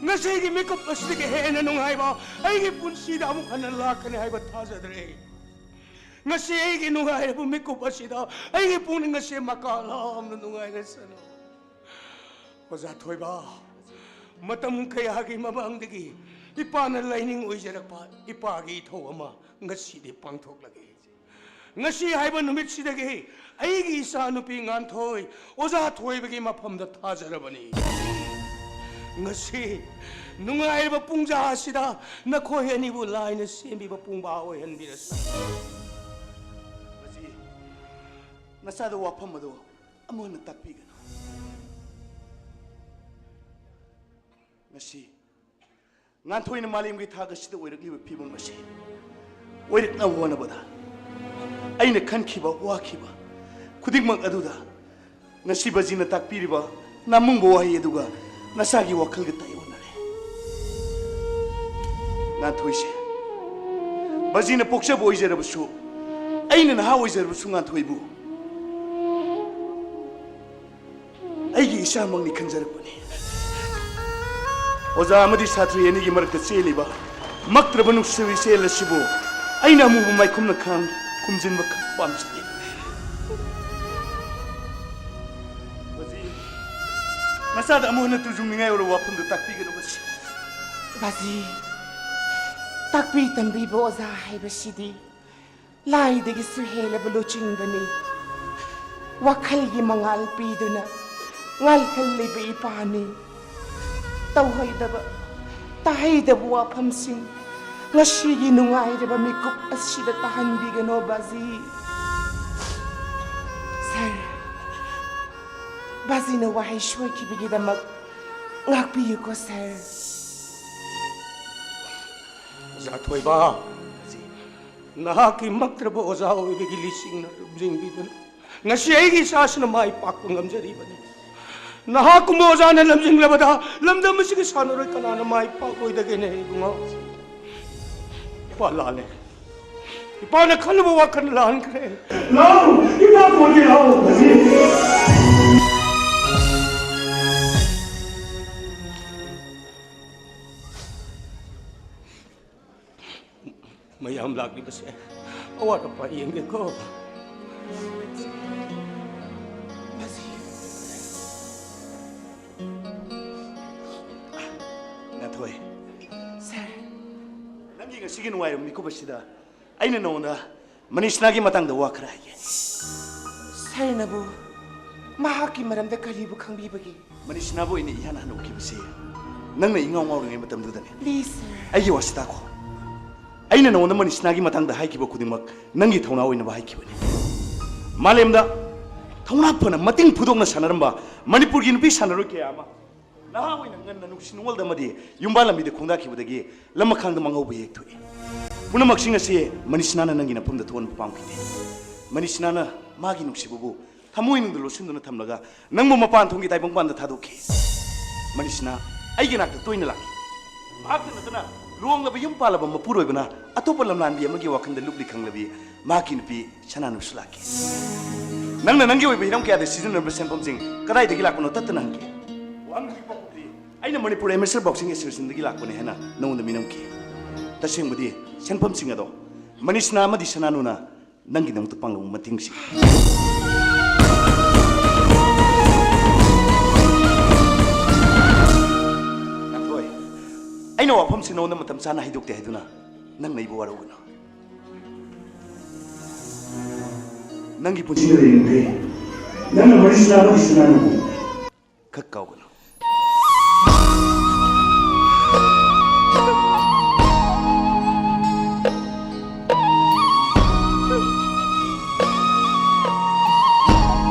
ꯉꯁꯤꯒꯤ ꯃꯤꯀꯨꯞ ꯑꯁꯤꯗꯒꯤ ꯍꯦꯟꯅ ꯅꯨꯡꯉꯥꯏꯕ ꯑꯩꯒꯤ ꯄꯨꯟꯁꯤꯗ ꯑꯃꯨꯛ ꯍꯟꯅ ꯂꯥꯛꯀꯅꯤ ꯍꯥꯏꯕ ꯊꯥꯖꯗ꯭ꯔꯦ꯫ ꯉꯁꯤ ꯑꯩꯒꯤ ꯅꯨꯡꯉꯥꯏꯔꯕ ꯃꯤꯀꯨꯞ ꯑꯁꯤꯗ ꯑꯩꯒꯤ ꯄꯨꯛꯅꯤꯡ ꯑꯁꯤ ꯃꯀꯥ ꯂꯥꯝꯅ ꯅꯨꯡꯉꯥꯏꯔꯁꯅꯨ꯫ ꯑꯣꯖꯥ ꯊꯣꯏꯕ, ꯃꯇꯝ ꯀꯌꯥꯒꯤ ꯃꯃꯥꯡꯗꯒꯤ ꯏꯄꯥꯅ ꯂꯥꯏꯅꯤꯡ ꯑꯣꯏꯖꯔꯛꯄ ꯏꯄꯥꯒꯤ ꯏꯊꯧ ꯑꯃ ꯉꯁꯤꯗꯤ ꯄꯥꯡꯊꯣꯛꯂꯒꯦ꯫ ꯉꯁꯤ ꯍꯥꯏꯕ ꯅꯨꯃꯤꯠꯁꯤꯗꯒꯤ ꯑꯩꯒꯤ ꯏꯆꯥꯅꯨꯄꯤ ꯉꯥꯟꯊꯣꯏ ꯑꯣꯖꯥ ꯊꯣꯏꯕꯒꯤ ꯃꯐꯝꯗ ꯊꯥꯖꯔꯕꯅꯤ꯫ ꯉꯁꯤ ꯅꯨꯡꯉꯥꯏꯔꯕ ꯄꯨꯡꯖꯥ ꯑꯁꯤꯗ ꯅꯈꯣꯏ ꯑꯅꯤꯕꯨ ꯂꯥꯏꯅ ꯁꯦꯝꯕꯤꯕ ꯄꯨꯡꯕꯥ ꯑꯣꯏꯍꯟꯕꯤꯔꯁꯤ꯫ ꯃꯁꯤ ꯅꯆꯥꯗ ꯋꯥꯐꯝ ꯑꯗꯨ ꯑꯃꯨꯛ ꯍꯟꯅ ꯇꯥꯛꯄꯤꯒꯅꯨ꯫ ꯉꯁꯤ ꯉꯥꯟꯊꯣꯏꯅ ꯃꯥꯂꯦꯝꯒꯤ ꯊꯥꯛ ꯑꯁꯤꯗ ꯑꯣꯏꯔꯛꯂꯤꯕ ꯐꯤꯕꯝ ꯑꯁꯤ ꯑꯣꯏꯔꯛꯅꯕ ꯍꯣꯠꯅꯕꯗ ꯑꯩꯅ ꯈꯟꯈꯤꯕ, ꯋꯥꯈꯤꯕ ꯈꯨꯗꯤꯡꯃꯛ ꯑꯗꯨꯗ ꯉꯁꯤ ꯕꯖꯤꯅ ꯇꯥꯛꯄꯤꯔꯤꯕ ꯅꯥꯃꯨꯡꯕ ꯋꯥꯍꯩ ꯑꯗꯨꯒ ꯅꯆꯥꯒꯤ ꯋꯥꯈꯜꯒ ꯇꯥꯏꯑꯣꯟꯅꯔꯦ꯫ ꯉꯥꯟꯊꯣꯏꯁꯦ, ꯕꯖꯤꯅ ꯄꯣꯛꯆꯕ ꯑꯣꯏꯖꯔꯕꯁꯨ, ꯑꯩꯅ ꯅꯍꯥ ꯑꯣꯏꯖꯔꯕꯁꯨ ꯉꯥꯟꯊꯣꯏꯕꯨ ꯑꯩꯒꯤ ꯏꯆꯥꯃꯛꯅꯤ ꯈꯟꯖꯔꯛꯄꯅꯤ꯫ ꯑꯣꯖꯥ ꯑꯃꯗꯤ ꯁꯥꯇ꯭ꯔꯤ ꯑꯅꯤꯒꯤ ꯃꯔꯛꯇ ꯆꯦꯜꯂꯤꯕ ꯃꯛꯇ꯭ꯔꯕ ꯅꯨꯡꯁꯤꯕ ꯏꯆꯦꯜ ꯑꯁꯤꯕꯨ ꯑꯩꯅ ꯑꯃꯨꯕ ꯃꯥꯏꯈꯨꯝꯅ ꯈꯥꯡ ꯈꯨꯝꯖꯤꯟꯕ ꯈꯛ ꯄꯥꯝꯖꯩ꯫ ꯕꯖꯤ, ꯅꯆꯥꯗ ꯑꯃꯨꯛ ꯍꯟꯅ ꯇꯨꯖꯨꯡꯅꯤꯡꯉꯥꯏ ꯑꯣꯏꯔꯣ ꯋꯥꯐꯝꯗꯨ ꯇꯥꯛꯄꯤꯒꯅꯨ ꯃꯁꯤ꯫ ꯕꯥꯖꯤ, ꯇꯥꯛꯄꯤ ꯇꯝꯕꯤꯕ ꯑꯣꯖꯥ ꯍꯥꯏꯕꯁꯤꯗꯤ ꯂꯥꯏꯗꯒꯤꯁꯨ ꯍꯦꯜꯂꯕ ꯂꯨꯆꯤꯡꯕꯅꯤ꯫ ꯋꯥꯈꯜꯒꯤ ꯃꯉꯥꯜ ꯄꯤꯗꯨꯅ ꯉꯥꯜꯍꯜꯂꯤꯕ ꯏꯄꯥꯅꯤ꯫ ꯇꯧꯍꯩꯗꯕ, ꯇꯥꯍꯩꯗꯕ ꯋꯥꯐꯝꯁꯤꯡ ꯉꯁꯤꯒꯤ ꯅꯨꯡꯉꯥꯏꯔꯕ ꯃꯤꯀꯨꯞ ꯑꯁꯤꯗ ꯇꯥꯍꯟꯕꯤꯒꯅꯣ ꯕꯥꯖꯤ꯫ ꯁꯥꯔ, ꯕꯥꯖꯤꯅ ꯋꯥꯍꯩ ꯁꯣꯏꯈꯤꯕꯒꯤꯗꯃꯛ ꯉꯥꯛꯄꯤꯌꯨꯀꯣ ꯁꯥꯔ꯫ ꯑꯣꯖꯥ ꯊꯣꯏꯕ, ꯅꯍꯥꯛꯀꯤ ꯃꯛꯇ꯭ꯔꯕ ꯑꯣꯖꯥ ꯑꯣꯏꯕꯒꯤ ꯂꯤꯁꯤꯡꯅ ꯂꯨꯝꯖꯤꯡꯕꯤꯗꯨꯅ ꯉꯁꯤ ꯑꯩꯒꯤ ꯏꯆꯥꯁꯤꯅ ꯃꯥꯏ ꯄꯥꯛꯄ ꯉꯝꯖꯔꯤꯕꯅꯤ꯫ ꯅꯍꯥꯛꯀꯨꯝꯕ ꯑꯣꯖꯥꯅ ꯂꯝꯖꯤꯡꯂꯕꯗ ꯂꯝꯗꯝ ꯑꯁꯤꯒꯤ ꯁꯥꯟꯅꯔꯣꯏ ꯀꯅꯥꯅ ꯃꯥꯏ ꯄꯥꯛꯂꯣꯏꯗꯒꯦꯅꯦ ꯏꯕꯨꯡꯉꯣ? ꯏꯄꯥ ꯂꯥꯜꯂꯦ꯫ ꯏꯄꯥꯅ ꯈꯜꯂꯨꯕ ꯋꯥꯈꯜ ꯂꯥꯟꯈ꯭ꯔꯦ꯫ ꯂꯥꯛꯑꯣ, ꯏꯄꯥ ꯀꯣꯟꯒꯦ ꯂꯥꯛꯑꯣ꯫ ꯃꯌꯥꯝ ꯂꯥꯛꯂꯤꯕꯁꯦ ꯑꯋꯥꯠ ꯑꯄꯥ ꯌꯦꯡꯒꯦꯀꯣ꯫ ꯉꯥꯟꯊꯣꯏ꯫ ꯁꯥꯔ꯫ ꯅꯪꯒꯤ ꯉꯁꯤꯒꯤ ꯅꯨꯡꯉꯥꯏꯕ ꯃꯤꯀꯨꯞ ꯑꯁꯤꯗ ꯑꯩꯅ ꯅꯉꯣꯟꯗ ꯃꯅꯤꯁꯅꯥꯒꯤ ꯃꯇꯥꯡꯗ ꯋꯥ ꯈꯔ ꯍꯥꯏꯒꯦ꯫ ꯁꯥꯔꯅꯕꯨ ꯃꯍꯥꯛꯀꯤ ꯃꯔꯝꯗ ꯀꯔꯤꯕꯨ ꯈꯪꯕꯤꯕꯒꯦ? ꯃꯅꯤꯁꯅꯥꯕꯨ ꯑꯩꯅ ꯏꯍꯥꯟ ꯍꯥꯟꯅ ꯎꯈꯤꯕꯁꯤ ꯅꯪꯅ ꯏꯉꯥꯎ ꯉꯥꯎꯔꯤꯉꯩ ꯃꯇꯝꯗꯨꯗꯅꯤ꯫ ꯄ꯭ꯂꯤꯖ ꯁꯥꯔ꯫ ꯑꯩꯒꯤ ꯋꯥꯁꯤ ꯇꯥꯈꯣ꯫ ꯑꯩꯅ ꯅꯉꯣꯟꯗ ꯃꯅꯤꯁꯅꯥꯒꯤ ꯃꯇꯥꯡꯗ ꯍꯥꯏꯈꯤꯕ ꯈꯨꯗꯤꯡꯃꯛ ꯅꯪꯒꯤ ꯊꯧꯅꯥ ꯑꯣꯏꯅꯕ ꯍꯥꯏꯈꯤꯕꯅꯤ꯫ ꯃꯥꯂꯦꯝꯗ ꯊꯧꯅꯥ ꯐꯅ ꯃꯇꯤꯡ ꯐꯨꯗꯣꯛꯅ ꯁꯥꯟꯅꯔꯝꯕ ꯃꯅꯤꯄꯨꯔꯒꯤ ꯅꯨꯄꯤ ꯁꯥꯟꯅꯔꯣꯏ ꯀꯌꯥ ꯑꯃ ꯅꯍꯥ ꯑꯣꯏꯅ ꯉꯟꯅ ꯅꯨꯡꯁꯤ ꯅꯨꯡꯉꯣꯜꯗ ꯑꯃꯗꯤ ꯌꯨꯝꯕꯥꯜ ꯂꯝꯕꯤꯗ ꯈꯣꯡꯗꯥꯈꯤꯕꯗꯒꯤ ꯂꯃꯈꯥꯡꯗ ꯃꯥꯡꯍꯧꯕ ꯍꯦꯛ ꯊꯣꯛꯏ꯫ ꯄꯨꯝꯅꯃꯛꯁꯤꯡ ꯑꯁꯤ ꯃꯅꯤꯁꯅꯥꯅ ꯅꯪꯒꯤ ꯅꯐꯝꯗ ꯊꯣꯛꯍꯟꯕ ꯄꯥꯝꯈꯤꯗꯦ꯫ ꯃꯅꯤꯁꯅꯥꯅ ꯃꯥꯒꯤ ꯅꯨꯡꯁꯤꯕꯕꯨ ꯊꯃꯣꯏꯅꯨꯡꯗ ꯂꯣꯠꯁꯤꯟꯗꯨꯅ ꯊꯝꯂꯒ ꯅꯪꯕꯨ ꯃꯄꯥꯟ ꯊꯣꯡꯒꯤ ꯇꯥꯏꯕꯪꯄꯥꯟꯗ ꯊꯥꯗꯣꯛꯈꯤ꯫ ꯃꯅꯤꯁꯅꯥ ꯑꯩꯒꯤ ꯅꯥꯛꯇ ꯇꯣꯏꯅ ꯂꯥꯛꯈꯤ꯫ ꯃꯍꯥꯛꯇ ꯅꯠꯇꯅ ꯂꯨꯍꯣꯡꯂꯕ ꯌꯨꯝ ꯄꯥꯜꯂꯕ ꯃꯄꯨꯔꯣꯏꯕꯅ ꯑꯇꯣꯞꯄ ꯂꯝꯂꯥꯟꯕꯤ ꯑꯃꯒꯤ ꯋꯥꯈꯜꯗ ꯂꯨꯞꯂꯤ ꯈꯪꯂꯕꯤ ꯃꯍꯥꯛꯀꯤ ꯅꯨꯄꯤ ꯁꯅꯥꯅꯨꯁꯨ ꯂꯥꯛꯈꯤ꯫ ꯅꯪꯅ ꯅꯪꯒꯤ ꯑꯣꯏꯕ ꯍꯤꯔꯝ ꯀꯌꯥꯗ ꯁꯤꯖꯤꯟꯅꯔꯝꯕ ꯁꯦꯟꯐꯝꯁꯤꯡ ꯀꯗꯥꯏꯗꯒꯤ ꯂꯥꯛꯄꯅꯣ ꯇꯠꯇꯅ ꯍꯪꯈꯤ꯫ ꯋꯥꯍꯪꯗꯨꯒꯤ ꯄꯥꯎꯈꯨꯝꯗꯤ ꯑꯩꯅ ꯃꯅꯤꯄꯨꯔ ꯑꯦꯃꯦꯆꯔ ꯕꯣꯛꯁꯤꯡ ꯑꯦꯁꯣꯁꯤꯌꯦꯁꯟꯗꯒꯤ ꯂꯥꯛꯄꯅꯦ ꯍꯥꯏꯅ ꯅꯉꯣꯟꯗ ꯃꯤꯅꯝꯈꯤ꯫ ꯇꯁꯦꯡꯕꯗꯤ ꯁꯦꯟꯐꯝꯁꯤꯡ ꯑꯗꯣ ꯃꯅꯤꯁꯅꯥ ꯑꯃꯗꯤ ꯁꯅꯥꯅꯨꯅ ꯅꯪꯒꯤꯗꯃꯛꯇ ꯄꯥꯡꯂꯧ ꯃꯇꯤꯡꯁꯤ꯫ ꯋꯥꯐꯝꯁꯤ ꯅꯉꯣꯟꯗ ꯃꯇꯝ ꯆꯥꯅ ꯍꯥꯏꯗꯣꯛꯇꯦ ꯍꯥꯏꯗꯨꯅ ꯅꯪꯅ ꯑꯩꯕꯨ ꯋꯥꯔꯧꯒꯅꯨ꯫ ꯅꯪꯒꯤ ꯄꯨꯟꯁꯤꯗ ꯂꯩꯔꯤꯃꯈꯩ ꯅꯪꯅ ꯃꯔꯤꯁꯅꯥ ꯑꯃꯗꯤ ꯁꯅꯥꯅꯨ ꯈꯛ ꯀꯥꯎꯒꯅꯨ꯫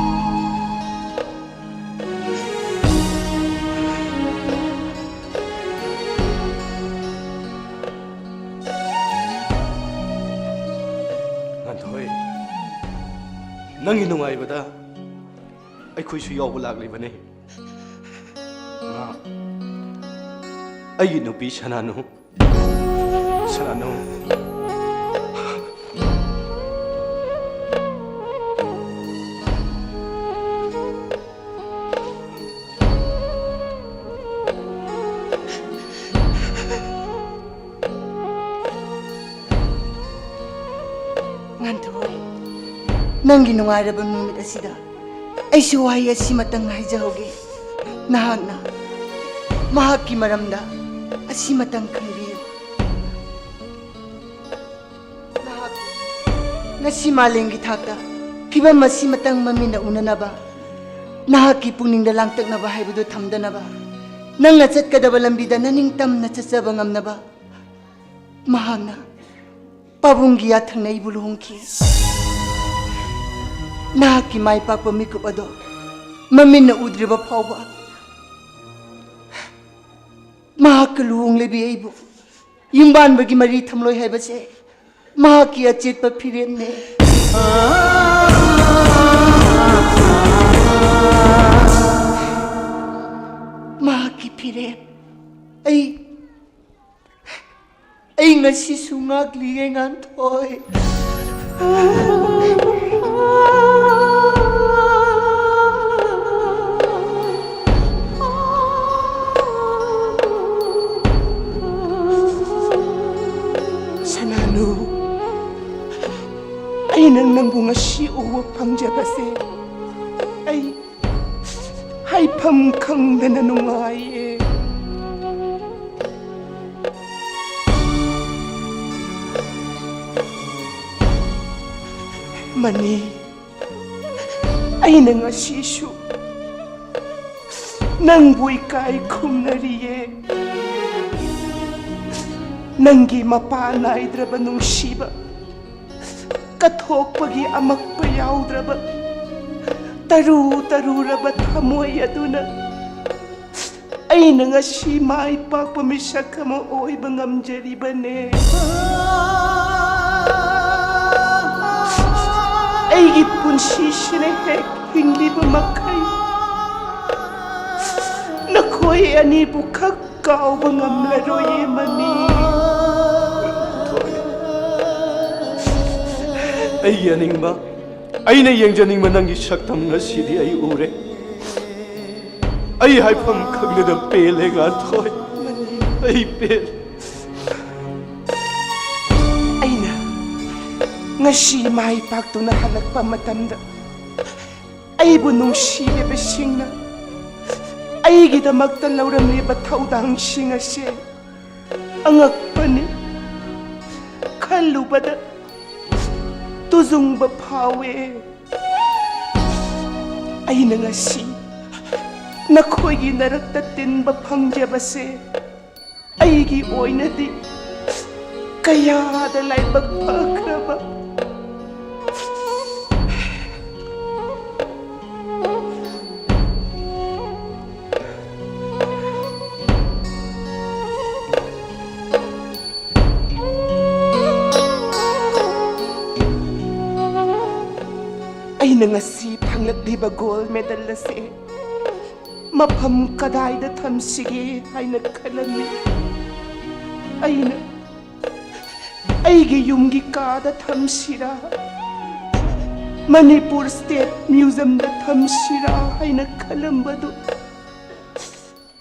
ꯉꯥꯟꯊꯣꯏ, ꯅꯪꯒꯤ ꯅꯨꯡꯉꯥꯏꯕꯗ ꯑꯩꯈꯣꯏꯁꯨ ꯌꯥꯎꯕ ꯂꯥꯛꯂꯤꯕꯅꯤ꯫ ꯃꯥ ꯑꯩꯒꯤ ꯅꯨꯄꯤ ꯁꯅꯥꯅꯨ꯫ ꯁꯅꯥꯅꯨ꯫ ꯉꯥꯟꯊꯣꯏ, ꯅꯪꯒꯤ ꯅꯨꯡꯉꯥꯏꯔꯕ ꯅꯨꯃꯤꯠ ꯑꯁꯤꯗ ꯑꯩꯁꯨ ꯋꯥꯍꯩ ꯑꯁꯤꯃꯇꯪ ꯍꯥꯏꯖꯍꯧꯒꯦ꯫ ꯅꯍꯥꯛꯅ ꯃꯍꯥꯛꯀꯤ ꯃꯔꯝꯗ ꯑꯁꯤꯃꯇꯪ ꯈꯪꯕꯤꯌꯨ꯫ ꯃꯍꯥꯛ ꯉꯁꯤ ꯃꯥꯂꯦꯝꯒꯤ ꯊꯥꯛꯇ ꯐꯤꯕꯝ ꯑꯁꯤꯃꯇꯪ ꯃꯃꯤꯠꯅ ꯎꯅꯅꯕ, ꯅꯍꯥꯛꯀꯤ ꯄꯨꯛꯅꯤꯡꯗ ꯂꯥꯡꯇꯛꯅꯕ ꯍꯥꯏꯕꯗꯨ ꯊꯝꯗꯅꯕ, ꯅꯪꯅ ꯆꯠꯀꯗꯕ ꯂꯝꯕꯤꯗ ꯅꯅꯤꯡꯇꯝꯅ ꯆꯠꯆꯕ ꯉꯝꯅꯕ ꯃꯍꯥꯛꯅ ꯄꯥꯕꯨꯡꯒꯤ ꯌꯥꯊꯪꯅ ꯑꯩꯕꯨ ꯂꯨꯍꯣꯡꯈꯤ꯫ ꯅꯍꯥꯛꯀꯤ ꯃꯥꯏ ꯄꯥꯛꯄ ꯃꯤꯀꯨꯞ ꯑꯗꯣ ꯃꯃꯤꯠꯅ ꯎꯗ꯭ꯔꯤꯕ ꯐꯥꯎꯕ ꯃꯍꯥꯛꯀ ꯂꯨꯍꯣꯡꯂꯕꯤ ꯑꯩꯕꯨ ꯌꯨꯝꯕꯥꯟꯕꯒꯤ ꯃꯔꯤ ꯊꯝꯂꯣꯏ ꯍꯥꯏꯕꯁꯦ ꯃꯍꯥꯛꯀꯤ ꯑꯆꯦꯠꯄ ꯐꯤꯔꯦꯞꯅꯦ꯫ ꯃꯍꯥꯛꯀꯤ ꯐꯤꯔꯦꯞ ꯑꯩ ꯑꯩ ꯉꯁꯤꯁꯨ ꯉꯥꯛꯂꯤꯌꯦ, ꯉꯥꯟꯊꯣꯏ꯫ ꯁꯅꯥꯅꯨ, ꯑꯩꯅ ꯅꯪꯕꯨ ꯉꯁꯤ ꯎꯕ ꯐꯪꯖꯕꯁꯦ ꯑꯩ ꯍꯥꯏꯐꯝ ꯈꯪꯗꯅ ꯅꯨꯡꯉꯥꯏꯌꯦ꯫ ꯃꯅꯤ, ꯑꯩꯅ ꯉꯁꯤꯁꯨ ꯅꯪꯕꯨ ꯏꯀꯥꯏ ꯈꯨꯝꯅꯔꯤꯌꯦ꯫ ꯅꯪꯒꯤ ꯃꯄꯥ ꯅꯥꯏꯗ꯭ꯔꯕ ꯅꯨꯡꯁꯤꯕ, ꯀꯠꯊꯣꯛꯄꯒꯤ ꯑꯃꯛꯄ ꯌꯥꯎꯗ꯭ꯔꯕ, ꯇꯔꯨ ꯇꯔꯨꯔꯕ ꯊꯃꯣꯏ ꯑꯗꯨꯅ ꯑꯩꯅ ꯉꯁꯤ ꯃꯥꯏ ꯄꯥꯛꯄ ꯃꯤꯁꯛ ꯑꯃ ꯑꯣꯏꯕ ꯉꯝꯖꯔꯤꯕꯅꯦ꯫ ꯑꯩꯒꯤ ꯄꯨꯟꯁꯤꯁꯤꯅ ꯍꯦꯛ ꯍꯤꯡꯂꯤꯕ ꯃꯈꯩ ꯅꯈꯣꯏ ꯑꯅꯤꯕꯨ ꯈꯛ ꯀꯥꯎꯕ ꯉꯝꯂꯔꯣꯏꯌꯦ ꯃꯅꯤ꯫ ꯑꯩꯒꯤ ꯑꯅꯤꯡꯕ, ꯑꯩꯅ ꯌꯦꯡꯖꯅꯤꯡꯕ ꯅꯪꯒꯤ ꯁꯛꯇꯝ ꯉꯁꯤꯗꯤ ꯑꯩ ꯎꯔꯦ꯫ ꯑꯩ ꯍꯥꯏꯐꯝ ꯈꯪꯗꯅ ꯄꯦꯜꯂꯦ, ꯉꯥꯟꯊꯣꯏ꯫ ꯑꯩ ꯄꯦꯜꯂꯦ꯫ ꯑꯩꯅ ꯉꯁꯤ ꯃꯥꯏ ꯄꯥꯛꯇꯨꯅ ꯍꯜꯂꯛꯄ ꯃꯇꯝꯗ, ꯑꯩꯕꯨ ꯅꯨꯡꯁꯤꯔꯤꯕꯁꯤꯡꯅ ꯑꯩꯒꯤꯗꯃꯛꯇ ꯂꯧꯔꯝꯂꯤꯕ ꯊꯧꯗꯥꯡꯁꯤꯡ ꯑꯁꯦ ꯑꯉꯛꯄꯅꯤ꯫ ꯈꯜꯂꯨꯕꯗ ꯇꯨꯖꯨꯡꯕ ꯐꯥꯎꯋꯦ꯫ ꯑꯩꯅ ꯉꯁꯤ ꯅꯈꯣꯏꯒꯤ ꯅꯔꯛꯇ ꯇꯤꯟꯕ ꯐꯪꯖꯕꯁꯦ ꯑꯩꯒꯤ ꯑꯣꯏꯅꯗꯤ ꯀꯌꯥꯗ ꯂꯥꯏꯕꯛ ꯐꯈ꯭ꯔꯕ꯫ ꯑꯩꯅ ꯉꯁꯤ ꯐꯪꯂꯛꯂꯤꯕ ꯒꯣꯜ ꯃꯦꯗꯜ ꯑꯁꯤ ꯃꯐꯝ ꯀꯗꯥꯏꯗ ꯊꯝꯁꯤꯒꯦ ꯍꯥꯏꯅ ꯈꯜꯂꯝꯃꯤ꯫ ꯑꯩꯅ ꯑꯩꯒꯤ ꯌꯨꯝꯒꯤ ꯀꯥꯗ ꯊꯝꯁꯤꯔꯥ, ꯃꯅꯤꯄꯨꯔ ꯁ꯭ꯇꯦꯠ ꯃ꯭ꯌꯨꯖꯝꯗ ꯊꯝꯁꯤꯔꯥ ꯍꯥꯏꯅ ꯈꯜꯂꯝꯕꯗꯨ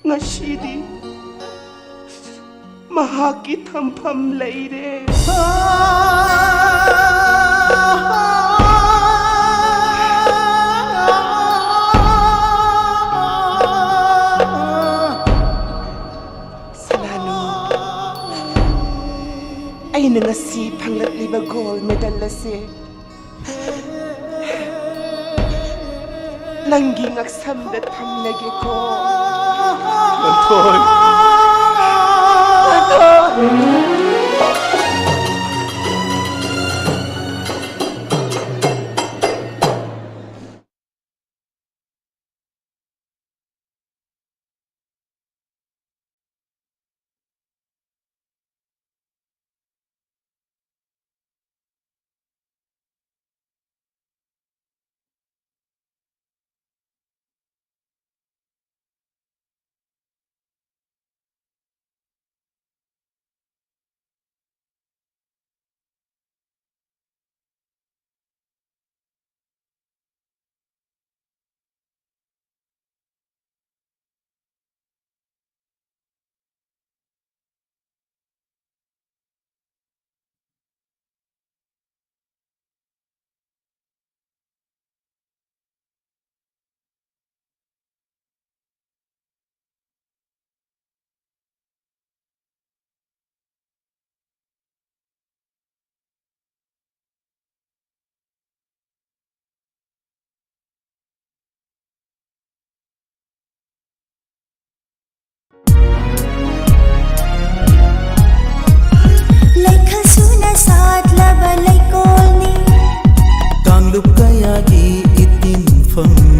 ꯉꯁꯤꯗꯤ ꯃꯍꯥꯛꯀꯤ ꯊꯝꯐꯝ ꯂꯩꯔꯦ꯫ ꯁꯅꯥꯅꯨ, ꯑꯩꯅ ꯉꯁꯤ ꯐꯪꯂꯛꯂꯤꯕ ꯒꯣꯜ ꯃꯦꯗꯜ ꯑꯁꯦ ꯅꯪꯒꯤ ꯉꯛꯁꯝꯗ ꯊꯝꯂꯒꯦꯀꯣ꯫ ꯂꯩꯈꯜ ꯁꯨꯅ ꯁꯥꯠꯂꯕ ꯂꯩꯀꯣꯜꯅꯤ꯫ ꯀꯥꯡꯂꯨꯞ ꯀꯌꯥꯒꯤ ꯏꯇꯤꯟꯐꯝ